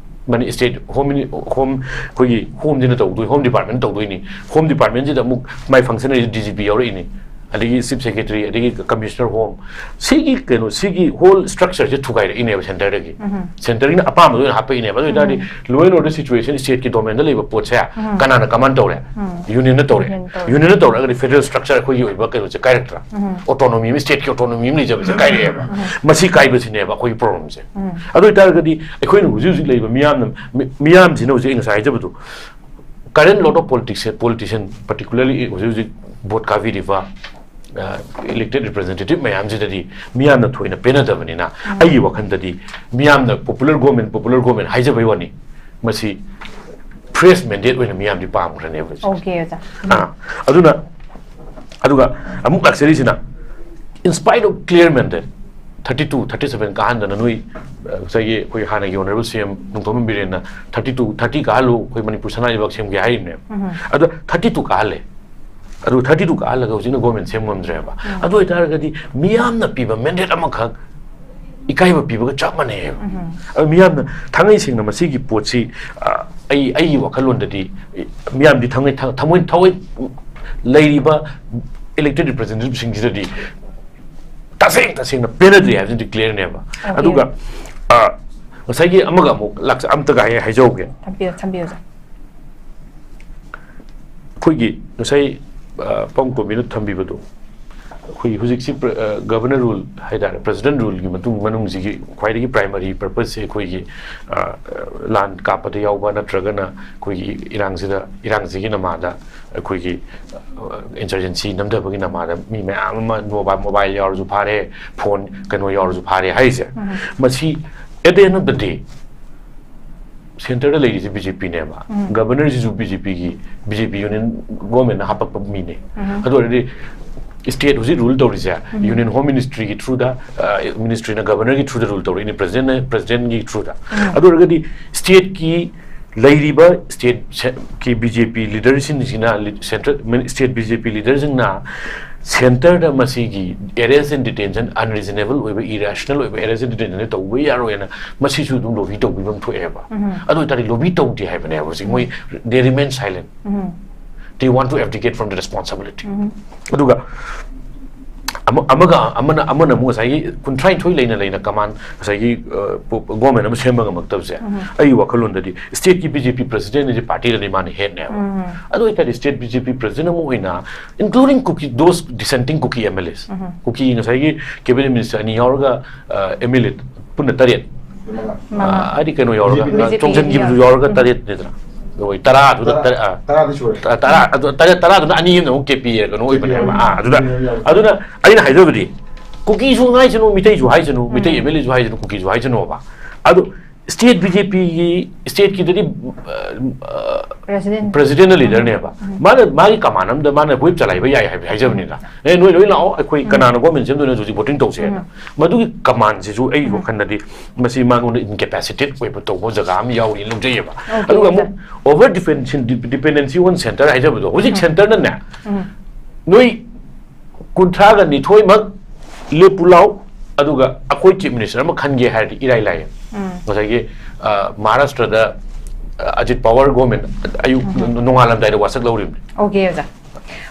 ꯃꯅꯤ-, ꯁ꯭ꯇꯦꯠ ꯍꯣꯝ ꯃꯤꯅꯤ-, ꯍꯣꯝ, ꯑꯩꯈꯣꯏꯒꯤ ꯍꯣꯝꯁꯤꯅ ꯇꯧꯗꯣꯏ, ꯍꯣꯝ ꯗꯤꯄꯥꯔꯠꯃꯦꯟ ꯇꯧꯗꯣꯏꯅꯤ꯫ ꯍꯣꯝ ꯗꯤꯄꯥꯔꯠꯃꯦꯟꯁꯤꯗ ꯑꯃꯨꯛ ꯃꯥꯏ ꯐꯪꯁꯅꯔꯤ ꯗꯤ ꯖꯤ ꯄꯤ ꯌꯥꯎꯔꯛꯏꯅꯤ꯫ ꯑꯗꯒꯤ chief secretary, ꯑꯗꯒꯤ commissioner home, ꯁꯤꯒꯤ ꯀꯩꯅꯣ, ꯁꯤꯒꯤ whole structure ꯁꯦ ꯊꯨꯒꯥꯏꯔꯛꯏꯅꯦꯕ centre ꯗꯒꯤ꯫ Centre ꯒꯤꯅ ꯑꯄꯥꯝꯕꯗꯣ ꯑꯣꯏꯅ ꯍꯥꯞꯄꯛꯏꯅꯦꯕ꯫ ꯑꯗꯨ ꯑꯣꯏꯇꯥꯔꯗꯤ law and order situation state ꯀꯤ domain ꯗ ꯂꯩꯕ ꯄꯣꯠꯁꯦ ꯀꯅꯥꯅ command ꯇꯧꯔꯦ? Union ꯅ ꯇꯧꯔꯦ꯫ Union ꯇꯧꯔꯦ꯫ Union ꯅ ꯇꯧꯔꯛꯑꯒꯗꯤ federal structure ꯑꯩꯈꯣꯏꯒꯤ ꯑꯣꯏꯕ ꯀꯩꯅꯣꯁꯦ ꯀꯥꯏꯔꯛꯇ꯭ꯔꯥ? Autonomy ꯑꯃ, state ꯀꯤ autonomy ꯑꯃ ꯂꯩꯖꯕꯁꯦ ꯀꯥꯏꯔꯛꯑꯦꯕ꯫ ꯃꯁꯤ ꯀꯥꯏꯕꯁꯤꯅꯦꯕ ꯑꯩꯈꯣꯏꯒꯤ problem ꯁꯦ꯫ ꯑꯗꯨ ꯑꯣꯏꯇꯥꯔꯒꯗꯤ ꯑꯩꯈꯣꯏꯅ ꯍꯧꯖꯤꯛ ꯍꯧꯖꯤꯛ ꯂꯩꯔꯤꯕ ꯃꯤꯌꯥꯝꯅ, ꯃꯤ-, ꯃꯤꯌꯥꯝꯁꯤꯅ ꯍꯧꯖꯤꯛ ꯑꯩ ꯉꯁꯥꯏ ꯍꯥꯏꯖꯕꯗꯣ, current lot of politics, politician, particularly ꯍꯧꯖꯤꯛ ꯍꯧꯖꯤꯛ vote ꯀꯥꯕꯤꯔꯤꯕ, ꯑ, elected representative ꯃꯌꯥꯝꯁꯤꯗꯗꯤ ꯃꯤꯌꯥꯝꯅ ꯊꯣꯏꯅ ꯄꯦꯟꯅꯗꯕꯅꯤꯅ, ꯑꯩꯒꯤ ꯋꯥꯈꯜꯗꯗꯤ ꯃꯤꯌꯥꯝꯅ popular government, popular government ꯍꯥꯏꯖꯕꯩ ꯋꯥꯅꯤ, ꯃꯁꯤ fresh mandate ꯑꯣꯏꯅ ꯃꯤꯌꯥꯝꯗꯤ ꯄꯥꯝꯈ꯭ꯔꯅꯦꯕ ꯍꯧꯖꯤꯛ꯫ Okay, ꯑꯣꯖꯥ꯫ ꯑꯥ, ꯑꯗꯨꯅ, ꯑꯗꯨꯒ ꯑꯃꯨꯛ ꯂꯥꯛꯆꯔꯤꯁꯤꯅ, in spite of clear mandate, thirty two, thirty seven ꯀꯥꯍꯟꯗꯅ ꯅꯣꯏ, ꯑ, ꯉꯁꯥꯏꯒꯤ ꯑꯩꯈꯣꯏ ꯍꯥꯟꯅꯒꯤ Honourable C M Nongthombam ꯕꯤꯔꯦꯟꯅ thirty two, thirty ꯀꯥꯍꯜꯂꯨ, ꯑꯩꯈꯣꯏ ꯃꯅꯤꯄꯨꯔ ꯁꯅꯥ ꯂꯩꯕꯥꯛ ꯁꯦꯝꯒꯦ ꯍꯥꯏꯔꯤꯕꯅꯦꯕ꯫ ꯑꯗꯣ thirty two ꯀꯥꯍꯜꯂꯦ꯫ ꯑꯗꯨ thirty two ꯀꯥꯍꯜꯂꯒ ꯍꯧꯖꯤꯛꯅ government ꯁꯦꯝ ꯉꯝꯗ꯭ꯔꯦꯕ꯫ ꯑꯗꯨ ꯑꯣꯏꯇꯥꯔꯒꯗꯤ ꯃꯤꯌꯥꯝꯅ ꯄꯤꯕ mandate ꯑꯃꯈꯛ ꯏꯀꯥꯏꯕ ꯄꯤꯕꯒ ꯆꯞ ꯃꯥꯟꯅꯩꯌꯦꯕ꯫ ꯑꯗꯨ ꯃꯤꯌꯥꯝꯅ ꯊꯥꯡꯉꯩ ꯁꯦꯡꯅ ꯃꯁꯤꯒꯤ ꯄꯣꯠꯁꯤ, ꯑ, ꯑꯩ, ꯑꯩꯒꯤ ꯋꯥꯈꯜꯂꯣꯟꯗꯗꯤ, ꯃꯤꯌꯥꯝꯗꯤ ꯊꯥꯡꯉꯩ-, ꯊꯥ-, ꯊꯃꯣꯏ, ꯊꯋꯥꯏ ꯂꯩꯔꯤꯕ elected representative ꯁꯤꯡꯁꯤꯗꯗꯤ ꯇꯁꯦꯡ ꯇꯁꯦꯡꯅ ꯄꯦꯟꯅꯗ꯭ꯔꯤ ꯍꯥꯏꯕꯁꯤꯗꯤ clear ꯅꯦꯕ꯫ Okay. ꯑꯗꯨꯒ, ꯑ, ꯉꯁꯥꯏꯒꯤ ꯑꯃꯒ ꯑꯃꯨꯛ ꯂꯥꯛꯆ-, ꯑꯝꯇꯒ ꯍꯥꯏ-, ꯍꯥꯏꯖꯍꯧꯒꯦ꯫ ꯊꯝꯕꯤꯌꯨ, ꯊꯝꯕꯤꯌꯨ, ꯁꯥꯔ꯫ ꯑꯩꯈꯣꯏꯒꯤ ꯉꯁꯥꯏ, ꯑ, ꯄꯥꯎꯃꯤ ꯀꯣꯝꯕꯤꯅ ꯊꯝꯕꯤꯕꯗꯣ, ꯑꯩꯈꯣꯏꯒꯤ ꯍꯧꯖꯤꯛꯁꯤ ꯄ꯭ꯔ-, ꯑ, governor rule ꯍꯥꯏ ꯇꯥꯔꯦ, president rule ꯒꯤ ꯃꯇꯨꯡ, ꯃꯅꯨꯡꯁꯤꯒꯤ ꯈ꯭ꯋꯥꯏꯗꯒꯤ primary purpose ꯁꯦ ꯑꯩꯈꯣꯏꯒꯤ, ꯑ, ꯂꯥꯟ ꯀꯥꯞꯄꯗ ꯌꯥꯎꯕ ꯅꯠꯇ꯭ꯔꯒꯅ ꯑꯩꯈꯣꯏꯒꯤ ꯏꯔꯥꯡꯁꯤꯗ, ꯏꯔꯥꯡꯁꯤꯒꯤ ꯅꯃꯥꯗ ꯑꯩꯈꯣꯏꯒꯤ, ꯑ, insurgency ꯅꯝꯊꯕꯒꯤ ꯅꯃꯥꯗ ꯃꯤ ꯃꯌꯥꯝ ꯑꯃ mobile, mobile ꯌꯥꯎꯔꯁꯨ ꯐꯥꯔꯦ, phone ꯀꯩꯅꯣ ꯌꯥꯎꯔꯁꯨ ꯐꯥꯔꯦ ꯍꯥꯏꯔꯤꯁꯦ꯫ ꯃꯁꯤ at the end of the day centre ꯗ ꯂꯩꯔꯤꯁꯦ B J P ꯅꯦꯕ꯫ Governor ꯁꯤꯁꯨ B J P ꯒꯤ, B J P union government ꯅ ꯍꯥꯞꯄꯛꯄ ꯃꯤꯅꯦ꯫ ꯑꯗꯨ ꯑꯣꯏꯔꯗꯤ state ꯍꯧꯖꯤꯛ rule ꯇꯧꯔꯤꯁꯦ, Union Home Ministry ꯒꯤ through ꯗ, ꯑ, ministry ꯅ governor ꯒꯤ through ꯗ rule ꯇꯧꯔꯛꯏꯅꯦ, president ꯅ president ꯒꯤ through ꯗ꯫ ꯑꯗꯨ ꯑꯣꯏꯔꯒꯗꯤ state ꯀꯤ ꯂꯩꯔꯤꯕ state ꯁꯦ-, ꯀꯤ B J P leader ꯁꯤꯡꯁꯤꯅ, ꯂꯤ-, central, ꯃꯤꯅꯤ-, state B J P leader ꯁꯤꯡꯅ centre ꯗ ꯃꯁꯤꯒꯤ arrest and detention, unreasonable ꯑꯣꯏꯕ, irrational ꯑꯣꯏꯕ arrest and detention ꯇꯧꯕ ꯌꯥꯔꯣꯏꯅ ꯃꯁꯤꯁꯨ ꯑꯗꯨꯝ lobby ꯇꯧꯕꯤꯐꯝ ꯊꯣꯛꯑꯦꯕ꯫ ꯑꯗꯨ ꯑꯣꯏꯇꯥꯔꯗꯤ lobby ꯇꯧꯗꯦ ꯍꯥꯏꯕꯅꯦꯕ ꯍꯧꯖꯤꯛ ꯃꯣꯏ, they remain silent꯫ They want to abdicate from the responsibility. ꯑꯗꯨꯒ ꯑꯃ- ꯑꯃꯒ ꯑꯃꯅ ꯑꯃꯅ ꯑꯃꯨꯛ ꯉꯁꯥꯏꯒꯤ ꯀꯨꯟꯊ꯭ꯔꯥꯅꯤꯊꯣꯏ ꯂꯩꯅ ꯂꯩꯅ ꯀꯃꯥꯟ ꯉꯁꯥꯏꯒꯤ ꯒꯣꯔꯃꯦꯟ ꯑꯃ ꯁꯦꯝꯕ ꯉꯝꯃꯛꯇꯕꯁꯦ ꯑꯩꯒꯤ ꯋꯥꯈꯜꯂꯣꯟꯗꯗꯤ ꯁ꯭ꯇꯦꯠꯀꯤ ꯕꯤ ꯖꯦ ꯄꯤ ꯄ꯭ꯔꯁꯤꯗꯦꯟ ꯍꯥꯏꯁꯦ ꯄꯥꯔꯇꯤꯗꯅꯤ ꯃꯥꯅ ꯍꯦꯠꯅꯦꯕ꯫ ꯑꯗꯨ ꯑꯣꯏꯇꯥꯔꯗꯤ ꯁ꯭ꯇꯦꯠ ꯕꯤ ꯖꯦ ꯄꯤ ꯄ꯭ꯔꯁꯤꯗꯦꯟ ꯑꯃ ꯑꯣꯏꯅ including Kuki, those dissenting Kuki M L As, Kuki ꯉꯁꯥꯏꯒꯤ ꯀꯦꯕꯤꯅꯦꯠ ꯃꯤꯅꯤꯁꯇꯔ ꯑꯅꯤ ꯌꯥꯎꯔꯒ ꯑꯦꯝ ꯑꯦꯜ ꯑꯦ ꯄꯨꯟꯅ ꯇꯔꯦꯠ, ꯃꯉꯥ꯫ ꯍꯥꯏꯗꯤ ꯀꯩꯅꯣ ꯌꯥꯎꯔꯒ ꯕꯤ ꯖꯦ ꯄꯤ ꯆꯣꯡꯁꯤꯟꯈꯤꯕꯁꯨ ꯌꯥꯎꯔꯒ ꯇꯔꯦꯠꯅꯤꯗꯅ, ꯑꯗꯨꯒ ꯇꯔꯥꯗꯨꯗ ꯇꯔꯥ- ꯑꯥ, ꯇꯔꯥꯗꯤ ꯁꯨꯔꯦ꯫ ꯇ- ꯇꯔꯥ ꯑꯗꯨ ꯇꯔꯦꯠ ꯇꯔꯥꯗꯨꯅ ꯑꯅꯤ ꯑꯃꯅ ꯑꯃꯨꯛ ꯀꯦ ꯄꯤ ꯑꯦ ꯀꯩꯅꯣ ꯑꯣꯏꯕꯅꯦꯕ꯫ ꯑꯥ, ꯑꯗꯨꯗ ꯑꯗꯨꯅ ꯑꯩꯅ ꯍꯥꯏꯖꯕꯗꯤ ꯀꯨꯀꯤꯁꯨ ꯍꯥꯏꯁꯅꯨ, ꯃꯤꯇꯩꯁꯨ ꯍꯥꯏꯁꯅꯨ, ꯃꯤꯇꯩ ꯑꯦꯝ ꯑꯦꯜ ꯑꯦꯁꯨ ꯍꯥꯏꯁꯅꯨ, ꯀꯨꯀꯤꯁꯨ ꯍꯥꯏꯁꯅꯨꯕ꯫ ꯑꯗꯨ ꯁ꯭ꯇꯦꯠ ꯕꯤ ꯖꯦ ꯄꯤꯒꯤ ꯁ꯭ꯇꯦꯠꯀꯤꯗꯗꯤ ꯄ꯭ꯔꯁꯤꯗꯦꯟ ꯄ꯭ꯔꯁꯤꯗꯦꯟꯅ ꯂꯤꯗꯔꯅꯦꯕ꯫ ꯃꯥꯅ ꯃꯥꯒꯤ ꯀꯃꯥꯟ ꯑꯃꯗ ꯃꯥꯅ ꯋꯤꯞ ꯆꯂꯥꯏꯕ ꯌꯥꯏ ꯍꯥꯏꯕ ꯍꯥꯏꯖꯕꯅꯤꯗ꯫ ꯑꯦ, ꯅꯣꯏ ꯂꯣꯏ ꯂꯥꯛꯑꯣ, ꯑꯩꯈꯣꯏ ꯀꯅꯥꯅ ꯒꯣꯔꯃꯦꯟ ꯁꯦꯝꯗꯣꯏꯅꯣ ꯍꯧꯖꯤꯛ ꯚꯣꯇꯤꯡ ꯇꯧꯁꯦꯅ꯫ ꯃꯗꯨꯒꯤ ꯀꯃꯥꯟꯁꯤꯁꯨ ꯑꯩꯒꯤ ꯋꯥꯈꯜꯗꯗꯤ ꯃꯁꯤ ꯃꯉꯣꯟꯗ ꯏꯟꯀꯦꯄꯦꯁꯤꯇꯦꯠ ꯑꯣꯏꯕ ꯇꯧꯕ ꯖꯒꯥ ꯑꯃ ꯌꯥꯎꯔꯤ ꯂꯧꯖꯩꯑꯕ꯫ Okay, ꯑꯗꯨꯒ ꯑꯣꯖꯥ꯫ ꯑꯃꯨꯛ ꯑꯣꯚꯔ ꯗꯤꯄꯦꯟꯁꯟ ꯗꯤꯄꯦꯟꯗꯦꯟꯁꯤ ꯑꯣꯟ ꯁꯦꯟꯇꯔ ꯍꯥꯏꯖꯕꯗꯣ ꯍꯧꯖꯤꯛ ꯁꯦꯟꯇꯔꯅꯅꯦ ꯅꯣꯏ ꯀꯨꯟꯊ꯭ꯔꯥꯒ ꯅꯤꯊꯣꯏꯃꯛ ꯂꯦꯞꯄꯨ ꯂꯥꯎ, ꯑꯗꯨꯒ ꯑꯩꯈꯣꯏ ꯆꯤꯐ ꯃꯤꯅꯤꯁꯇꯔ ꯑꯃ ꯈꯟꯒꯦ ꯍꯥꯏꯔꯗꯤ ꯏꯔꯥꯏ ꯂꯥꯏꯌꯦ꯫ ꯉꯁꯥꯏꯒꯤ ꯑ, ꯃꯍꯥꯔꯥꯁꯇ꯭ꯔꯗ ꯑ, ꯑꯖꯤꯠ ꯄꯋꯥꯔ ꯒꯣꯔꯃꯦꯟ ꯑꯌꯨꯛ ꯅꯣꯡꯉꯥꯜꯂꯝꯗꯥꯏꯗ ꯋꯥꯁꯛ ꯂꯧꯔꯤꯕꯅꯤ꯫ Okay, ꯑꯣꯖꯥ꯫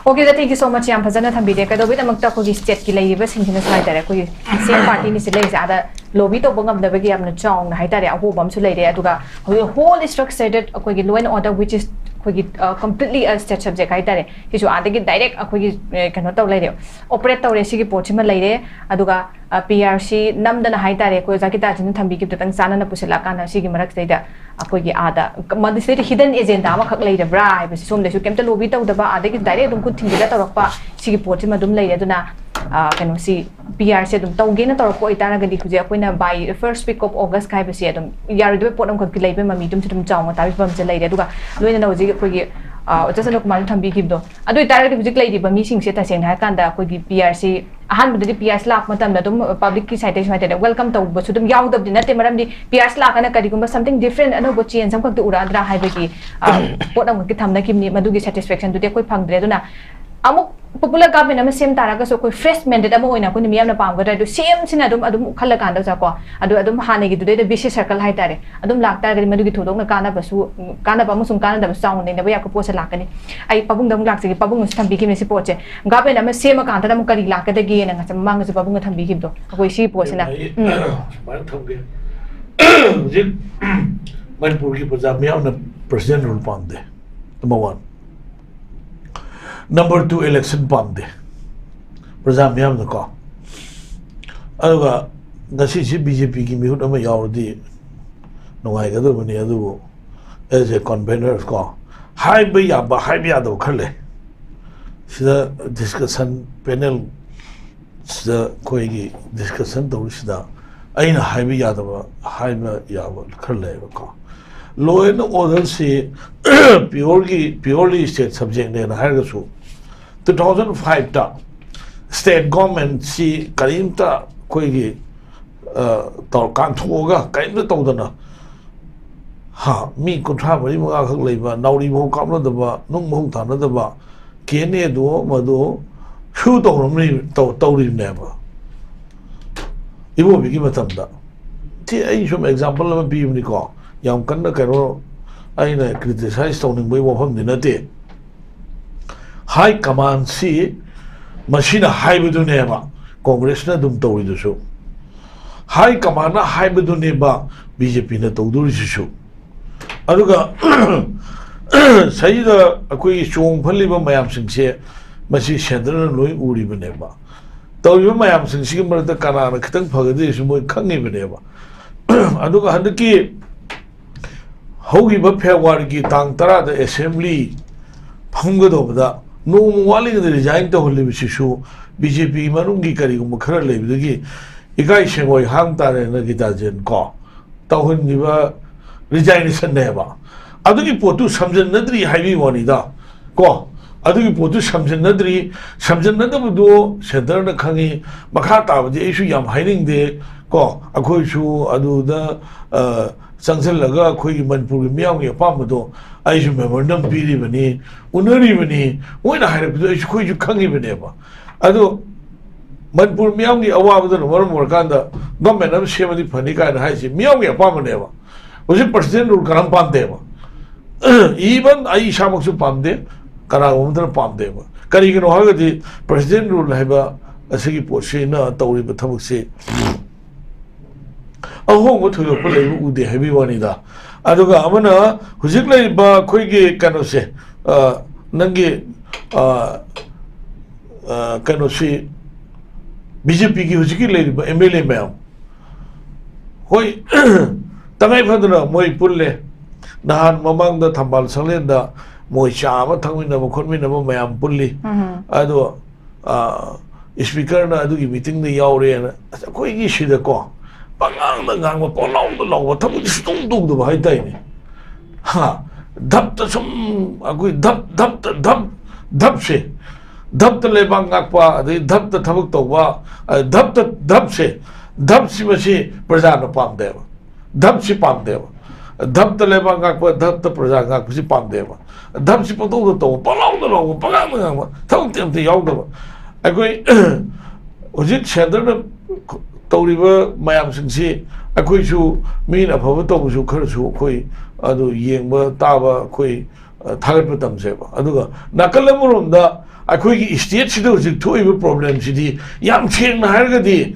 Okay, ꯑꯣꯖꯥ, thank you so much, ꯌꯥꯝ ꯐꯖꯅ ꯊꯝꯕꯤꯔꯦ꯫ ꯀꯩꯗꯧꯕꯩꯗꯃꯛꯇ ꯑꯩꯈꯣꯏꯒꯤ ꯁ꯭ꯇꯦꯠꯀꯤ ꯂꯩꯔꯤꯕꯁꯤꯡꯁꯤꯅ ꯁꯨꯃꯥꯏꯅ ꯍꯥꯏꯇꯥꯔꯦ, ꯑꯩꯈꯣꯏꯒꯤ ꯁꯦꯝ ꯄꯥꯔꯇꯤꯅꯤꯁꯤ ꯂꯩꯔꯤꯁꯦ ꯑꯥꯗ ꯂꯣꯕꯤ ꯇꯧꯕ ꯉꯝꯗꯕꯒꯤ ꯌꯥꯝꯅ ꯆꯥꯎꯅ ꯍꯥꯏꯇꯥꯔꯦ ꯑꯍꯣꯕ ꯑꯃꯁꯨ ꯂꯩꯔꯦ꯫ ꯑꯗꯨꯒ ꯍꯧꯖꯤꯛ whole structure that ꯑꯩꯈꯣꯏꯒꯤ law and order, which is ꯑꯩꯈꯣꯏꯒꯤ completely state subject ꯍꯥꯏꯇꯥꯔꯦ, ꯁꯤꯁꯨ ꯑꯥꯗꯒꯤ ꯗꯥꯏꯔꯦꯛ ꯑꯩꯈꯣꯏꯒꯤ ꯑ, ꯀꯩꯅꯣ ꯇꯧ ꯂꯩꯔꯦ, ꯑꯣꯄꯔꯦꯠ ꯇꯧꯔꯦ꯫ ꯁꯤꯒꯤ ꯄꯣꯠꯁꯤꯃ ꯂꯩꯔꯦ꯫ ꯑꯗꯨꯒ ꯄꯤ ꯑꯥꯔ ꯁꯤ ꯅꯝꯗꯅ ꯍꯥꯏꯇꯥꯔꯦ, ꯑꯩꯈꯣꯏ ꯑꯣꯖꯥ ꯒꯤꯇꯥꯖꯤꯅ ꯊꯝꯕꯤꯈꯤꯕꯗꯨꯇꯪ ꯆꯥꯟꯅꯅ ꯄꯨꯁꯤꯜꯂꯛꯑꯀꯥꯟꯗ ꯁꯤꯒꯤ ꯃꯔꯛꯁꯤꯗꯩꯗ ꯑꯩꯈꯣꯣꯏꯒꯤ ꯑꯥꯗ ꯃꯗꯨꯁꯤꯗꯩꯗ ꯍꯤꯗꯟ ꯑꯦꯖꯦꯟꯗꯥ ꯑꯃꯈꯛ ꯂꯩꯔꯕ꯭ꯔꯥ ꯍꯥꯏꯕꯁꯤ ꯁꯣꯝꯗꯁꯨ ꯀꯩꯝꯇ ꯂꯣꯕꯤ ꯇꯧꯗꯕ ꯑꯥꯗꯒꯤ ꯗꯥꯏꯔꯦꯛ ꯑꯗꯨꯝ ꯈꯨꯠ ꯊꯤꯡꯖꯤꯜꯂ ꯇꯧꯔꯛꯄ ꯁꯤꯒꯤ ꯄꯣꯠꯁꯤꯃ ꯑꯗꯨꯝ ꯂꯩꯔꯦ꯫ ꯑꯗꯨꯅ ꯑ, ꯀꯩꯅꯣꯁꯤ ꯄꯤ ꯑꯥꯔꯁꯦ ꯑꯗꯨꯝ ꯇꯧꯒꯦꯅ ꯇꯧꯔꯛꯄ ꯑꯣꯏꯇꯥꯔꯒꯗꯤ ꯍꯧꯖꯤꯛ ꯑꯩꯈꯣꯏꯅ by first week of August ꯍꯥꯏꯕꯁꯤ ꯑꯗꯨꯝ ꯌꯥꯔꯣꯏꯗꯕ ꯄꯣꯠ ꯑꯃꯈꯛꯇꯤ ꯂꯩꯕ ꯃꯃꯤꯗꯨꯝꯁꯨ ꯑꯗꯨꯝ ꯆꯥꯎꯅ ꯇꯥꯕꯒꯤ ꯐꯤꯕꯝꯁꯦ ꯂꯩꯔꯦ꯫ ꯑꯗꯨꯒ ꯂꯣꯏꯅꯅ ꯍꯧꯖꯤꯛ ꯑꯩꯈꯣꯏꯒꯤ ꯑ, ꯑꯣꯖꯥ ꯁꯅꯥꯀꯨꯃꯥꯔꯅ ꯊꯝꯕꯤꯈꯤꯕꯗꯣ ꯑꯗꯨ ꯑꯣꯏꯇꯥꯔꯒꯗꯤ ꯍꯧꯖꯤꯛ ꯂꯩꯔꯤꯕ ꯃꯤꯁꯤꯡꯁꯦ ꯇꯁꯦꯡꯅ ꯍꯥꯏꯔꯀꯥꯟꯗ ꯑꯩꯈꯣꯏꯒꯤ ꯄꯤ ꯑꯥꯔꯁꯤ ꯑꯍꯥꯟꯕꯗꯗꯤ ꯄꯤ ꯑꯥꯔꯁꯤ ꯂꯥꯛꯄ ꯃꯇꯝꯗ ꯑꯗꯨꯝ ꯄꯕ꯭ꯂꯤꯛꯀꯤ ꯁꯥꯏꯠꯇꯒꯤ ꯁꯨꯃꯥꯏꯅ ꯇꯧꯗꯅ ꯋꯦꯜꯀꯝ ꯇꯧꯕꯁꯨ ꯑꯗꯨꯝ ꯌꯥꯎꯗꯕꯗꯤ ꯅꯠꯇꯦ꯫ ꯃꯔꯝꯗꯤ ꯄꯤ ꯑꯥꯔꯁꯤ ꯂꯥꯛꯀꯅ ꯀꯔꯤꯒꯨꯝꯕ something different, ꯑꯅꯧꯕ ꯆꯦꯟꯖ ꯑꯃꯈꯛꯇꯤ ꯎꯔꯛꯑꯗ꯭ꯔꯥ ꯍꯥꯏꯕꯒꯤ ꯑ, ꯄꯣꯠ ꯑꯃꯈꯛꯇꯤ ꯊꯝꯅꯈꯤꯕꯅꯤ꯫ ꯃꯗꯨꯒꯤ ꯁꯦꯇꯤꯁꯐꯦꯛꯁꯟꯗꯨꯗꯤ ꯑꯩꯈꯣꯏ ꯐꯪꯗ꯭ꯔꯦ꯫ ꯑꯗꯨꯅ ꯑꯃꯨꯛ Popular government ꯑꯃ ꯁꯦꯝ ꯇꯥꯔꯒꯁꯨ ꯑꯩꯈꯣꯏ fresh mandate ꯑꯃ ꯑꯣꯏꯅ ꯑꯩꯈꯣꯏꯅ ꯃꯤꯌꯥꯝꯅ ꯄꯥꯝꯒꯗ꯭ꯔꯥ? ꯑꯗꯨ ꯁꯦꯝꯁꯤꯅ ꯑꯗꯨꯝ ꯑꯗꯨꯝ ꯈꯜꯂꯀꯥꯟꯗ ꯑꯣꯖꯥ ꯀꯣ, ꯑꯗꯨ ꯑꯗꯨꯝ ꯍꯥꯟꯅꯒꯤꯗꯨꯗꯩꯗ ꯕꯤ ꯁꯤ circle ꯍꯥꯏꯇꯥꯔꯦ, ꯑꯗꯨꯝ ꯂꯥꯛꯇꯥꯔꯒꯗꯤ ꯃꯗꯨꯒꯤ ꯊꯣꯏꯗꯣꯛꯅ ꯀꯥꯟꯅꯕꯁꯨ, ꯎꯝ, ꯀꯥꯟꯅꯕ ꯑꯃꯁꯨꯡ ꯀꯥꯟꯅꯗꯕꯁꯨ ꯆꯥꯎꯅ ꯅꯩꯅꯕ ꯌꯥꯕ ꯄꯣꯠꯁꯦ ꯂꯥꯛꯀꯅꯤ꯫ ꯑꯩ ꯄꯥꯕꯨꯡꯗ ꯑꯃꯨꯛ ꯂꯥꯛꯆꯒꯦ꯫ ꯄꯥꯕꯨꯡꯅꯁꯨ ꯊꯝꯕꯤꯈꯤꯕꯅꯦ ꯁꯤ ꯄꯣꯠꯁꯦ, government ꯑꯃ ꯁꯦꯝꯃꯀꯥꯟꯗ ꯑꯃꯨꯛ ꯀꯔꯤ ꯂꯥꯛꯀꯗꯒꯦꯅ ꯉꯁꯥꯏ ꯃꯃꯥꯡꯗꯁꯨ ꯄꯥꯕꯨꯡꯅ ꯊꯝꯕꯤꯈꯤꯕꯗꯣ, ꯑꯩꯈꯣꯏ ꯁꯤ ꯄꯣꯠꯁꯤꯅ꯫ ꯑꯩ ꯁꯨꯃꯥꯏꯅ ꯊꯝꯒꯦ꯫ ꯍꯧꯖꯤꯛ ꯃꯅꯤꯄꯨꯔꯒꯤ ꯄ꯭ꯔꯖꯥ ꯃꯤꯌꯥꯝꯅ president rule ꯄꯥꯝꯗꯦ, number one꯫ Number two, election ꯄꯥꯝꯗꯦ ꯄ꯭ꯔꯖꯥ ꯃꯤꯌꯥꯝꯅꯀꯣ꯫ ꯑꯗꯨꯒ ꯉꯁꯤꯁꯤ ꯕꯤ ꯖꯦ ꯄꯤꯒꯤ ꯃꯤꯍꯨꯠ ꯑꯃ ꯌꯥꯎꯔꯗꯤ ꯅꯨꯡꯉꯥꯏꯒꯗꯕꯅꯤ, ꯑꯗꯨꯕꯨ as a convener ꯀꯣ, ꯍꯥꯏꯕ ꯌꯥꯕ ꯍꯥꯏꯕ ꯌꯥꯗꯕ ꯈꯔ ꯂꯩ꯫ ꯁꯤꯗ discussion panel ꯁꯤꯗ ꯑꯩꯈꯣꯏꯒꯤ discussion ꯇꯧꯔꯤꯁꯤꯗ ꯑꯩꯅ ꯍꯥꯏꯕ ꯌꯥꯗꯕ ꯍꯥꯏꯕ ꯌꯥꯕ ꯈꯔ ꯂꯩꯌꯦꯕꯀꯣ꯫ Law and order ꯁꯤ purely, purely state subject ꯅꯦꯅ ꯍꯥꯏꯔꯒꯁꯨ, two thousand five ꯇ state government ꯁꯤ ꯀꯔꯤꯝꯇ ꯑꯩꯈꯣꯏꯒꯤ, ꯑ, ꯇꯧ-, ꯀꯥꯟꯊꯣꯛꯑꯒ ꯀꯔꯤꯝꯇ ꯇꯧꯗꯅ, ꯍꯥ, ꯃꯤ ꯀꯨꯟꯊ꯭ꯔꯥ ꯃꯔꯤ ꯃꯉꯥ ꯈꯛ ꯂꯩꯕ, ꯅꯥꯎꯔꯤ ꯐꯥꯎ ꯀꯥꯞꯅꯗꯕ, ꯅꯨꯡ ꯐꯥꯎ ꯊꯥꯅꯗꯕ, ꯀꯦꯅꯦꯗꯣ ꯃꯗꯣ ꯁꯨ ꯇꯧꯔꯝꯃꯤ-, ꯇꯧ-, ꯇꯧꯔꯤꯕꯅꯦꯕ ꯏꯕꯣꯕꯤꯒꯤ ꯃꯇꯝꯗ꯫ ꯁꯤ ꯑꯩ ꯁꯨꯝ example ꯑꯃ ꯄꯤꯕꯅꯤꯀꯣ, ꯌꯥꯝ ꯀꯟꯅ ꯀꯩꯅꯣ ꯑꯩꯅ criticize ꯇꯧꯅꯤꯡꯕꯒꯤ ꯋꯥꯐꯝꯗꯤ ꯅꯠꯇꯦ꯫ High command ꯁꯤ ꯃꯁꯤꯅ ꯍꯥꯏꯕꯗꯨꯅꯦꯕ ꯀꯣꯡꯒ꯭ꯔꯦꯁꯅ ꯑꯗꯨꯝ ꯇꯧꯔꯤꯗꯨꯁꯨ꯫ High command ꯅ ꯍꯥꯏꯕꯗꯨꯅꯦꯕ ꯕꯤ ꯖꯦ ꯄꯤꯅ ꯇꯧꯗꯣꯔꯤꯁꯤꯁꯨ꯫ ꯑꯗꯨꯒ ꯁꯤꯗ ꯑꯩꯈꯣꯏꯒꯤ ꯆꯣꯡ ꯐꯜꯂꯤꯕ ꯃꯌꯥꯝꯁꯤꯡꯁꯦ ꯃꯁꯤ centre ꯅ ꯂꯣꯏ ꯎꯔꯤꯕꯅꯦꯕ꯫ ꯇꯧꯔꯤꯕ ꯃꯌꯥꯝꯁꯤꯡꯁꯤꯒꯤ ꯃꯔꯛꯇ ꯀꯅꯥꯅ ꯈꯤꯇꯪ ꯐꯒꯗꯒꯦꯁꯨ ꯃꯣꯏ ꯈꯪꯉꯤꯕꯅꯦꯕ꯫ ꯑꯗꯨꯒ ꯍꯟꯗꯛꯀꯤ ꯍꯧꯈꯤꯕ February ꯒꯤ ꯇꯥꯡ ꯇꯔꯥꯗ assembly ꯐꯝꯒꯗꯧꯕꯗ ꯅꯣꯡꯃ ꯋꯥꯠꯂꯤꯉꯩꯗ resign ꯇꯧꯍꯜꯂꯤꯕꯁꯤꯁꯨ ꯕꯤ ꯖꯦ ꯄꯤ ꯃꯅꯨꯡꯒꯤ ꯀꯔꯤꯒꯨꯝꯕ ꯈꯔ ꯂꯩꯕꯗꯒꯤ ꯏꯀꯥꯏ ꯁꯦꯡꯑꯣꯏ ꯍꯥꯡ ꯇꯥꯔꯦꯅ ꯒꯤꯇꯥ ꯖꯦꯟ ꯀꯣ ꯇꯧꯍꯟꯈꯤꯕ resignation ꯅꯦꯕ꯫ ꯑꯗꯨꯒꯤ ꯄꯣꯠꯇꯨ ꯁꯝꯖꯟꯅꯗ꯭ꯔꯤ ꯍꯥꯏꯕꯒꯤ ꯋꯥꯅꯤꯗ ꯀꯣ꯫ ꯑꯗꯨꯒꯤ ꯄꯣꯠꯇꯨ ꯁꯝꯖꯟꯅꯗ꯭ꯔꯤ, ꯁꯝꯖꯟꯅꯗꯕꯗꯨ centre ꯅ ꯈꯪꯉꯤ꯫ ꯃꯈꯥ ꯇꯥꯕꯗꯤ ꯑꯩꯁꯨ ꯌꯥꯝ ꯍꯥꯏꯅꯤꯡꯗꯦ꯫ ꯀꯣ, ꯑꯩꯈꯣꯏꯁꯨ ꯑꯗꯨꯗ, ꯑ, ꯆꯪꯁꯤꯜꯂꯒ ꯑꯩꯈꯣꯏꯒꯤ ꯃꯅꯤꯄꯨꯔꯒꯤ ꯃꯤꯌꯥꯝꯒꯤ ꯑꯄꯥꯝꯕꯗꯣ ꯑꯩꯁꯨ memorandum ꯄꯤꯔꯤꯕꯅꯤ, ꯎꯅꯔꯤꯕꯅꯤ, ꯃꯣꯏꯅ ꯍꯥꯏꯔꯛꯄꯗꯣ ꯑꯩꯁꯨ, ꯑꯩꯈꯣꯏꯁꯨ ꯈꯪꯉꯤꯕꯅꯦꯕ꯫ ꯑꯗꯣ ꯃꯅꯤꯄꯨꯔ ꯃꯤꯌꯥꯝꯒꯤ ꯑꯋꯥꯕꯗꯨꯅ ꯃꯔꯝ ꯑꯣꯏꯔꯀꯥꯟꯗ government ꯑꯃ ꯁꯦꯝꯃꯗꯤ ꯐꯅꯤ ꯀꯥꯏꯅ ꯍꯥꯏꯁꯦ ꯃꯤꯌꯥꯝꯒꯤ ꯑꯄꯥꯝꯕꯅꯦꯕ꯫ ꯍꯧꯖꯤꯛ President Rule ꯀꯅꯥꯝ ꯄꯥꯝꯗꯦꯕ꯫ Even ꯑꯩ ꯏꯁꯥꯃꯛꯁꯨ ꯄꯥꯝꯗꯦ, ꯀꯅꯥꯒꯨꯝꯕ ꯑꯃꯇꯅ ꯄꯥꯝꯗꯦꯕ꯫ ꯀꯔꯤꯒꯤꯅꯣ ꯍꯥꯏꯔꯒꯗꯤ President Rule ꯍꯥꯏꯕ ꯑꯁꯤꯒꯤ ꯄꯣꯠꯁꯤꯅ ꯇꯧꯔꯤꯕ ꯊꯕꯛꯁꯤ ꯑꯍꯣꯡꯕ ꯊꯣꯏꯗꯣꯛꯄ ꯂꯩꯕ ꯎꯗꯦ ꯍꯥꯏꯕꯒꯤ ꯋꯥꯅꯤꯗ꯫ ꯑꯗꯨꯒ ꯑꯃꯅ ꯍꯧꯖꯤꯛ ꯂꯩꯔꯤꯕ ꯑꯩꯈꯣꯏꯒꯤ ꯀꯩꯅꯣꯁꯦ, ꯑ, ꯅꯪꯒꯤ, ꯑ, ꯑ, ꯀꯩꯅꯣꯁꯤ, BJPꯒꯤ ꯍꯧꯖꯤꯛꯀꯤ ꯂꯩꯔꯤꯕ MLA ꯃꯌꯥꯝ, ꯍꯣꯏ, ꯇꯉꯥꯏ ꯐꯗꯅ ꯃꯣꯏ ꯄꯨꯜꯂꯦ꯫ ꯅꯍꯥꯟ ꯃꯃꯥꯡꯗ ꯊꯝꯕꯥꯜ ꯁꯪꯂꯦꯟꯗ ꯃꯣꯏ ꯆꯥ ꯑꯃ ꯊꯛꯃꯤꯟꯅꯕ ꯈꯣꯠꯃꯤꯟꯅꯕ ꯃꯌꯥꯝ ꯄꯨꯜꯂꯤ꯫ ꯎꯝ꯫ ꯑꯗꯣ, ꯑ, Speakerꯅ ꯑꯗꯨꯒꯤ meetingꯗ ꯌꯥꯎꯔꯦꯅ, ꯑꯁ, ꯑꯩꯈꯣꯏꯒꯤ ꯁꯤꯗꯀꯣ ꯄꯉꯥꯡꯗ ꯉꯥꯡꯕ, ꯄꯪꯂꯥꯎꯗ ꯂꯥꯎꯕ, ꯊꯕꯛꯇꯤ ꯁꯨꯡꯇꯧ ꯇꯧꯗꯕ ꯍꯥꯏꯇꯥꯔꯦꯅꯦ꯫ ꯍꯥ, ꯙꯞꯇ ꯁꯨꯝ ꯑꯩꯈꯣꯏ ꯙꯞ, ꯙꯞꯇ, ꯙꯞ, ꯙꯞꯁꯦ, ꯙꯞꯇ ꯂꯩꯕꯥꯛ ꯉꯥꯛꯄ, ꯑꯗꯩ ꯙꯞꯇ ꯊꯕꯛ ꯇꯧꯕ, ꯑ, ꯙꯞꯇ, ꯙꯞꯁꯦ, ꯙꯞꯁꯤ ꯃꯁꯤ ꯄ꯭ꯔꯖꯥꯅ ꯄꯥꯝꯗꯦꯕ꯫ ꯙꯞꯁꯤ ꯄꯥꯝꯗꯦꯕ꯫ ꯙꯞꯇ ꯂꯩꯕꯥꯛ ꯉꯥꯛꯄ, ꯙꯞꯇ ꯄ꯭ꯔꯖꯥ ꯉꯥꯛꯄꯁꯤ ꯄꯥꯝꯗꯦꯕ꯫ ꯙꯞꯁꯤ ꯄꯪꯇꯧꯗ ꯇꯧꯕ, ꯄꯪꯂꯥꯎꯗ ꯂꯥꯎꯕ, ꯄꯪꯉꯥꯡꯗ ꯉꯥꯡꯕ, ꯊꯕꯛꯇꯤ ꯑꯝꯇ ꯌꯥꯎꯗꯕ꯫ ꯑꯩꯈꯣꯏ ꯍꯧꯖꯤꯛ centreꯗ ꯇꯧꯔꯤꯕ ꯃꯌꯥꯝꯁꯤꯡꯁꯤ ꯑꯩꯈꯣꯏꯁꯨ ꯃꯤꯅ ꯑꯐꯕ ꯇꯧꯕꯁꯨ ꯈꯔꯁꯨ ꯑꯩꯈꯣꯏ ꯑꯗꯨ ꯌꯦꯡꯕ ꯇꯥꯕ, ꯑꯩꯈꯣꯏ, ꯑ, ꯊꯥꯒꯠꯄ ꯇꯝꯖꯩꯕ꯫ ꯑꯗꯨꯒ ꯅꯥꯀꯜ ꯑꯃꯔꯣꯝꯗ ꯑꯩꯈꯣꯏꯒꯤ stateꯁꯤꯗ ꯍꯧꯖꯤꯛ ꯊꯣꯛꯏꯕ problemꯁꯤꯗꯤ ꯌꯥꯝ ꯁꯦꯡꯅ ꯍꯥꯏꯔꯒꯗꯤ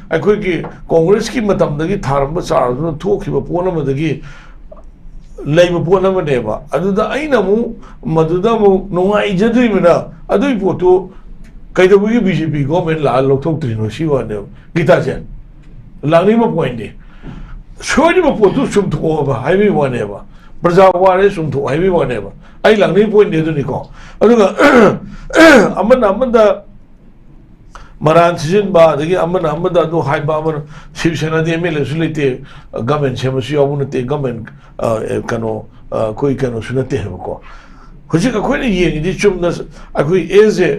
ꯑꯩꯈꯣꯏꯒꯤ Congressꯀꯤ ꯃꯇꯝꯗꯒꯤ ꯊꯥꯔꯝꯕ ꯆꯥꯔꯗꯨꯅ ꯊꯣꯛꯈꯤꯕ ꯄꯣꯠ ꯑꯃꯗꯒꯤ ꯂꯩꯕ ꯄꯣꯠ ꯑꯃꯅꯦꯕ꯫ ꯑꯗꯨꯗ ꯑꯩꯅ ꯑꯃꯨꯛ ꯃꯗꯨꯗ ꯑꯃꯨꯛ ꯅꯨꯡꯉꯥꯏꯖꯗ꯭ꯔꯤꯕꯅ, ꯑꯗꯨꯒꯤ ꯄꯣꯠꯇꯨ ꯀꯩꯗꯧꯕꯒꯤ BJP government ꯂꯥꯛꯑ ꯂꯧꯊꯣꯛꯇ꯭ꯔꯤꯅꯣ ꯁꯤ ꯋꯥꯅꯦꯕ꯫ ꯒꯤꯇꯥꯖꯦ, ꯂꯥꯛꯅꯤꯡꯕ pointꯅꯤ꯫ ꯁꯣꯏꯔꯤꯕ ꯄꯣꯠꯇꯨ ꯆꯨꯝꯊꯣꯛꯑꯣꯕ ꯍꯥꯏꯕꯒꯤ ꯋꯥꯅꯦꯕ꯫ ꯄ꯭ꯔꯖꯥ ꯋꯥꯔꯦ, ꯆꯨꯝꯊꯣꯛ ꯍꯥꯏꯕꯒꯤ ꯋꯥꯅꯦꯕ꯫ ꯑꯩ ꯂꯥꯛꯅꯤꯡꯕ pointꯅꯤ ꯑꯗꯨꯅꯤꯀꯣ꯫ ꯑꯗꯨꯒ ꯑꯃꯅ ꯑꯃꯗ ꯃꯔꯥꯟ ꯁꯤꯖꯤꯟꯕ, ꯑꯗꯒꯤ ꯑꯃꯅ ꯑꯃꯗ ꯑꯗꯨ ꯍꯥꯏꯕ, ꯑꯃꯅ ꯁꯤꯕ ꯁꯦꯅꯥꯗꯤ MLAꯁꯨ ꯂꯩꯇꯦ, government ꯁꯦꯝꯕꯁꯨ ꯌꯥꯎꯕ ꯅꯠꯇꯦ, government, ꯑ, ꯑꯦ, ꯀꯩꯅꯣ, ꯑ, ꯑꯩꯈꯣꯏ ꯀꯩꯅꯣꯁꯨ ꯅꯠꯇꯦ ꯍꯥꯏꯕꯀꯣ꯫ ꯍꯧꯖꯤꯛ ꯑꯩꯈꯣꯏꯅ ꯌꯦꯡꯉꯤꯗꯤ ꯆꯨꯝꯅ ꯑꯩꯈꯣꯏ as a,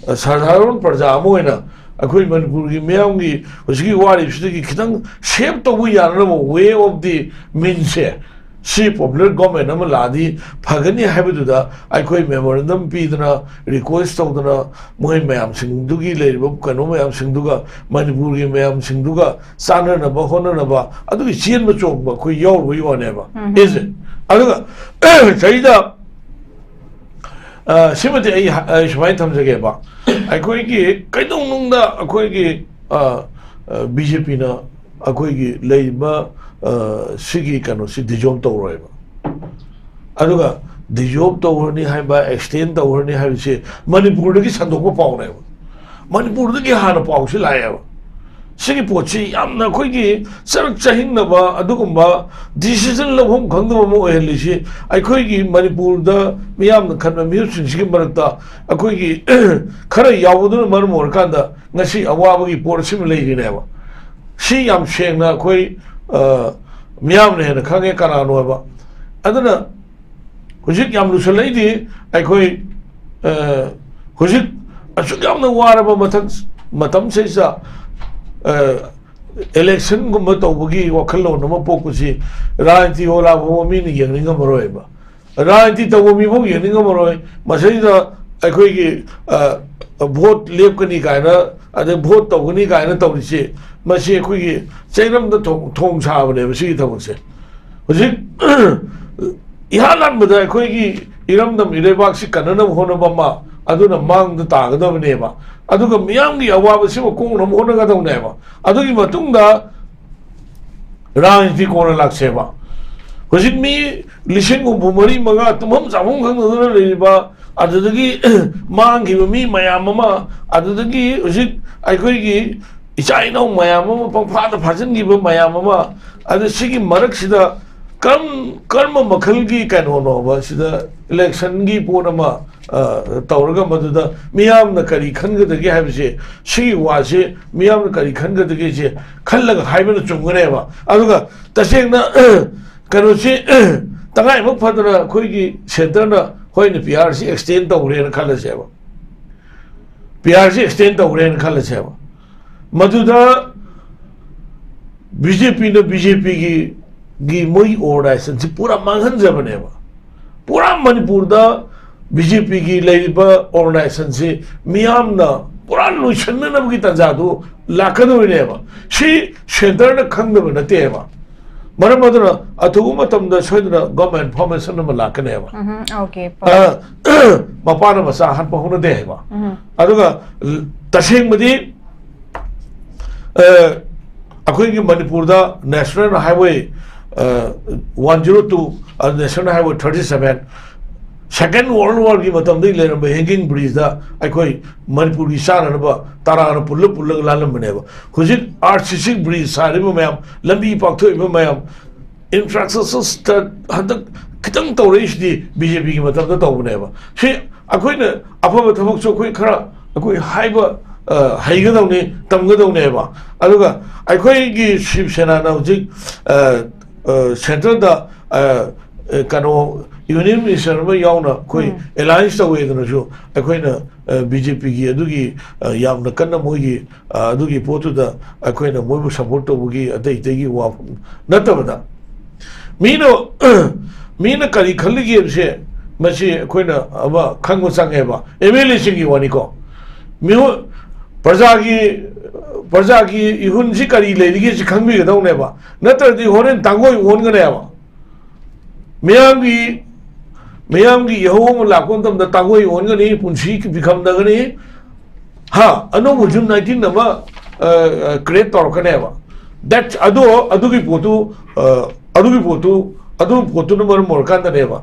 ꯑ, ꯁꯙꯥꯔꯟ ꯄ꯭ꯔꯖꯥ ꯑꯃ ꯑꯣꯏꯅ ꯑꯩꯈꯣꯏ ꯃꯅꯤꯄꯨꯔꯒꯤ ꯃꯤꯌꯥꯝꯒꯤ ꯍꯧꯖꯤꯛꯀꯤ ꯋꯥꯔꯤꯕꯁꯤꯗꯒꯤ ꯈꯤꯇꯪ ꯁꯦꯞ ꯇꯧꯕ ꯌꯥꯅꯅꯕ ꯋꯦ ꯑꯣꯐ ꯗꯤ ꯃꯤꯟꯁꯦ, ꯁꯤ ꯄꯣꯄꯨꯂꯔ ꯒꯣꯔꯃꯦꯟ ꯑꯃ ꯂꯥꯛꯑꯗꯤ ꯐꯒꯅꯤ ꯍꯥꯏꯕꯗꯨꯗ ꯑꯩꯈꯣꯏ ꯃꯦꯃꯣꯔꯦꯟꯗꯝ ꯄꯤꯗꯅ, ꯔꯤꯀ꯭ꯋꯦꯁ ꯇꯧꯗꯅ, ꯃꯣꯏ ꯃꯌꯥꯝꯁꯤꯡꯗꯨꯒꯤ ꯂꯩꯔꯤꯕ ꯀꯩꯅꯣ ꯃꯌꯥꯝꯁꯤꯡꯗꯨꯒ, ꯃꯅꯤꯄꯨꯔꯒꯤ ꯃꯌꯥꯝꯁꯤꯡꯗꯨꯒ ꯆꯥꯟꯅꯅꯕ ꯍꯣꯠꯅꯅꯕ ꯑꯗꯨꯒꯤ ꯆꯦꯟꯕ ꯆꯣꯡꯕ ꯑꯩꯈꯣꯏ ꯌꯥꯎꯔꯨꯕꯒꯤ ꯋꯥꯅꯦꯕ꯫ ꯎꯝ꯫ ꯏꯁꯦ꯫ ꯑꯗꯨꯒ ꯁꯤꯗꯩꯗ ꯑ, ꯁꯤꯃꯗꯤ ꯑꯩ ꯍ-, ꯑꯩ ꯁꯨꯃꯥꯏꯅ ꯊꯝꯖꯒꯦꯕ꯫ ꯑꯩꯈꯣꯏꯒꯤ ꯀꯩꯗꯧꯅꯨꯡꯗ ꯑꯩꯈꯣꯏꯒꯤ, ꯑ, ꯑ, ꯕꯤ ꯖꯦ ꯄꯤꯅ ꯑꯩꯈꯣꯏꯒꯤ ꯂꯩꯔꯤꯕ, ꯑ, ꯁꯤꯒꯤ ꯀꯩꯅꯣꯁꯤ ꯗꯤꯖꯣꯜꯕ ꯇꯧꯔꯣꯏꯕ꯫ ꯑꯗꯨꯒ ꯗꯤꯖꯣꯜꯕ ꯇꯧꯔꯅꯤ ꯍꯥꯏꯕ, ꯑꯦꯛꯁꯇꯦꯟ ꯇꯧꯔꯅꯤ ꯍꯥꯏꯕꯁꯤ ꯃꯅꯤꯄꯨꯔꯗꯒꯤ ꯁꯟꯗꯣꯛꯄ ꯄꯥꯎꯅꯦꯕ꯫ ꯃꯅꯤꯄꯨꯔꯗꯒꯤ ꯍꯥꯟꯅ ꯄꯥꯎꯁꯤ ꯂꯥꯛꯑꯦꯕ꯫ ꯁꯤꯒꯤ ꯄꯣꯠꯁꯤ ꯌꯥꯝꯅ ꯑꯩꯈꯣꯏꯒꯤ ꯆꯔꯛ ꯆꯍꯤꯡꯅꯕ, ꯑꯗꯨꯒꯨꯝꯕ ꯗꯤꯁꯤꯖꯟ ꯂꯧꯐꯝ ꯈꯪꯗꯕ ꯑꯃ ꯑꯣꯏꯍꯜꯂꯤꯁꯤ ꯑꯩꯈꯣꯏꯒꯤ ꯃꯅꯤꯄꯨꯔꯗ ꯃꯤꯌꯥꯝꯅ ꯈꯟꯕ ꯃꯤꯑꯣꯏꯁꯤꯡꯁꯤꯒꯤ ꯃꯔꯛꯇ ꯑꯩꯈꯣꯏꯒꯤ ꯈꯔ ꯌꯥꯎꯕꯗꯨꯅ ꯃꯔꯝ ꯑꯣꯏꯔꯀꯥꯟꯗ ꯉꯁꯤ ꯑꯋꯥꯕꯒꯤ ꯄꯣꯠ ꯑꯁꯤꯃ ꯂꯩꯔꯤꯅꯦꯕ꯫ ꯁꯤ ꯌꯥꯝ ꯁꯦꯡꯅ ꯑꯩꯈꯣꯏ, ꯑ, ꯃꯤꯌꯥꯝꯅ ꯍꯦꯟꯅ ꯈꯪꯉꯦ ꯀꯅꯥꯅꯣ ꯍꯥꯏꯕ꯫ ꯑꯗꯨꯅ ꯍꯧꯖꯤꯛ ꯌꯥꯝ ꯂꯨꯁꯜꯂꯛꯏꯗꯤ ꯑꯩꯈꯣꯏ, ꯑ, ꯍꯧꯖꯤꯛ ꯑꯁꯨꯛ ꯌꯥꯝꯅ ꯋꯥꯔꯕ ꯃꯊꯛ, ꯃꯇꯝꯁꯤꯗ, ꯑ, ꯏꯂꯦꯛꯁꯟꯒꯨꯝꯕ ꯇꯧꯕꯒꯤ ꯋꯥꯈꯜꯂꯣꯟ ꯑꯃ ꯄꯣꯛꯄꯁꯤ ꯔꯥꯖꯅꯤꯇꯤ ꯑꯣꯂꯥ ꯐꯥꯎꯕ ꯃꯤꯅ ꯌꯦꯡꯅꯤꯡꯉꯝꯃꯔꯣꯏꯕ꯫ ꯔꯥꯖꯅꯤꯇꯤ ꯇꯧꯕ ꯃꯤꯐꯥꯎ ꯌꯦꯡꯅꯤꯡꯉꯝꯃꯔꯣꯏ꯫ ꯃꯁꯤꯗ ꯑꯩꯈꯣꯏꯒꯤ, ꯑ, ꯚꯣꯠ ꯂꯦꯞꯀꯅꯤ ꯀꯥꯏꯅ, ꯑꯗꯩ ꯚꯣꯠ ꯇꯧꯒꯅꯤ ꯀꯥꯏꯅ ꯇꯧꯔꯤꯁꯦ, ꯃꯁꯤ ꯑꯩꯈꯣꯏꯒꯤ ꯆꯩꯔꯝꯗ ꯊꯣꯡ, ꯊꯣꯡ ꯁꯥꯕꯅꯦꯕ ꯁꯤꯒꯤ ꯊꯕꯛꯁꯦ꯫ ꯍꯧꯖꯤꯛ ꯏꯍꯥꯟ ꯍꯥꯟꯕꯗ ꯑꯩꯈꯣꯏꯒꯤ ꯏꯔꯝꯗꯝ ꯏꯔꯩꯕꯥꯛꯁꯤ ꯀꯟꯅꯅꯕ ꯍꯣꯠꯅꯕ ꯑꯃ, ꯑꯗꯨꯅ ꯃꯥꯡꯗ ꯇꯥꯒꯗꯕꯅꯦꯕ꯫ ꯑꯗꯨꯒ ꯃꯤꯌꯥꯝꯒꯤ ꯑꯋꯥꯕꯁꯤꯕꯨ ꯀꯣꯛꯅꯕ ꯍꯣꯠꯅꯒꯗꯕꯅꯦꯕ꯫ ꯑꯗꯨꯒꯤ ꯃꯇꯨꯡꯗ ꯔꯥꯖꯅꯤꯇꯤ ꯀꯣꯟꯅ ꯂꯥꯛꯁꯦꯕ꯫ ꯍꯧꯖꯤꯛ ꯃꯤ ꯂꯤꯁꯤꯡ ꯍꯨꯝꯐꯨ ꯃꯔꯤ ꯃꯉꯥ ꯇꯨꯝꯐꯝ ꯆꯥꯐꯝ ꯈꯪꯗꯗꯅ ꯂꯩꯔꯤꯕ, ꯑꯗꯨꯗꯒꯤ ꯃꯥꯡꯈꯤꯕ ꯃꯤ ꯃꯌꯥꯝ ꯑꯃ, ꯑꯗꯨꯗꯒꯤ ꯍꯧꯖꯤꯛ ꯑꯩꯈꯣꯏꯒꯤ ꯏꯆꯥ ꯏꯅꯥꯎ ꯃꯌꯥꯝ ꯑꯃ ꯄꯪꯐꯥꯗ ꯐꯥꯖꯤꯟꯈꯤꯕ ꯃꯌꯥꯝ ꯑꯃ, ꯑꯗꯨ ꯁꯤꯒꯤ ꯃꯔꯛꯁꯤꯗ ꯀꯔꯝ-, ꯀꯔꯝꯕ ꯃꯈꯜꯒꯤ ꯀꯩꯅꯣꯅꯣꯕ ꯁꯤꯗ ꯏꯂꯦꯛꯁꯟꯒꯤ ꯄꯣꯠ ꯑꯃ, ꯑ, ꯇꯧꯔꯒ ꯃꯗꯨꯗ ꯃꯤꯌꯥꯝꯅ ꯀꯔꯤ ꯈꯟꯒꯗꯒꯦ ꯍꯥꯏꯕꯁꯦ, ꯁꯤꯒꯤ ꯋꯥꯁꯦ ꯃꯤꯌꯥꯝꯅ ꯀꯔꯤ ꯈꯟꯒꯗꯒꯦꯁꯦ ꯈꯜꯂꯒ ꯍꯥꯏꯕꯅ ꯆꯨꯝꯒꯅꯦꯕ꯫ ꯑꯗꯨꯒ ꯇꯁꯦꯡꯅ ꯀꯩꯅꯣꯁꯤ ꯇꯉꯥꯏꯐꯝ ꯐꯗꯅ ꯑꯩꯈꯣꯏꯒꯤ ꯁꯦꯟꯇꯔꯅ ꯍꯣꯏꯅꯦ ꯄꯤ ꯑꯥꯔ ꯁꯤ ꯑꯦꯛꯁꯇꯦꯟ ꯇꯧꯔꯦꯅ ꯈꯜꯂꯁꯦꯕ꯫ ꯄꯤ ꯑꯥꯔ ꯁꯤ ꯑꯦꯛꯁꯇꯦꯟ ꯇꯧꯈ꯭ꯔꯦꯅ ꯈꯜꯂꯁꯦꯕ, ꯃꯗꯨꯗ ꯕꯤ ꯖꯦ ꯄꯤꯅ ꯕꯤ ꯖꯦ ꯄꯤꯒꯤ ꯒꯤ ꯃꯣꯏꯒꯤ ꯑꯣꯔꯒꯅꯥꯏꯖꯦꯁꯟꯁꯤ ꯄꯨꯔꯥ ꯃꯥꯡꯍꯟꯖꯕꯅꯦꯕ꯫ ꯄꯨꯔꯥ ꯃꯅꯤꯄꯨꯔꯗ ꯕꯤ ꯖꯦ ꯄꯤꯒꯤ ꯂꯩꯔꯤꯕ ꯑꯣꯔꯒꯅꯥꯏꯖꯦꯁꯟꯁꯤ ꯃꯤꯌꯥꯝꯅ ꯄꯨꯔꯥ ꯂꯣꯏꯁꯤꯟꯅꯅꯕꯒꯤ ꯇꯥꯟꯖꯥꯗꯨ ꯂꯥꯛꯀꯗꯧꯔꯤꯅꯦꯕ꯫ ꯁꯤ ꯁꯦꯟꯇꯔꯅ ꯈꯪꯗꯕ ꯅꯠꯇꯦꯕ꯫ ꯃꯔꯝ ꯑꯗꯨꯅ ꯑꯊꯨꯕ ꯃꯇꯝꯗ ꯁꯣꯏꯗꯅ ꯒꯣꯔꯃꯦꯟ ꯐꯣꯔꯃꯦꯁꯟ ꯑꯃ ꯂꯥꯛꯀꯅꯦꯕ꯫ ꯎꯝ, okay. ꯑ, ꯃꯄꯥꯅ ꯃꯆꯥ ꯍꯥꯠꯄ ꯍꯧꯅꯗꯦ ꯍꯥꯏꯕ꯫ ꯎꯝ. ꯑꯗꯨꯒ ꯇꯁꯦꯡꯕꯗꯤ, ꯑ, ꯑꯩꯈꯣꯏꯒꯤ ꯃꯅꯤꯄꯨꯔꯗ National Highway one zero two, National Highway thirty seven, Second World War ꯒꯤ ꯃꯇꯝꯗꯒꯤ ꯂꯩꯔꯝꯕ ꯍꯦꯡꯒꯤꯡ ꯕ꯭ꯔꯤꯖꯇ ꯑꯩꯈꯣꯏ ꯃꯅꯤꯄꯨꯔꯒꯤ ꯆꯥꯅꯅꯕ ꯇꯔꯥꯅ ꯄꯨꯜꯂ ꯄꯨꯜꯂꯒ ꯂꯥꯜꯂꯝꯕꯅꯦꯕ꯫ ꯍꯧꯖꯤꯛ ꯑꯥꯔ ꯁꯤ ꯁꯤ ꯕ꯭ꯔꯤꯖ ꯁꯥꯔꯤꯕ ꯃꯌꯥꯝ, ꯂꯝꯕꯤ ꯄꯥꯛꯊꯣꯛꯏꯕ ꯃꯌꯥꯝ, ꯏꯟꯐ꯭ꯔꯥꯁ꯭ꯇ꯭ꯔꯛꯆꯔ ꯍꯟꯗꯛ ꯈꯤꯇꯪ ꯇꯧꯔꯛꯏꯁꯤꯗꯤ ꯕꯤ ꯖꯦ ꯄꯤꯒꯤ ꯃꯇꯝꯗ ꯇꯧꯕꯅꯦꯕ꯫ ꯁꯤ ꯑꯩꯈꯣꯏꯅ ꯑꯐꯕ ꯊꯕꯛꯁꯨ ꯑꯩꯈꯣꯏ ꯈꯔ ꯑꯩꯈꯣꯏ ꯍꯥꯏꯕ, ꯑ, ꯍꯩꯒꯗꯧꯅꯤ, ꯇꯝꯒꯗꯧꯅꯦꯕ꯫ ꯑꯗꯨꯒ ꯑꯩꯈꯣꯏꯒꯤ ꯁꯤꯕ ꯁꯦꯅꯥꯅ ꯍꯧꯖꯤꯛ, ꯑ, ꯑ, ꯁꯦꯟꯇ꯭ꯔꯦꯜꯗ, ꯑ, ꯑ, ꯀꯩꯅꯣ, ꯌꯨꯅꯤꯌꯟ ꯃꯤꯅꯤꯁꯇꯔ ꯑꯃ ꯌꯥꯎꯅ ꯑꯩꯈꯣꯏ ꯎꯝ. ꯑꯦꯂꯥꯏꯟꯁ ꯇꯧꯋꯦꯗꯅꯁꯨ ꯑꯩꯈꯣꯏꯅ, ꯑ, ꯕꯤ ꯖꯦ ꯄꯤꯒꯤ ꯑꯗꯨꯒꯤ, ꯑ, ꯌꯥꯝꯅ ꯀꯟꯅ ꯃꯣꯏꯒꯤ, ꯑ, ꯑꯗꯨꯒꯤ ꯄꯣꯠꯇꯨꯗ ꯑꯩꯈꯣꯏꯅ ꯃꯣꯏꯕꯨ ꯁꯄꯣꯔꯠ ꯇꯧꯕꯒꯤ ꯑꯇꯩ ꯑꯇꯩꯒꯤ ꯋꯥꯐꯝ ꯅꯠꯇꯕꯗ, ꯃꯤꯅ, ꯃꯤꯅ ꯀꯔꯤ ꯈꯜꯂꯤꯒꯦ ꯍꯥꯏꯕꯁꯦ ꯃꯁꯤ ꯑꯩꯈꯣꯏꯅ ꯑꯃ ꯈꯪꯕ ꯆꯪꯉꯦꯕ꯫ M L ꯑꯦꯁꯤꯡꯒꯤ ꯋꯥꯅꯤꯀꯣ꯫ ꯃꯤꯑꯣ-, ꯄ꯭ꯔꯖꯥꯒꯤ, ꯄ꯭ꯔꯖꯥꯒꯤ ꯏꯍꯨꯟꯁꯤ ꯀꯔꯤ ꯂꯩꯔꯤꯒꯦ ꯁꯤ ꯈꯪꯕꯤꯒꯗꯧꯅꯦꯕ꯫ ꯅꯠꯇ꯭ꯔꯗꯤ ꯍꯣꯔꯦꯟ ꯇꯥꯡꯒꯣꯏ ꯑꯣꯟꯒꯅꯦꯕ꯫ ꯃꯤꯌꯥꯝꯒꯤ, ꯃꯤꯌꯥꯝꯒꯤ ꯏꯍꯧ ꯑꯃ ꯂꯥꯛꯄ ꯃꯇꯝꯗ ꯇꯥꯡꯒꯣꯏ ꯑꯣꯟꯒꯅꯤ, ꯄꯨꯟꯁꯤ ꯄꯤꯐꯝꯗꯒꯅꯤ꯫ ꯍꯥ, ꯑꯅꯧꯕ ꯖꯨꯟ ꯅꯥꯏꯟꯇꯤꯟ ꯑꯃ, ꯑ, ꯑ, ꯀ꯭ꯔꯤꯌꯦꯠ ꯇꯧꯔꯛꯀꯅꯦꯕ꯫ That, ꯑꯗꯣ, ꯑꯗꯨꯒꯤ ꯄꯣꯠꯇꯨ, ꯑ, ꯑꯗꯨꯒꯤ ꯄꯣꯠꯇꯨ, ꯑꯗꯨ ꯄꯣꯠꯇꯨꯅ ꯃꯔꯝ ꯑꯣꯏꯔꯀꯥꯟꯗꯅꯦꯕ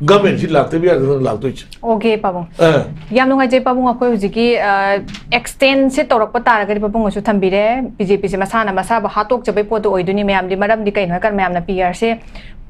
ꯒꯃꯦꯟꯁꯤ ꯂꯥꯛꯇꯕ ꯌꯥꯗꯗꯅ ꯂꯥꯛꯇꯣꯏꯁꯦ꯫ Okay, ꯄꯥꯕꯨꯡ꯫ ꯑ, ꯌꯥꯝ ꯅꯨꯡꯉꯥꯏꯖꯩ ꯄꯥꯕꯨꯡ, ꯑꯩꯈꯣꯏ ꯍꯧꯖꯤꯛꯀꯤ, ꯑ, ꯑꯦꯛꯁꯇꯦꯟꯁꯦ ꯇꯧꯔꯛꯄ ꯇꯥꯔꯒꯗꯤ ꯄꯥꯕꯨꯡꯅꯁꯨ ꯊꯝꯕꯤꯔꯦ, ꯕꯤ ꯖꯦ ꯄꯤꯁꯦ ꯃꯁꯥꯅ ꯃꯁꯥꯕꯨ ꯍꯥꯠꯇꯣꯛꯆꯕꯩ ꯄꯣꯠꯇꯣ ꯑꯣꯏꯗꯣꯏꯅꯤ ꯃꯌꯥꯝꯗꯤ꯫ ꯃꯔꯝꯗꯤ ꯀꯩꯅꯣ ꯍꯥꯏꯀꯥꯟꯗ ꯃꯌꯥꯝꯅ ꯄꯤ ꯑꯥꯔꯁꯦ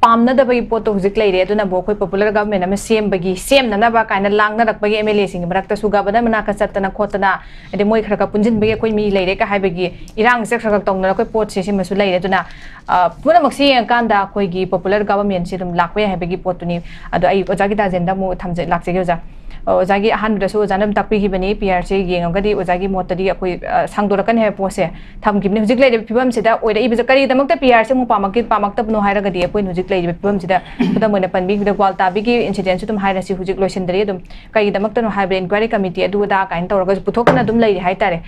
ꯄꯥꯝꯅꯗꯕꯒꯤ ꯄꯣꯠꯇꯣ ꯍꯧꯖꯤꯛ ꯂꯩꯔꯦ꯫ ꯑꯗꯨꯅꯕꯨ ꯑꯩꯈꯣꯏ ꯄꯣꯄꯨꯂꯔ ꯒꯚꯔꯟꯃꯦꯟ ꯑꯃ ꯁꯦꯝꯕꯒꯤ, ꯁꯦꯝꯅꯅꯕ ꯀꯥꯏꯅ ꯂꯥꯡꯅꯔꯛꯄꯒꯤ ꯑꯦꯝ ꯑꯦꯜ ꯑꯦꯁꯤꯡꯒꯤ ꯃꯔꯛꯇꯁꯨ ꯒꯚꯔꯅꯔ ꯃꯅꯥꯛꯇ ꯆꯠꯇꯅ ꯈꯣꯠꯇꯅ, ꯍꯥꯏꯗꯤ ꯃꯣꯏ ꯈꯔ ꯈꯔ ꯄꯨꯟꯁꯤꯟꯕꯒꯤ ꯑꯩꯈꯣꯏ ꯃꯤ ꯂꯩꯔꯦ ꯀ ꯍꯥꯏꯕꯒꯤ ꯏꯔꯥꯡꯁꯦ ꯈꯔ ꯈꯔ ꯇꯧꯅꯔꯛꯄ ꯄꯣꯠꯁꯦ ꯁꯤꯃꯁꯨ ꯂꯩꯔꯦ꯫ ꯑꯗꯨꯅ, ꯑ, ꯄꯨꯝꯅꯃꯛꯁꯤ ꯌꯦꯡꯉꯀꯥꯟꯗ ꯑꯩꯈꯣꯏꯒꯤ ꯄꯣꯄꯨꯂꯔ ꯒꯚꯔꯟꯃꯦꯟꯁꯤ ꯑꯗꯨꯝ ꯂꯥꯛꯄ ꯌꯥꯏ ꯍꯥꯏꯕꯒꯤ ꯄꯣꯠꯇꯨꯅꯤ꯫ ꯑꯗꯣ ꯑꯩ ꯑꯣꯖꯥ ꯒꯤꯇꯥꯖꯦꯟꯗ ꯑꯃꯨꯛ ꯊꯝꯖ-, ꯂꯥꯛꯆꯒꯦ ꯑꯣꯖꯥ꯫ ꯑꯣꯖꯥꯒꯤ ꯑꯍꯥꯟꯕꯗꯁꯨ ꯑꯣꯖꯥꯅ ꯑꯗꯨꯝ ꯇꯥꯛꯄꯤꯈꯤꯕꯅꯤ, ꯄꯤ ꯑꯥꯔꯁꯦ ꯌꯦꯡꯉꯒꯗꯤ ꯑꯣꯖꯥꯒꯤ ꯃꯣꯠꯇꯗꯤ ꯑꯩꯈꯣꯏ, ꯑ, ꯁꯥꯡꯗꯣꯔꯛꯀꯅꯤ ꯍꯥꯏꯕ ꯄꯣꯠꯁꯦ ꯊꯝꯈꯤꯕꯅꯤ꯫ ꯍꯧꯖꯤꯛ ꯂꯩꯔꯤꯕ ꯐꯤꯕꯝꯁꯤꯗ ꯑꯣꯏꯔꯛꯏꯕꯁꯦ ꯀꯔꯤꯒꯤꯗꯃꯛꯇ ꯄꯤ ꯑꯥꯔꯁꯦ ꯑꯃꯨꯛ ꯄꯥꯝꯃꯛꯀꯦ-, ꯄꯥꯝꯃꯛꯇꯕꯅꯣ ꯍꯥꯏꯔꯒꯗꯤ ꯑꯩꯈꯣꯏꯅ ꯍꯧꯖꯤꯛ ꯂꯩꯔꯤꯕ ꯐꯤꯕꯝꯁꯤꯗ ꯈꯨꯗꯝ ꯑꯣꯏꯅ ꯄꯟꯕꯤꯈꯤꯕꯗ ꯒ꯭ꯋꯥꯜꯇꯥꯕꯤꯒꯤ incidentꯁꯨ ꯑꯗꯨꯝ ꯍꯥꯏꯔꯁꯤ, ꯍꯧꯖꯤꯛ ꯂꯣꯏꯁꯤꯟꯗ꯭ꯔꯤ꯫ ꯑꯗꯨꯝ ꯀꯔꯤꯒꯤꯗꯃꯛꯇꯅꯣ ꯍꯥꯏꯕꯗ inquiry committee ꯑꯗꯨ ꯑꯗꯥ ꯀꯥꯏꯅ ꯇꯧꯔꯒꯁꯨ ꯄꯨꯊꯣꯛꯇꯅ ꯑꯗꯨꯝ ꯂꯩꯔꯤ ꯍꯥꯏꯇꯥꯔꯦ꯫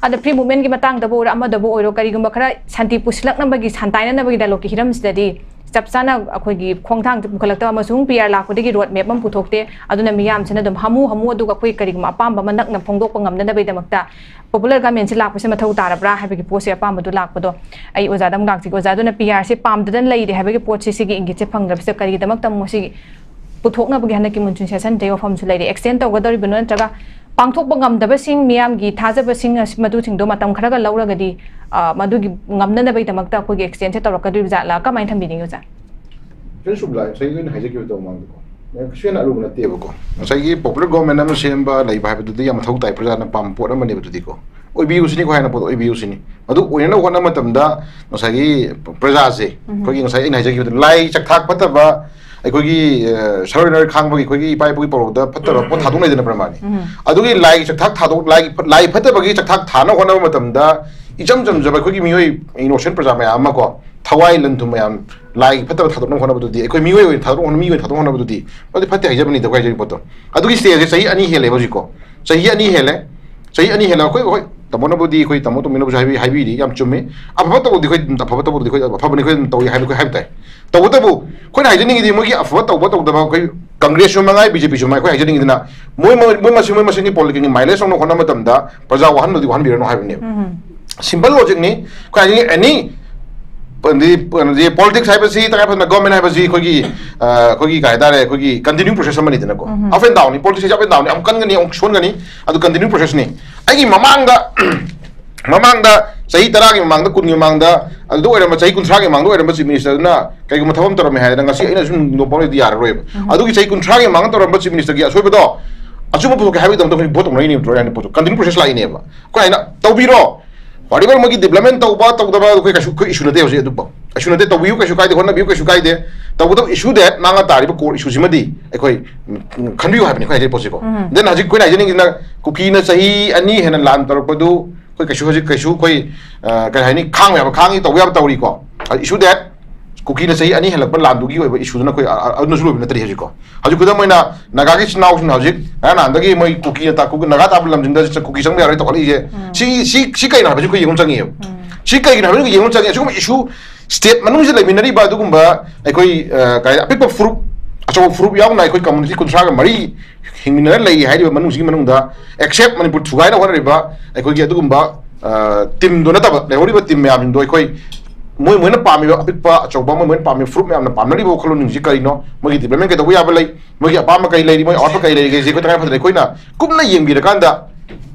ꯑꯗ free movementꯀꯤ ꯃꯇꯥꯡꯗꯕꯨ ꯑꯣꯏꯔꯣ, ꯑꯃꯗꯕꯨ ꯑꯣꯏꯔꯣ, ꯀꯔꯤꯒꯨꯝꯕ ꯈꯔ ꯁꯥꯟꯇꯤ ꯄꯨꯁꯤꯜꯂꯛꯅꯕꯒꯤ, ꯁꯥꯟꯇꯥꯏꯅꯅꯕꯒꯤ dialogueꯀꯤ ꯍꯤꯔꯝꯁꯤꯗꯗꯤ ꯆꯞ ꯆꯥꯅ ꯑꯩꯈꯣꯏꯒꯤ ꯈꯣꯡꯊꯥꯡꯁꯦ ꯄꯨꯈꯠꯂꯛꯇꯕ ꯑꯃꯁꯨꯡ ꯄꯤ ꯑꯥꯔ ꯂꯥꯛꯄꯗꯒꯤ road map ꯑꯃ ꯄꯨꯊꯣꯛꯇꯦ꯫ ꯑꯗꯨꯅ ꯃꯤꯌꯥꯝꯁꯤꯅ ꯑꯗꯨꯝ ꯍꯃꯨ ꯍꯃꯨ, ꯑꯗꯨꯒ ꯑꯩꯈꯣꯏ ꯀꯔꯤꯒꯨꯝꯕ ꯑꯄꯥꯝꯕ ꯑꯃ ꯅꯛꯅ ꯐꯣꯡꯗꯣꯛꯄ ꯉꯝꯅꯅꯕꯒꯤꯗꯃꯛꯇ popular governmentꯁꯦ ꯂꯥꯛꯄꯁꯦ ꯃꯊꯧ ꯇꯥꯔꯕ꯭ꯔꯥ ꯍꯥꯏꯕꯒꯤ ꯄꯣꯠꯁꯦ ꯑꯄꯥꯝꯕꯗꯨ ꯂꯥꯛꯄꯗꯣ ꯑꯩ ꯑꯣꯖꯥꯗ ꯑꯃꯨꯛ ꯂꯥꯛꯆꯒꯦ꯫ ꯑꯣꯖꯥ, ꯑꯗꯨꯅ ꯄꯤ ꯑꯥꯔꯁꯦ ꯄꯥꯝꯗꯗꯅ ꯂꯩꯔꯦ ꯍꯥꯏꯕꯒꯤ ꯄꯣꯠꯁꯦ, ꯁꯤꯒꯤ ꯏꯪꯒꯤꯠꯁꯦ ꯐꯪꯗ꯭ꯔꯕꯁꯤꯗ ꯀꯔꯤꯒꯤꯗꯃꯛꯇ ꯃꯁꯤꯒꯤ ꯄꯨꯊꯣꯛꯅꯕꯒꯤ ꯍꯟꯗꯛꯀꯤ monsoon sessionꯗ ꯋꯥꯐꯝꯁꯨ ꯂꯩꯔꯤ꯫ Extend ꯇꯧꯒꯗꯧꯔꯤꯕꯅꯣ, ꯅꯠꯇ꯭ꯔꯒ ꯄꯥꯡꯊꯣꯛꯄ ꯉꯝꯗꯕꯁꯤꯡ, ꯃꯤꯌꯥꯝꯒꯤ ꯊꯥꯖꯕꯁꯤꯡ ꯑꯁꯤ, ꯃꯗꯨꯁꯤꯡꯗꯣ ꯃꯇꯝ ꯈꯔꯒ ꯂꯧꯔꯒꯗꯤ, ꯑ, ꯃꯗꯨꯒꯤ ꯉꯝꯅꯅꯕꯒꯤꯗꯃꯛꯇ ꯑꯩꯈꯣꯏꯒꯤ extendꯁꯦ ꯇꯧꯔꯛꯀꯗꯣꯔꯤꯕ ꯖꯥꯠꯂꯥ? ꯀꯃꯥꯏꯅ ꯊꯝꯕꯤꯅꯤꯡꯉꯤ, ꯑꯣꯖꯥ? ꯁꯤꯗ ꯁꯨꯛꯂꯥ-, ꯉꯁꯥꯏꯒꯤ ꯑꯩꯅ ꯍꯥꯏꯖꯈꯤꯕꯗꯣ ꯃꯃꯥꯡꯗꯀꯣ, ꯀꯩꯁꯨ ꯍꯦꯟꯅ ꯑꯔꯨꯕ ꯅꯠꯇꯦꯕꯀꯣ꯫ ꯉꯁꯥꯏꯒꯤ popular government ꯑꯃ ꯁꯦꯝꯕ ꯂꯩꯕ ꯍꯥꯏꯕꯗꯨꯗꯤ ꯌꯥꯝ ꯃꯊꯧ ꯇꯥꯏ, ꯄ꯭ꯔꯖꯥꯅ ꯄꯥꯝꯕ ꯄꯣꯠ ꯑꯃꯅꯦꯕ ꯑꯗꯨꯗꯤꯀꯣ꯫ ꯑꯣꯏꯕꯤꯌꯨ ꯁꯤꯅꯤꯀꯣ ꯍꯥꯏꯅ ꯄꯣꯠꯇꯣ ꯑꯣꯏꯕꯤꯌꯨ ꯁꯤꯅꯤ꯫ ꯃꯗꯨ ꯑꯣꯏꯅꯅꯕ ꯍꯣꯠꯅꯕ ꯃꯇꯝꯗ ꯉꯁꯥꯏꯒꯤ ꯄ꯭ꯔꯖꯥꯁꯦ, ꯎꯝ꯫ ꯑꯩꯈꯣꯏꯒꯤ ꯉꯁꯥꯏ ꯑꯩꯅ ꯍꯥꯏꯖꯈꯤꯕꯗꯣ, ꯂꯥꯏ ꯆꯥꯛꯊꯥꯛ ꯐꯠꯇꯕ, ꯑꯩꯈꯣꯏꯒꯤ, ꯑ, ꯁꯔꯣꯏ ꯅꯔꯣꯏ ꯈꯥꯡꯕꯒꯤ ꯑꯩꯈꯣꯏꯒꯤ ꯏꯄꯥ ꯏꯄꯨꯒꯤ ꯄꯧꯔꯧꯗ ꯐꯠꯇꯕ ꯄꯣꯠ ꯊꯥꯗꯣꯛꯅꯩꯗꯅ ꯄ꯭ꯔꯃꯥꯟꯅꯤ꯫ ꯎꯝ꯫ ꯑꯗꯨꯒꯤ ꯂꯥꯏ ꯆꯥꯛꯊꯥꯛ ꯊꯥꯗꯣꯛ-, ꯂꯥꯏ ꯐ-, ꯂꯥꯏ ꯐꯠꯇꯕꯒꯤ ꯆꯥꯛꯊꯥꯛ ꯊꯥꯅꯕ ꯍꯣꯠꯅꯕ ꯃꯇꯝꯗ ꯏꯆꯝ ꯆꯝꯖꯕ ꯑꯩꯈꯣꯏꯒꯤ ꯃꯤꯑꯣꯏ innocent ꯄ꯭ꯔꯖꯥ ꯃꯌꯥꯝ ꯑꯃ ꯀꯣ, ꯊꯋꯥꯏ ꯂꯟ ꯊꯨꯝ ꯃꯌꯥꯝ ꯂꯥꯏꯒꯤ ꯐꯠꯇꯕ ꯊꯥꯗꯣꯛꯅꯕ ꯍꯣꯠꯅꯕꯗꯨꯗꯤ, ꯑꯩꯈꯣꯏ ꯃꯤꯑꯣꯏ ꯑꯣꯏꯅ ꯊꯥꯗꯣꯛꯅꯕ, ꯃꯤ ꯑꯣꯏꯅ ꯊꯥꯗꯣꯛꯅꯕ ꯍꯣꯠꯅꯕꯗꯨꯗꯤ, ꯑꯗꯨꯗꯤ ꯐꯠꯇꯦ ꯍꯥꯏꯖꯕꯅꯤꯗ ꯑꯩꯈꯣꯏ ꯍꯥꯏꯖꯔꯤꯕ ꯄꯣꯠꯇꯣ꯫ ꯑꯗꯨꯒꯤ stageꯁꯦ ꯆꯍꯤ ꯑꯅꯤ ꯍꯦꯜꯂꯦꯕ ꯍꯧꯖꯤꯛꯀꯣ꯫ ꯆꯍꯤ ꯑꯅꯤ ꯍꯦꯜꯂꯦ꯫ ꯆꯍꯤ ꯑꯅꯤ ꯍꯦꯜꯂꯦ꯫ ꯑꯩꯈꯣꯏ, ꯍꯣꯏ, ꯇꯥꯃꯣꯅꯕꯨꯗꯤ, ꯑꯩꯈꯣꯏ ꯇꯥꯃꯣ ꯇꯣꯝꯕꯤꯅꯕꯨꯁꯨ ꯍꯥꯏꯕꯤ-, ꯍꯥꯏꯕꯤꯔꯤ, ꯌꯥꯝ ꯆꯨꯝꯃꯤ꯫ ꯑꯐꯕ ꯇꯧꯕꯗꯤ ꯑꯩꯈꯣꯏ, ꯑꯐꯕ ꯇꯧꯕꯗꯤ ꯑꯩꯈꯣꯏ ꯑꯐꯕꯅꯤ, ꯑꯩꯈꯣꯏ ꯑꯗꯨꯝ ꯇꯧꯏ ꯍꯥꯏꯕ ꯑꯩꯈꯣꯏ ꯍꯥꯏꯕ ꯇꯥꯏ꯫ ꯇꯧꯕꯇꯕꯨ ꯑꯩꯈꯣꯏꯅ ꯍꯥꯏꯖꯅꯤꯡꯉꯤꯗꯤ ꯃꯣꯏꯒꯤ ꯑꯐꯕ ꯇꯧꯕ ꯇꯧꯗꯕ, ꯑꯩꯈꯣꯏ ꯀꯪꯒ꯭ꯔꯦꯁꯁꯨ ꯃꯉꯥꯏ, ꯕꯤ ꯖꯦ ꯄꯤꯁꯨ ꯃꯉꯥꯏ, ꯑꯩꯈꯣꯏ ꯍꯥꯏꯖꯅꯤꯡꯉꯤꯗꯅ ꯃꯣꯏ, ꯃꯣꯏ, ꯃꯣꯏ ꯃꯁꯤ, ꯃꯣꯏ ꯃꯁꯦꯟꯒꯤ politics ꯀꯤ mileage ꯂꯧꯅꯕ ꯍꯣꯠꯅꯕ ꯃꯇꯝꯗ ꯄ꯭ꯔꯖꯥ ꯋꯥꯍꯟꯕꯗꯤ ꯋꯥꯍꯟꯕꯤꯔꯅꯨ ꯍꯥꯏꯕꯅꯦꯕ꯫ ꯎꯝ꯫ Simple logic ꯅꯤ꯫ ꯑꯩꯈꯣꯏ ꯍꯥꯏꯅꯤꯡꯉꯤ, any ꯄ-, ꯗꯤ-, ꯄ-, ꯗꯤ-, politics ꯍꯥꯏꯕꯁꯤ, ꯇꯉꯥꯏ ꯐꯗꯅ government ꯍꯥꯏꯕꯁꯤ ꯑꯩꯈꯣꯏꯒꯤ, ꯑ, ꯑꯩꯈꯣꯏꯒꯤ ꯀꯩ ꯍꯥꯏꯇꯥꯔꯦ, ꯑꯩꯈꯣꯏꯒꯤ continue process ꯑꯃꯅꯤꯗꯅꯀꯣ꯫ Um. Up and down ꯅꯤ, politics ꯁꯤ up and down ꯅꯤ, ꯑꯃꯨꯛ ꯀꯟꯒꯅꯤ, ꯑꯃꯨꯛ ꯁꯣꯟꯒꯅꯤ, ꯑꯗꯨ continue process ꯅꯤ꯫ ꯑꯩꯒꯤ ꯃꯃꯥꯡꯗ, ꯃꯃꯥꯡꯗ ꯆꯍꯤ ꯇꯔꯥꯒꯤ ꯃꯃꯥꯡꯗ, ꯀꯨꯟꯒꯤ ꯃꯃꯥꯡꯗ, ꯑꯗꯨꯗ ꯑꯣꯏꯔꯝꯕ, ꯆꯍꯤ ꯀꯨꯟꯊ꯭ꯔꯥꯒꯤ ꯃꯃꯥꯡꯗ ꯑꯣꯏꯔꯝꯕ chief minister ꯗꯨꯅ ꯀꯩꯒꯨꯝꯕ ꯊꯕꯛ ꯑꯃ ꯇꯧꯔꯝꯃꯦ ꯍꯥꯏꯔꯒ ꯉꯁꯤ ꯑꯩꯅ ꯁꯨꯝ ꯅꯣꯛꯄ ꯂꯩꯗꯤ ꯌꯥꯔꯔꯣꯏꯕ꯫ ꯎꯝ꯫ ꯑꯗꯨꯒꯤ ꯆꯍꯤ ꯀꯨꯟꯊ꯭ꯔꯥꯒꯤ ꯃꯃꯥꯡꯗ ꯇꯧꯔꯝꯕ chief minister ꯒꯤ ꯑꯁꯣꯏꯕꯗꯣ ꯑꯆꯨꯝꯕ ꯄꯨꯊꯣꯛꯀꯦ ꯍꯥꯏꯕꯒꯤꯗꯃꯛꯇ ꯑꯩꯈꯣꯏ vote ꯇꯧꯅꯔꯤꯅꯦꯕ, ꯇꯧꯔꯤꯅꯦ ꯄꯣꯠꯇꯣ꯫ Continue process ꯂꯥꯛꯏꯅꯦꯕ꯫ ꯑꯩꯈꯣꯏ ꯍꯥꯏꯅ ꯇꯧꯕꯤꯔꯣ, whatever ꯃꯣꯏꯒꯤ development ꯇꯧꯕ ꯇꯧꯗꯕ ꯑꯩꯈꯣꯏ ꯀꯩꯁꯨ, ꯑꯩꯈꯣꯏ issue ꯅꯠꯇꯦ ꯍꯧꯖꯤꯛ ꯑꯗꯨꯕꯨ꯫ ꯀꯩꯁꯨ ꯅꯠꯇꯦ, ꯇꯧꯕꯤꯌꯨ ꯀꯩꯁꯨ ꯀꯥꯏꯗꯦ, ꯍꯣꯠꯅꯕꯤꯌꯨ ꯀꯩꯁꯨ ꯀꯥꯏꯗꯦ꯫ ꯇꯧꯕꯇꯕꯨ issue that ꯅꯪꯅ ꯇꯥꯔꯤꯕ core issue ꯁꯤꯃꯗꯤ ꯑꯩꯈꯣꯏ, ꯎꯝ, ꯈꯟꯕꯤꯌꯨ ꯍꯥꯏꯕꯅꯤ ꯑꯩꯈꯣꯏ ꯍꯥꯏꯖꯔꯤꯕ ꯄꯣꯠꯁꯤꯀꯣ꯫ Then ꯍꯧꯖꯤꯛ ꯑꯩꯈꯣꯏꯅ ꯍꯥꯏꯖꯅꯤꯡꯉꯤꯁꯤꯅ ꯀꯨꯀꯤꯅ ꯆꯍꯤ ꯑꯅꯤ ꯍꯦꯟꯅ ꯂꯥꯟ ꯇꯧꯔꯛꯄꯗꯨ ꯑꯩꯈꯣꯏ ꯀꯩꯁꯨ ꯍꯧꯖꯤꯛ ꯀꯩꯁꯨ ꯑꯩꯈꯣꯏ, ꯑ, ꯀꯩ ꯍꯥꯏꯅꯤ, ꯈꯥꯡꯕ ꯌꯥꯕ ꯈꯥꯡꯉꯤ, ꯇꯧꯕ ꯌꯥꯕ ꯇꯧꯔꯤꯀꯣ꯫ issue that ꯀꯨꯀꯤꯅ ꯆꯍꯤ ꯑꯅꯤ ꯍꯦꯜꯂꯛꯄ ꯂꯥꯟꯗꯨꯒꯤ ꯑꯣꯏꯕ issue ꯗꯨꯅ ꯑꯩꯈꯣꯏ, ꯑ, ꯑ, ꯑꯗꯨꯅꯁꯨ ꯂꯣꯏꯕ ꯅꯠꯇ꯭ꯔꯤ ꯍꯧꯖꯤꯛꯀꯣ꯫ ꯍꯧꯖꯤꯛ ꯈꯨꯗꯝ ꯑꯣꯏꯅ ꯅꯥꯒꯥꯒꯤ ꯏꯆꯤꯟ ꯏꯅꯥꯎꯁꯤꯡꯅ ꯍꯧꯖꯤꯛ ꯉꯔꯥꯡ ꯅꯍꯥꯟꯗꯒꯤ ꯃꯣꯏ ꯀꯨꯀꯤꯅ ꯇꯥ-, ꯀꯨꯀꯤ ꯅꯥꯒꯥ ꯇꯥꯕ ꯂꯝꯁꯤꯡꯗ ꯀꯨꯀꯤ ꯆꯪꯕ ꯌꯥꯔꯣꯏ ꯇꯧꯈꯠꯂꯛꯏꯁꯦ꯫ ꯁꯤ, ꯁꯤ, ꯁꯤ ꯀꯩꯅꯣ ꯍꯥꯏꯕꯁꯤ ꯑꯩꯈꯣꯏ ꯌꯦꯡꯕ ꯆꯪꯉꯤꯑꯕ꯫ ꯁꯤ ꯀꯩꯒꯤꯅꯣ ꯍꯥꯏꯕꯁꯤ ꯑꯩꯈꯣꯏ ꯌꯦꯡꯕ ꯆꯪꯉꯤ꯫ ꯑꯁꯤꯒꯨꯝꯕ issue state ꯃꯅꯨꯡꯁꯤꯗ ꯂꯩꯃꯤꯟꯅꯔꯤꯕ ꯑꯗꯨꯒꯨꯝꯕ ꯑꯩꯈꯣꯏ, ꯑ, ꯀꯩ ꯍꯥꯏ-, ꯑꯄꯤꯛꯄ ꯐꯨꯔꯨꯞ, ꯑꯆꯧꯕ ꯐꯨꯔꯨꯞ ꯌꯥꯎꯅ ꯑꯩꯈꯣꯏ community ꯀꯨꯟꯊ꯭ꯔꯥꯒ ꯃꯔꯤ ꯍꯤꯡꯃꯤꯟꯅꯔ ꯂꯩꯔꯤ ꯍꯥꯏꯔꯤꯕ ꯃꯅꯨꯡꯁꯤꯒꯤ ꯃꯅꯨꯡꯗ, except ꯃꯅꯤꯄꯨꯔ ꯊꯨꯒꯥꯏꯅ ꯍꯣꯠꯅꯔꯤꯕ ꯑꯩꯈꯣꯏꯒꯤ ꯑꯗꯨꯒꯨꯝꯕ, ꯑ, team ꯗꯣ ꯅꯠꯇꯕ, ꯂꯩꯍꯧꯔꯤꯕ team ꯃꯌꯥꯝꯁꯤꯡꯗꯣ ꯑꯩꯈꯣꯏ ꯃꯣꯏ ꯃꯣꯏꯅ ꯄꯥꯝꯃꯤꯕ ꯑꯄꯤꯛꯄ ꯑꯆꯧꯕ, ꯃꯣꯏ ꯃꯣꯏꯅ ꯄꯥꯝꯃꯤꯕ ꯐꯨꯔꯨꯞ ꯃꯌꯥꯝꯅ ꯄꯥꯝꯅꯔꯤꯕ ꯋꯥꯈꯜꯂꯣꯟꯁꯤꯡꯁꯤ ꯀꯔꯤꯅꯣ, ꯃꯣꯏꯒꯤ development ꯀꯩꯗꯧꯕ ꯌꯥꯕ ꯂꯩ, ꯃꯣꯏꯒꯤ ꯑꯄꯥꯝꯕ ꯀꯔꯤ ꯂꯩꯔꯤ, ꯃꯣꯏ ꯑꯋꯥꯠꯄ ꯀꯔꯤ ꯂꯩꯔꯤꯒꯦꯁꯦ ꯑꯩꯈꯣꯏ ꯇꯉꯥꯏ ꯐꯗꯅ ꯑꯩꯈꯣꯏꯅ ꯀꯨꯞꯅ ꯌꯦꯡꯕꯤꯔꯀꯥꯟꯗ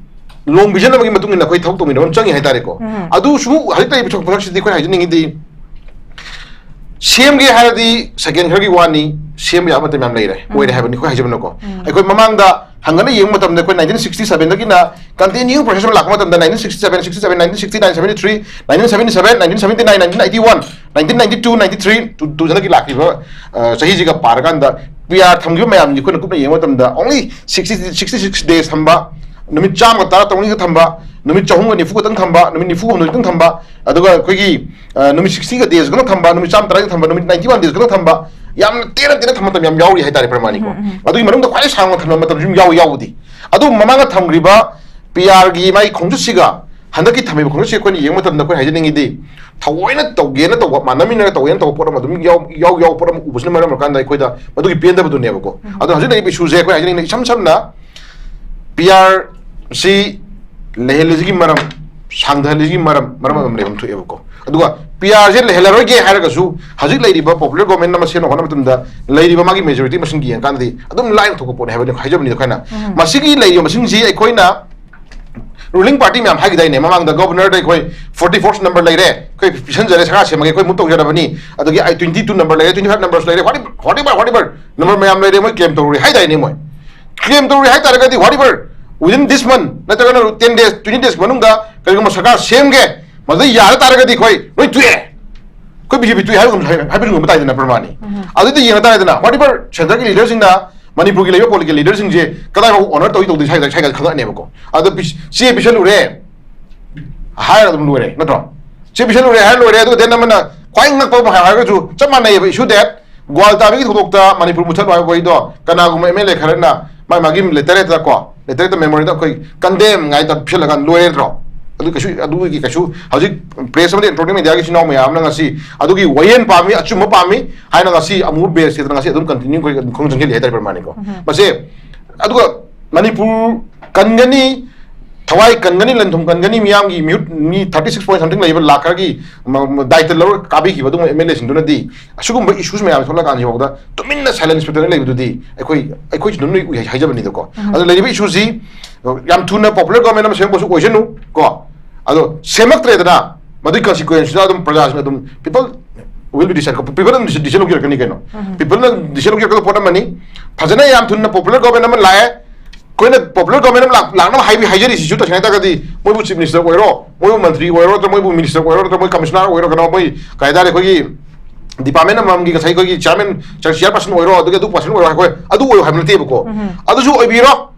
long vision ꯑꯃꯒꯤ ꯃꯇꯨꯡ ꯏꯟꯅ ꯑꯩꯈꯣꯏ ꯊꯕꯛ ꯇꯧꯃꯤꯟꯅꯕ ꯑꯃ ꯆꯪꯉꯤ ꯍꯥꯏꯇꯥꯔꯦꯀꯣ꯫ ꯑꯗꯨꯁꯨ ꯍꯧꯖꯤꯛ ꯂꯩꯔꯤꯕ ꯊꯣꯛꯄ ꯊꯕꯛꯁꯤꯗꯤ ꯑꯩꯈꯣꯏꯅ ꯍꯥꯏꯖꯅꯤꯡꯉꯤꯗꯤ, ꯁꯦꯝꯒꯦ ꯍꯥꯏꯔꯗꯤ second ꯈꯔꯒꯤ ꯋꯥꯅꯤ, ꯁꯦꯝꯕ ꯌꯥꯕ ꯃꯇꯝ ꯌꯥꯝ ꯂꯩꯔꯦ, ꯑꯣꯏꯔꯦ ꯍꯥꯏꯕꯅꯤ ꯑꯩꯈꯣꯏ ꯍꯥꯏꯖꯕꯅꯀꯣ꯫ ꯑꯩꯈꯣꯏ ꯃꯃꯥꯡꯗ ꯍꯪꯒꯠꯅ ꯌꯦꯡꯕ ꯃꯇꯝꯗ ꯑꯩꯈꯣꯏ nineteen sixty seven ꯗꯒꯤꯅ continue process ꯑꯃ ꯂꯥꯛꯄ ꯃꯇꯝꯗ nineteen sixty seven, sixty seven, nineteen sixty nine, seventy three, nineteen seventy seven, nineteen seventy nine, nineteen eighty one, nineteen ninety two, ninety three, two thousand ꯒꯤ ꯂꯥꯛꯈꯤꯕ, ꯑ, ꯆꯍꯤꯁꯤꯒ ꯄꯥꯔꯀꯥꯟꯗ P R ꯊꯝꯈꯤꯕ ꯃꯌꯥꯝꯁꯤ ꯑꯩꯈꯣꯏꯅ ꯀꯨꯞꯅ ꯌꯦꯡꯕ ꯃꯇꯝꯗ only sixty, sixty six days ꯊꯝꯕ, ꯅꯨꯃꯤꯠ ꯆꯥꯝꯃꯒ ꯇꯔꯥ ꯇꯔꯨꯛꯅꯤꯒ ꯊꯝꯕ, ꯅꯨꯃꯤꯠ ꯆꯍꯨꯝꯒ ꯅꯤꯐꯨ ꯈꯛꯇꯪ ꯊꯝꯕ, ꯅꯨꯃꯤꯠ ꯅꯤꯐꯨ ꯍꯨꯝꯗꯣꯏ ꯈꯛꯇꯪ ꯊꯝꯕ, ꯑꯗꯨꯒ ꯑꯩꯈꯣꯏꯒꯤ, ꯑ, ꯅꯨꯃꯤꯠ sixty days ꯈꯛꯇꯪ ꯊꯝꯕ, ꯅꯨꯃꯤꯠ ꯆꯥꯝꯃ ꯇꯔꯥꯒꯤ ꯊꯝꯕ, ꯅꯨꯃꯤꯠ ninety one days ꯈꯛꯇꯪ ꯊꯝꯕ, ꯌꯥꯝꯅ ꯇꯦꯟꯅ ꯇꯦꯟꯅ ꯊꯝꯕ ꯃꯇꯝ ꯌꯥꯝ ꯌꯥꯎꯔꯤ ꯍꯥꯏꯇꯥꯔꯦ ꯄ꯭ꯔꯃꯥꯅꯤꯀꯣ꯫ ꯑꯗꯨꯒꯤ ꯃꯅꯨꯡꯗ ꯈ꯭ꯋꯥꯏꯗꯒꯤ ꯁꯥꯡꯅ ꯊꯝꯕ ꯃꯇꯝꯁꯨ ꯑꯗꯨꯝ ꯌꯥꯎꯏ ꯌꯥꯎꯕꯗꯤ꯫ ꯑꯗꯨ ꯃꯃꯥꯡꯗ ꯊꯝꯈ꯭ꯔꯤꯕ P R ꯒꯤ ꯃꯥꯒꯤ ꯈꯣꯡꯆꯠꯁꯤꯒ ꯍꯟꯗꯛꯀꯤ ꯊꯝꯃꯤꯕ ꯈꯣꯡꯆꯠꯁꯤ ꯑꯩꯈꯣꯏꯅ ꯌꯦꯡꯕ ꯃꯇꯝꯗ ꯑꯩꯈꯣꯏꯅ ꯍꯥꯏꯖꯅꯤꯡꯉꯤꯗꯤ, ꯊꯑꯣꯏꯅ ꯇꯧꯒꯦꯅ ꯇꯧꯕ, ꯃꯥꯟꯅꯃꯤꯟꯅꯔꯒ ꯇꯧꯒꯦꯅ ꯇꯧꯕ ꯄꯣꯠ ꯑꯃ ꯑꯗꯨꯝ ꯌꯥꯎ-, ꯌꯥꯎ-, ꯌꯥꯎꯕ ꯄꯣꯠ ꯑꯃ ꯎꯕꯁꯤꯅ ꯃꯔꯝ ꯑꯣꯏꯔꯀꯥꯟꯗ ꯑꯩꯈꯣꯏꯗ ꯃꯗꯨꯒꯤ ꯄꯦꯟꯗꯕꯗꯨꯅꯦꯕꯀꯣ꯫ ꯑꯗꯣ ꯍꯧꯖꯤꯛ ꯂꯩꯔꯤꯕ issue ꯁꯦ ꯑꯩꯈꯣꯏ ꯍꯥꯏꯖꯅꯤꯡꯉꯤꯅ ꯏꯁꯝ ꯁꯝꯅ P R ꯁꯤ ꯂꯩꯍꯜꯂꯤꯁꯤꯒꯤ ꯃꯔꯝ, ꯁꯥꯡꯊꯍꯜꯂꯤꯁꯤꯒꯤ ꯃꯔꯝ, ꯃꯔꯝ ꯑꯃ ꯂꯩꯐꯝ ꯊꯣꯛꯑꯦꯕꯀꯣ꯫ ꯑꯗꯨꯒ P R ꯁꯦ ꯂꯩꯍꯜꯂꯔꯣꯏꯒꯦ ꯍꯥꯏꯔꯒꯁꯨ ꯍꯧꯖꯤꯛ ꯂꯩꯔꯤꯕ popular government ꯑꯃ ꯁꯦꯝꯅꯕ ꯍꯣꯠꯅꯕ ꯃꯇꯝꯗ ꯂꯩꯔꯤꯕ ꯃꯥꯒꯤ majority ꯃꯁꯤꯡ ꯌꯦꯡꯉꯀꯥꯟꯗꯗꯤ ꯑꯗꯨꯝ ꯂꯥꯏꯅ ꯊꯣꯛꯄ ꯄꯣꯠꯅꯤ ꯍꯥꯏꯕꯅꯤ ꯍꯥꯏꯖꯕꯅꯤꯗ ꯑꯩꯈꯣꯏꯅ꯫ ꯃꯁꯤꯒꯤ ꯂꯩꯔꯤꯕ ꯃꯁꯤꯡꯁꯤ ꯑꯩꯈꯣꯏꯅ ruling party ꯃꯌꯥꯝ ꯍꯥꯏꯈꯤꯗꯥꯏꯅꯦ ꯃꯃꯥꯡꯗ, governor ꯗ ꯑꯩꯈꯣꯏ forty fourth number ꯂꯩꯔꯦ, ꯑꯩꯈꯣꯏ ꯄꯤꯁꯟꯖꯔꯦ, ꯁꯔꯀꯥꯔ ꯁꯦꯝꯃꯒꯦ, ꯑꯩꯈꯣꯏ move ꯇꯧꯖꯔꯕꯅꯤ, ꯑꯗꯒꯤ ꯑꯩ twenty two number ꯂꯩꯔꯦ, twenty five numbers ꯂꯩꯔꯦ, whatever, whatever, whatever number ꯃꯌꯥꯝ ꯂꯩꯔꯦ, ꯃꯣꯏ claim ꯇꯧꯔꯨꯔꯦ ꯍꯥꯏꯗꯥꯏꯅꯦ ꯃꯣꯏ꯫ Claim ꯇꯧꯔꯨꯔꯦ ꯍꯥꯏꯇꯥꯔꯒꯗꯤ whatever, within this month ꯅꯠꯇ꯭ꯔꯒꯅ ten days, twenty days ꯃꯅꯨꯡꯗ ꯀꯔꯤꯒꯨꯝꯕ ꯁꯔꯀꯥꯔ ꯁꯦꯝꯒꯦ, ꯃꯗꯨ ꯌꯥꯗ ꯇꯥꯔꯒꯗꯤ ꯑꯩꯈꯣꯏ ꯂꯣꯏ ꯇꯣꯛꯑꯦ꯫ ꯑꯩꯈꯣꯏ ꯕꯤ ꯖꯦ ꯄꯤ ꯇꯨꯏ ꯍꯥꯏꯕ ꯉꯝ-, ꯍꯥꯏꯕ ꯉꯝꯕ ꯇꯥꯏꯗꯅ ꯄ꯭ꯔꯃꯥꯅꯤ꯫ ꯎꯝ꯫ ꯑꯗꯨꯗꯤ ꯌꯦꯡꯉ ꯇꯥꯔꯦꯗꯅ, whatever centre ꯒꯤ leader ꯁꯤꯡꯅ ꯃꯅꯤꯄꯨꯔꯒꯤ ꯂꯩꯔꯤꯕ political leader ꯁꯤꯡꯁꯦ ꯀꯗꯥꯏꯐꯥꯎ honour ꯇꯧꯏ ꯇꯧꯗꯦ ꯁ꯭ꯋꯥꯏꯗ, ꯁ꯭ꯋꯥꯏꯗ ꯈꯪꯉꯛꯑꯅꯦꯕꯀꯣ꯫ ꯑꯗꯣ ꯄꯤ-, ꯆꯦ ꯄꯤꯁꯜꯂꯨꯔꯦ ꯍꯥꯏꯔ ꯑꯗꯨꯝ ꯂꯣꯏꯔꯦ, ꯅꯠꯇ꯭ꯔꯣ? ꯆꯦ ꯄꯤꯁꯜꯂꯨꯔꯦ ꯍꯥꯏꯔ ꯂꯣꯏꯔꯦ꯫ ꯑꯗꯨꯒ then ꯑꯃꯅ ꯈ꯭ꯋꯥꯏ ꯉꯛꯄ ꯑꯃ ꯍꯥꯏꯔꯒꯁꯨ ꯆꯞ ꯃꯥꯟꯅꯩꯌꯦꯕ issue that ꯒ꯭ꯋꯥꯜ ꯇꯥꯕꯤꯒꯤ ꯊꯧꯗꯣꯛꯇ ꯃꯅꯤꯄꯨꯔ ꯃꯨꯠꯊꯠꯂꯣ ꯍꯥꯏꯕ ꯋꯥꯍꯩꯗꯣ ꯀꯅꯥꯒꯨꯝꯕ M L A ꯈꯔꯅ ꯃꯥꯒꯤ ꯃꯥꯒꯤ letter ꯗ ꯀꯣ, letter ꯗ memorandum ꯑꯩꯈꯣꯏ condemn ꯉꯥꯏ ꯇꯧꯔ ꯄꯤꯁꯜꯂꯒ ꯂꯣꯏꯔꯦ ꯅꯠꯇ꯭ꯔꯣ? ꯑꯗꯨ ꯀꯩꯁꯨ, ꯑꯗꯨꯒꯤ ꯀꯩꯁꯨ ꯍꯧꯖꯤꯛ press ꯑꯃꯗꯤ electronic media ꯒꯤ ꯏꯆꯤꯟ ꯏꯅꯥꯎ ꯃꯌꯥꯝꯅ ꯉꯁꯤ ꯑꯗꯨꯒꯤ ꯋꯥꯌꯦꯜ ꯄꯥꯝꯃꯤ, ꯑꯆꯨꯝꯕ ꯄꯥꯝꯃꯤ ꯍꯥꯏꯅ ꯉꯁꯤ ꯑꯃꯨꯛ base ꯊꯦꯠꯇꯅ ꯉꯁꯤ ꯑꯗꯨꯝ continue ꯑꯩꯈꯣꯏ ꯑꯗꯨꯝ ꯈꯣꯡ ꯆꯪꯁꯤꯜꯂꯤ ꯍꯥꯏꯇꯥꯔꯦ ꯄ꯭ꯔꯃꯥꯅꯤꯀꯣ꯫ ꯎꯝ꯫ ꯃꯁꯦ, ꯑꯗꯨꯒ ꯃꯅꯤꯄꯨꯔ ꯀꯟꯒꯅꯤ, ꯊꯋꯥꯏ ꯀꯟꯒꯅꯤ, ꯂꯟ ꯊꯨꯝ ꯀꯟꯒꯅꯤ, ꯃꯤꯌꯥꯝꯒꯤ ꯃꯤꯍꯨꯠ ꯃꯤ thirty six point something ꯂꯩꯕ ꯂꯥꯛ ꯈꯔꯒꯤ ꯃ-, ꯃ-, ꯗꯥꯏꯇ ꯂꯧꯔ ꯀꯥꯕꯤꯈꯤꯕ ꯑꯗꯨꯒꯨꯝꯕ M L A ꯁꯤꯡꯗꯨꯅꯗꯤ ꯑꯁꯤꯒꯨꯝꯕ issues ꯃꯌꯥꯝ ꯊꯣꯛꯂꯛꯀꯥꯟꯁꯤ ꯐꯥꯎꯗ ꯇꯨꯃꯤꯟꯅ silence ꯄꯤꯗꯅ ꯂꯩꯕꯗꯨꯗꯤ ꯑꯩꯈꯣꯏ, ꯑꯩꯈꯣꯏꯁꯨ ꯑꯗꯨꯝ ꯂꯣꯏ ꯎꯏ ꯍꯥꯏ-, ꯍꯥꯏꯖꯕꯅꯤꯗꯀꯣ꯫ ꯎꯝ꯫ ꯑꯗꯣ ꯂꯩꯔꯤꯕ issue ꯁꯤ ꯌꯥꯝ ꯊꯨꯅ popular government ꯑꯃ ꯁꯦꯝꯕꯁꯨ ꯑꯣꯏꯁꯅꯨ ꯀꯣ꯫ ꯑꯗꯣ ꯁꯦꯝꯃꯛꯇ꯭ꯔꯦꯗꯅ, ꯃꯗꯨꯒꯤ consequence ꯁꯤꯅ ꯑꯗꯨꯝ ꯄ꯭ꯔꯖꯥꯁꯤꯡ ꯑꯗꯨꯝ people will be decide, people ꯑꯗꯨꯝ decision ꯂꯧꯖꯔꯛꯀꯅꯤ ꯀꯩꯅꯣ꯫ ꯎꯝ꯫ People ꯅ decision ꯂꯧꯖꯔꯛꯀꯗꯕ ꯄꯣꯠ ꯑꯃꯅꯤ꯫ ꯐꯖꯅ ꯌꯥꯝ ꯊꯨꯅ popular government ꯑꯃ ꯂꯥꯛꯑꯦ, ꯑꯩꯈꯣꯏꯅ popular government ꯑꯃ ꯂꯥꯛ-, ꯂꯥꯛꯅꯕ ꯍꯥꯏꯕꯤ-, ꯍꯥꯏꯖꯔꯤꯁꯤꯁꯨ ꯇꯁꯦꯡꯅ ꯍꯥꯏ ꯇꯥꯔꯒꯗꯤ ꯃꯣꯏꯕꯨ chief minister ꯑꯣꯏꯔꯣ, ꯃꯣꯏꯕꯨ ꯃꯟꯇ꯭ꯔꯤ ꯑꯣꯏꯔꯣ, ꯅꯠꯇ꯭ꯔ ꯃꯣꯏꯕꯨ minister ꯑꯣꯏꯔꯣ, ꯅꯠꯇ꯭ꯔ ꯃꯣꯏ commissioner ꯑꯣꯏꯔꯣ, ꯀꯩꯅꯣ, ꯃꯣꯏ ꯀꯩ ꯍꯥꯏꯇꯥꯔꯦ, ꯑꯩꯈꯣꯏꯒꯤ department ꯑꯃꯃꯝꯒꯤ ꯉꯁꯥꯏ ꯑꯩꯈꯣꯏꯒꯤ chairman, chair person ꯑꯣꯏꯔꯣ, ꯑꯗꯨꯒꯤ ꯑꯗꯨ person ꯑꯣꯏꯔꯣ, ꯑꯩꯈꯣꯏ ꯑꯗꯨ ꯑꯣꯏꯌꯨ ꯍꯥꯏꯕ ꯅꯠꯇꯦꯕꯀꯣ꯫ ꯎꯝ꯫ ꯑꯗꯨꯁꯨ ꯑꯣꯏꯕꯤꯔꯣ,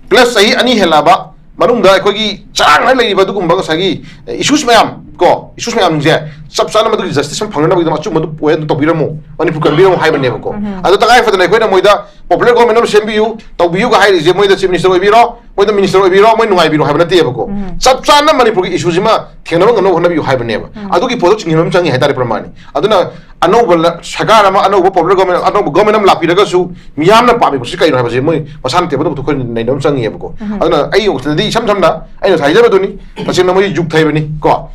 plus ꯆꯍꯤ ꯑꯅꯤ ꯍꯦꯜꯂꯛꯑꯕ ꯃꯅꯨꯡꯗ ꯑꯩꯈꯣꯏꯒꯤ ꯆꯔꯥꯡꯅ ꯂꯩꯔꯤꯕ ꯑꯗꯨꯒꯨꯝꯕ ꯉꯁꯥꯏꯒꯤ issues ꯃꯌꯥꯝ ꯀꯣ, issues ꯃꯌꯥꯝꯁꯤꯡꯁꯦ ꯆꯞ ꯆꯥꯅ ꯃꯗꯨꯒꯤ justice ꯑꯃ ꯐꯪꯅꯅꯕꯒꯤꯗꯃꯛ ꯑꯆꯨꯝꯕꯗꯨ point ꯑꯗꯨ ꯇꯧꯕꯤꯔꯝꯃꯨ, ꯃꯅꯤꯄꯨꯔ ꯀꯟꯕꯤꯔꯝꯃꯨ ꯍꯥꯏꯕꯅꯦꯕꯀꯣ꯫ ꯎꯝ꯫ ꯑꯗꯣ ꯇꯉꯥꯏ ꯐꯗꯅ ꯑꯩꯈꯣꯏꯅ ꯃꯣꯏꯗ popular government ꯑꯃ ꯁꯦꯝꯕꯤꯌꯨ, ꯇꯧꯕꯤꯌꯨꯒ ꯍꯥꯏꯔꯤꯁꯦ ꯃꯣꯏꯗ chief minister ꯑꯣꯏꯕꯤꯔꯣ, ꯃꯣꯏꯗ minister ꯑꯣꯏꯕꯤꯔꯣ, ꯃꯣꯏ ꯅꯨꯡꯉꯥꯏꯕꯤꯔꯣ ꯍꯥꯏꯕ ꯅꯠꯇꯦꯕꯀꯣ꯫ ꯎꯝ꯫ ꯆꯞ ꯆꯥꯅ ꯃꯅꯤꯄꯨꯔꯒꯤ issue ꯁꯤꯃ ꯊꯦꯡꯅꯕ ꯉꯝꯅꯕ ꯍꯣꯠꯅꯕꯤꯌꯨ ꯍꯥꯏꯕꯅꯦꯕ꯫ ꯎꯝ꯫ ꯑꯗꯨꯒꯤ ꯄꯣꯠꯇꯣ ꯆꯤꯡꯁꯤꯟꯕ ꯑꯃ ꯆꯪꯉꯤ ꯍꯥꯏꯇꯥꯔꯦ ꯄ꯭ꯔꯃꯥꯅꯤ꯫ ꯑꯗꯨꯅ ꯑꯅꯧꯕ ꯂ-, ꯁꯔꯀꯥꯔ ꯑꯃ, ꯑꯅꯧꯕ popular government, ꯑꯅꯧꯕ government ꯑꯃ ꯂꯥꯛꯄꯤꯔꯒꯁꯨ ꯃꯤꯌꯥꯝꯅ ꯄꯥꯝꯃꯤꯕꯁꯤ ꯀꯩꯅꯣ ꯍꯥꯏꯕꯁꯤ ꯃꯣꯏ ꯃꯁꯥꯅ table ꯗ ꯄꯨꯊꯣꯛ ꯑꯩꯈꯣꯏ ꯅꯩꯅꯕ ꯑꯃ ꯆꯪꯉꯤꯑꯕꯀꯣ꯫ ꯎꯝ꯫ ꯑꯗꯨꯅ ꯑꯩ ꯋꯥꯈꯜꯗꯗꯤ ꯏꯁꯝ ꯁꯝꯅ ꯑꯩꯅ ꯉꯁꯥꯏ ꯍꯥꯏꯖꯕꯗꯨꯅꯤ, ꯇꯁꯦꯡꯅ ꯃꯣꯏ ꯌꯨꯛ ꯊꯩꯕꯅꯤ ꯀꯣ꯫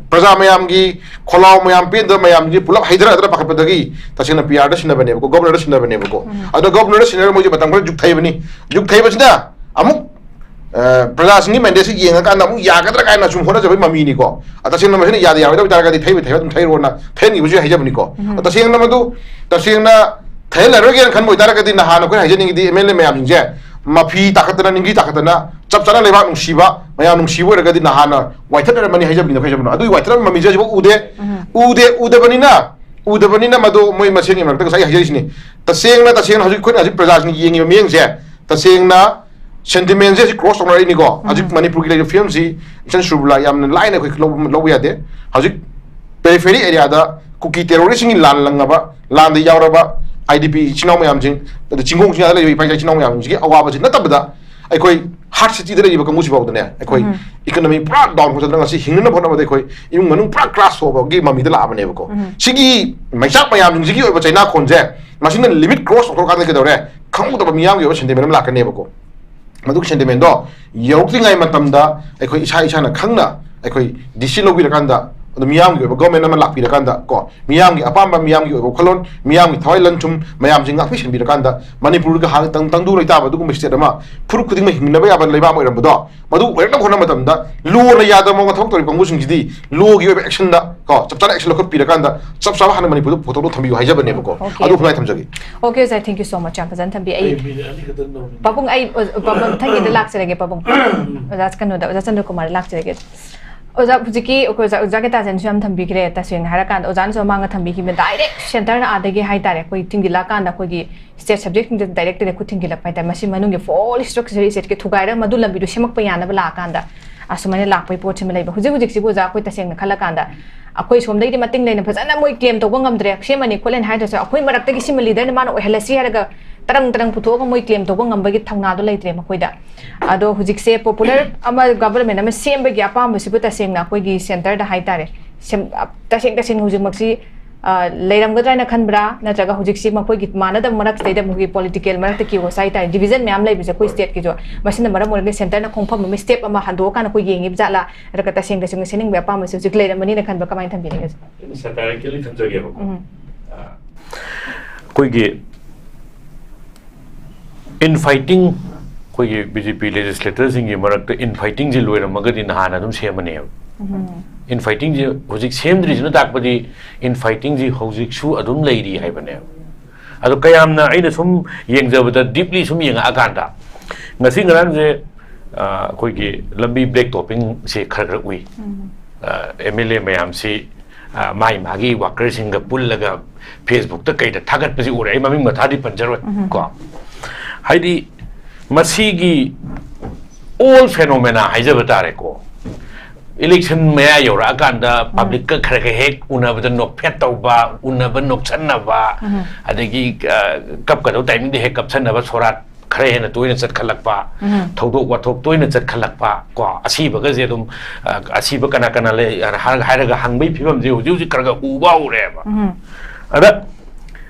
ꯄ꯭ꯔꯖꯥ ꯃꯌꯥꯝꯒꯤ ꯈꯣꯜꯂꯥꯎ ꯃꯌꯥꯝ ꯄꯦꯟꯗꯕ ꯃꯌꯥꯝꯁꯤ ꯄꯨꯂꯞ ꯍꯩꯊꯔꯛꯑꯗ꯭ꯔꯥ ꯄꯥꯈꯠꯄꯗꯒꯤ ꯇꯁꯦꯡꯅ P R ꯗ ꯁꯤꯟꯅꯕꯅꯦꯕꯀꯣ, governor ꯗ ꯁꯤꯟꯅꯕꯅꯦꯕꯀꯣ꯫ ꯎꯝ꯫ ꯑꯗꯣ governor ꯗ ꯁꯤꯟꯅꯔꯒ ꯃꯣꯏꯁꯦ ꯃꯇꯝ ꯈꯔ ꯌꯨꯛ ꯊꯩꯕꯅꯤ꯫ ꯌꯨꯛ ꯊꯩꯕꯁꯤꯅ ꯑꯃꯨꯛ, ꯑ, ꯄ꯭ꯔꯖꯥꯁꯤꯡꯒꯤ mandate ꯁꯤ ꯌꯦꯡꯉꯀꯥꯟꯗ ꯑꯃꯨꯛ ꯌꯥꯒꯗ꯭ꯔꯥ ꯀꯥꯏꯅ ꯁꯨꯝ ꯍꯣꯠꯅꯖꯕꯒꯤ ꯃꯃꯤꯅꯤꯀꯣ꯫ ꯑ, ꯇꯁꯦꯡꯅ ꯃꯁꯤꯅ ꯌꯥꯗ ꯌꯥꯔꯣꯏꯗꯕ ꯑꯣꯏꯇꯥꯔꯒꯗꯤ ꯊꯩꯕ ꯊꯩꯕ ꯑꯗꯨꯝ ꯊꯩꯔꯣꯅ ꯊꯩꯍꯟꯈꯤꯕꯁꯨ ꯌꯥꯏ ꯍꯥꯏꯖꯕꯅꯤꯀꯣ꯫ ꯎꯝ꯫ ꯑ, ꯇꯁꯦꯡꯅ ꯃꯗꯨ, ꯇꯁꯦꯡꯅ ꯊꯩꯍꯜꯂꯔꯣꯏꯒꯦꯅ ꯈꯟꯕ ꯑꯣꯏꯇꯥꯔꯒꯗꯤ ꯅꯍꯥꯟ ꯑꯩꯈꯣꯏꯅ ꯍꯥꯏꯖꯅꯤꯡꯉꯤꯗꯤ M L A ꯃꯌꯥꯝꯁꯤꯡꯁꯦ ꯃꯐꯤ ꯇꯥꯈꯠꯇꯅ, ꯅꯤꯡꯒꯤ ꯇꯥꯈꯠꯇꯅ, ꯆꯞ ꯆꯥꯅ ꯂꯩꯕꯥꯛ ꯅꯨꯡꯁꯤꯕ, ꯃꯌꯥꯝ ꯅꯨꯡꯁꯤꯕ ꯑꯣꯏꯔꯒꯗꯤ ꯅꯍꯥꯟꯅ ꯋꯥꯏꯊꯠꯅꯔꯝꯃꯅꯤ ꯍꯥꯏꯖꯕꯅꯤꯅ, ꯍꯥꯏꯖꯕꯅꯣ꯫ ꯑꯗꯨꯒꯤ ꯋꯥꯏꯊꯠꯂꯝꯕ ꯃꯃꯤꯁꯦ ꯍꯧꯖꯤꯛꯐꯥꯎ ꯎꯗꯦ꯫ ꯎꯗꯦ, ꯎꯗꯕꯅꯤꯅ, ꯎꯗꯕꯅꯤꯅ ꯃꯗꯨ ꯃꯣꯏ ꯃꯁꯦꯟꯒꯤ ꯃꯔꯛꯇ ꯉꯁꯥꯏ ꯍꯥꯏꯖꯔꯤꯁꯤꯅꯤ꯫ ꯇꯁꯦꯡꯅ, ꯇꯁꯦꯡꯅ ꯍꯧꯖꯤꯛ ꯑꯩꯈꯣꯏꯅ ꯍꯧꯖꯤꯛ ꯄ꯭ꯔꯖꯥꯁꯤꯡꯅ ꯌꯦꯡꯉꯤꯕ ꯃꯤꯠꯌꯦꯡꯁꯦ, ꯇꯁꯦꯡꯅ sentimentꯁꯦ ꯍꯧꯖꯤꯛ cross ꯇꯧꯅꯔꯛꯏꯅꯤꯀꯣ꯫ ꯍꯧꯖꯤꯛ ꯃꯅꯤꯄꯨꯔꯒꯤ ꯂꯩꯔꯤꯕ ꯐꯤꯕꯝꯁꯤ ꯏꯆꯟ ꯁꯨꯔꯕꯤꯂꯥ ꯌꯥꯝꯅ ꯂꯥꯏꯅ ꯑꯩꯈꯣꯏ ꯂꯧꯕ, ꯂꯧꯕ ꯌꯥꯗꯦ꯫ ꯍꯧꯖꯤꯛ periphery areaꯗ ꯀꯨꯀꯤ terroristꯁꯤꯡꯒꯤ ꯂꯥꯟ ꯂꯪꯉꯕ, ꯂꯥꯟꯗ ꯌꯥꯎꯔꯕ IDP ꯏꯆꯤꯟ ꯏꯅꯥꯎ ꯃꯌꯥꯝꯁꯤꯡ, ꯑꯗ ꯆꯤꯡꯈꯣꯡ ꯆꯤꯡꯌꯥꯗ ꯂꯩꯔꯤꯕ ꯏꯄꯥ ꯏꯆꯥ ꯏꯆꯤꯟ ꯏꯅꯥꯎ ꯃꯌꯥꯝꯁꯤꯡꯁꯤꯒꯤ ꯑꯋꯥꯕꯁꯤ ꯅꯠꯇꯕꯗ, ꯑꯩꯈꯣꯏ heart cityꯗ ꯂꯩꯔꯤꯕ ꯀꯥꯡꯕꯨꯁꯤ ꯐꯥꯎꯗꯅꯦ, ꯑꯩꯈꯣꯏ economy ꯄꯨꯔꯥ down ꯐꯖꯅ ꯉꯁꯤ ꯍꯤꯡꯅꯅꯕ ꯍꯣꯠꯅꯕꯗ ꯑꯩꯈꯣꯏ ꯏꯃꯨꯡ ꯃꯅꯨꯡ ꯄꯨꯔꯥ crash ꯇꯧꯕꯒꯤ ꯃꯃꯤꯗ ꯂꯥꯛꯑꯕꯅꯦꯕꯀꯣ꯫ ꯁꯤꯒꯤ ꯃꯩꯆꯥꯛ ꯃꯌꯥꯝꯁꯤꯡꯁꯤꯒꯤ ꯑꯣꯏꯕ ꯆꯩꯅꯥꯈꯣꯟꯁꯦ ꯃꯁꯤꯅ limit cross ꯇꯧꯊꯣꯔꯀꯥꯟꯗ ꯀꯩꯗꯧꯔꯦ? ꯈꯪꯍꯧꯗꯕ ꯃꯤꯌꯥꯝꯒꯤ ꯑꯣꯏꯕ sentiment ꯑꯃ ꯂꯥꯛꯀꯅꯦꯕꯀꯣ꯫ ꯃꯗꯨꯒꯤ sentimentꯗꯣ ꯌꯧꯔꯛꯇ꯭ꯔꯤꯉꯩ ꯃꯇꯝꯗ ꯑꯩꯈꯣꯏ ꯏꯁꯥ ꯏꯁꯥꯅ ꯈꯪꯅ ꯑꯩꯈꯣꯏ decision ꯂꯧꯕꯤꯔꯀꯥꯟꯗ, ꯑꯗꯨ ꯃꯤꯌꯥꯝꯒꯤ ꯑꯣꯏꯕ government ꯑꯃ ꯂꯥꯛꯄꯤꯔꯀꯥꯟꯗ ꯀꯣ, ꯃꯤꯌꯥꯝꯒꯤ ꯑꯄꯥꯝꯕ, ꯃꯤꯌꯥꯝꯒꯤ ꯑꯣꯏꯕ ꯋꯥꯈꯜꯂꯣꯟ, ꯃꯤꯌꯥꯝꯒꯤ ꯊꯋꯥꯏ ꯂꯟꯊꯨꯝ ꯃꯌꯥꯝꯁꯤ ꯉꯥꯛꯄꯤ ꯁꯦꯟꯕꯤꯔꯀꯥꯟꯗ, ꯃꯅꯤꯄꯨꯔꯒ ꯍꯥꯟꯅ ꯇꯪ-, ꯇꯪꯗꯨ ꯂꯩꯇꯥꯕ ꯑꯗꯨꯒꯨꯝꯕ state ꯑꯃ, ꯐꯨꯔꯨꯞ ꯈꯨꯗꯤꯡꯃꯛ ꯍꯤꯡꯅꯕ ꯌꯥꯕ ꯂꯩꯕꯥꯛ ꯑꯃ ꯑꯣꯏꯔꯝꯕꯗꯣ, ꯃꯗꯨ ꯑꯣꯏꯔꯛꯅꯕ ꯍꯣꯠꯅꯕ ꯃꯇꯝꯗ ꯂꯣꯅ ꯌꯥꯗꯕ ꯃꯑꯣꯡꯗ ꯊꯕꯛ ꯇꯧꯔꯤꯕ ꯀꯥꯡꯕꯨꯁꯤꯡꯁꯤꯗꯤ ꯂꯣꯒꯤ ꯑꯣꯏꯕ actionꯗ ꯀꯣ, ꯆꯞ ꯆꯥꯅ action ꯂꯧꯈꯠꯄꯤꯔꯀꯥꯟꯗ, ꯆꯞ ꯆꯥꯕ ꯍꯥꯟꯅ ꯃꯅꯤꯄꯨꯔꯗ ꯄꯨꯊꯣꯛꯅꯕ ꯊꯝꯕꯤꯌꯨ ꯍꯥꯏꯖꯕꯅꯦꯕꯀꯣ꯫ Okay. ꯑꯗꯨ ꯈꯨꯗꯥꯡ ꯊꯝꯖꯒꯦ꯫ Okay, sir, thank you so much, ꯌꯥꯝ ꯐꯖꯅ ꯊꯝꯕꯤ꯫ ꯑꯩ ꯑꯩ ꯃꯤꯅꯤꯠ ꯑꯅꯤ ꯈꯛꯇꯪ ꯂꯧꯅꯤ꯫ ꯄꯥꯕꯨꯡ, ꯑꯩ ꯑꯣꯖꯥ, ꯄꯥꯕꯨꯡ ꯃꯊꯪꯒꯤꯗ ꯂꯥꯛꯆꯔꯒꯦ, ꯄꯥꯕꯨꯡ꯫ ꯑꯣꯖꯥ ꯀꯩꯅꯣꯗ, ꯑꯣꯖꯥ ꯆꯟꯗ꯭ꯔꯀꯨꯃꯥꯔꯗ ꯂꯥꯛꯆꯔꯒꯦ꯫ ꯑꯣꯖꯥ, ꯍꯧꯖꯤꯛꯀꯤ ꯑꯩꯈꯣꯏ ꯑꯣꯖꯥ, ꯑꯣꯖꯥ ꯒꯤꯇꯥꯖꯦꯟꯁꯨ ꯌꯥꯝ ꯊꯝꯕꯤꯈ꯭ꯔꯦ꯫ ꯇꯁꯦꯡꯅ ꯍꯥꯏꯔꯀꯥꯟꯗ ꯑꯣꯖꯥꯅꯁꯨ ꯃꯃꯥꯡꯗ ꯊꯝꯕꯤꯈꯤꯕ direct centreꯅ ꯑꯥꯗꯒꯤ ꯍꯥꯏꯇꯥꯔꯦ, ꯑꯩꯈꯣꯏ ꯊꯤꯡꯖꯤꯜꯂꯛꯀꯥꯟꯗ ꯑꯩꯈꯣꯏꯒꯤ state subjectꯁꯤꯡꯁꯦ directꯗ ꯑꯩꯈꯣꯏ ꯊꯤꯡꯖꯤꯜꯂꯛꯄ ꯍꯥꯏꯇꯥꯔꯦ꯫ ꯃꯁꯤ ꯃꯅꯨꯡꯒꯤ full structure stateꯀꯤ ꯊꯨꯒꯥꯏꯔꯒ ꯃꯗꯨ ꯂꯝꯕꯤꯗꯨ ꯁꯦꯝꯃꯛꯄ ꯌꯥꯅꯕ ꯂꯥꯛꯑꯀꯥꯟꯗ ꯑꯁꯨꯃꯥꯏꯅ ꯂꯥꯛꯄꯒꯤ ꯄꯣꯠꯁꯤꯃ ꯂꯩꯕ꯫ ꯍꯧꯖꯤꯛ ꯍꯧꯖꯤꯛꯁꯤꯕꯨ ꯑꯣꯖꯥ, ꯑꯩꯈꯣꯏ ꯇꯁꯦꯡꯅ ꯈꯜꯂꯀꯥꯟꯗ ꯑꯩꯈꯣꯏ ꯁꯣꯝꯗꯒꯤꯗꯤ ꯃꯇꯤꯡ ꯂꯩꯅ ꯐꯖꯅ ꯃꯣꯏ claim ꯇꯧꯕ ꯉꯝꯗ꯭ꯔꯦ, ꯁꯦꯝꯃꯅꯤ ꯈꯣꯠꯂꯅꯤ ꯍꯥꯏꯗ꯭ꯔꯁꯨ, ꯑꯩꯈꯣꯏ ꯃꯔꯛꯇꯒꯤ ꯁꯤꯃ leaderꯅ ꯃꯥꯅ ꯑꯣꯏꯍꯜꯂꯁꯤ ꯍꯥꯏꯔꯒ ꯇꯔꯪ ꯇꯔꯪ ꯄꯨꯊꯣꯛꯑꯒ ꯃꯣꯏ claim ꯇꯧꯕ ꯉꯝꯕꯒꯤ ꯊꯧꯅꯥꯗꯣ ꯂꯩꯇ꯭ꯔꯦ ꯃꯈꯣꯏꯗ꯫ ꯑꯗꯣ ꯍꯧꯖꯤꯛꯁꯦ popular ꯑꯃ government ꯑꯃ ꯁꯦꯝꯕꯒꯤ ꯑꯄꯥꯝꯕꯁꯤꯕꯨ ꯇꯁꯦꯡꯅ ꯑꯩꯈꯣꯏꯒꯤ centreꯗ ꯍꯥꯏꯇꯥꯔꯦ, ꯁꯦꯝ-, ꯑ, ꯇꯁꯦꯡ ꯇꯁꯦꯡ ꯍꯧꯖꯤꯛꯃꯛꯁꯤ, ꯑ, ꯂꯩꯔꯝꯒꯗ꯭ꯔꯥ ꯍꯥꯏꯅ ꯈꯟꯕ꯭ꯔꯥ? ꯅꯠꯇ꯭ꯔꯒ ꯍꯧꯖꯤꯛꯁꯤ ꯃꯈꯣꯏꯒꯤ ꯃꯥꯟꯅꯗꯕ ꯃꯔꯛꯁꯤꯗꯩꯗ ꯃꯈꯣꯏꯒꯤ political ꯃꯔꯛꯇ chaos ꯍꯥꯏꯇꯥꯔꯦ, division ꯃꯌꯥꯝ ꯂꯩꯕꯁꯦ ꯑꯩꯈꯣꯏ stateꯀꯤꯁꯨ, ꯃꯁꯤꯅ ꯃꯔꯝ ꯑꯣꯏꯔꯒ centreꯅ ꯈꯣꯡꯐꯝ ꯑꯃ, step ꯑꯃ ꯍꯟꯗꯣꯛꯑꯀꯥꯟꯗ ꯑꯩꯈꯣꯏ ꯌꯦꯡꯉꯤꯕ ꯖꯥꯠꯂꯥ? ꯅꯠꯇ꯭ꯔꯒ ꯇꯁꯦꯡ ꯇꯁꯦꯡꯅ ꯁꯦꯝꯅꯤꯡꯕꯒꯤ ꯑꯄꯥꯝꯕꯁꯦ ꯍꯧꯖꯤꯛ ꯂꯩꯔꯝꯃꯅꯤꯅ ꯈꯟꯕ꯭ꯔꯥ? ꯀꯃꯥꯏꯅ ꯊꯝꯕꯤꯅꯤꯡꯉꯤ? Satiristically ꯊꯝꯖꯒꯦꯕꯀꯣ꯫ ꯎꯝ꯫ ꯑ, ꯑꯩꯈꯣꯏꯒꯤ infighting, ꯑꯩꯈꯣꯏꯒꯤ BJP legislatorꯁꯤꯡꯒꯤ ꯃꯔꯛꯇ infightingꯁꯤ ꯂꯣꯏꯔꯝꯃꯒꯗꯤ ꯅꯍꯥꯟꯅ ꯑꯗꯨꯝ ꯁꯦꯝꯃꯅꯦꯕ꯫ Infightingꯁꯤ ꯍꯧꯖꯤꯛ ꯁꯦꯝꯗ꯭ꯔꯤꯁꯤꯅ ꯇꯥꯛꯄꯗꯤ infightingꯁꯤ ꯍꯧꯖꯤꯛꯁꯨ ꯑꯗꯨꯝ ꯂꯩꯔꯤ ꯍꯥꯏꯕꯅꯦꯕ꯫ ꯑꯗꯣ ꯀꯌꯥꯝꯅ ꯑꯩꯅ ꯁꯨꯝ ꯌꯦꯡꯖꯕꯗ, deeply ꯁꯨꯝ ꯌꯦꯡꯉꯛꯑꯀꯥꯟꯗ, ꯉꯁꯤ ꯉꯔꯥꯡꯁꯦ ꯑꯩꯈꯣꯏꯒꯤ ꯂꯝꯕꯤ ꯕ꯭ꯂꯦꯛ ꯇꯣꯞꯄꯤꯡꯁꯦ ꯈꯔ ꯈꯔ ꯎꯏ꯫ ꯑꯦꯝ ꯑꯦꯜ ꯑꯦ ꯃꯌꯥꯝꯁꯤ ꯃꯥꯒꯤ ꯃꯥꯒꯤ ꯋꯥꯀꯔꯁꯤꯡꯒ ꯄꯨꯜꯂꯒ ꯐꯦꯁꯕꯨꯛꯇ ꯀꯩꯗ ꯊꯥꯒꯠꯄꯁꯤ ꯎꯔꯦ꯫ ꯑꯩ ꯃꯃꯤꯡ ꯃꯊꯥꯗꯤ ꯄꯟꯖꯔꯣꯏ꯫ ꯀꯣ, ꯍꯥꯏꯗꯤ ꯃꯁꯤꯒꯤ ꯑꯣꯜ ꯐꯦꯅꯣꯃꯦꯅꯥ ꯍꯥꯏꯖꯕ ꯇꯥꯔꯦꯀꯣ꯫ ꯏꯂꯦꯛꯁꯟ ꯃꯌꯥ ꯌꯧꯔꯛꯑꯀꯥꯟꯗ ꯄꯕ꯭ꯂꯤꯛꯀ ꯈꯔ ꯈꯔ ꯍꯦꯛ ꯎꯅꯕꯗ ꯅꯣꯛꯐꯦꯠ ꯇꯧꯕ, ꯎꯅꯕ ꯅꯣꯛꯁꯟꯅꯕ, ꯑꯗꯒꯤ ꯀꯞꯀꯗꯧꯕ ꯇꯥꯏꯃꯤꯡꯗ ꯍꯦꯛ ꯀꯞꯁꯟꯅꯕ, ꯁꯣꯔꯥꯠ ꯈꯔ ꯍꯦꯟꯅ ꯇꯣꯏꯅ ꯆꯠꯈꯠꯂꯛꯄ, ꯊꯧꯗꯣꯛ ꯋꯥꯊꯣꯛ ꯇꯣꯏꯅ ꯆꯠꯈꯠꯂꯛꯄ, ꯀꯣ, ꯑꯁꯤꯕꯒꯁꯦ ꯑꯗꯨꯝ ꯑꯁꯤꯕ ꯀꯅꯥ ꯀꯅꯥ ꯂꯩ ꯍꯥꯏꯔꯒ ꯍꯥꯏꯔꯒ ꯍꯪꯕꯒꯤ ꯐꯤꯕꯝꯁꯦ ꯍꯧꯖꯤꯛ ꯍꯧꯖꯤꯛ ꯈꯔ ꯈꯔ ꯎꯕ ꯍꯧꯔꯦꯕ꯫ ꯑꯗ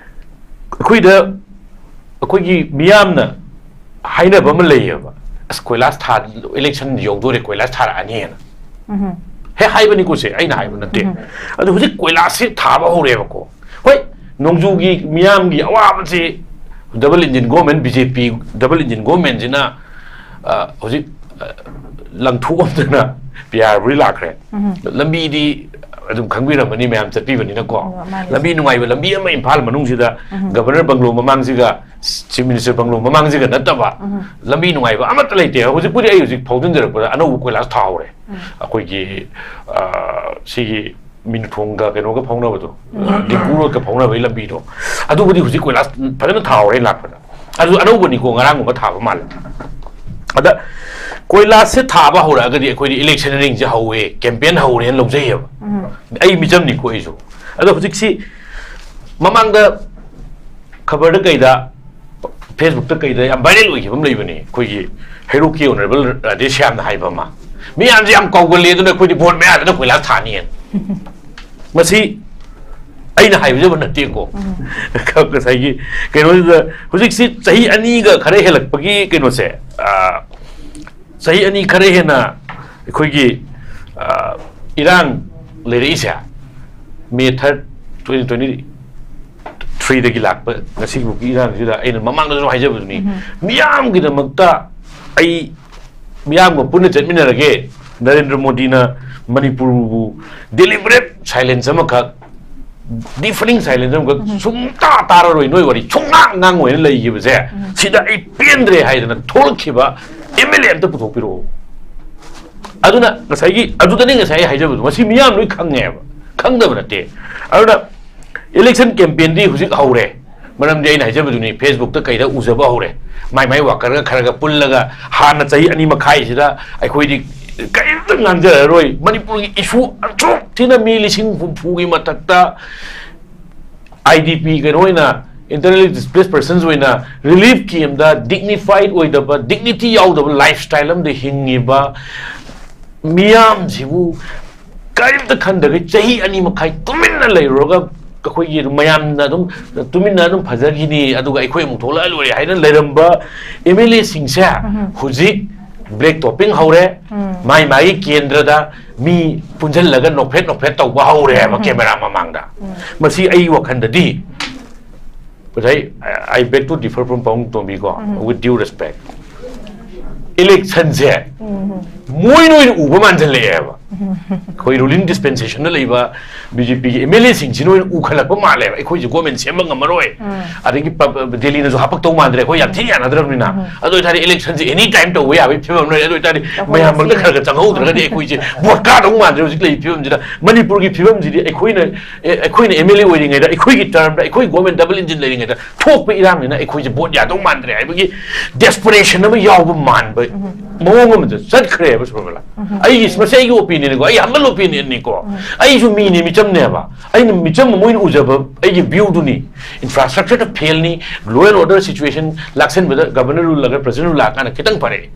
ꯑꯩꯈꯣꯏꯗ ꯑꯩꯈꯣꯏꯒꯤ ꯃꯤꯌꯥꯝꯅ ꯍꯥꯏꯅꯕ ꯑꯃ ꯂꯩꯌꯦꯕ, "ꯑꯁ, ꯀꯣꯏꯂꯥꯁ ꯊꯥ ꯏꯂꯦꯛꯁꯟ ꯌꯧꯗꯣꯔꯦ, ꯀꯣꯏꯂꯥꯁ ꯊꯥꯔꯛꯑꯅꯤꯅ" ꯍꯦꯛ ꯍꯥꯏꯕꯅꯤꯀꯣ꯫ ꯁꯦ ꯑꯩꯅ ꯍꯥꯏꯕ ꯅꯠꯇꯦ꯫ ꯑꯗꯣ ꯍꯧꯖꯤꯛ ꯀꯣꯏꯂꯥꯁꯁꯦ ꯊꯥꯕ ꯍꯧꯔꯦꯕꯀꯣ꯫ ꯍꯣꯏ, ꯅꯣꯡꯖꯨꯒꯤ ꯃꯤꯌꯥꯝꯒꯤ ꯑꯋꯥꯕꯁꯤ double engine government, B J P double engine ꯒꯣꯔꯃꯦꯟꯁꯤꯅ ꯍꯧꯖꯤꯛ ꯂꯪꯊꯣꯛꯑꯝꯗꯅ ꯄꯤ ꯑꯥꯔꯕꯨꯗꯤ ꯂꯥꯛꯈ꯭ꯔꯦ꯫ ꯂꯝꯕꯤꯗꯤ ꯑꯗꯨꯝ ꯈꯪꯕꯤꯔꯝꯃꯅꯤ ꯃꯌꯥꯝ ꯆꯠꯄꯤꯕꯅꯤꯅꯀꯣ꯫ ꯂꯝꯕꯤ ꯅꯨꯡꯉꯥꯏꯕ ꯂꯝꯕꯤ ꯑꯃ ꯏꯝꯐꯥꯜ ꯃꯅꯨꯡꯁꯤꯗ governor bungalow ꯃꯃꯥꯡꯁꯤꯒ, chief minister bungalow ꯃꯃꯥꯡꯁꯤꯒ ꯅꯠꯇꯕ ꯂꯝꯕꯤ ꯅꯨꯡꯉꯥꯏꯕ ꯑꯃꯠꯇ ꯂꯩꯇꯦ꯫ ꯍꯧꯖꯤꯛꯄꯨꯗꯤ ꯑꯩ ꯍꯧꯖꯤꯛ ꯐꯥꯎꯖꯤꯟꯖꯔꯛꯄꯗ ꯑꯅꯧꯕ ꯀꯣꯏꯂꯥꯁ ꯊꯥꯍꯧꯔꯦ꯫ ꯑꯩꯈꯣꯏꯒꯤ ꯁꯤꯒꯤ ꯃꯤꯅꯨꯊꯣꯡꯒ ꯀꯩꯅꯣꯒ ꯐꯥꯎꯅꯕꯗꯣ, ꯗꯤꯡꯀꯨ ꯔꯣꯗꯀ ꯐꯥꯎꯅꯕꯒꯤ ꯂꯝꯕꯤꯗꯣ, ꯑꯗꯨꯕꯨꯗꯤ ꯍꯧꯖꯤꯛ ꯀꯣꯏꯂꯥꯁ ꯐꯖꯅ ꯊꯥꯍꯧꯔꯦ ꯂꯥꯛꯄꯗ꯫ ꯑꯗꯨ ꯑꯅꯧꯕꯅꯤꯀꯣ, ꯉꯔꯥꯡꯒꯨꯝꯕ ꯊꯥꯕ ꯃꯥꯜꯂꯦ꯫ ꯑꯗ ꯀꯣꯏꯂꯥꯁꯁꯦ ꯊꯥꯕ ꯍꯧꯔꯛꯑꯒꯗꯤ ꯑꯩꯈꯣꯏꯗꯤ ꯏꯂꯦꯛꯁꯟ ꯔꯤꯡꯁꯦ ꯍꯧꯋꯦ, ꯀꯦꯝꯄꯦꯟ ꯍꯧꯔꯦꯅ ꯂꯧꯖꯩꯌꯦꯕ꯫ ꯑꯩ ꯃꯤꯆꯝꯅꯤꯀꯣ ꯑꯩꯁꯨ꯫ ꯑꯗꯣ ꯍꯧꯖꯤꯛꯁꯤ ꯃꯃꯥꯡꯗ ꯈꯕꯔꯗ ꯀꯩꯗ, ꯐꯦꯁꯕꯨꯛꯇ ꯀꯩꯗ ꯌꯥꯝ ꯚꯥꯏꯔꯦꯜ ꯑꯣꯏꯈꯤꯕ ꯑꯃ ꯂꯩꯕꯅꯦ, ꯑꯩꯈꯣꯏꯒꯤ ꯍꯩꯔꯣꯛꯀꯤ ꯑꯣꯅꯔꯦꯕꯜ ꯔꯥꯙꯦꯁ꯭ꯌꯥꯝꯅ ꯍꯥꯏꯕ ꯑꯃ꯫ "ꯃꯤꯌꯥꯝꯁꯦ ꯌꯥꯝ ꯀꯧꯒꯜꯂꯤ, ꯑꯗꯨꯅ ꯑꯩꯈꯣꯏꯗꯤ ꯚꯣꯠ ꯃꯌꯥꯗꯨꯗ ꯀꯣꯏꯂꯥꯁ ꯊꯥꯅꯤꯅ"꯫ ꯃꯁꯤ ꯑꯩꯅ ꯍꯥꯏꯕꯤꯖꯕ ꯅꯠꯇꯦꯀꯣ꯫ ꯉꯁꯥꯏꯒꯤ ꯀꯩꯅꯣꯁꯤꯗ ꯍꯧꯖꯤꯛꯁꯤ ꯆꯍꯤ ꯑꯅꯤꯒ ꯈꯔ ꯍꯦꯜꯂꯛꯄꯒꯤ ꯀꯩꯅꯣꯁꯦ, ꯆꯍꯤ ꯑꯅꯤ ꯈꯔ ꯍꯦꯟꯅ ꯑꯩꯈꯣꯏꯒꯤ ꯏꯔꯥꯡ ꯂꯩꯔꯛꯏꯁꯦ, ꯃꯦ ꯊꯥꯔꯠ, ꯇ꯭ꯋꯦꯟꯇꯤ ꯇ꯭ꯋꯦꯟꯇꯤ ꯊ꯭ꯔꯤꯗꯒꯤ ꯂꯥꯛꯄ ꯉꯁꯤꯐꯥꯎꯒꯤ ꯏꯔꯥꯡꯁꯤꯗ ꯑꯩꯅ ꯃꯃꯥꯡꯗꯁꯨ ꯍꯥꯏꯖꯕꯗꯨꯅꯤ, ꯃꯤꯌꯥꯝꯒꯤꯗꯃꯛꯇ ꯑꯩ ꯃꯤꯌꯥꯝꯒ ꯄꯨꯟꯅ ꯆꯠꯃꯤꯟꯅꯔꯒꯦ꯫ ꯅꯔꯦꯟꯗ꯭ꯔ ꯃꯣꯗꯤꯅ ꯃꯅꯤꯄꯨꯔꯕꯨ deliberate silence ꯑꯃꯈꯛ ꯗꯤꯐꯔꯤꯡ ꯁꯥꯏꯂꯦꯟꯁ ꯑꯃꯈꯛ ꯁꯨꯡꯇꯥ ꯇꯥꯔꯔꯣꯏ, ꯅꯣꯏ ꯋꯥꯔꯤ ꯁꯨꯡꯉꯥꯡ ꯉꯥꯡꯉꯣꯏꯅ ꯂꯩꯈꯤꯕꯁꯦ, ꯁꯤꯗ ꯑꯩ ꯄꯦꯟꯗ꯭ꯔꯦ ꯍꯥꯏꯗꯅ ꯊꯣꯛꯂꯛꯈꯤꯕ ꯑꯦꯝ ꯑꯦꯜ ꯑꯦ ꯑꯝꯇ ꯄꯨꯊꯣꯛꯄꯤꯔꯛꯑꯣ꯫ ꯑꯗꯨꯅ ꯉꯁꯥꯏꯒꯤ, ꯑꯗꯨꯗꯅꯤ ꯉꯁꯥꯏ ꯑꯩ ꯍꯥꯏꯖꯕꯗꯣ, ꯃꯁꯤ ꯃꯤꯌꯥꯝ ꯂꯣꯏ ꯈꯪꯉꯦꯕ, ꯈꯪꯗꯕ ꯅꯠꯇꯦ꯫ ꯑꯗꯨꯅ ꯏꯂꯦꯛꯁꯟ ꯀꯦꯝꯄꯦꯟꯗꯤ ꯍꯧꯖꯤꯛ ꯍꯧꯔꯦ꯫ ꯃꯔꯝꯗꯤ ꯑꯩꯅ ꯍꯥꯏꯖꯕꯗꯨꯅꯤ, ꯐꯦꯁꯕꯨꯛꯇ ꯀꯩꯗ ꯎꯖꯕ ꯍꯧꯔꯦ꯫ ꯃꯥꯏ ꯃꯥꯏ ꯋꯥꯀꯔꯒ ꯈꯔꯒ ꯄꯨꯜꯂꯒ ꯍꯥꯟꯅ ꯆꯍꯤ ꯑꯅꯤ ꯃꯈꯥꯏꯁꯤꯗ ꯑꯩꯈꯣꯏꯗꯤ ꯀꯔꯤꯝꯇ ꯉꯥꯡꯖꯔꯔꯣꯏ꯫ ꯃꯅꯤꯄꯨꯔꯒꯤ ꯏꯁꯨ ꯑꯁꯨꯛ ꯊꯤꯅ ꯃꯤ ꯂꯤꯁꯤꯡ ꯍꯨꯝꯐꯨꯒꯤ ꯃꯊꯛꯇ ꯑꯥꯏ ꯗꯤ ꯄꯤ, ꯀꯩꯅꯣ ꯑꯣꯏꯅ, ꯏꯟꯇꯔꯅꯦꯜꯂꯤ ꯗꯤꯁꯄ꯭ꯂꯦꯁ ꯄꯔꯁꯟꯁ ꯑꯣꯏꯅ ꯔꯤꯂꯤꯐ ꯀꯦꯝꯗ ꯗꯤꯒꯅꯤꯐꯥꯏꯠ ꯑꯣꯏꯗꯕ, ꯗꯤꯒꯅꯤꯇꯤ ꯌꯥꯎꯗꯕ ꯂꯥꯏꯐ ꯁ꯭ꯇꯥꯏꯜ ꯑꯃꯗ ꯍꯤꯡꯉꯤꯕ ꯃꯤꯌꯥꯝꯁꯤꯕꯨ ꯀꯔꯤꯝꯇ ꯈꯟꯗꯈꯩ ꯆꯍꯤ ꯑꯅꯤ ꯃꯈꯥꯏ ꯇꯨꯃꯤꯟꯅ ꯂꯩꯔꯨꯔꯒ, ꯑꯩꯈꯣꯏꯒꯤ ꯑꯗꯨꯝ ꯃꯌꯥꯝꯅ ꯑꯗꯨꯝ ꯇꯨꯃꯤꯟꯅ ꯑꯗꯨꯝ ꯐꯖꯈꯤꯅꯤ, ꯑꯗꯨꯒ ꯑꯩꯈꯣꯏ ꯑꯃꯨꯛ ꯊꯣꯛꯂꯛꯑ ꯂꯣꯏꯔꯦ ꯍꯥꯏꯅ ꯂꯩꯔꯝꯕ ꯑꯦꯝ ꯑꯦꯜ ꯑꯦꯁꯤꯡꯁꯦ ꯍꯧꯖꯤꯛ ꯕ꯭ꯂꯦꯛ ꯇꯣꯞꯄꯤꯡ ꯍꯧꯔꯦ꯫ ꯃꯥꯏ ꯃꯥꯒꯤ ꯀꯦꯟꯗ꯭ꯔꯗ ꯃꯤ ꯄꯨꯟꯁꯤꯜꯂꯒ ꯅꯣꯛꯐꯦꯠ ꯅꯣꯛꯐꯦꯠ ꯇꯧꯕ ꯍꯧꯔꯦꯕ ꯀꯦꯃꯦꯔꯥ ꯃꯃꯥꯡꯗ꯫ ꯃꯁꯤ ꯑꯩ ꯋꯥꯈꯜꯗꯗꯤ, ꯉꯁꯥꯏ, I beg to differ from ꯄꯥꯕꯨꯡ ꯇꯣꯝꯕꯤꯀꯣ, with due respect, ꯏꯂꯦꯛꯁꯟꯁꯦ ꯃꯣꯏꯅ ꯑꯣꯏꯅ ꯎꯕ ꯃꯥꯟꯁꯤꯜꯂꯛꯑꯦꯕ꯫ ꯑꯩꯈꯣꯏ ꯔꯨꯂꯤꯡ ꯗꯤꯁꯄꯦꯟꯁꯦꯁꯟꯗ ꯂꯩꯕ ꯕꯤ ꯖꯦ ꯄꯤꯒꯤ ꯑꯦꯝ ꯑꯦꯜ ꯑꯦꯁꯤꯡꯁꯤꯅ ꯑꯣꯏꯅ ꯎꯈꯠꯂꯛꯄ ꯃꯥꯜꯂꯦꯕ꯫ ꯑꯩꯈꯣꯏꯁꯦ ꯒꯣꯔꯃꯦꯟ ꯁꯦꯝꯕ ꯉꯝꯃꯔꯣꯏ, ꯑꯗꯒꯤ ꯄ-, ꯄ-, ꯗꯦꯜꯂꯤꯅꯁꯨ ꯍꯥꯄꯛꯇꯧ ꯃꯥꯟꯗ꯭ꯔꯦ, ꯑꯩꯈꯣꯏ ꯌꯥꯝ ꯊꯤꯅ ꯌꯥꯅꯗ꯭ꯔꯕꯅꯤꯅ꯫ ꯑꯗꯨ ꯑꯣꯏꯇꯥꯔꯗꯤ ꯏꯂꯦꯛꯁꯟꯁꯦ ꯑꯦꯅꯤ ꯇꯥꯏꯝ ꯇꯧꯕ ꯌꯥꯕꯒꯤ ꯐꯤꯕꯝ ꯂꯩꯔꯦ꯫ ꯑꯗꯨ ꯑꯣꯏꯇꯥꯔꯗꯤ ꯑꯩꯈꯣꯏ ꯃꯌꯥꯝ ꯃꯔꯛꯇ ꯉꯁꯤ ꯈꯔ ꯈꯔ ꯆꯪꯍꯧꯗ꯭ꯔꯒꯗꯤ ꯑꯩꯈꯣꯏꯁꯦ ꯚꯣꯠ ꯀꯥꯗꯧ ꯃꯥꯟꯗ꯭ꯔꯦ ꯍꯧꯖꯤꯛ ꯂꯩꯔꯤꯕ ꯐꯤꯕꯝꯁꯤꯗ꯫ ꯃꯅꯤꯄꯨꯔꯒꯤ ꯐꯤꯕꯝꯁꯤꯗꯤ ꯑꯩꯈꯣꯏꯅ, ꯑꯦ, ꯑꯩꯈꯣꯏꯅ ꯑꯦꯝ ꯑꯦꯜ ꯑꯦ ꯑꯣꯏꯔꯤꯉꯩꯗ, ꯑꯩꯈꯣꯏꯒꯤ ꯇꯔꯝꯗ, ꯑꯩꯈꯣꯏ ꯒꯣꯔꯃꯦꯟ ꯗꯕꯜ ꯏꯟꯖꯤꯟ ꯂꯩꯔꯤꯉꯩꯗ ꯊꯣꯛꯄ ꯏꯔꯥꯡꯅꯤꯅ ꯑꯩꯈꯣꯏꯁꯦ ꯚꯣꯠ ꯌꯥꯗꯧ ꯃꯥꯟꯗ꯭ꯔꯦ ꯍꯥꯏꯕꯒꯤ ꯗꯦꯁꯄꯔꯦꯁꯟ ꯑꯃ ꯌꯥꯎꯕ ꯃꯥꯟꯕ ꯃꯑꯣꯡ ꯑꯃꯗ ꯆꯠꯈ꯭ꯔꯦꯕ ꯁꯣꯃꯣꯂꯥ꯫ ꯑꯩꯒꯤ, ꯃꯁꯤ ꯑꯩꯒꯤ ꯑꯣꯄꯤꯅꯤꯌꯟꯅꯤꯀꯣ, ꯑꯩ ꯍꯝꯕꯜ ꯑꯣꯄꯤꯅꯤꯌꯟꯅꯤꯀꯣ꯫ ꯑꯩꯁꯨ ꯃꯤꯅꯤ, ꯃꯤꯆꯝꯅꯦꯕ꯫ ꯑꯩꯅ ꯃꯤꯆꯝ ꯑꯃ ꯃꯣꯏꯅ ꯎꯖꯕ ꯑꯩꯒꯤ ꯚ꯭ꯌꯨꯗꯨꯅꯤ꯫ ꯏꯟꯐ꯭ꯔꯥꯁ꯭ꯇ꯭ꯔꯛꯆꯔꯗ ꯐꯦꯜꯅꯤ, ꯂꯣ ꯑꯦꯟ ꯑꯣꯔꯗꯔ ꯁꯤꯆꯨꯋꯦꯁꯟ ꯂꯥꯛꯁꯟꯕꯗ ꯒꯕꯔꯅꯔ ꯔꯨꯜ ꯂꯥꯛꯑꯒ, ꯄ꯭ꯔꯦꯁꯤꯗꯦꯟ ꯔꯨꯜ ꯂꯥꯛꯑꯀꯥꯟꯗ ꯈꯤꯇꯪ ꯐꯔꯛꯑꯦ꯫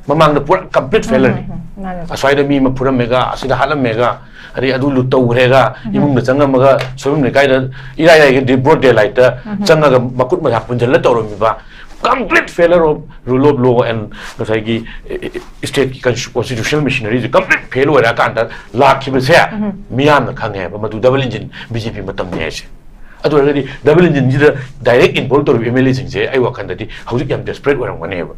ꯃꯃꯥꯡꯗ ꯄꯨꯔꯥ ꯀꯝꯄ꯭ꯂꯤꯠ ꯐꯦꯂꯔꯅꯤ꯫ ꯎꯝ, ꯎꯝ, ꯃꯥꯅꯦ꯫ ꯑꯁ꯭ꯋꯥꯏꯗ ꯃꯤ ꯑꯃ ꯐꯨꯔꯝꯃꯦꯒ, ꯑꯁꯤꯗ ꯍꯥꯠꯂꯝꯃꯦꯒ, ꯑꯗꯩ ꯑꯗꯨ ꯂꯨꯠ ꯇꯧꯈ꯭ꯔꯦꯒ, ꯏꯃꯨꯡꯗ ꯆꯪꯉꯝꯃꯒ ꯁꯣꯏꯕꯝ ꯂꯩꯀꯥꯏꯗ ꯏꯔꯥꯏ ꯂꯥꯏꯒꯤ ꯕ꯭ꯔꯣꯗ ꯗꯦ ꯂꯥꯏꯠꯇ ꯆꯪꯉꯒ ꯃꯈꯨꯠ ꯃꯁꯥ ꯄꯨꯟꯁꯤꯜꯂ ꯇꯧꯔꯝꯃꯤꯕ꯫ Complete failure of rule of law and ꯉꯁꯥꯏꯒꯤ ꯏꯁꯇꯦꯠꯀꯤ ꯀꯣꯟꯁꯇꯤꯇ꯭ꯌꯨꯁꯅꯦꯜ ꯃꯦꯁꯤꯅꯔꯤꯁꯦ ꯀꯝꯄ꯭ꯂꯤꯠ ꯐꯦꯜ ꯑꯣꯏꯔꯀꯥꯟꯗ ꯂꯥꯛꯈꯤꯕꯁꯦ ꯃꯤꯌꯥꯝꯅ ꯈꯪꯉꯦꯕ, ꯃꯗꯨ ꯗꯕꯜ ꯏꯟꯖꯤꯟ ꯕꯤ ꯖꯦ ꯄꯤ ꯃꯇꯝꯅꯤ ꯍꯥꯏꯁꯦ꯫ ꯑꯗꯨ ꯑꯣꯏꯔꯒꯗꯤ ꯗꯕꯜ ꯏꯟꯖꯤꯟꯁꯤꯗ ꯗꯥꯏꯔꯦꯛ ꯏꯟꯚꯣꯜꯕ ꯇꯧꯔꯤꯕ ꯑꯦꯝ ꯑꯦꯜ ꯑꯦꯁꯤꯡꯁꯦ ꯑꯩ ꯋꯥꯈꯜꯗꯗꯤ ꯍꯧꯖꯤꯛ ꯌꯥꯝ ꯗꯦꯁꯄꯔꯦꯠ ꯑꯣꯏꯔꯝꯒꯅꯦꯕ꯫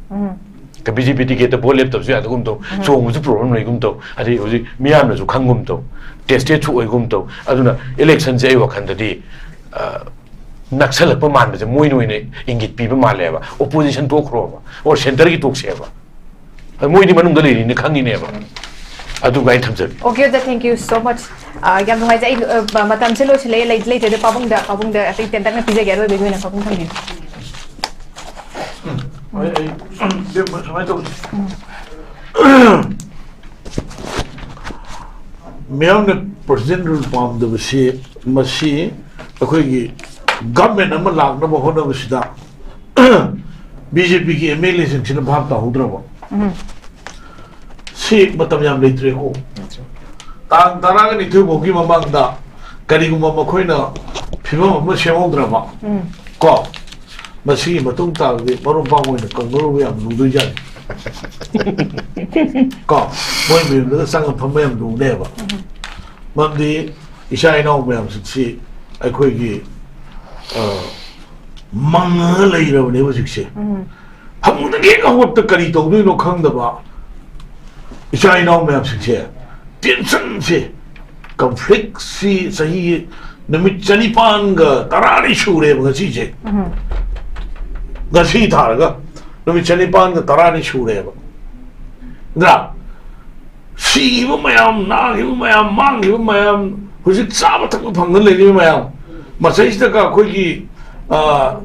ꯕꯤ ꯖꯦ ꯄꯤ ꯇꯤꯀꯦꯠꯇ ꯚꯣꯠ ꯂꯦꯞꯇꯕꯁꯨ ꯌꯥꯗꯒꯨꯝ ꯇꯧ, ꯆꯣꯡꯕꯁꯨ ꯄ꯭ꯔꯣꯕ꯭ꯂꯦꯝ ꯂꯩꯒꯨꯝ ꯇꯧ, ꯑꯗꯩ ꯍꯧꯖꯤꯛ ꯃꯤꯌꯥꯝꯅꯁꯨ ꯈꯪꯒꯨꯝ ꯇꯧ꯫ ꯇꯦꯁꯇꯦꯠꯁꯨ ꯑꯣꯏꯒꯨꯝ ꯇꯧ꯫ ꯑꯗꯨꯅ ꯏꯂꯦꯛꯁꯟꯁꯦ ꯑꯩ ꯋꯥꯈꯜꯗꯗꯤ, ꯑ, ꯅꯛꯁꯜꯂꯛꯄ ꯃꯥꯟꯕꯁꯦ ꯃꯣꯏꯅ ꯑꯣꯏꯅ ꯏꯪꯒꯤꯠ ꯄꯤꯕ ꯃꯥꯜꯂꯦꯕ꯫ ꯑꯣꯄꯣꯖꯤꯁꯟ ꯇꯣꯛꯈ꯭ꯔꯣꯕ, ꯑꯣꯔ ꯁꯦꯟꯇꯔꯒꯤ ꯇꯣꯛꯁꯦꯕ꯫ ꯑ, ꯃꯣꯏꯗꯤ ꯃꯅꯨꯡꯗ ꯂꯩꯔꯤꯅꯤ ꯈꯪꯉꯤꯅꯦꯕ꯫ ꯑꯗꯨꯒ ꯑꯩ ꯊꯝꯖꯒꯦ꯫ Okay, ꯖ, thank you so much. ꯑ, ꯌꯥꯝ ꯅꯨꯡꯉꯥꯏꯖꯩ꯫ ꯑꯩ, ꯑ, ꯃꯇꯝꯁꯦ ꯂꯣꯏꯁꯤꯜꯂꯛꯑꯦ꯫ ꯂꯩ-, ꯂꯩꯇ꯭ꯔꯗꯤ ꯄꯥꯕꯨꯡꯗ, ꯄꯥꯕꯨꯡꯗ ꯑꯇꯩ ꯇꯦꯟꯇꯛꯅ ꯄꯤꯖꯒꯦ꯫ ꯑꯔꯣꯏꯕꯒꯤ ꯑꯣꯏꯅ ꯄꯥꯕꯨꯡ ꯊꯝꯕꯤꯌꯨ꯫ ꯑꯩ, ꯑꯩ, ꯏꯕꯦꯝꯃ, ꯁꯨꯃꯥꯏꯅ ꯇꯧꯁꯤ꯫ ꯃꯤꯌꯥꯝꯅ ꯄ꯭ꯔꯁꯤꯗꯦꯟ ꯔꯨꯜ ꯄꯥꯝꯗꯕꯁꯤ, ꯃꯁꯤ ꯑꯩꯈꯣꯏꯒꯤ ꯒꯚꯔꯟꯃꯦꯟ ꯑꯃ ꯂꯥꯛꯅꯕ ꯍꯣꯠꯅꯕꯁꯤꯗ ꯕꯤ ꯖꯦ ꯄꯤꯒꯤ ꯑꯦꯝ ꯑꯦꯜ ꯑꯦꯁꯤꯡꯁꯤꯅ ꯚꯥꯞ ꯇꯥꯍꯧꯗ꯭ꯔꯕ꯫ ꯁꯤ ꯃꯇꯝ ꯌꯥꯝ ꯂꯩꯇ꯭ꯔꯦꯀꯣ꯫ ꯇꯥꯡ ꯇꯔꯥꯒ ꯅꯤꯊꯣꯏ ꯐꯥꯎꯒꯤ ꯃꯃꯥꯡꯗ ꯀꯔꯤꯒꯨꯝꯕ ꯃꯈꯣꯏꯅ ꯐꯤꯕꯝ ꯑꯃ ꯁꯦꯝꯍꯧꯗ꯭ꯔꯕ ꯀꯣ, ꯃꯁꯤꯒꯤ ꯃꯇꯨꯡ ꯇꯥꯕꯗꯤ ꯃꯔꯨꯞ ꯃꯄꯥꯡ ꯑꯣꯏꯅ ꯀꯪꯒꯔꯨꯕ ꯌꯥꯝ ꯂꯨꯗꯣꯏꯖꯥꯠꯅꯤ꯫ ꯀꯣ, ꯃꯣꯏ ꯃꯌꯨꯝꯗꯒ ꯆꯪꯉ ꯐꯝꯕ ꯌꯥꯝ ꯂꯨꯅꯦꯕ꯫ ꯃꯔꯝꯗꯤ ꯏꯆꯥ ꯏꯅꯥꯎ ꯃꯌꯥꯝꯁꯤꯡꯁꯤ ꯑꯩꯈꯣꯏꯒꯤ, ꯑ, ꯃꯪꯉꯒ ꯂꯩꯔꯕꯅꯦ ꯍꯧꯖꯤꯛꯁꯦ꯫ ꯐꯃꯨꯡꯗꯒꯤ ꯍꯦꯛ ꯍꯧꯒꯠꯄꯗ ꯀꯔꯤ ꯇꯧꯗꯣꯏꯅꯣ ꯈꯪꯗꯕ ꯏꯆꯥ ꯏꯅꯥꯎ ꯃꯌꯥꯝꯁꯤꯡꯁꯦ, ꯇꯦꯟꯁꯟꯁꯦ, ꯀꯟꯐ꯭ꯂꯤꯛꯁꯤ ꯆꯍꯤ ꯅꯨꯃꯤꯠ ꯆꯅꯤꯄꯥꯟꯒ ꯇꯔꯥꯅꯤ ꯁꯨꯔꯦꯕ ꯉꯁꯤꯁꯦ꯫ ꯉꯁꯤ ꯊꯥꯔꯒ ꯅꯨꯃꯤꯠ ꯆꯅꯤꯄꯥꯟꯒ ꯇꯔꯥꯅꯤ ꯁꯨꯔꯦꯕ꯫ ꯅꯠꯇ꯭ꯔꯥ? ꯁꯤꯈꯤꯕ ꯃꯌꯥꯝ, ꯅꯥꯈꯤꯕ ꯃꯌꯥꯝ, ꯃꯥꯡꯈꯤꯕ ꯃꯌꯥꯝ, ꯍꯧꯖꯤꯛ ꯆꯥꯕ ꯊꯛꯄ ꯐꯪꯗꯅ ꯂꯩꯔꯤꯕ ꯃꯌꯥꯝ, ꯃꯁꯩꯁꯤꯗꯒ ꯑꯩꯈꯣꯏꯒꯤ, ꯑ,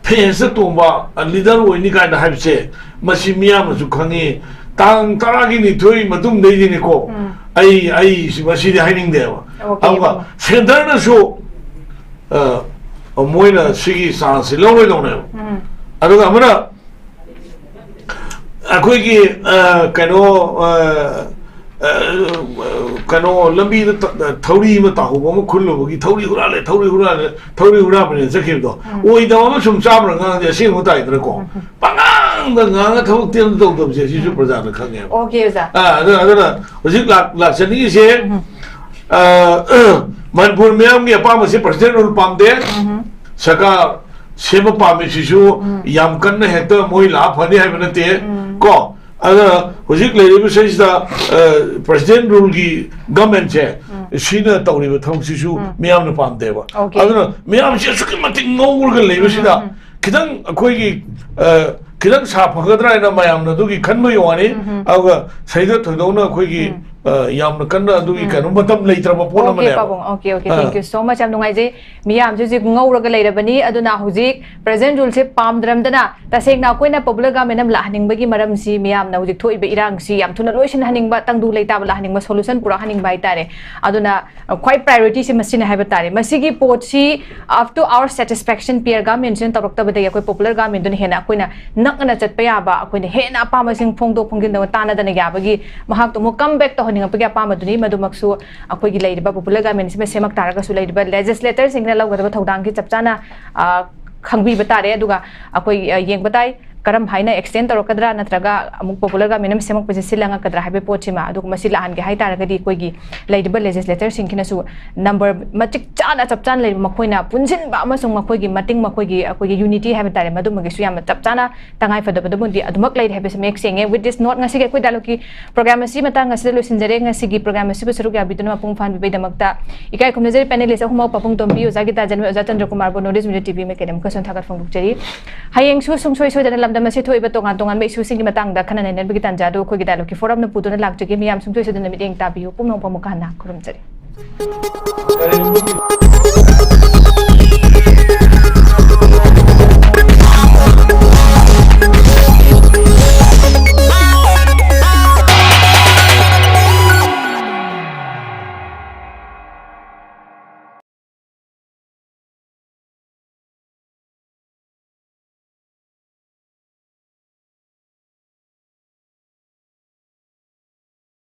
ꯐꯦꯟꯁꯇ ꯇꯣꯡꯕ, ꯑ, ꯂꯤꯗꯔ ꯑꯣꯏꯅꯤ ꯀꯥꯏꯅ ꯍꯥꯏꯕꯁꯦ, ꯃꯁꯤ ꯃꯤꯌꯥꯝꯅꯁꯨ ꯈꯪꯉꯤ꯫ ꯇꯥꯡ ꯇꯔꯥꯒꯤ ꯅꯤꯊꯣꯏ ꯃꯇꯨꯡꯗꯩꯗꯤꯅꯤꯀꯣ, ꯑꯩ, ꯑꯩ ꯁꯤ-, ꯃꯁꯤꯗꯤ ꯍꯥꯏꯅꯤꯡꯗꯦꯕ꯫ Okay, ꯑꯗꯨꯒ okay. ꯁꯦꯟꯇꯔꯅꯁꯨ, ꯑ, ꯃꯣꯏꯅ ꯁꯤꯒꯤ ꯆꯥꯟꯁꯁꯦ ꯂꯧꯔꯣꯏꯗꯧꯅꯦꯕ꯫ ꯑꯗꯨꯒ ꯑꯃꯅ ꯑꯩꯈꯣꯏꯒꯤ, ꯑ, ꯀꯩꯅꯣ, ꯑ, ꯑ, ꯀꯩꯅꯣ ꯂꯝꯕꯤꯗ ꯊ-, ꯊꯧꯔꯤ ꯑꯃ ꯇꯥꯍꯧꯕ ꯑꯃ ꯈꯨꯜꯂꯨꯕꯒꯤ ꯊꯧꯔꯤ ꯍꯨꯔꯥꯜꯂꯦ, ꯊꯧꯔꯤ ꯍꯨꯔꯥꯜꯂꯦ, ꯊꯧꯔꯤ ꯍꯨꯔꯥꯟꯕꯅꯦꯅ ꯆꯠꯈꯤꯕꯗꯣ꯫ ꯑꯣꯏꯗꯕ ꯑꯃ ꯁꯨꯝ ꯆꯥꯕ꯭ꯔꯥ ꯉꯥꯡꯗꯦ, ꯑꯁꯦꯡꯕ ꯇꯥꯏꯗꯅꯀꯣ꯫ ꯄꯉꯥꯡꯗ ꯉꯥꯡꯉ ꯊꯕꯛꯇꯤ ꯑꯗꯨꯝ ꯇꯧꯗꯕꯁꯦ ꯁꯤꯁꯨ ꯄ꯭ꯔꯖꯥꯅ ꯈꯪꯉꯦꯕ꯫ Okay, ꯑꯣꯖꯥ꯫ ꯑ, ꯑꯗꯨꯅ, ꯑꯗꯨꯅ ꯍꯧꯖꯤꯛ ꯂꯥꯛ-, ꯂꯥꯛꯆꯅꯤꯡꯉꯤꯁꯦ, ꯑ, ꯃꯅꯤꯄꯨꯔ ꯃꯤꯌꯥꯝꯒꯤ ꯑꯄꯥꯝꯕꯁꯦ ꯄ꯭ꯔꯁꯤꯗꯦꯟ ꯔꯨꯜ ꯄꯥꯝꯗꯦ꯫ ꯁꯔꯀꯥꯔ ꯁꯦꯝꯕ ꯄꯥꯝꯃꯤꯁꯤꯁꯨ ꯌꯥꯝ ꯀꯟꯅ ꯍꯦꯛꯇ ꯃꯣꯏ ꯂꯥꯛꯑ ꯐꯅꯤ ꯍꯥꯏꯕ ꯅꯠꯇꯦ ꯀꯣ꯫ ꯑꯗꯨꯅ ꯍꯧꯖꯤꯛ ꯂꯩꯔꯤꯕ ꯁꯤꯗꯩꯁꯤꯗ, ꯑ, ꯄ꯭ꯔꯁꯤꯗꯦꯟ ꯔꯨꯜꯒꯤ ꯒꯃꯦꯟꯁꯦ ꯁꯤꯅ ꯇꯧꯔꯤꯕ ꯊꯕꯛꯁꯤꯁꯨ ꯎꯝ. ꯃꯤꯌꯥꯝꯅ ꯄꯥꯝꯗꯦꯕ꯫ Okay. ꯑꯗꯨꯅ ꯃꯤꯌꯥꯝꯁꯤ ꯑꯁꯨꯛꯀꯤ ꯃꯇꯤꯛ ꯉꯧꯔꯒ ꯂꯩꯕꯁꯤꯗ ꯎꯝ, ꯎꯝ. ꯈꯤꯇꯪ ꯑꯩꯈꯣꯏꯒꯤ ꯑ, ꯈꯤꯇꯪ ꯁꯥ ꯐꯒꯗ꯭ꯔꯥ ꯍꯥꯏꯅ ꯃꯌꯥꯝꯅ ꯑꯗꯨꯒꯤ ꯈꯟꯕꯒꯤ ꯋꯥꯅꯤ꯫ ꯎꯝ, ꯎꯝ. ꯑꯗꯨꯒ ꯁꯤꯗ ꯊꯣꯏꯗꯣꯛꯅ ꯑꯩꯈꯣꯏꯒꯤ ꯎꯝ. ꯑ, ꯌꯥꯝꯅ ꯀꯟꯅ ꯑꯗꯨꯒꯤ ꯎꯝ. ꯀꯩꯅꯣ ꯃꯇꯝ ꯂꯩꯇ꯭ꯔꯕ ꯄꯣꯠ Okay, ꯑꯃꯅꯦꯕ꯫ ꯄꯥꯕꯨꯡ, okay, okay, ah. Thank you so much. ꯌꯥꯝ ꯅꯨꯡꯉꯥꯏꯖꯩ꯫ ꯃꯤꯌꯥꯝꯁꯦ ꯍꯧꯖꯤꯛ ꯉꯧꯔꯒ ꯂꯩꯔꯕꯅꯤ, ꯑꯗꯨꯅ ꯍꯧꯖꯤꯛ present ruleꯁꯦ ꯄꯥꯝꯗ꯭ꯔꯝꯗꯅ ꯇꯁꯦꯡꯅ ꯑꯩꯈꯣꯏꯅ popular garment ꯑꯃ ꯂꯥꯛꯍꯟꯅꯤꯡꯕꯒꯤ ꯃꯔꯝꯁꯤ ꯃꯤꯌꯥꯝꯅ ꯍꯧꯖꯤꯛ ꯊꯣꯛꯏꯕ ꯏꯔꯥꯡꯁꯤ ꯌꯥꯝ ꯊꯨꯅ ꯂꯣꯏꯁꯤꯟꯍꯟꯅꯤꯡꯕ, ꯇꯪꯗꯨ ꯂꯩꯇꯥꯕ ꯂꯥꯛꯍꯟꯅꯤꯡꯕ, solution ꯄꯨꯔꯛꯍꯟꯅꯤꯡꯕ ꯍꯥꯏꯇꯥꯔꯦ꯫ ꯑꯗꯨꯅ ꯑ, ꯈ꯭ꯋꯥꯏ priorityꯁꯦ ꯃꯁꯤꯅ ꯍꯥꯏꯕ ꯇꯥꯔꯦ꯫ ꯃꯁꯤꯒꯤ ꯄꯣꯠꯁꯤ up to our satisfaction Peer Garmentsꯅ ꯇꯧꯔꯛꯇꯕꯗꯒꯤ ꯑꯩꯈꯣꯏ popular garmentꯗꯨꯅ ꯍꯦꯟꯅ ꯑꯩꯈꯣꯏꯅ ꯅꯛꯅ ꯆꯠꯄ ꯌꯥꯕ, ꯑꯩꯈꯣꯏꯅ ꯍꯦꯟꯅ ꯑꯄꯥꯝꯕꯁꯤꯡ ꯐꯣꯡꯗꯣꯛ ꯐꯣꯡꯖꯤꯟꯗꯅ ꯇꯥꯟꯅꯗꯅ ꯌꯥꯕꯒꯤ ꯃꯍꯥꯛꯇꯣ ꯑꯃꯨꯛ come back ꯇꯧꯍꯟꯅꯤꯡꯉꯛꯄꯒꯤ ꯑꯄꯥꯝꯕꯗꯨꯅꯤ꯫ ꯃꯗꯨꯃꯛꯁꯨ ꯑꯩꯈꯣꯏꯒꯤ ꯂꯩꯔꯤꯕ popular garmentꯁꯤꯃ ꯁꯦꯝꯃꯛ ꯇꯥꯔꯒꯁꯨ ꯂꯩꯔꯤꯕ legislatorꯁꯤꯡꯅ ꯂꯧꯒꯗꯕ ꯊꯧꯗꯥꯡꯒꯤ ꯆꯞ ꯆꯥꯅ, ꯑ, ꯈꯪꯕꯤꯕ ꯇꯥꯔꯦ꯫ ꯑꯗꯨꯒ ꯑꯩꯈꯣꯏ, ꯑ, ꯌꯦꯡꯕ ꯇꯥꯏ ꯀꯔꯝ ꯍꯥꯏꯅ extend ꯇꯧꯔꯛꯀꯗ꯭ꯔꯥ ꯅꯠꯇ꯭ꯔꯒ ꯑꯃꯨꯛ popular garment ꯑꯃ ꯁꯦꯝꯃꯛꯄꯁꯦ ꯁꯤꯜꯂꯉꯛꯀꯗ꯭ꯔꯥ ꯍꯥꯏꯕꯒꯤ ꯄꯣꯠꯁꯤꯃ꯫ ꯑꯗꯨꯒ ꯃꯁꯤ ꯂꯥꯛꯍꯟꯒꯦ ꯍꯥꯏ ꯇꯥꯔꯒꯗꯤ ꯑꯩꯈꯣꯏꯒꯤ ꯂꯩꯔꯤꯕ legislatorꯁꯤꯡꯁꯤꯅꯁꯨ number ꯃꯇꯤꯛ ꯆꯥꯅ ꯆꯞ ꯆꯥꯅ ꯂꯩꯕ ꯃꯈꯣꯏꯅ ꯄꯨꯟꯁꯤꯟꯕ ꯑꯃꯁꯨꯡ ꯃꯈꯣꯏꯒꯤ ꯃꯇꯤꯡ ꯃꯈꯣꯏꯒꯤ ꯑꯩꯈꯣꯏꯒꯤ unity ꯍꯥꯏꯕ ꯇꯥꯔꯦ ꯃꯗꯨꯃꯒꯤꯁꯨ ꯌꯥꯝꯅ ꯆꯞ ꯆꯥꯅ ꯇꯉꯥꯏ ꯐꯗꯕꯗꯨꯃꯗꯤ ꯑꯗꯨꯃꯛ ꯂꯩꯔꯦ ꯍꯥꯏꯕꯁꯤ ꯃꯌꯦꯛ ꯁꯦꯡꯉꯦ꯫ With this note ꯉꯁꯤꯒꯤ ꯑꯩꯈꯣꯏ dialogueꯀꯤ program ꯑꯁꯤ ꯃꯇꯥꯡ ꯑꯁꯤꯗ ꯂꯣꯏꯁꯤꯟꯖꯔꯦ꯫ ꯉꯁꯤꯒꯤ program ꯑꯁꯤꯕꯨ ꯁꯔꯨꯛ ꯌꯥꯕꯤꯗꯨꯅ ꯃꯄꯨꯡ ꯐꯥꯍꯟꯕꯤꯕꯒꯤꯗꯃꯛꯇ ꯏꯀꯥꯏ ꯈꯨꯝꯅꯖꯔꯤ꯫ Panelist ꯑꯍꯨꯝꯃꯛ ꯄꯥꯕꯨꯡ ꯇꯣꯝꯕꯤ, ꯑꯣꯖꯥ ꯒꯤꯇꯥ ꯖꯟꯃꯤ, ꯑꯣꯖꯥ ꯆꯟꯗ꯭ꯔ ꯀꯨꯃꯥꯔꯕꯨ North East Media TVꯒꯤ ꯃꯥꯏꯀꯩꯗꯒꯤ ꯑꯃꯨꯛꯀꯁꯨ ꯊꯥꯒꯠ ꯐꯣꯡꯗꯣꯛꯆꯔꯤ꯫ ꯍꯌꯦꯡꯁꯨ ꯁꯨꯡꯁꯣꯏ ꯁꯣꯏꯗꯅ ꯂꯝꯗꯝ ꯑꯁꯤ ꯊꯣꯛꯏꯕ ꯇꯣꯉꯥꯟ ꯇꯣꯉꯥꯟꯕ issueꯁꯤꯡꯒꯤ ꯃꯇꯥꯡꯗ ꯈꯟꯅ ꯅꯩꯅꯕꯒꯤ ꯇꯥꯟꯖꯥ ꯑꯗꯨ ꯑꯩꯈꯣꯏꯒꯤ dialogueꯀꯤ forumꯅ ꯄꯨꯗꯨꯅ ꯂꯥꯛꯆꯒꯦ꯫ ꯃꯤꯌꯥꯝ ꯁꯨꯡꯁꯣꯏ ꯁꯣꯏꯗꯅ ꯃꯤꯠꯌꯦꯡ ꯇꯥꯕꯤꯌꯨ꯫ ꯄꯨꯝꯅꯃꯛꯄꯨ ꯑꯃꯨꯛꯀ ꯍꯟꯅ ꯈꯨꯔꯨꯝꯖꯔꯤ꯫